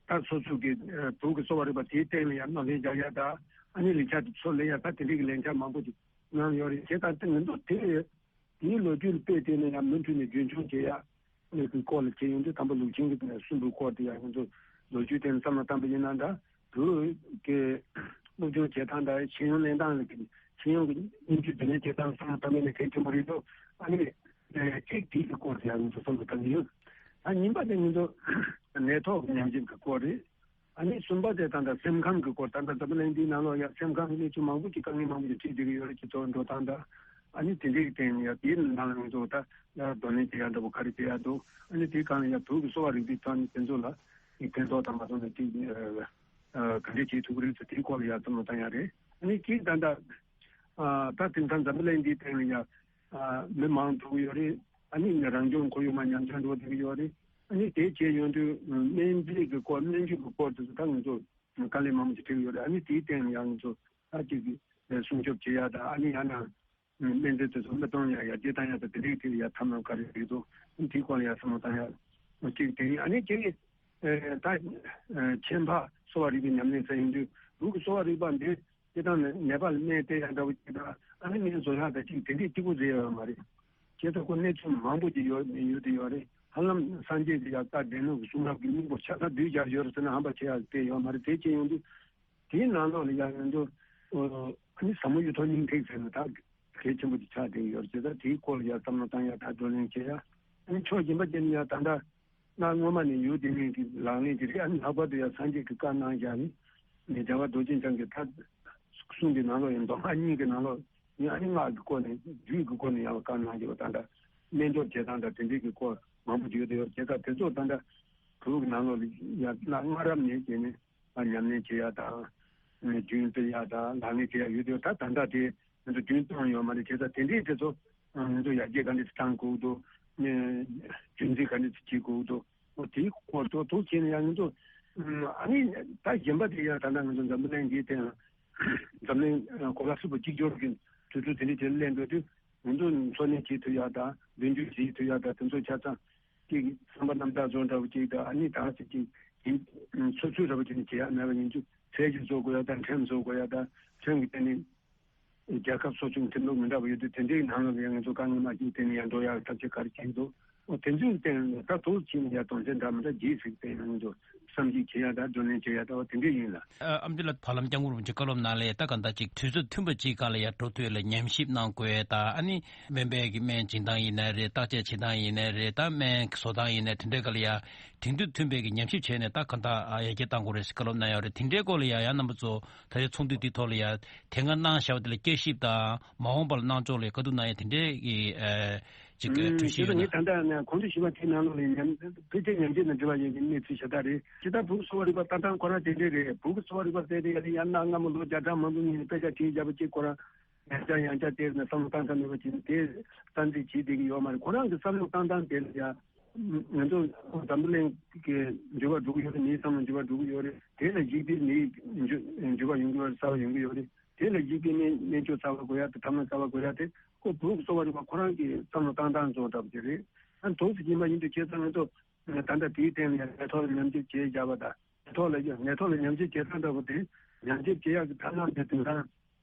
ད་སོ་སོ་གི་བོད་ཀྱི་གསོ་བ་རིག་པ་དེའི་སྟེང་ལ་ཡང་སྣེ་ལེན་རྒྱག་ཡ་དང་ཨ་ནི་ལས་འཆར་དེ་ཚོ་ལེན་ཡ་ད་དེ་འདྲའི་གི་ལས་འཆར་མང་པོ་ཅིག་གནང་ཡོད་རེད། བྱས་ཙང་ད་ང་ཚོ་དེ་དེའི་ལོ་རྒྱུས་ལ་དཔེ་བལྟས་ན་ཡང་མུ་མཐུད་ནས་རྒྱུན་འཁྱོངས་བྱེད་ཡ་གི་སྐོར་ལ་བྱས་ཡོང་དུས་དང་པོ་ལུགས་ཆེན་གྱི་གསུམ་པའི་སྐོར་དེ་ཡང་ང་ཚོ་ལོ་རྒྱུས་དེ་བསམ་བློ་བཏང་པ་ཡིན་ན་འདྲ་བོད་ཀྱི་སློབ་སྦྱོང་བྱེད་སྟངས་དང་ཤེས་ཡོན་ལེན་སྟངས་ལ་གི་ཤེས་ཡོན་གྱི་སྙིང་བཅུད་དེ་ལེན་བྱེད་སྟངས་བསམ་བློ་བཏང་པ་ཡིན་ན་གལ་ཆེན་པོ་རེད་འདུག་ཨ་ནི་གཅིག་དེའི་གི་སྐོར་དེ་ཡང་ང་ཚོ་བསམ་བློ་བཏང་གི་ཡོད། ཨ་གཉིས་པ་དེ་ང་ཚོ་ནད་ཐོག་གི་ཉམས་ཞིབ་ཀྱི་སྐོར་རེད། ཨ་ནི་གསུམ་པ་དེ་ད་ལྟ་སེམས་ཁམས་ཀྱི་སྐོར་ད་ལྟ་འཛམ་བུ་གླིང་འདིའི་ནང་ལོགས་ཡ་སེམས་ཁམས་ཀྱི་གནས་ཚུལ་མང་པོ་ཅིག་དཀའ་ངལ་མང་པོ་ཅིག་འཕྲད་བསྡད་ཀྱི་ཡོད་རེད། སྤྱི་ཚོགས་འགྲོ་སྟངས་དང་ཨ་ནི་དེ་འདྲའི་སྟེང་ཡ་དེའི་ནང་ལ་ང་ཚོ་ད་གདོང་ལེན་བྱེད་ཡ་འདྲ་པོ་ག་རེ་བྱེད་ཡ་འདུག་ཨ་ནི་དེའི་སྒང་ལ་ཡ་བོད་ཀྱི་གསོ་བ་རིག་པའི་ཐོག་ནས་དེ་ཚོ་ལ་ཕན་ཐོགས་དང་མ་ཐོགས་ནས་ཅིག་ག་འདྲ་བྱེད་ཐུབ་ཀྱི་རེད་ཟེར་དེའི་སྐོར་ལ་ཡ་བསམ་བློ་བཏང་ཡ་རེད། ཨ་ནི་གཅིག་ད་ལྟ་ད་དེང་སང་འཛམ་བུ་གླིང་འདིའི་སྟེང་ལ་ཡ་མི་མང་འགྲོ་གི་ཡོད་རེད། ཨ་ནི་རང་སྐྱོང་ཁོར་ཡུག་མ་ཉམས་ཆག་འགྲོ་བསྡད་ཀྱི་ཡོད་རེད། ཨ་ནི་དེ་བྱས་ཡོང་དུས་སྨན་རྫས་ཀྱི་སྐོར་སྨན་བཅོས་ཀྱི་སྐོར་དེ་ཚོ་ད་ང་ཚོ་དཀའ་ལས་མང་པོ་ཞིག་འཕྲད་ཀྱི་ཡོད་རེད། ཨ་ནི་དེའི་སྟེང་ཡང་ང་ཚོ་ད་ཅིག་སྲུང་སྐྱོབ་བྱེད་ཡ་དང་ཨ་ནི་ཡང་ན་སྨན་རྫས་དེ་ཚོ་མི་གཏོང་ཡ་ཡར་རྒྱས་བཏང་ཡ་དང་དེ་འདྲའི་ཐད་ལ་ཡ་ཐབས་ལམ་ག་རེ་ཡོད་དོ་དེའི་སྐོར་ལ་ཡ་བསམ་བློ་བཏང་ཡ་གཅིག་དེ་ཡིན། ཨ་ནི་གཅིག་ད་ཁྱད་འཕགས་གསོ་བ་རིག་པའི་ཉམས་ལེན་ཟེར་ཡོང་དུས་བོད་ཀྱི་གསོ་བ་རིག་པ་འདི་སྤྱིར་བཏང་ནས་ནད་པ་ལ་སྨན་སྟེར་ཡ་འདྲ་བོ་ཅིག་དང་ཨ་ནི་སྨན་བཟོ་ཡ་དང་ཅིག་དེ་འདྲས་གཅིག་པུ་རེད་ཡོད་མ་རེད། བྱས་ཙང་ཁོ་གནས་ཚུལ་མང་པོ་ཅིག་ཡོད་ཡོད་དེ་ཡོད་རེད། ཧ་ལམ་སངས་རྒྱས་ཀྱི་ཡང་བཀའ་སྡེ་སྣོད་ཀྱི་གསུང་རབ་ཀྱི་སྙིང་པོ་ཆ་ཚང་བསྡུས་སྦྱར་ཡོད་རེད་ཟེར་ན་ཧམ་པ་བྱེད་ཡ་དཔེ་ཡོད་མ་རེད། དེ་བྱས་ཡོང་དུས་དེའི་ནང་ལོགས་ལ་ཡང་ང་ཚོ་ཨ་ནི་ཟབ་མོ་གཡུ་ཐོག་སྙིང་ཐིག་ཟེར་ན་ད་གལ་ཆེན་པོ་ཅིག་ཆགས་བསྡད་ཡོད་རེད། བྱས་ཙང་དེའི་སྐོར་ལ་ཡང་བསམ་བློ་བཏང་ཡ་ད་བགྲོ་གླེང་བྱེད་ཡ་ཨ་ནི་ཕྱོགས་གཞན་པ་ཅན་ཡང་ད་ལྟ། གནའ་སྔོན་མ་ནས་ཡོད་བསྡད་མཁན་གྱི་ལག་ལེན་དེ་རེད། ཨ་ནི་ལྷག་པར་དུ་ཡང་སངས་རྒྱས་ཀྱི་བཀའ་གནང་བཞག་ནི་ནི་རྒྱལ་བ་རྡོ་རྗེ་འཆང་གི་ད་གསུང་གི་ནང་ལོགས་ཡང་མདོ་སྔགས་གཉིས་ཀྱི་ནང་ལོགས་ནི་ཨ་ནི་སྔགས་ཀྱི་སྐོར་ནས་རྒྱུད་ཀྱི་སྐོར་ནས་ཡང་བཀའ་གནང་བཞག་པ་ད་ལྟ་སྨན་སྦྱོར་བྱེད་སྟངས་དང་དེ་འདྲའི་གི་སྐོར་མང་པོ་ཅིག་ཡོད་དེ་ཡོད། བྱས་ཙང་དེ་ཚོ་ད་ལྟ་བོད་ཀྱི་ནང་ལོགས་ལ་ཡང་གནའ་སྔ་རབས་ནས་བྱས་ནས་ཨ་ཉམས་ལེན་བྱེད་ཡ་དང་རྒྱུན་སྤེལ་ཡ་དང་ལག་ལེན་བྱེད་ཡ་ཡོད་དེ་ཡོད། ད་ད་ལྟ་དེ། ང་ཚོ་རྒྱུན་གཏོང་ཡོད་མ་རེད། བྱས་ཙང་དེ་འདྲའི་དེ་ཚོ་ང་ཚོ་ཡར་རྒྱས་ག་འདྲ་ཞིག་གཏང་དགོས་འདུག་རྒྱུན་འཛིན་ག་འདྲ་ཞིག་བྱེད་དགོས་འདུག་འོ་དེའི་སྐོར་ཐོག་ཐུགས་ཆེ་ནས་ཡང་ང་ཚོ་ཨ་ནི་ད་གཞན་པ་དེ་ཡང་ད་ལྟ་ང་ཚོ་འཛམ་བུ་གླིང་འདིའི་སྟེང་འཛམ་གླིང་གོ་ལ་ཧྲིལ་པོ་གཅིག་གྱུར་གྱི་དུས་ཚོད་དེ་འདྲ་དེ་སླེབས་འགྲོ་དུས་ང་ཚོ་འཚོ་གནས་བྱེད་ཐུབ་ཡག་དང་མདུན་སྐྱོད་བྱེད་ཐུབ་ཡག་དང་དེ་ཚོ་ཆ་ཚང་གཅིག་བསམ་པ་རྣམ་དག་བཟོ་འདྲ་བོ་གཅིག་དང་ཨ་ནི་ད་ཅིག་གཅིག་ཡིན་སོ་སོའི་འདྲ་བོ་བྱས་ནས་བྱེད་ཡག་མེད་པ་ཡིན་དུས་ཚད་ཀྱིས་བཟོ་དགོས་ཡག་དང་ཁྲིམས་བཟོ་དགོས་ཡག་དང་ཁྲིམས་ཀྱི་སྟེང་ནས། རྒྱལ་ཁབ་ཚོགས་ཆུང་ཁྲིམས་ལུགས་མི་འདྲ་བ་ཡོད་དུས་དེ་འདྲའི་ནང་ལ་ཡང་ང་ཚོ་དཀའ་ངལ་མ་སྐྱེས་དེ་ནས་ཡང་འགྲོ་ཡག་ཐབས་ཤེས་ག་རེ་བྱེད་འདུག་འོ་དེ་ཚོའི་སྟེང་ད་ཐུགས་ཕྱིན་ཡ་དོན་ཚན་འདྲ་མི་འདྲ་རྗེས་ཟིག་སྟེང་ང་ཚོ་བསམ་གཞིག་བྱེད་ཡ་ད་བགྲོ་གླེང་བྱེད་ཡ་ད་འོ་དེ་འདྲའི་ཡིན་ལ། ཨ་ཨ་མདོ་ལ་བར་ལམ་སྐྱབས་མགོན་རིན་པོ་ཆེ་བཀའ་སློབ་ནང་ལས་ད་ག་འདྲ་ཅིག་དུས་ཚོད་མཐུན་པ་ཅིག་སྒང་ལ་ཡ་འགྲོ་ཐུབ་ཡ་ལ་ཉམས་ཞིབ་གནང་དགོས་ད་ཨ་ནི་སྨན་པའི་གི་སྨན་སྦྱིན་སྟངས་ཡིན་ནའི་རེད། བརྟག་དཔྱད་བྱེད་སྟངས་ཡིན་ནའི་རེད། ད་སྨན་བཟོ་སྟངས་ཡིན་ནའི་དེ་འདྲའི་སྒང་ལ་ཡ་དེང་དུས་མཐུན་པའི་གི་ཉམས་ཞིབ་བྱས་ནས་ད་ག་འདྲ་ཡར་རྒྱས་གཏང་དགོས་རེད་ཟེར་བཀའ་སློབ་གནང་ཡོད་རེད། དེ་འདྲའི་སྐོར་ལ་ཡ་ཡང་རྣམ་པ་ཚོ། ད་ཆ་ཚོགས་འདུ་འདིའི་ཐོག་ལ་ཡ་དེ་སྔ་གནང་བཞག་པ་དེ་ལ་བསྐྱར་ཞིབ་དང་མ་འོངས་པ་ལ་གནང་ཕྱོགས་ལ་བཀའ་བསྡུར་གནང་ཡ་དེ་འདྲའི་གི་ཨ་ཅིག་གི་ཨུམ་གྲོས་གཞི་དེ་ཡོད་ན། ངས་ད་ལྟ་ནས་གོང་དུ་ཞུས་པ་དེའི་ནང་ལོགས་ལ་ཉམས་ཕལ་ཆེར་ཉམས་ཞིབ་དང་འབྲེལ་བ་ཡོད་པའི་གནས་ཚུལ་ཞེ་དྲག་རེད། ཇི་ལྟར་བོད་ཀྱི་གསོ་བ་རིག་པ་ལྟ་སྟངས་ཁོ་རང་དེ་འདྲའི་རེད། བོད་ཀྱི་གསོ་བ་རིག་པ་ཟེར་དེ་ཡ་ལ་ཡང་གནའ་སྔ་མོ་ལོ་བརྒྱ་ཕྲག་མང་པོའི་སྔོན་ནས་དཔེ་ཆ་བྲིས་བཞག་པ་གཅིག་ཁོ་རང་ཡང་བསྐྱར་ཡང་བསྐྱར་དེ་ནས་བསམ་བློ་བཏང་ཐབས་མེད་པ་བྱས་ནས་དེ་གཏན་འཁེལ་བྱེད་བསྡད་ཀྱི་ཡོད་མ་རེད། ཁོ་རང་གི་བསམ་བློ་བཏང་སྟངས་དེ་ལ་ཡ། ང་ཚོ་འཛམ་བུ་གླིང་གི་འགྱུར་བ་འགྲོ་གི་ཡོད་རེད། མིའི་བསམ་བློ་འགྱུར་བ་འགྲོ་གི་ཡོད་རེད། དེ་ལ་གཞིགས་ཏེ་མིའི་འགྱུར་འགྱུར་བ་ཡོང་གི་ཡོད་རེད། གསར་བ་ཡོང་གི་ཡོད་རེད། དེ་ལ་གཞིགས་ཏེ་སྨན་སྨན་སྦྱོར་གསར་བ་དགོས་ཡ་དེ་ཐབས་ལམ་གསར་བ་དགོས་ཡ་དེ་ཁོ་བོད་ཀྱི་གསོ་བ་རིག་པ་ཁོ་རང་གི་བསམ་བློ་བཏང་སྟངས་བཟོ་འདྲ་པོ་ཅིག་རེད། ཨ་ནི་དུས་སུ་ཡིན་པ་ཡིན་དུས་བྱས་ཙང་ང་ཚོ་ད་ལྟ་དེའི་སྟེང་ལ་ཡང་ནད་ཐོག་ལ་ཉམས་ཞིབ་བྱས་བཞག་པ་དང་ནད་ཐོག་ལ་ཡང་ནད་ཐོག་ལ་ཉམས་ཞིབ་བྱས་སྟངས་འདྲ་པོ་དེ་ཉམས་ཞིབ་བྱེད་ཡག་གི་ཐབས་ལམ་དེ་དེང་སང་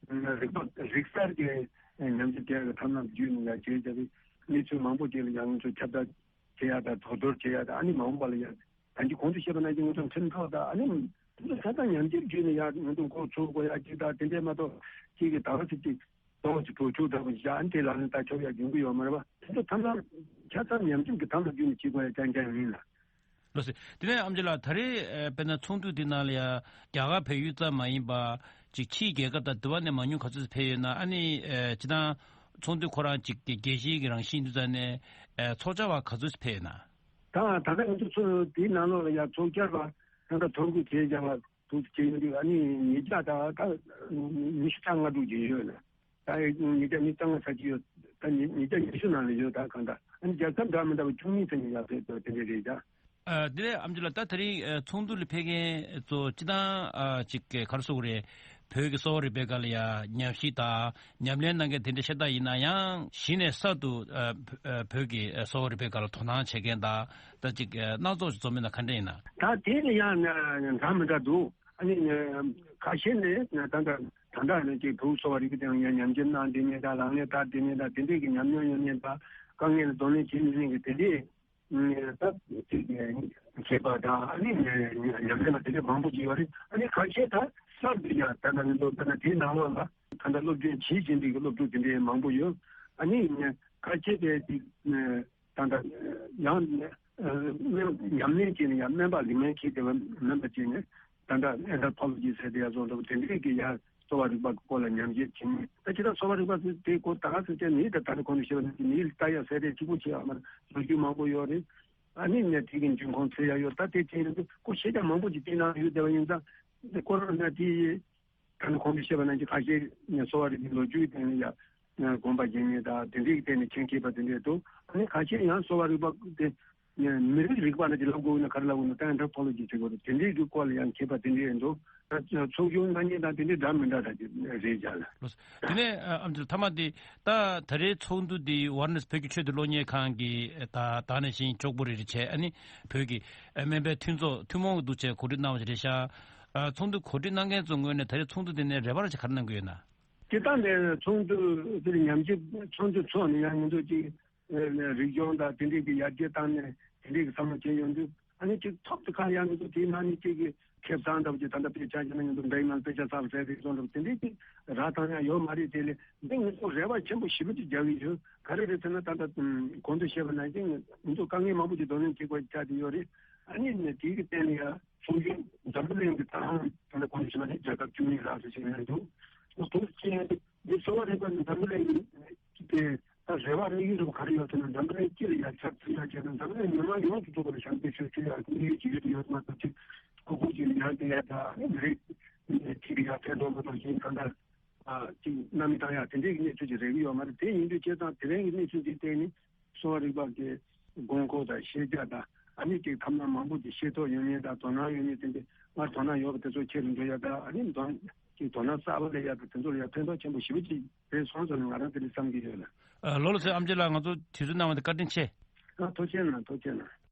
རིག་པ་རིག་གསར་གྱི་ཉམས་ཞིབ་བྱེད་ཡག་གི་ཐབས་ལམ་བརྒྱུད་ནས་ཡང་བྱས་བཞག་པའི་གནས་ཚུལ་མང་པོ་ཅིག་ལ་ཡང་ང་ཚོ་ཁྱབ་བསྒྲགས་བྱེད་ཡག་དང་དོ་སྣང་བྱེད་ཡག་དང་ཨ་ནི་མ་འོངས་པ་ལ་ཡང་ད་གིན་གོང་དུ་བཤད་པ་ནང་བཞིན་ང་ཚོ་ཁྲིམས་ཐོག་དང་ཨ་ནི་དེ་ཚོ་ཆ་ཚང་ཉམས་ཞིབ་བརྒྱུད་ནས་ཡང་ང་ཚོ་འགོ་ཚུགས་དགོས་ཡག་ཅིག་དང་དེ་འདྲས་མ་གཏོགས་གཅིག་གིས་ད་ག་ཟེ་གཅིག་གཏོང་གཅིག་བོད་ཕྱུག་འདྲ་པོ་ཞིག་ཨ་ནི་དེ་ལག་ལེན་བསྟར་ཆོག་ཡག་ཡོང་གི་ཡོད་མ་རེད་པ། དེ་ཚོ་ཐམས་ཅད་ཆ་ཚང་ཉམས་ཞིབ་ཀྱི་ཐབས་ལ་བརྒྱུད་ནས་བྱེད་དགོས་ཡག་རྐྱང་རྐྱང་ཡིན་ལ། ལགས་སོ། དེ་ནས་ཨམ་ཅི་ལགས། ད་རེས་ཨ་དཔེར་ན་ཚོགས་འདུ་འདི་ནང་ལ་ཡ་རྒྱ་གར་བལ་ཡུལ་ཙམ་མ་ཡིན་པ་ཅིག་ཕྱིའི་རྒྱལ་ཁབ་དང་དེ་བ་ནས་མང་ཉུང་ག་ཚོད་ཕེབས་ཡོད་ན། ཨ་ནི་ཨ་སྤྱིར་བཏང་ཚོགས་འདུ་ཁོ་རང་ཅིག་གི་རྒྱལ་སྤྱིའི་གི་རང་བཞིན་འདུག་ཙང་ནས་ཨ་ཚོགས་བཅར་བ་ག་ཚོད་ཕེབས་ཡོད་ན། ད་ད་ལྟ་ང་ཚོ་ཚོ་དེའི་ནང་ལོགས་ལ་ཡ་ཚོགས་བཅར་བ་ད་ལྟ་ཐོ་འགོད་བྱས་བཞག་པ་དུ་བྱས་ཡོད་དུས། ཨ་ནི་ཉིས་བརྒྱ་དང་ད་ཉི་ཤུ་རྩ་ལྔ་དྲུག་ཅིག་ཡོད་ལ། ད་ཉིས་བརྒྱ་ཉི་ཤུ་རྩ་ལྔ་ཚར་གྱི་ཡོད། ད་ཉིས་ཉིས་བརྒྱ་ཉི་ཤུ་ནང་ལ་ཡོད། ད་གང་ལྟར་ཨ་ནི་རྒྱལ་ཁབ་འདྲ་མི་འདྲ་བ་བཅུ་གཉིས་ཙམ་ཡར་ཕེབས་འདུག་དེ་འདྲ་རེད་ད། ཨ་དེ་ནས་ཨམ་ཅི་ལགས། ད་དེ་རིང་ཨ་ཚོགས་འདུ་ལ་ཕེབས་མཁན་ཚོ་སྤྱིར་བཏང་ཨ་ཅིག་ག་རེ་ཟེར་དགོས་རེད། བོད་ཀྱི་གསོ་བ་རིག་པའི་སྒང་ལ་ཡ་ཉམས་ཞིབ་དང་ཉམས་ལེན་གནང་མཁན་དེ་འདྲ་ཤ་སྟག་ཡིན་ན་ཡང་གཞི་ནས་གསར་དུ་ཨ་བོད་ཨ་བོད་ཀྱི་ཨ་གསོ་བ་རིག་པའི་སྒང་ལ་དོ་སྣང་བྱེད་མཁན་དང་ད་ཅིག་ཨ་སྣ་ཚོགས་ཤིག་འཛོམས་མིན་ན་ག་འདྲ་ཡིན་ན། ད་དེ་ནི་ཡང་འདྲ་མི་འདྲ་འདུག་ཨ་ནི་ཁ་ཤས་ནས་ད་ལྟ་ད་ལྟ་ནས་ཅིག་བོད་གསོ་བ་རིག་པའི་སྟེང་ཡང་ཉམས་ཞིབ་གནང་བསྡད་མཁན་དང་ལག་ལེན་བསྟར་བསྡད་མཁན་དང་དེ་འདྲས་ཀྱི་ཉམས་མྱོང་ཡོད་མཁན་དང་དཀའ་ངལ་ལ་གདོང་ལེན་བྱེད་མི་ཉན་མཁན་དེ་འདྲས། ད་ཅིག་མཁས་པ་དང་ཨ་ནི་ཉམས་ལེན་པ་དེ་འདྲ་མང་པོ་ཅིག་ཡོད་རེད། ཨ་ནི་ཁ་ཤས་ད་གསར་དུ་ཡང་ད་ལྟ་ང་ཚོ་ད་ལྟ་དེའི་ནང་ལོགས་ལ་ད་ལྟ་སློབ་སྦྱོང་བྱེད་བཞིན་པའི་སློབ་ཕྲུག་དེ་འདྲའི་མང་པོ་ཡོད། ཨ་ནི་ཁ་ཤས་དེ་ཅིག་ད་ལྟ་ཡང་ཉམས་ལེན་བྱས་ནས་ཡང་སྨན་པ་ལིག་སྨན་མཁས་བསྡད་པ་མིན་པ་བྱས་ནས་ད་ལྟ་ཨེན་ཐྲོ་པོ་ལོ་ཇི་ཟེར་དེ་ཡང་བཟོ་འདྲ་པོ་དེ་འདྲའི་གི་ཡང་གསོ་བ་རིག་པ་གི་སྐོར་ལ་ཉམས་ཞིབ་བྱེད་མཁན། ད་ཁྱེད་རང་གསོ་བ་རིག་པ་དེ་སྐོར་ད་ག་ཟེར་བྱས་ནི་ད་ད་ནི་གོང་དུ་བཤད་པ་ནང་བཞིན་ནི་ལྟ་ཡག་ཟེར་དེ་གཅིག་པོ་བྱེད་ཡག་མ་རེད། ལོ་རྒྱུས་མང་པོ་ཡོད་རེད། ཨ་ནི་ནས་དེ་གི་འབྱུང་ཁུངས་འཚོལ་ཡག་ཡོད། ད་དེ་བྱས་ཡོད་དུས་ཁོ་ཤེས་བྱ་མང་པོ་ཅིག་བསྟན་གནང་ཡོད་བསྡད་པ་ཡིན་ཙང་དེ་སྐོར་ལ་དེ་ད་ནི་གོང་དུ་བཤད་པ་ནང་བཞིན་ཁ་ཤས་ནས་གསོ་བ་རིག་པའི་ལོ་རྒྱུས་སྟེང་ལ་ཡ་དགོངས་པ་བཞེས་མཁན་དང་དེ་འདྲའི་གི་སྟེང་ནས་མཁྱེན་མཁས་པ་དེ་འདྲས་འདུག་ཨ་ནི་ཁ་ཤས་ཡང་གསོ་བ་རིག་པ་དེ། མི་རིགས་རིག་པ་ལ་ཅིག་ལབ་དགོས་ན་ག་རེ་ལབ་དགོས་ན་ད་ཨེན་ཐྲོ་པོ་ལོ་ཇི་ཟེར་དགོས་རེད། དེ་འདྲའི་གི་སྐོར་ལ་ཡང་མཁས་པ་དེ་འདྲའི་འདུག་ད་ཚོགས་ཞུགས་གནང་མཁན་དང་དེ་འདྲའི་འདྲ་མི་འདྲ་ད་ཅིག་རེད་བཞག་ལ། ལགས་སོ། དེ་ནས་ཨ་ཨམ་ཅི་ལགས། མཐའ་མ་དེ་ད་ད་རེས་ཚོགས་འདུ་འདི་ཝཱ་ར་ཎ་སི་བོད་ཀྱི་ཆོས་དང་སློབ་གཉེར་ཁང་གི་ད་ད་ནང་བཞིན་ལྕོགས་པོ་རེ་རེ་བྱས། ཨ་ནི་བོད་ཀྱི་ཨ་སྨན་པའི་མཐུན་ཚོགས་ཐུན་མོང་གི་འདུག་བྱས་གོ་སྒྲིག་གནང་བ་ཞིག་རེད་ཤག་ཨ་ཚོགས་འདུ་གོ་སྒྲིག་གནང་མཁན་ཚོའི་ངོས་ནས་ད་རེས་ཚོགས་འདུ་འདི་ནས་རེ་བ་རེ་ཞིག་ག་རེ་གནང་གི་ཡོད་ན། སྤྱིར་བཏང་ནས་ཚོགས་འདུ་འདིར་ཉམས་ཞིབ་ཚོགས་འདུ་ཚོགས་ནས་ཡང་ང་ཚོ་ཅིག་རིག་གཞུང་དང་དེ་འདྲའི་གི་ཡར་རྒྱས་བཏང་ནས་དེ་འདྲའི་གི་བསམ་བློ་བྱས་ཡོང་དུས། ཨ་ནི་ཅིག་ཐོབ་ཏུ་ཁ་ཡང་ང་ཚོ་དེའི་ནང་ནས་ཅིག་གི་ཁེ་བཟང་འདྲ་བོ་ཅིག་ད་ལྟ་དཔེ་ཆ་བཞག་ན་ང་ཚོ་འབྲེག་ནང་དཔེ་ཆ་ཚར་ཟེར་དེ་བཟོ་འདྲ་བོ་དེ་འདྲའི་ཅིག་རག་ཐང་ཡང་ཡོད་མ་རེད། དེ་ལས་འདི་ང་ཚོ་རེ་བ་ཆེན་པོ་ཞེ་པོ་ཅིག་རྒྱག་གི་ཡོད། ག་རེ་རེད་ཟེར་ན་ད་ལྟ་གོང་དུ་བཤད་པ་ནང་བཞིན་ང་ཚོ་དཀའ་ངལ་མང་པོ་ཅིག་གདོང་ལེན་བྱེད་དགོས་ཆགས་ཀྱི་ཡོད་རེད། ཨ་ནི་ནས་དེའི་གི་སྟེང་ནས་ཡང་ཚོགས་ཆུང་འཛམ་བུ་གླིང་གི་ད་ལྟ་གོང་དུ་བཤད་པ་ནི་རྒྱལ་ཁབ་བཅུ་གཉིས་ལྷག་ཙམ་ཞིག་ཡོད་འདུག་ཚོགས་ཆེན་འདི་གསོ་བ་རིག་པ་ནི་འཛམ་བུ་གླིང་གི་དེ་ད་རེ་བ་རེ་ཡོད་རུང་ག་རེ་ཡོད་ཟེར་ན་འཛམ་བུ་གླིང་སྤྱི་ལ་ཡང་ཁྱབ་ཚུལ་ཡང་བྱས་ན་འཛམ་བུ་གླིང་མི་མང་ཡོངས་སུ་ཐུག་པར་ཞབས་འདེགས་ཞུ་ཚུལ་ཡང་དེ་འདྲའི་ཅིག་ཡོད་ཡོད་མ་གཏོགས་ཅིག་ཁོ་ཁོ་ཅིག་ཡང་དེ་ཡང་ད་མི་རིགས་ཅིག་གི་ཡང་ཕན་ཐོགས་མ་གཏོགས་གཞན་གང་ལྟར་ཅིག་གནམ་མེད་ས་ཡ་དེ་འདྲའི་གི་གནས་ཚུལ་ཅིག་རེག་གི་ཡོད་མ་རེད། དེ་ཡིན་དུས་བྱས་ཙང་དེ་རིང་གི་གནས་ཚུལ་འདི་བལྟས་ནས་གསོ་བ་རིག་པ་གི་དགོས་མཁོ་དང་ཤེས་བྱ་དང་ཨ་ནི་ཅིག་ཐབས་ལམ་མང་པོ་ཅིག་ཤེས་རྟོགས་ཡོད་མཁན་དང་དོ་སྣང་ཡོད་མཁན་དེ་འདྲ་སྔར་དོ་སྣང་ཡོད་པ་དེ་ཚོ་ཆེ་རུ་འགྲོ་ཡ་དང་ཨ་ནི་དོ་ཅིག་དོ་སྣང་གསར་པ་སླེབས་ཡ་དང་དེ་ཚོ་ལ་ཡང་ཕན་ཐོགས་ཆེན་པོ་ཞེ་པོ་ཅིག་རེད་སོང་ཟེར་ནས་ང་རང་དེ་འདྲ་བསམ་གྱི་ཡོད་ལ། ཨ་ལགས་སོ། ཨམ་ཅི་ལགས། ང་ཚོ་དུས་ཚོད་གནང་བ་དེ་བཀའ་དྲིན་ཆེ། ཨ་ཐུགས་རྗེ་གནང་། ཐུགས་རྗེ་གནང་།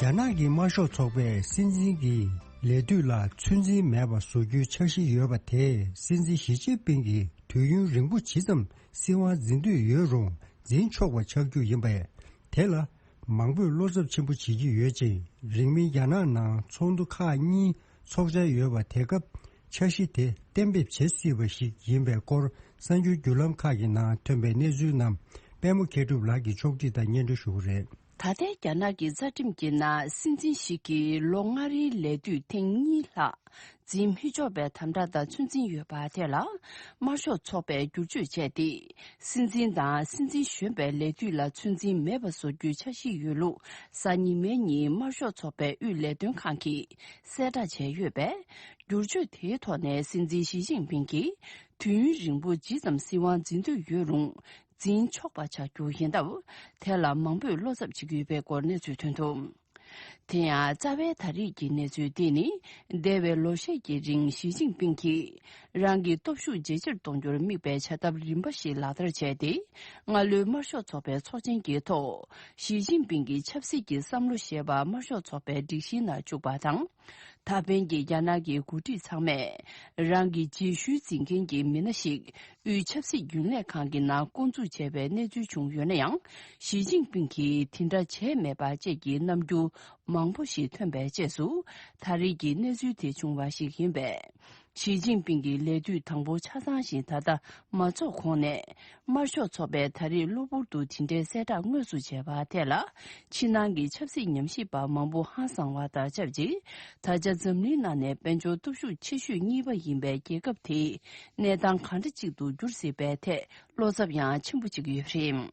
རྒྱ་ནག་གི་དམར་ཤོག་ཚོགས་པས་སྲིད་འཛིན་གྱི་ལས་དུས་ལ་ཚོད་འཛིན་མེད་པ་བཟོ་རྒྱུའི་འཆར་གཞི་ཡོད་པ་དེས་སྲིད་འཛིན་ཞི་ཅིན་ཕིང་གིས་དུས་ཡུན་རིང་པོ་ཇི་ཙམ་སྲིད་དབང་འཛིན་འདོད་ཡོད་རུང་འཛིན་ཆོག་པ་ཆགས་རྒྱུ་ཡིན་པས། དེ་ལ་མང་པོས་བློ་འཚབ་ཆེན་པོ་བྱེད་ཀྱི་ཡོད་ཅིང་། རིང་མིན་རྒྱ་ནག་ནང་ཚོགས་འདུ་ཁག་གཉིས་ཚོགས་འཆར་ཡོད་པ་དེ་སྐབས་འཆར་གཞི་དེ་གཏན་འབེབས་བྱེད་སྲིད་པ་ཞིག་ཡིན་པའི་སྐོར་གསར་འགྱུར་བརྒྱུད་ལམ་ཁག་གི་ནང་ཐོན་པའི་གནས་ཚུལ་རྣམས་པད་མ་མཁས་གྲུབ་ལགས་ཀྱིས་ཕྱོགས་སྒྲིག་དང་སྙན་སྒྲོན་ཞུ་གི་རེད། ད་ལྟའི་རྒྱ་ནག་གི་རྩ་ཁྲིམས་ཀྱི་ནང་སྲིད་འཛིན་ཞིག་གིས་ལོ་ལྔ་རིང་ལས་དུས་ཐེངས་གཉིས་ལྷག་འཛིན་མི་ཆོག་པའི་དམ་བསྒྲགས་དང་ཚོད་འཛིན་ཡོད་པ་དེ་ལ་དམར་ཤོག་ཚོགས་པས་བསྒྱུར་བཅོས་བྱས་ཏེ། སྲིད་འཛིན་དང་སྲིད་འཛིན་གཞོན་པའི་ལས་དུས་ལ་ཚོད་འཛིན་མེད་པ་བཟོ་རྒྱུའི་འཆར་གཞི་ཡོད་ལུགས་གཟའ་ཉི་མའི་ཉིན་དམར་ཤོག་ཚོགས་པའི་དབུས་ལས་དོན་ཁང་གིས་གསལ་བསྒྲགས་བྱས་ཡོད་པས། བསྒྱུར་བཅོས་དེའི་ཐོག་ནས་སྲིད་འཛིན་ཞི་ཅིན་ཕིང་གིས་དུས་ཡུན་རིང་པོ་ཇི་ཙམ་སྲིད་དབང་འཛིན་འདོད་ཡོད་རུང་འཛིན་ཆོག་པ་ཆགས་རྒྱུ་ཡིན་སྟབས། དེ་ལ་མང་པོས་བློ་འཚབ་བྱེད་ཀྱི་ཡོད་པའི་སྐོར་གནས་ཚུལ་ཐོན་འདུག་དེ་ཡང་རྩ་བའི་ད་རེས་ཀྱི་གནས་ཚུལ་འདི་ནི། འདས་པའི་ལོ་ཤས་ཀྱི་རིང་ཞི་ཅིན་ཕིང་གིས་རང་གི་སྟོབས་ཤུགས་ཇེ་ཆེར་གཏོང་རྒྱུར་དམིགས་པའི་བྱ་ཐབས་རིམ་པ་ཞིག་ལག་བསྟར་བྱས་ཏེ། སྔ་ལོའི་དམར་ཤོག་ཚོགས་པའི་ཚོགས་ཆེན་གྱི་ཐོག་ཞི་ཅིན་ཕིང་གི་ཆབ་སྲིད་ཀྱི་བསམ་བློ་ཞེས་པ་དམར་ཤོག་ཚོགས་པའི་སྒྲིག་གཞིའི་ནང་བཅུག་པ་དང་། ད་ཕན་གྱི་རྒྱ་ནག་གི་འགོ་ཁྲིད་ཚང་མས་རང་གི་རྗེས་ཤུལ་འཛིན་མཁན་གྱི་མི་སྣ་ཞིག་དབུས་ཆབ་སྲིད་རྒྱུན་ལས་ཁང་གི་ནང་བསྐོ་འཛུགས་བྱས་པའི་གནས་ཚུལ་བྱུང་ཡོད་ན་ཡང་། ཞི་ཅིན་ཕིང་གིས་དེ་འདྲ་བྱས་མེད་པ་བཅས་ཀྱི་རྣམ་འགྱུར་མང་པོ་ཞིག་ཐོན་པའི་རྗེས་སུ། ད་རེས་ཀྱི་གནས་ཚུལ་དེ་བྱུང་བ་ཞིག་ཡིན་པས། ཞི་ཅིན་ཕིང་གི་ལས་དུས་དང་པོ་ཆ་ཚང་ཞིག་ད་ལྟ་མ་རྫོགས་གོང་ནས། དམར་ཤོག་ཚོགས་པས་ད་རེས་གློ་བུར་དུ་དེ་འདྲའི་གསལ་བསྒྲགས་དངོས་སུ་བྱས་པ་དེ་ལ། ཕྱི་ནང་གི་ཆབ་སྲིད་ཉམས་ཞིབ་པ་མང་པོ་ཧང་སངས་པ་དང་ཆབས་ཅིག་ད་ཆ་འཛམ་གླིང་ནང་ནས་དཔལ་འབྱོར་སྟོབས་ཤུགས་ཆེ་ཤོས་གཉིས་པ་ཡིན་པའི་རྒྱལ་ཁབ་དེའི་གནས་སྟངས་གང་འདྲ་ཅིག་ཏུ་འགྱུར་སྲིད་པའི་ཐད་བློ་འཚབ་ཡང་ཆེན་པོ་ཅིག་ཡོད་པ་རེད།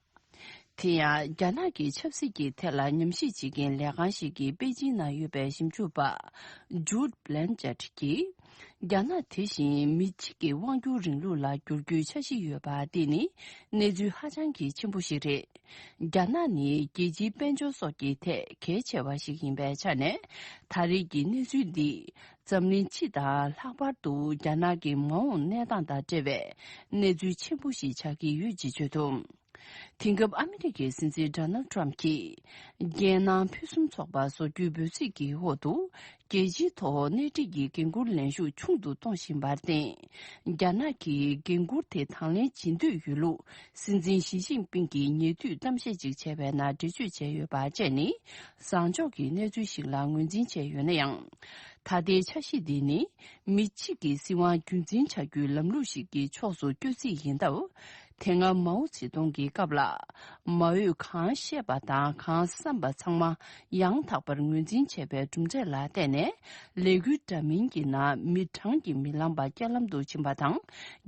དེ་ཡང་རྒྱ་ནག་གི་ཆབ་སྲིད་ཀྱི་ཐད་ལ་ཉམས་ཞིབ་བྱེད་མཁན་ལས་ཁང་ཞིག་གིས་པེ་ཅིན་ནང་ཡོད་པའི་ཞིབ་འཇུག་པ་Jude Blanchard་གྱིས། རྒྱ་ནག་དེ་བཞིན་མི་གཅིག་གི་དབང་སྒྱུར་རིང་ལུགས་ལ་བསྒྱུར་རྒྱུའི་འཆར་གཞི་ཡོད་པ་འདི་ནི་གནས་ཚུལ་ཧ་ཅང་གི་ཆེན་པོ་ཞིག་རེད། རྒྱ་ནག་ནི་རྒྱལ་སྤྱིའི་དཔལ་འབྱོར་སོགས་ཀྱི་ཐད་གལ་ཆེ་བ་ཞིག་ཡིན་པའི་ཆ་ནས། ད་རེས་ཀྱི་གནས་ཚུལ་འདིས་འཛམ་གླིང་སྤྱི་དང་ལྷག་པར་དུ་རྒྱ་ནག་གི་མ་འོངས་གནས་སྟངས་དང་འབྲེལ་བའི་གནས་ཚུལ་ཆེན་པོ་ཞིག་ཆགས་ཀྱི་ཡོད་ཅེས་བརྗོད་འདུག་དེང་སྐབས་ཨ་མི་རི་ཀའི་སྲིད་འཛིན་Donald Trump་གྱིས། རྒྱལ་ནང་ཕུན་སུམ་ཚོགས་པ་བཟོ་རྒྱུའི་འབོད་ཚིག་གི་འོག་ཏུ། རྒྱལ་སྤྱིའི་ཐོག་སྣེ་ཁྲིད་ཀྱི་འགན་འཁུར་ལེན་ཤུགས་ཆུང་དུ་གཏོང་བཞིན་པར་བརྟེན། རྒྱ་ནག་གིས་འགན་འཁུར་དེ་དང་ལེན་བྱེད་འདོད་ཡོད་ལུགས། སྲིད་འཛིན་ཞི་ཅིན་ཕིང་གིས་ཉེ་དུས་གཏམ་བཤད་ཅིག་བྱས་པའི་ནང་འགྲེལ་བརྗོད་བྱས་ཡོད་པ་བཅས་ནི། བཟང་ཕྱོགས་ཀྱི་གནས་ཚུལ་ཞིག་ལ་ངོས་འཛིན་བྱས་ཡོད་ན་ཡང་། ད་ལྟའི་འཆར་གཞི་འདི་ནི། མི་གཅིག་གི་སྲིད་དབང་རྒྱུན་འཛིན་བྱ་རྒྱུའི་ལམ་ལུགས་ཤིག་གི་ཕྱོགས་སུ་བསྐྱོད་རྩིས་ཡིན་སྟབས། དེ་སྔ་མའོ་ཙེ་ཏུང་གི་སྐབས་ལ། མ་འོས་གང་བཤད་པ་དང་གང་བསམ་པ་ཚང་མ་ཡང་དག་པར་ངོས་འཛིན་བྱས་པའི་གྲུབ་འབྲས་ལ་བརྟེན་ནས། ལས་འགུལ་འདྲ་མིན་གྱི་ནང་མི་གྲངས་ཀྱིས་མི་ལངས་པ་རྐྱེན་ལམ་དུ་ཕྱིན་པ་དང་།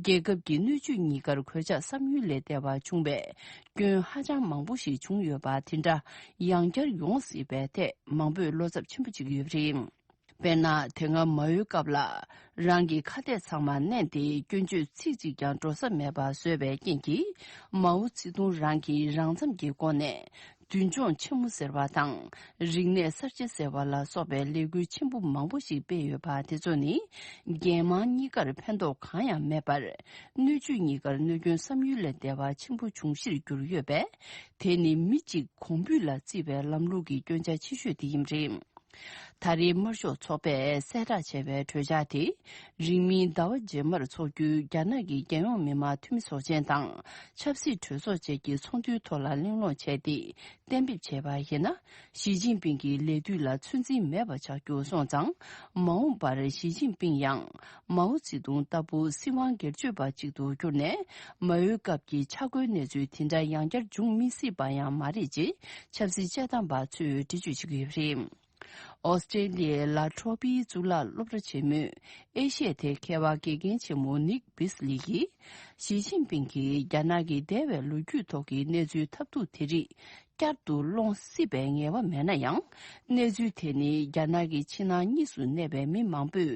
རྒྱལ་ཁབ་ཀྱི་སྣོད་བཅུད་གཉིས་ཀར་གོད་ཆག་བསམ་ཡུལ་ལས་འདས་པ་བྱུང་བའི་སྐྱོན་ཧ་ཅང་མང་པོ་ཞིག་བྱུང་ཡོད་པ་དེ་འདྲ་ཡང་བསྐྱར་ཡོང་སྲིད་པའི་ཐད་མང་པོས་བློ་འཚབ་ཆེན་པོ་བྱེད་ཀྱི་ཡོད་པ་རེད། དཔེར་ན། དེ་སྔ་མའོའི་སྐབས་ལ། རང་གི་ཁ་གཏད་ཚང་མ་མནན་ཏེ་སྐྱོན་བརྗོད་ཚིག་གཅིག་ཀྱང་འགྲོ་ས་མེད་པ་བཟོས་པའི་རྐྱེན་གྱིས། མའོ་ཙེ་ཏུང་རང་གིས་རང་འཚམ་གྱི་སྒོ་ནས། མདུན་ལྗོངས་ཆེན་མོ་ཟེར་བ་དང་། རིག་གནས་གསར་བརྗེ་ཟེར་བ་ལ་སོགས་པའི་ལས་འགུལ་ཆེན་པོ་མང་པོ་ཞིག་སྤེལ་ཡོད་པ་དེ་ཚོ་ནི། རྒྱལ་དམངས་གཉིས་ཀར་ཕན་ཐོགས་གང་ཡང་མེད་པར། སྣོད་བཅུད་གཉིས་ཀར་གནོད་སྐྱོན་བསམ་ཡུལ་ལས་འདས་པ་ཆེན་པོ་འབྱུང་གཞིར་གྱུར་ཡོད་པས། དེ་ནི་མི་གཅིག་གོང་འབུད་ལ་བརྩིས་པའི་ལམ་ལུགས་ཀྱི་སྐྱོན་ཆ་ཆེ་ཤོས་དེ་ཡིན་པ་རེད། ད་རེས་དམར་ཤོག་ཚོགས་པས་གསལ་བསྒྲགས་བྱས་པའི་གྲོས་འཆར་དེ། རིང་མིན་ཟླ་བ་རྗེས་མར་འཚོགས་རྒྱུའི་རྒྱ་ནག་གི་རྒྱལ་ཡོངས་མི་དམངས་འཐུས་མི་ཚོགས་ཆེན་དང་ཆབ་སྲིད་གྲོས་ཚོགས་བཅས་ཀྱི་ཚོགས་འདུའི་ཐོག་ལ་གླེང་སློང་བྱས་ཏེ་གཏན་འབེབས་བྱས་པ་ཡིན་ན། ཞི་ཅིན་ཕིང་གིས་ལས་དུས་ལ་ཚོད་འཛིན་མེད་པ་ཆགས་རྒྱུ་སོང་ཙང་། མ་འོངས་པར་ཞི་ཅིན་ཕིང་ཡང་མའོ་ཙེ་ཏུང་ལྟ་བུ་སྲིད་དབང་སྒེར་གཅོད་པ་ཅིག་ཏུ་གྱུར་ནས། མ་འོངས་སྐབས་ཀྱི་ཆག་སྒོའི་གནས་ཚུལ་དེ་འདྲ་ཡང་བསྐྱར་འབྱུང་མི་སྲིད་པ་ཡང་མ་རེད་ཅེས་ཆབ་སྲིད་དཔྱད་གཏམ་པ་ཚོས་འགྲེལ་བརྗོད་བྱེད་ཀྱི་ཡོད་པ་རེད། ཨོ་སི་ཀྲེ་ལི་ཡའི་ལ་ཁྲོ་པིའི་གཙུག་ལག་སློབ་གྲྭ་ཆེན་མོས་ཨེ་ཤི་ཡ་དེ་མཁས་པ་དགེ་རྒན་ཆེན་མོ་ནིག་བིས་ལི་ཡིས། ཞི་ཅིན་ཕིང་གིས་རྒྱ་ནག་གི་འདས་པའི་ལོ་རྒྱུས་ཐོག་གི་གནས་ཚུལ་ཐབས་སྡུག་དེ་རིགས་བསྐྱར་དུ་སློང་སྲིད་པའི་ངེས་པ་མེད་ན་ཡང་། གནས་ཚུལ་དེ་ནི་རྒྱ་ནག་གི་ཕྱི་ནང་གཉིས་སུ་གནས་པའི་མི་མང་པོས་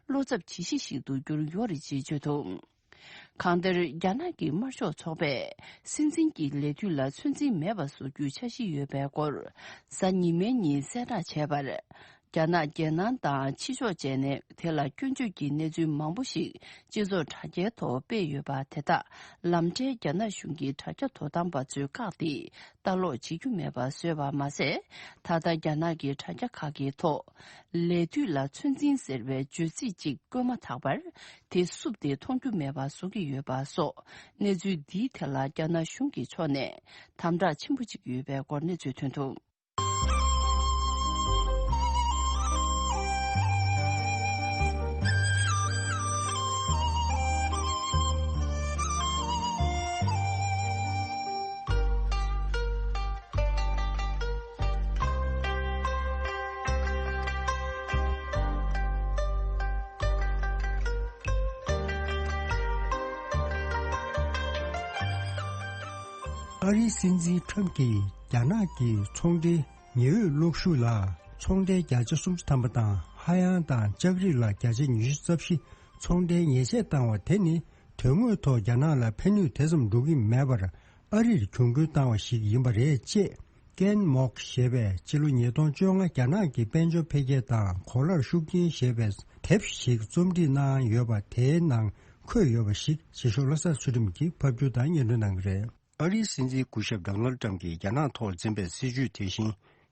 བློ་འཚབ་བྱེད་གཞི་ཞིག་ཏུ་གྱུར་ཡོད་རེད་ཅེས་བརྗོད་འདུག་གང་ལྟར། རྒྱ་ནག་གི་དམར་ཤོག་ཚོགས་པས་སྲིད་འཛིན་གྱི་ལས་དུས་ལ་ཚོད་འཛིན་མེད་པ་བཟོ་རྒྱུའི་འཆར་གཞི་ཡོད་པའི་སྐོར། གཟའ་ཉི་མའི་ཉིན་གསལ་བསྒྲགས་བྱས་པར། རྒྱ་ནག་རྒྱལ་ནང་དང་ཕྱི་ཕྱོགས་བཅས་ནས་དེ་ལ་སྐྱོན་བརྗོད་ཀྱི་གནས་ཚུལ་མང་པོ་ཞིག་སྤྱི་ཚོགས་དྲ་རྒྱའི་ཐོག་སྤེལ་ཡོད་པ་དེ་དག་ལམ་འཕྲལ་རྒྱ་ནག་གཞུང་གི་དྲ་རྒྱ་དོ་དམ་པ་ཚོས་བཀག་སྟེ། ལྟ་ཀློག་བྱེད་རྒྱུ་མེད་པ་བཟོས་པ་མ་ཟད། ད་ལྟ་རྒྱ་ནག་གི་དྲ་རྒྱ་ཁག་གི་ཐོག་ལས་དུས་ལ་ཚོད་འཛིན་ཟེར་བའི་བརྗོད་ཚིག་ཅིག་བཀོད་མ་ཐག་པར། དེ་བསུབས་ཏེ་མཐོང་རྒྱུ་མེད་པ་བཟོ་གི་ཡོད་པ་སོགས། གནས་ཚུལ་འདིའི་ཐད་ལ་རྒྱ་ནག་གཞུང་གི་ཕྱོགས་ནས་དམ་དྲག་ཆེན་པོ་བྱེད་ཀྱི་ཡོད་པའི་སྐོར་གནས་ཚུལ་ཐོན་འདུག་ཨ་རིའི་སྲིད་འཛིན་ཁྲམ་གྱིས་རྒྱ་ནག་གི་ཚོང་འབྲེལ་ཉི་འོད་གློག་ཤུགས་ལ་ཚོང་འབྲེལ་བརྒྱ་ཆ་སུམ་ཅུ་ཐམ་པ་དང་། ཧ་ཡང་དང་ལྕགས་རིགས་ལ་བརྒྱ་ཆ་ཉི་ཤུ་རྩ་བཞི་ཚོང་འབྲེལ་ཉེས་ཆད་བཏང་བ་དེ་ནི། དོན་དངོས་ཐོག་རྒྱ་ནག་ལ་ཕན་ནུས་དེ་ཙམ་འགྲོ་གི་མེད་པར། ཨ་རིར་གྱོང་གུན་བཏང་བ་ཞིག་ཡིན་པ་རེད་ཅེས། ཀེན་མོག་ཞེས་པས་ཕྱི་ལོ་ཉིས་སྟོང་བཅོ་ལྔ་རྒྱ་ནག་གི་དཔལ་འབྱོར་འཕེལ་རྒྱས་དང་གོ་ལར་ཤུགས་རྐྱེན་ཞེས་པའི་དེབ་ཞིག་རྩོམ་སྒྲིག་གནང་ཡོད་པ་དེའི་ནང་འཁོད་ཡོད་པ་ཞིག་རྗེ་ཤོག་བློ་བཟང་ཚུལ་ཁྲིམས་ཀྱིས་ཕབ་སྒྱུར་དང་སྙན་སྒྲོན་གནང་གི་རེད། ཨ་རིའི་སྲིད་འཛིན་སྐུ་ཞབས་ཌོ་ནལ་ཏྲམ་གྱིས་རྒྱ་ནག་ཐོག་འཛིན་པའི་སྲིད་བྱུས་དེ་བཞིན་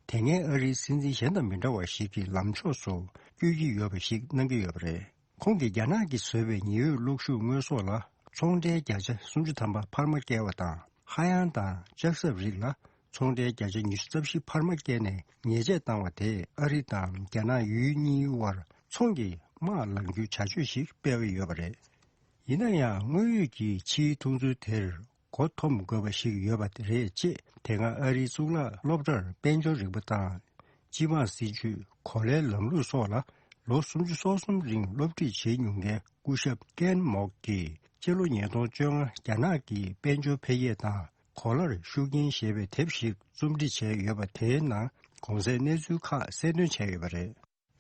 དེ་སྔའི་ཨ་རིའི་སྲིད་འཛིན་གཞན་དང་མི་འདྲ་བ་ཞིག་གི་ལམ་ཕྱོགས་སུ་བསྐྱོད་ཀྱི་ཡོད་པ་ཞིག་གནང་གི་ཡོད་པ་རེད། ཁོང་གིས་རྒྱ་ནག་གིས་བཟོས་པའི་ཉེན་གཡོལ་གློག་ཤུགས་དངོས་ཟོག་ལ་ཚོང་འབྲེལ་བརྒྱ་ཆ་སུམ་ཅུ་ཐམ་པ་འཕར་མ་བསྐྱལ་བ་དང་། ཧ་ཡང་དང་ལྕགས་སྲབ་རིགས་ལ་ཚོང་འབྲེལ་བརྒྱ་ཆ་ཉི་ཤུ་རྩ་བཞི་འཕར་མ་བསྐྱལ་ནས་ཉེས་ཆད་བཏང་བ་དེས་ཨ་རི་དང་རྒྱ་ནག་ཡུལ་གཉིས་དབར་ཚོང་གི་དམག་ལངས་རྒྱུའི་བྱ་སྤྱོད་ཞིག་སྤེལ་བ་ཡོད་པ་རེད། ཡིན་ན་ཡང་དངོས་ཡོད་ཀྱི་ཕྱིའི་མཐོང་ཚུལ་དེར་མགོ་འཐོམ་དགོས་པ་ཞིག་ཡོད་པ་རེད་ཅེས། དེ་སྔ་ཨ་རིའི་གཙུག་ལག་སློབ་གྲྭར་དཔལ་འབྱོར་རིག་པ་དང་། སྤྱི་དམངས་སྲིད་ཇུས། གོ་ལའི་ལམ་ལུགས་སོགས་ལ་ལོ་སུམ་ཅུ་སོ་གསུམ་རིང་སློབ་ཁྲིད་བྱེད་མྱོང་མཁན་སྐུ་ཞབས་ཀེན་མོག་གིས་སྤྱི་ལོ་ཉིས་སྟོང་བཅོ་ལྔ་རྒྱ་ནག་གི་དཔལ་འབྱོར་འཕེལ་རྒྱས་དང་གོ་ལར་ཤུགས་རྐྱེན་ཞེས་པའི་དེབ་ཞིག་རྩོམ་སྒྲིག་བྱས་ཡོད་པ་དེའི་ནང་གོང་གསལ་གནས་ཚུལ་ཁག་གསལ་སྟོན་བྱས་ཡོད་པ་རེད།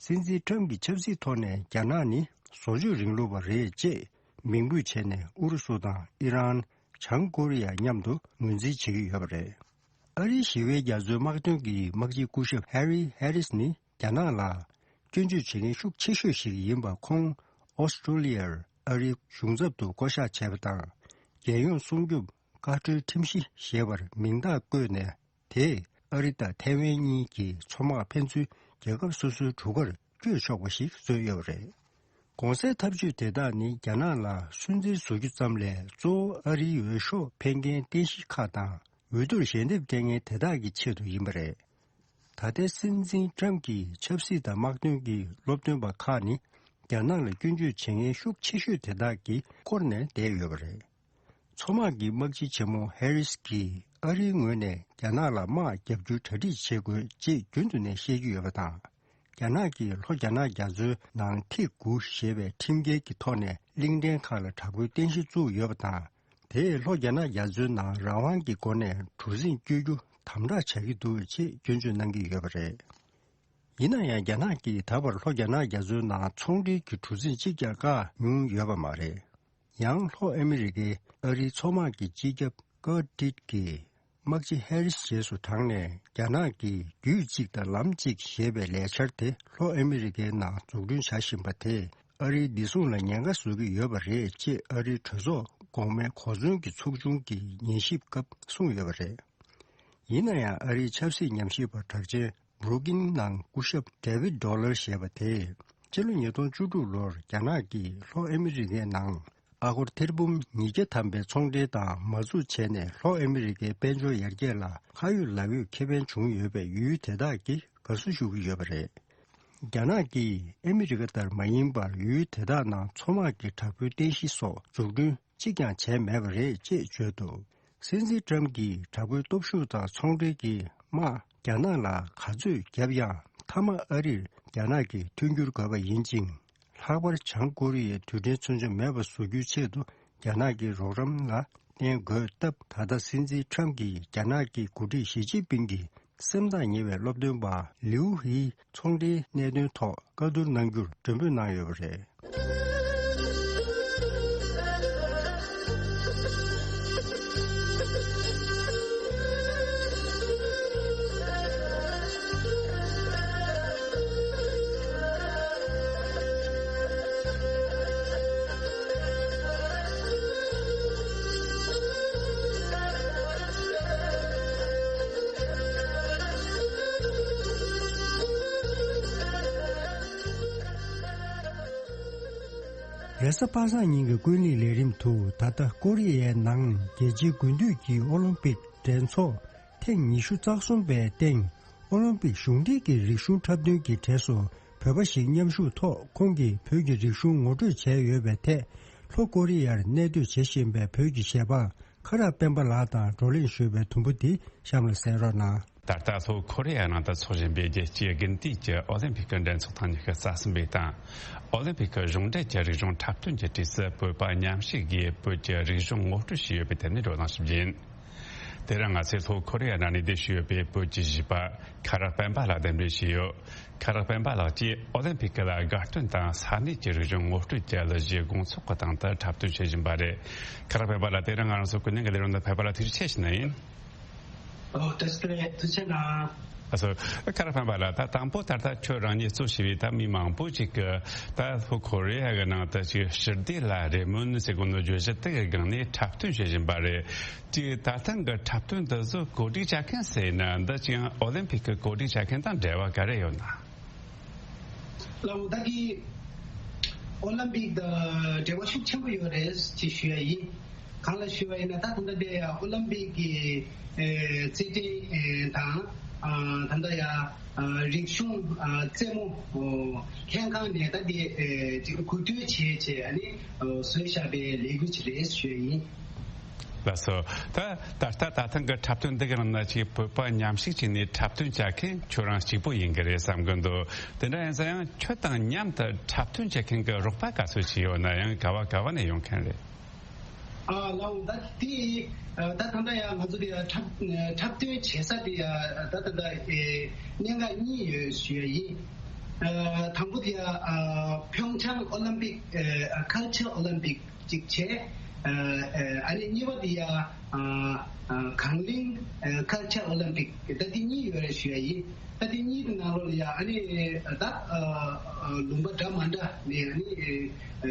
སྲིད་འཛིན་ཊྲམ་གྱིས་ཆབ་སྲིད་ཐོག་ནས་རྒྱ་ནག་ནི་བཟོ་བཅོས་རིང་ལུགས་པ་རེད་ཅེས་མིང་འབོད་བྱས་ནས་ཨུ་རུ་སུ་དང་ཨི་རན། བྱང་ཀོ་རི་ཡ་མཉམ་དུ་ངོས་འཛིན་བྱེད་ཀྱི་ཡོད་པ་རེད། ཨ་རིའི་ཞི་བའི་རྒྱ་མཚོའི་དམག་དོན་གྱི་དམག་སྤྱི་སྐུ་ཞབས་ཧེ་རི་ཧེ་རིས་ནི་རྒྱ་ནག་ལ་སྐྱོན་བརྗོད་བྱེད་མཁན་ཤུགས་ཆེ་ཤོས་ཤིག་ཡིན་པ། ཁོང་ཨོ་སི་ཀྲོ་ལི་ཡར་ཨ་རིའི་གཞུང་ཚབ་ཏུ་བསྐོ་གཞག་བྱས་པ་དང་། རྒྱལ་ཡོངས་སྲུང་སྐྱོབ་བཀའ་འཁྲོལ་ཁྲིམས་གཞི་ཞེས་པར་མིང་རྟགས་བཀོད་ནས། དེས་ཨ་རི་དང་ཐའེ་ཝན་གཉིས་ཀྱི་མཚོ་དམག་ཕན་ཚུན་རྒྱལ་ཁབ་སོ་སོའི་གྲུ་ཁར་བསྐྱོད་ཆོག་པ་ཞིག་བཟོས་ཡོད་པ་རེད། གོང་གསལ་ཐབས་ཇུས་དེ་དག་ནི་རྒྱ་ནག་ལ་སུན་གཙེར་བཟོ་རྒྱུ་ཙམ་ལས། གཙོ་བོ་ཨ་རིའི་འོས་ཤོག་འཕེན་མཁན་རྟེན་གཞི་ཁག་དང་། འོས་བསྡུར་ཞལ་འདེབས་སྤྲད་མཁན་དེ་དག་གི་ཆེད་དུ་ཡིན་པ་རེད། ད་ལྟའི་སྲིད་འཛིན་ཊྲམ་གྱི་ཆབ་སྲིད་དང་དམག་དོན་གྱི་སློབ་སྟོན་པ་ཁག་ནི་རྒྱ་ནག་ལ་སྐྱོན་བརྗོད་བྱེད་མཁན་ཤུགས་ཆེ་ཤོས་དེ་དག་གིས་བསྐོར་ནས་བསྡད་ཡོད་པ་རེད། མཚོ་དམག་གི་དམག་སྤྱི་ཆེན་མོ་ཧེ་རིས་ཀྱིས་ཨ་རིའི་ངོས་ནས་རྒྱ་ནག་ལ་དམག་བརྒྱབ་རྒྱུ་གྲ་སྒྲིག་བྱེད་དགོས་ཅེས་རྒྱུན་དུ་ནས་བཤད་ཀྱི་ཡོད་པ་དང་། རྒྱ་ནག་གིས་ལྷོ་རྒྱ་ནག་རྒྱ་མཚོའི་ནང་ཐིག་དགུ་ཞེས་པའི་ཁྲིམས་འགལ་གྱི་ཐོག་ནས་གླིང་ཕྲན་ཁག་ལ་དྲག་པོའི་རྟེན་གཞི་བཙུགས་ཡོད་པ་དང་། དེས་ལྷོ་རྒྱ་ནག་རྒྱ་མཚོའི་ནང་རང་དབང་གི་སྒོ་ནས་གྲུ་གཟིངས་བསྐྱོད་རྒྱུ་དམ་དྲག་བྱ་གི་འདུག་ཅེས་སྐྱོན་བརྗོད་གནང་གི་ཡོད་པ་རེད། ཡིན་ན་ཡང་རྒྱ་ནག་གིས་ད་བར་ལྷོ་རྒྱ་ནག་རྒྱ་མཚོའི་ནང་ཚོང་འབྲེལ་གྱི་གྲུ་གཟིངས་གཅིག་ཀྱང་བཀག་མྱོང་ཡོད་པ་མ་རེད། ཡང་ལྷོ་ཨ་མི་རི་ཀའི་ཨ་རིའི་མཚོ་དམག་གི་སྤྱི་ཁྱབ་ཀར་ཏིད་ཀྱིས་དམག་སྤྱི་ཧེ་རིས་རྗེས་སུ་འབྲངས་ནས་རྒྱ་ནག་གིས་རྒྱུད་གཅིག་དང་ལམ་གཅིག་ཞེས་པའི་ལས་འཆར་དེ་ལྷོ་ཨ་མི་རི་ཀའི་ནང་འཛུགས་སྐྲུན་བྱ་བཞིན་པ་དེས་ཨ་རིའི་བདེ་སྲུང་ལ་ཉེན་ཁ་བཟོ་གི་ཡོད་པ་རེད་ཅེས་ཨ་རིའི་གྲོས་ཚོགས་གོང་མའི་གོ་མཚོན་གྱི་ཚོགས་ཆུང་གིས་ཉན་ཞིབ་སྐབས་གསུངས་ཡོད་པ་རེད། ཡིན་ན་ཡང་ཨ་རིའི་ཆབ་སྲིད་ཉམས་ཞིབ་པ་གྲགས་ཅན་བྷྲུ་ཀིན་ནང་སྐུ་ཞབས་David Dollar ཞེས་པ་དེས་ཕྱི་ལོ་ཉིས་སྟོང་བཅུ་དྲུག་ལོར་རྒྱ་ནག་གིས་ལྷོ་ཨ་མི་རི་ཀའི་ནང་ཨ་སྒོར་ཐེར་འབུམ་ཉིས་བརྒྱ་ཐམ་པའི་ཚོང་འབྲེལ་དང་མ་འཛུགས་བྱས་ནས་ལྷོ་ཨ་མི་རི་ཀའི་དཔལ་འབྱོར་ཡར་རྒྱས་ལ་ཁ་ཡོད་ལག་ཡོད་ཁེ་ཕན་བྱུང་ཡོད་པས་ཡུལ་དེ་དག་གིས་དགའ་བསུ་ཞུ་གི་ཡོད་པ་རེད། རྒྱ་ནག་གིས་ཨ་མི་རི་ཀ་ལྟར་མ་ཡིན་པར་ཡུལ་དེ་དག་ནང་མཚོ་དམག་གི་དྲག་པོའི་རྟེན་གཞི་སོགས་འཛུགས་སྐྲུན་གཅིག་ཀྱང་བྱས་མེད་པ་རེད་ཅེས་བརྗོད་འདུག་སྲིད་འཛིན་ཊྲམ་གྱིས་དྲག་པོའི་སྟོབས་ཤུགས་དང་ཚོང་འབྲེལ་གྱི་དམག་རྒྱ་ནག་ལ་ག་ཚོད་བརྒྱབ་ཡང་མཐའ་མ་ཨ་རིར་རྒྱ་ནག་གི་མཐུན་འགྱུར་དགོས་པ་ཡིན་ཅིང་། ལྷག་པར་བྱང་ཀོ་རི་ཡའི་རྡུལ་ཕྲན་མཚོན་ཆ་མེད་པ་བཟོ་རྒྱུའི་ཆེད་དུ་རྒྱ་ནག་གི་རོགས་རམ་ལ་བརྟེན་དགོས་སྟབས། ད་ལྟ་སྲིད་འཛིན་ཊྲམ་གྱིས་རྒྱ་ནག་གི་འགོ་ཁྲིད་ཞི་ཅིན་ཕིང་གི་སེམས་ཐག་ཉེ་བའི་སློབ་སྟོན་པ་ལིའུ་ཧིའི་ཚོང་འབྲེལ་གནད་དོན་ཐོག་བཀའ་བསྡུར་གནང་རྒྱུར་མགྲོན་འབོད་གནང་ཡོད་པ་རེད། རེས་གཟའ་པ་སངས་ཉིན་གྱི་ཀུན་གླེང་ལས་རིམ་དུ་ད་ལྟ་ཀོ་རི་ཡའི་ནང་རྒྱལ་སྤྱིའི་དགུན་དུས་ཀྱི་ཨོ་ལིམ་པིག་འགྲན་ཚོགས་ཐེངས་ཉི་ཤུ་རྩ་གསུམ་པའི་སྟེང་ཨོ་ལིམ་པིག་གཞུང་འབྲེལ་གྱི་རིག་གཞུང་འཁྲབ་སྟོན་གྱི་གྲས་སུ་བོད་པ་ཞིག་མཉམ་ཞུགས་ཐོག་ཁོང་གིས་བོད་ཀྱི་རིག་གཞུང་ངོ་སྤྲོད་བྱས་ཡོད་པའི་ཐད། ལྷོ་ཀོ་རི་ཡར་གནས་སྡོད་བྱེད་བཞིན་པའི་བོད་ཀྱི་གཞས་པ་ཁ་རག་སྤེན་པ་ལགས་དང་བགྲོ་གླེང་ཞུས་པའི་དུམ་བུ་འདི་གཤམ་ལ་གསན་རོགས་གནང་། ད་ལྟ་ལྷོ་ཀོ་རི་ཡ་ནང་དུ་འཚོགས་བཞིན་པའི་རྒྱལ་སྤྱིའི་དགུན་དུས་ཀྱི་ཨོ་ལིམ་པིག་གི་འགྲན་ཚོགས་ཐེངས་ཉི་ཤུ་རྩ་གསུམ་པའི་སྟེང་། ཨོ་ལིམ་པིག་གི་གཞུང་འབྲེལ་གྱི་རིག་གཞུང་འཁྲབ་སྟོན་གྱི་གྲས་སུ་བོད་པ་མཉམ་ཞུགས་སྒོས་བོད་ཀྱི་རིག་གཞུང་ངོ་སྤྲོད་བྱས་ཡོད་པའི་ཐད་ནས་བགྲོ་གླེང་ཞུ་རྒྱུ་ཡིན། དེ་རིང་ང་ཚོས་ལྷོ་ཀོ་རི་ཡ་ནང་ནས་བསྡད་བཞུགས་ཡོད་པའི་བོད་ཀྱི་གཞས་པ་ཁ་རག་སྤེན་པ་ལགས་གདན་འདྲེན་བྱས་ཡོད། ཁ་རག་སྤེན་པ་ལགས་ཀྱིས་ཨོ་ལིམ་པིག་ལ་དགའ་སྟོན་དང་ས་གནས་ཀྱི་རིག་གཞུང་ངོ་སྤྲོད་ཀྱི་གླུ་གཞས་དགོང་ཚོགས་ཀྱི་སྟེང་དུ་འཁྲབ་སྟོན་བྱེད་བཞིན་པ་རེད། ཁ་རག་སྤེན་པ་ལགས་དེ་རིང་ང་རང་ཚོ་ཀུན་གླེང་གི་ལས་རིམ་དུ་ཕེབས་པ་ལ་ཐུགས་རྗེ་ཆེ་ཞུ་ནི་ཡིན། ཨོ། བཀྲ་ཤིས་བདེ་ལེགས། ཐུགས་རྗེ་གནང་། ཨ་སོ། ཁ་རག་སྤེན་པ་ལགས། ད་དང་པོ་ད་ལྟ་ཁྱོད་རང་ཉིད་གཙོ་བྱས་པའི་ད་མི་མང་པོ་ཅིག་གིས་ད་ལྷོ་ཁོ་རེ་ཡ་གི་ནང་དུ་ཅིག་ཞི་བདེ་ལ་རེ་སྨོན་ཟེར་གོ་ནོ་བརྗོད་གཞི་དེ་གི་སྒང་ནས་འཁྲབ་སྟོན་བྱེད་བཞིན་པ་རེད། ཅིག་ད་ཐེངས་ཀྱི་འཁྲབ་སྟོན་འདི་ཚོ་གོ་སྒྲིག་བྱ་མཁན་ཟེར་ན། འདི་ཅིག་ཨོ་ལིམ་ཕིག་གི་གོ་སྒྲིག་བྱ་མཁན་དང་འབྲེལ་བ་ག་རེ་ཡོད་ན། ལགས་འོང་། ད་གི་ཨོ་ལིམ་པིག་དང་འབྲེལ་བ་ཤུགས་ཆེན་པོ་ཡོད་རེད་ཅེས་ཞུ་ཡ་ཡིན། གང་ལ་ཞུ་བ་ཡིན་ན། ད་ད་ལྟ་དེ་ཡ་ཨོ་ལིམ་པིག་གི་ཨེ་རྩེད་འགྲན་ཨེ་དང་ཨ་ད་ལྟ་ཡ་ཨ་རིག་གཞུང་ཨ་རྩེད་མོ་ཨོ་ལྷན་ཁང་ནས་ད་དེ་ཨེ་ཅིག་གོ་སྒྲིག་བྱས་བྱས། ཨ་ནི་ཨོ་བཟོས་བཞག་པའི་ལས་འགུལ་ཅིག་རེད་ཞུ་ཡ་ཡིན། ལགས་སོ། ད་ད་ལྟ་ད་ཐེངས་ཀྱི་འཁྲབ་སྟོན་འདི་གི་ནང་ན་ཅིག་བོད་པ་མཉམ་ཞུགས་བྱས་ནས་འཁྲབ་སྟོན་བྱ་མཁན་ཁྱོད་རང་གཅིག་པོ་ཡིན་གྱི་རེད་བསམ་གྱི་འདུག་དེ་འདྲ་ཡིན་ཙང་ཡང་ཁྱོད་དང་མཉམ་དུ་འཁྲབ་སྟོན་བྱེད་མཁན་གྱི་རོགས་པ་ག་ཚོད་ཅིག་ཡོད་ན། ཡང་ག་བ་ག་བ་ནས་ཡོང་མཁན་རེད། ཨ་ལགས་འོང་། ད་དེ་ཨ་ད་ད་ལྟ་ཡང་ང་ཚོ་དེ་ཡང་འཁྲབ་འཁྲབ་སྟོན་བྱེད་ས་དེ་ཡང་ད་ད་ལྟ་ཨེ་གནད་འགག་གཉིས་ཡོད་ཞུ་ཡ་ཡིན། ཨ་དང་པོ་དེ་ཡང་ཨ་ཕིའོང་ཅང་ཨོ་ལིམ་པིག་ཨ་ཀལ་ཅར་ཨོ་ལིམ་པིག་གཅིག་བྱས། ཨ་ཨ་ཨ་ནི་གཉིས་པ་དེ་ཡང་ཨ་ཨ་གངས་གླིང་ཨ་ཀལ་ཅར་ཨོ་ལིམ་པིག་ད་དེ་གཉིས་ཡོད་རེད་ཞུ་ཡ་ཡིན། ད་དེ་གཉིས་ཀྱི་ནང་ལོགས་ལ་ཡ་ཨ་ནི་ད་ཨ་ཨ་ལུང་པ་འདྲ་མི་འདྲ་ནས་ཨ་ནི་ཨ་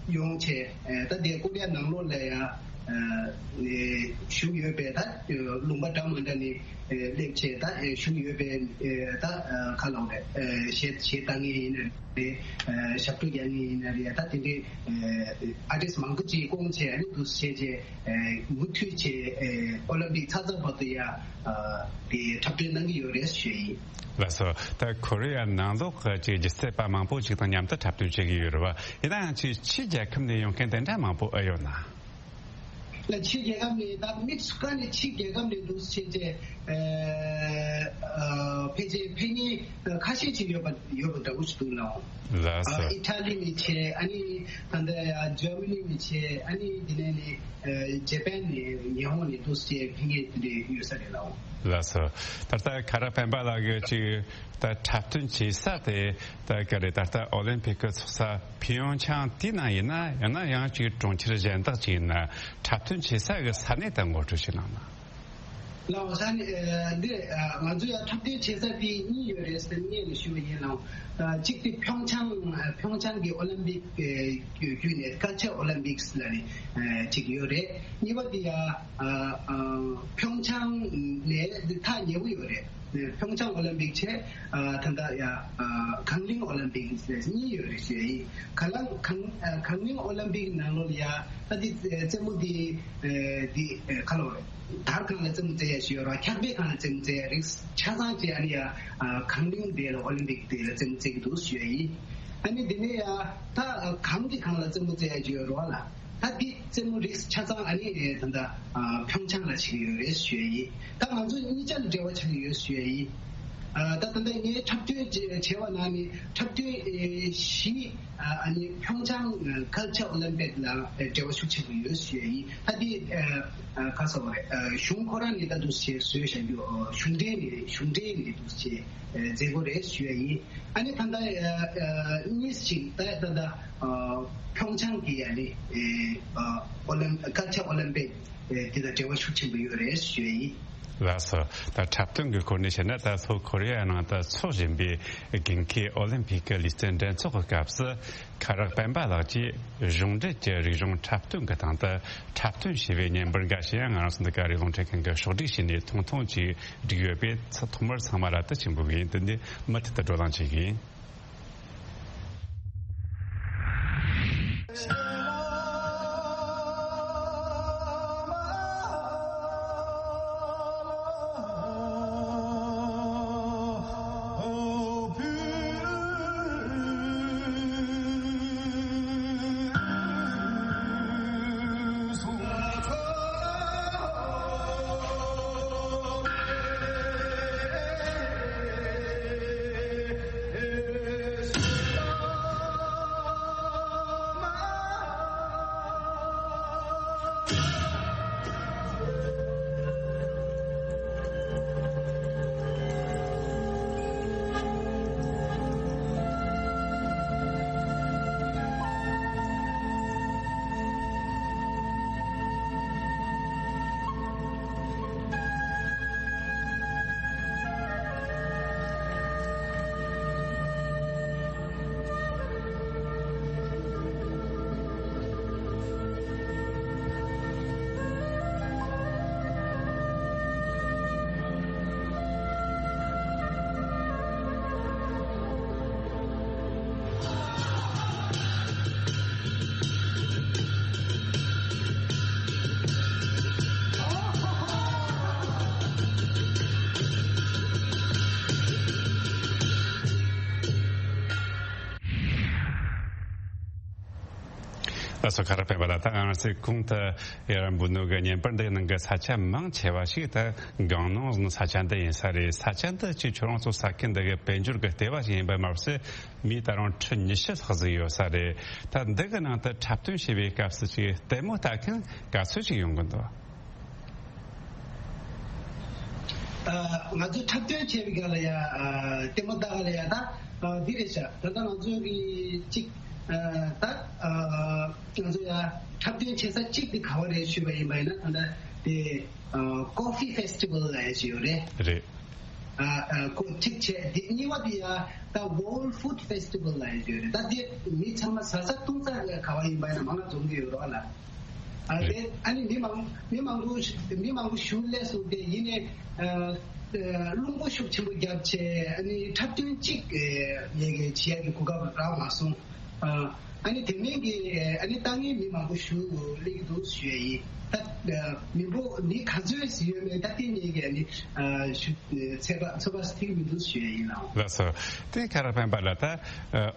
ཡོང་བྱས། ཨ་ད་དེ་ཀོ་རི་ཡ་ནང་ལོགས་ལ་ཡ་ཨ་ནས་བཞུགས་ཡོད་པའི་ད་ལུང་པ་འདྲ་མི་འདྲ་ནས་ཨ་སླེབས་བྱས་ད་ཨ་བཞུགས་ཡོད་པའི་ཨ་ད་ཨ་ག་ལབ་རེད། ཨ་གཞས་གཞས་བཏང་མཁན་ཡིན་ན་རེད། ཨ་ཞབས་བྲོ་རྒྱག་མཁན་ཡིན་ན་རེད། ད་དེ་འདྲའི་ཨ་ཨར་ཊིསི་མང་པོ་ཅིག་བསྐོངས་བྱས། ཨ་ནི་འདུག་སེ་བྱས་བྱས་ཨ་མུ་མཐུད་བྱས་ཨ་ཨོ་ལིམ་པིག་ཚར་ཚར་བར་དུ་ཡ་ཨ་དེ་འཁྲབ་སྟོན་གནང་གི་ཡོད་རེད་ཞུ་ཡ་ཡིན། ལགས་སོ། ད་ཁོ་རེ་ཡ་ནང་ལོགས་ཀྱི་ཅིག་སྒྱུ་རྩལ་པ་མང་པོ་ཅིག་དང་མཉམ་དུ་འཁྲབ་སྟོན་བྱེད་ཀྱི་ཡོད་རེད་བ། ཡིན་ན་ཡང་ཅིག་ཕྱི་རྒྱལ་ཁབ་ནས་ཡོང་མཁན་དེ་འདྲ་མང་པོ་ཨེ་ཡོད་ན། ལ་ཕྱི་རྒྱལ་ཁབ་ནས་ད་མི་སུ་ག་ནས་ཕྱི་རྒྱལ་ཁབ་ནས་འདུག་བྱས་བྱས་ཨ་ཨ་ཕལ་ཆེར་ཕེབས་མཁན་ཁ་ཤས་ཅིག་ཡོད་པ་ཡོད་པ་འདྲ་བོ་ཞིག་འདུག་ལགས། ལགས་སོ། ཨ་ཨི་ཊ་ལི་ནས་བྱས། ཨ་ནི་ད་ལྟ་ཡ་ཇར་མ་ནི་ནས་བྱས། ཨ་ནི་དེ་ནས་ནི་ཨ་ཇ་པན་ནས་ཉི་ཧོང་ནས་འདུག་སེ་ཕེབས་མཁན་དེ་འདྲ་ཡོད་ས་རེད་ལགས། ལགས་སོ། ད་ལྟ་ཁ་རག་སྤེན་པ་ལགས་ཀྱིས་ཅིག་ད་འཁྲབ་སྟོན་བྱེད་ས་དེ་ད་ག་རེ། ད་ལྟ་ཨོ་ལིམ་ཕིག་གི་ཚོགས་ས་ཕིའོང་ཅང་དེའི་ནང་ཡིན་ན། ཡང་ན་ཡང་ཅིག་གྲོང་ཁྱེར་གཞན་དག་ཅིག་ཡིན་ན། འཁྲབ་སྟོན་བྱེད་ས་གི་ས་གནས་དེ་ངོ་སྤྲོད་ཞིག་གནང་ན། ལགས་སོ། ཨ་ནི་ཨ་འདི་ཨ་ང་ཚོ་ཡང་འཁྲབ་སྟོན་བྱེད་ས་དེ་གཉིས་ཡོད་རེད་ཟེར་སྔོན་ནས་ཞུ་བ་ཡིན་ལགས། ཨ་གཅིག་དེ་ཕིའོང་ཅང་ཨ་ཕིའོང་ཅང་གི་ཨོ་ལིམ་པིག་ཨ་བརྒྱུད་ནས་ཀལ་ཅར་ཨོ་ལིམ་པིག་ལབ་ནས་ཨ་གཅིག་ཡོད་རེད། གཉིས་པ་དེ་ཡང་ཨ་ཨ་ཕིའོང་ཅང་ནས་འདི་ཐག་ཉེ་པོ་ཡོད་རེད། ཕིའོང་ཅང་ཨོ་ལིམ་པིག་བྱས། ཨ་ད་ལྟ་ཡ་ཨ་གངས་གླིང་ཨོ་ལིམ་པིག་ཟེར་གཉིས་ཡོད་རེད་ཞུ་ཡ་ཡིན། གངས་གླིང་གངས་ཨ་གངས་གླིང་ཨོ་ལིམ་པིག་ནང་ལོགས་ལ་ཡ་ད་འདི་རྩེད་མོ་འདི་ཨ་འདི་ཨ་ག་ལབ་རེད། དར་སྒང་ལ་རྩེད་མོ་རྩེ་ཡ་ཞིག་ཡོད་རེད། འཁྱག་པའི་སྒང་ལ་རྩེད་མོ་རྩེ་ཡ་རིགས་ཆ་ཚང་ཅིག་ཨ་ནི་ཡ་ཨ་གངས་གླིང་དེ་ལ་ཨོ་ལིམ་པིག་དེ་ལ་རྩེད་མོ་རྩེ་གི་འདུག་ཞུ་ཡ་ཡིན། ཨ་ནི་དེ་ནས་ཡ་ད་གངས་ཀྱི་སྒང་ལ་རྩེད་མོ་རྩེ་ཡ་ཅིག་ཡོད་རེད་བ་ལགས། ད་འདི་རྩེད་མོ་རིགས་ཆ་ཚང་ཨ་ནི་ད་ལྟ་ཨ་ཕིའོང་ཅང་ལ་བྱེད་ཀྱི་ཡོད་རེད་ཞུ་ཡ་ཡིན། ད་ང་ཚོ་གཉིས་ཆ་ལ་འབྲེལ་བ་ཆགས་ཀྱི་ཡོད་ཞུ་ཡ་ཡིན། ཨ་ད་ད་ལྟ་ངས་འཁྲབ་སྟོན་བྱེད་བྱས་པ་ནང་ནས་འཁྲབ་སྟོན་ཨེ་བཞི་ཨ་ཨ་ནི་ཕིའོང་ཅང་ཨ་ཀལ་ཅར་ཨོ་ལིམ་པིག་ལ་ཨེ་འབྲེལ་བ་ཤུགས་ཆེན་པོ་ཡོད་ཞུ་ཡ་ཡིན། ད་འདི་ཨ་ཨ་ག་ཟེར་བ་རེད། ཨ་གཞུང་ཁོ་རང་ནས་ད་འདུག་སེ་བཟོས་བཞག་རྒྱུ། ཨ་གཞུང་འབྲེལ་ནས་གཞུང་འབྲེལ་ནས་འདུག་སེ་ཨེ་མཛད་སྒོ་རེད་ཞུ་ཡ་ཡིན། ཨ་ནི་ད་ལྟ་ཨ་ཨ་གཉིས་ཤིག་ད་ད་ལྟ་ཨ་ཕིའོང་ཅང་གི་ཨ་ནི་ཨེ་ཨ་ཨོ་ལིམ་ཀལ་ཅར་ཨོ་ལིམ་པིག་ཨེ་དེ་དང་འབྲེལ་བ་ཤུགས་ཆེན་པོ་ཡོད་རེད་ཞུ་ཡ་ཡིན། ལགས་སོ། ད་འཁྲབ་སྟོན་གྱི་སྐོར་ནས་བཤད་ན། ད་ལྷོ་ཁོ་རེ་ཡ་ནང་དུ་འཚོགས་བཞིན་པའི་དགུན་ཁའི་ཨོ་ལིམ་པིག་གི་ལུས་རྩལ་འགྲན་ཚོགས་ཀྱི་སྐབས་སུ། ཁ་རག་སྤེན་པ་ལགས་ཀྱིས་གཞུང་འབྲེལ་གྱི་རིག་གཞུང་འཁྲབ་སྟོན་གྱི་སྟེང་དུ་འཁྲབ་སྟོན་བྱས་པའི་བརྙན་པར་འགའ་ཞིག་ཡང་ང་རང་ཚོ་འདི་ག་རེ་རླུང་འཕྲིན་ཁང་གི་ཕྱོགས་བསྒྲིགས་བྱས་ནས་ཐུང་ཐུང་ཅིག་བསྒྲིགས་ཡོད་པས། ཚ་ཐོག་མར་ཚང་མ་ལ་དུ་ཆེན་པོ་ཡིན། དེ་ནས་མུ་མཐུད་དུ་བགྲོ་གླེང་བྱེད་ཀྱི་ཡིན། ད་སོ་ཁ་ར་ཕན་པ་ལ་ད་ང་རང་ཚོའི་གོང་དུ་ཡར་འབུལ་ནོ་གི་བརྙན་པར་འདི་ནང་གི་ས་ཆ་མང་ཆེ་བ་ཞིག་ད་སྒང་ནང་ས་ཆ་འདི་ཡིན་ས་རེད། ས་ཆ་འདི་ཅིག་ཁྱོད་རང་ཚོ་ས་ཁུལ་འདི་གི་དཔལ་འབྱོར་གི་ལྟེ་བ་ཞིག་ཡིན་པ་མ་ཟད། མི་ད་རུང་ཁྲི་ཉི་ཤུ་ལྷག་ཟིག་ཡོད་ས་རེད། ད་འདི་གི་ནང་དུ་འཁྲབ་སྟོན་བྱེད་པའི་སྐབས་སུ་ཅིག་ལྟད་མོ་ལྟ་མཁན་ག་ཚོད་ཅིག་ཡོང་གི་འདུག་ང་ཚོས་འཁྲབ་སྟོན་བྱས་པའི་སྒང་ལ་ཡ་ལྟད་མོ་ལྟ་ག་ལ་ཡ་ད་འདི་རེད་ཤག་ད་ལྟ་ང་ཚོ་གི་གཅིག་ད་ང་ཚོ་ཡ་འཁྲབ་སྟོན་བྱེད་ས་གཅིག་དེ་ག་བ་རེད་ཞུས་པ་ཡིན་པ་ཡིན་ན་ད་ལྟ་དེ་Coffee Festival ལ་ཡ་ཞིག་ཡོད་རེད། རེད། ཨ་ཨ་ཁོ་གཅིག་བྱས། དེ་གཉིས་པ་དེ་ཡ་ད་World Food Festival ལ་ཡ་ཡོད་རེད། ད་དེ་མི་ཚང་མ་ཟ་ས་འཐུང་ས་ག་བ་ཡིན་པ་ཡིན་ན་མང་ང་འཛོམས་ཀྱི་ཡོད་རེད་བ་ལ། ཨ་དེ་ཨ་ནི་མི་མང་མི་མང་པོ་མི་མང་པོ་ཞུ་སླེབས་སོང་སྟེ་ཡིན་ནའི་ཨ་ཨ་རླུང་བུ་ཤུགས་ཆེན་པོ་བརྒྱབ་བྱས་ཨ་ནི་འཁྲབ་སྟོན་གཅིག་ཨེ་ལས་ཀའི་བྱེད་ཡ་གི་གོ་སྐབས་རག་མ་སོང་། ཨ་ཨ་ནི་དེ་མིན་གྱི་ཨ་ནི་ལྟ་མཁན་མི་མང་པོ་ཞུ་སླེབས་ཀྱི་འདུག་ཞུ་ཡ་ཡིན། ད་མི་འབོར་མི་ག་ཚོད་ཡོད་མེད་ད་ལྟའི་གནས་ཀྱི་ཨ་ནི་ཞུ་ཚད་པ་ཚོད་པ་ཐིག་མི་འདུག་ཞུ་ཡ་ཡིན་ལགས། ལགས་སོ། དེ་ཁ་ར་ཕན་པ་ལ་ད་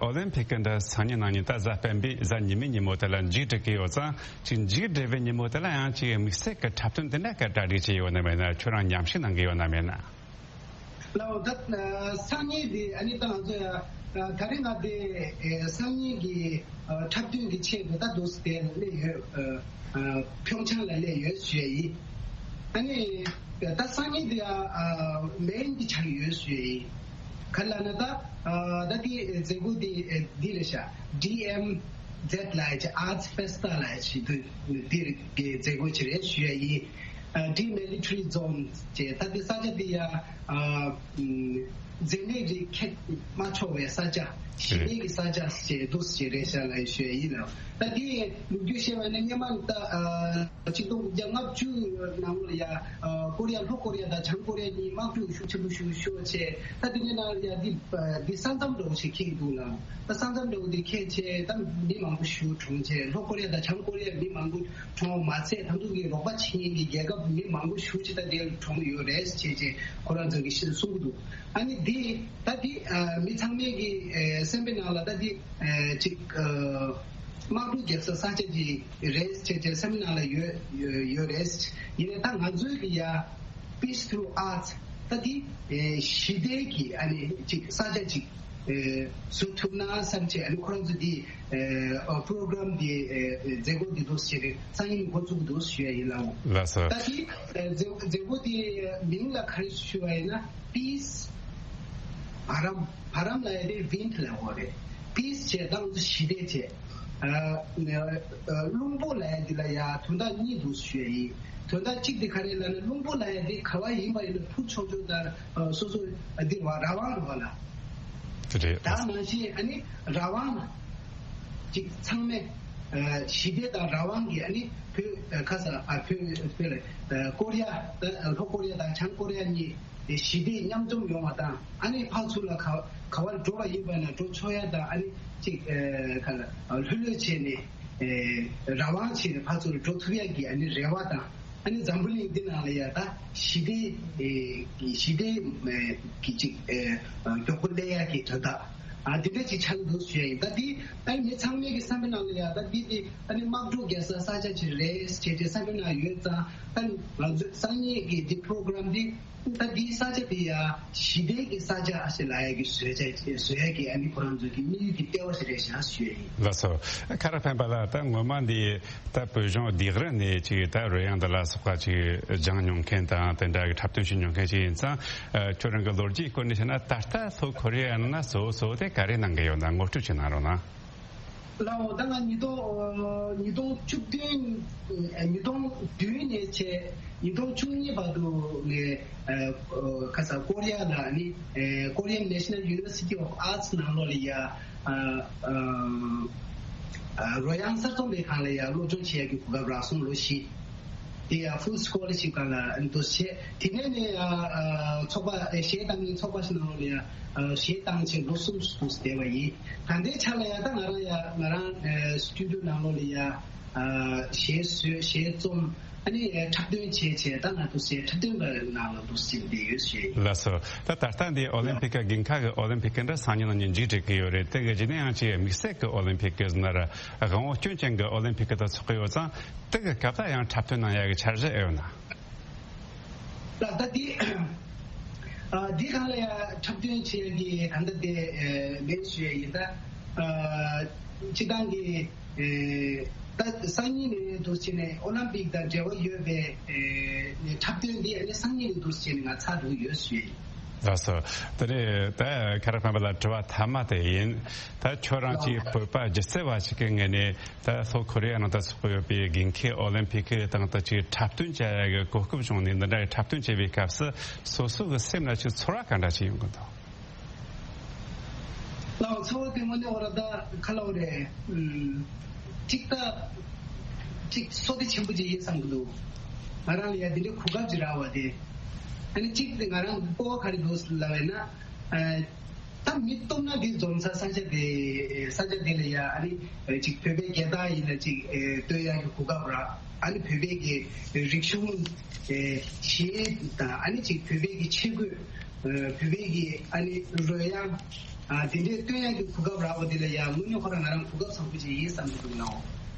ཨོ་ལིམ་ཕིག་གི་འདི་སང་ཉིན་གནངས་ཉིན་ད་གཟའ་སྤེན་པའི་གཟའ་ཉི་མའི་ཉིན་མོ་དེ་ལ་མཇུག་སྒྲིལ་གི་ཡོད་ཙང་ཅིག་མཇུག་སྒྲིལ་བའི་ཉིན་མོ་དེ་ལ་ཡང་ཅིག་དམིགས་བསལ་གྱི་འཁྲབ་སྟོན་དེ་འདྲ་ག་གྲ་སྒྲིག་བྱས་ཡོད་ན་མེད་ན། ཁྱོད་རང་ཉམས་ཞིབ་གནང་གི་ཡོད་ན་མེད་ན། ལའོ་ད་སང་ཉིན་དེ་ཨ་ནི་ད་ང་ཚོ་ཡ་ད་རེས་ང་དེ་སང་ཉིན་གྱི་འཁྲབ་སྟོན་གྱི་ཆེད་དུ་ད་འདུག་སེ་དེ་སླེབས་ཡོད། ཕྱོགས་ཆང་ལ་སླེབས་ཡོད་ཞུ་ཡ་ཡིན། ཨ་ནི་ད་སང་ཉིན་དེ་ཡ་མེན་གྱི་ཆགས་ཡོད་ཞུ་ཡ་ཡིན། ག་ལ་ན་ད་ད་དེ་མཛད་སྒོ་དེ་འདི་རེད་ཤག་ཌི་ཨེམ་ཛེད་ལ་ཡ་ཅི་Arts Festa ལ་ཡ་ཅི་དུ་འདི་རེད་མཛད་སྒོ་ཅི་རེད་ཞུ་ཡ་ཡིན། Demilitarized Zone ཅེས་ད་ལྟའི་ས་ཆ་འདི་ཡ་མཛེ་ནད་རིགས་ཁྱབ་མ་ཆོག་པའི་ས་ཆ་ཞི་བདེ་གི་ས་ཆ་ཞེས་འདུག་ཅེས་རེད་ཤག་ལ་ཞུ་ཡ་ཡིན་ལ། ད་འདི་ལོ་རྒྱུས་བཤད་པ་ནི་སྔོན་མ་ད་ཆིག་སྟོང་དགུ་བརྒྱ་ལྔ་བཅུ་ནང་ལོགས་ལ་ཡ་ཀོ་རི་ཡ་ལྷོ་ཀོ་རི་ཡ་དང་བྱང་ཀོ་རི་ཡ་གཉིས་དམག་འཁྲུག་ཤུགས་ཆེན་པོ་ཞིག་ཤོར་བྱས། ད་འདི་ནས་ནང་ལ་ཡ་འདི་འདི་ས་མཚམས་འདྲ་བོ་ཞིག་འཁེལ་འདུག་ལ། ད་ས་མཚམས་འདྲ་བོ་འདི་འཁེལ་བྱས་ད་མི་མང་པོ་ཞིག་གྲོངས་བྱས། ལྷོ་ཀོ་རི་ཡ་དང་བྱང་ཀོ་རི་ཡ་མི་མང་པོ་གྲོངས་པ་མ་ཚད་ད་དུང་གི་རོགས་པ་བྱེད་མཁན་གྱི་རྒྱལ་ཁབ་མི་མང་པོ་ཞིག་ཅིག་ད་དེར་གྲོངས་ཡོད་རེད་ཅེས་ཅེས་ཁོ་རང་ཚོ་གིས་ཤེས་གསུང་གི་འདུག་ཨ་ནི་འདི་ད་འདི་མི་ཚང་མས་ཀྱི་སེམས་པའི་ནང་ལ་ད་འདི་ཅིག་དམག་འཁྲུག་བརྒྱབ་ས་ས་ཆ་ཅིག་རེད་ཅེས་ཅེས་སེམས་ནང་ལ་ཡོད་ཡོད་རེད། ཡིན་ནའི་ད་ང་ཚོའི་གི་ཡ་Peace Through Arts ད་འདི་ཞི་བདེ་གི་ཨ་ནི་ཅིག་ས་ཆ་ཅིག་བཟོ་ཐུབ་ན་བསམ་བྱས། ཨ་ནི་ཁོ་རང་ཚོ་འདི་པོ་རོ་གྷ་རམ་འདི་མཛད་སྒོ་འདི་འདུག་ཟེར་སང་ཉིན་འགོ་བཙུགས་འདུག་ཞུ་ཡ་ཡིན་ལགས། ལགས་སོ། ད་འདི་མཛད་སྒོ་འདི་མིང་ལ་ག་རེ་ཞུ་བ་ཡིན་ན་Peace བྷ་རམ། བྷ་རམ་ལ་ཡ་དེ་ཝིན་ལ་འོ་རེད། Peace བྱས་དང་ཞི་བདེ་བྱས། རླུང་བུ་ལ་ཡ་དེ་ལ་ཡ་དོན་དག་གཉིས་འདུག་ཞུ་ཡ་ཡིན། དོན་དག་གཅིག་དེ་ག་རེ་ལབ་ན་རླུང་བུ་ལ་ཡ་དེ་ག་བ་ཡིན་པ་ཡིན་ན་འཕུར་ཆོག་ཆོག་དང་སོ་སོ་འདི་བ་རང་དབང་རེད་བ་ལ། དེ་རེད། ད་ནང་བཞིན་ཨ་ནི་རང་དབང་ཅིག་ཚང་མས་ཞི་བདེ་དང་རང་དབང་གི་ཨ་ནི་བོད་ཁ་ས་ཨ་བོད་བོད་ལ་ཀོ་རི་ཡ་ལྷོ་ཀོ་རི་ཡ་དང་བྱང་ཀོ་རི་ཡ་གཉིས། ཞི་བདེ་མཉམ་འཛོམས་ཡོང་བ་དང་ཨ་ནི་ཕར་ཚུར་ལ་ག་ག་བར་འགྲོ་བ་ཡིན་པ་ན་འགྲོ་ཆོག་ཡ་དང་ཨ་ནི་གཅིག་ག་ལ་ལྷོད་ལྷོད་བྱས་ནས་རང་དབང་བྱས་ནས་ཕར་ཚུར་འགྲོ་ཐུབ་ཡ་གི་ཨ་ནི་རེ་བ་དང་ཨ་ནི་འཛམ་བུ་གླིང་འདི་ནང་ལ་ཡ་ད་ཞི་བདེ་ཞི་བདེ་གི་གཅིག་མགྱོགས་པོ་སླེབས་ཡ་གི་དོན་དག་ཨ་འདི་འདྲ་ཅིག་ཆགས་འདུག་ཞུ་ཡ་ཡིན། ད་འདི་ཨ་ནི་མི་ཚང་མའི་གི་བསམ་པའི་ནང་ལ་ཡ་ད་འདི་འདི་ཨ་ནི་དམག་འཁྲུག་རྒྱག་ས་ས་ཆ་ཅིག་རེད་བྱས་བྱས་བསམ་པའི་ནང་ཡོད་ཙང་ད་ང་ཚོ་སང་ཉིན་གི་འདི་པོ་རོ་གྷ་རམ་འདི། ད་འདིའི་ས་ཆ་དེ་ཡང་ཞི་བདེ་གི་ས་ཆ་ཞིག་ལ་ཡ་གི་བཟོ་བྱ་བཟོ་ཡ་གི་ཨ་ནི་ཁོ་རང་ཚོ་གི་དམིགས་ཡུལ་གྱི་ལྟེ་བ་ཞིག་རེད་ཤག་ཞུ་ཡ་ཡིན། ལགས་སོ། ཁ་ར་ཕན་པ་ལགས། ད་ངོ་མ་འདི་ད་བོད་ལྗོངས་སྡེ་ར་ནས་ཅིག་ད་རོལ་དབྱངས་འདི་ལ་སོགས་པ་ཅིག་སྦྱངས་མྱོང་མཁན་དང་དེ་འདྲ་གི་འཁྲབ་སྟོན་བྱེད་མྱོང་མཁན་ཅིག་ཡིན་ཙང་། ཁྱོད་རང་གི་ལོ་རྒྱུས་སྐོར་ནས་བཤད་ན་ད་ལྟ་ལྷོ་ཁོ་རེ་ཡ་ནང་ན་གཙོ་བོ་གཙོ་བོ་དེ་ག་རེ་གནང་གི་ཡོད་ན་ངོ་སྤྲོད་ཅིག་གནང་རོགས་གནང་། ལའོ། ད་ང་ཉིས་སྟོང་ཉིས་སྟོང་བཅུ་བདུན་ཉིས་སྟོང་བདུན་ནས་བྱས་ཉིས་སྟོང་བཅུ་གཉིས་བར་དུ་ངས་ཁ་ས་ཀོ་རི་ཡ་ལ་ནི་Korean National University of Arts ནང་ལོགས་ལ་ཡ་རོལ་དབྱངས་གསར་རྩོམ་པའི་སྒང་ལ་ཡ་སློབ་སྦྱོང་བྱེད་ཡ་གི་གོ་སྐབས་རག་སོང་ལོ་བཞི། དེ་ཡང་full scholarship སྒང་ལ་འདུག་བྱས། དེ་ནས་ནས་ཚོགས་པ་གཞས་བཏང་མཁན་ཚོགས་པ་ཞིག་ནང་ལོགས་ལ་ཡང་གཞས་བཏང་བྱས་ལོ་གསུམ་སོང་བསྡད་པ་ཡིན། ད་ལྟའི་ཆ་ལ་ཡང་ད་ང་རང་ཡང་ང་རང་སི་ཊུ་ཌི་ཡོ་ནང་ལོགས་ལ་ཡང་གཞས་བཟོས་གཞས་རྩོམ་ ཨ་ནི་འཁྲབ་སྟོན་བྱས་བྱས་ད་ང་ཚོ་སའི་འཁྲབ་སྟོན་པ་ནང་ལ་འདུག་ཟེར་བསྡད་ཡོད་ཞུ་ཡིན། ལགས་སོ། ད་ད་ལྟ་འདི་ཨོ་ལིམ་པིག་གི་དགུན་ཁ་གི་ཨོ་ལིམ་པིག་གི་འདྲ་སང་ཉིན་གནངས་ཉིན་མཇུག་སྒྲིལ་གི་ཡོད་རེད། དེ་གི་རྗེས་ནས་ཡང་ཅིག་དམིགས་བསལ་གི་ཨོ་ལིམ་པིག་གི་ཟེར་ན་ར་དབང་བོ་སྐྱོན་ཅན་གི་ཨོ་ལིམ་པིག་གི་ད་ཚོགས་གི་ཡོད་ཙང་དེ་གི་སྐབས་ད་ཡང་འཁྲབ་སྟོན་གནང་ཡག་གི་འཆར་གཞི་ཨེ་ཡོད་ན། ད་ལྟ་འདི་ཨ་འདི་སྒང་ལ་ཡང་འཁྲབ་སྟོན་བྱེད་ཡག་གི་ད་ལྟ་དེ་ཨ་མེད་ཞུ་ཡ་ཡིན། ད་ཨ་སྤྱི་བཏང་གི་ཨ་ད་སང་ཉིན་ནས་འདུག་བྱས་ནས་ཨོ་ལིམ་པིག་དང་འབྲེལ་བ་ཡོད་པའི་ཨ་འཁྲབ་སྟོན་འདི་ཨ་ནི་སང་ཉིན་ནས་འདུག་བྱས་ནས་ང་ཚར་འདུག་ཡོད་ཞུ་ཡ་ཡིན། ལགས་སོ། དེ་ནས་ད་ཁ་རག་སྤེན་པ་ལ་དྲི་བ་མཐའ་མ་དེ་ཡིན། ད་ཁྱོད་རང་ཅིག་བོད་པ་སྒྱུ་རྩལ་བ་ཞིག་གི་ངོས་ནས་ད་ལྷོ་ཁོ་རེ་ཡ་ནང་ད་ཚོགས་ཡོད་པའི་དགུན་ཁའི་ཨོ་ལིམ་པིག་གི་སྟེང་དུ་ཅིག་འཁྲབ་སྟོན་བྱ་ཡ་གི་གོ་སྐབས་བྱུང་ནས་འདི་འདྲའི་འཁྲབ་སྟོན་བྱེད་པའི་སྐབས་སུ་སོ་སོ་གི་སེམས་ལ་ཅིག་ཚོར་བ་ག་འདྲ་ཅིག་ཡོང་གི་འདུག་ལའོ་ཚོར་བ་དེ་དངོས་གནས་ཨོ་ར་ད་ཁ་ལོ་རེད། ཨུམ། ཅིག་ད་ཅིག་བསོད་བདེ་ཆེན་པོ་ཅིག་ཡིན་བསམ་གི་འདུག་ང་རང་ལ་ཡ་འདི་འདྲའི་གོ་སྐབས་ཅིག་རག་པ་དེ། ཨ་ནི་གཅིག་དེ་ང་རང་གི་སྤོབས་པ་ག་རེ་འདུག་ལབ་པས་ན། ཨ། ད་མི་སྟོབས་ན་འདི་འཛོམས་ས་ས་ཆ་དེ་ས་ཆ་དེ་ལ་ཡ་ཨ་ནི་ཅིག་བོད་པའི་རྒྱལ་དར་ཡིན་ན་ཅིག་སྟོན་ཡག་གི་གོ་སྐབས་རག་ཨ་ནི་བོད་པའི་གི་རིག་གཞུང་གཞས་དང་ཨ་ནི་ཅིག་བོད་པའི་གི་ཆས་གོས། བོད་པའི་གི་ཨ་ནི་རོལ་དབྱངས། ཨ་དེ་འདྲའི་སྟོན་ཡག་གི་གོ་སྐབས་རག་པ་དེ་ལ་ཡ་དངོས་གནས་ཁོ་རང་ང་རང་གོ་སྐབས་བཟང་པོ་ཅིག་ཡིན་བསམ་གི་འདུག་ནའོ།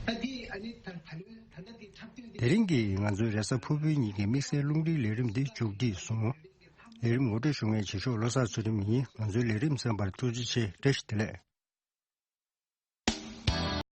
ད་འདི་ཨ་ནི་ད་ད་ལོའི་ད་ལྟ་འདི་འཁྲབ་སྟོན་འདི། དེ་རིང་གི་ང་ཚོའི་རེས་གཟའ་ཕུར་བུའི་ཉིན་གྱི་དམིགས་བསལ་རླུང་འཕྲིན་ལས་རིམ་འདི་མཇུག་བསྒྲིལ་སོང་། ལས་རིམ་ངོ་སྤྲོད་ཞུ་མཁན་བྱེད་ཤོག་བློ་བཟང་ཚུལ་ཁྲིམས་ཡིན། ང་ཚོའི་ལས་རིམ་གསན་པར་ཐུགས་རྗེ་ཆེ། བཀྲ་ཤིས་བདེ་ལེགས།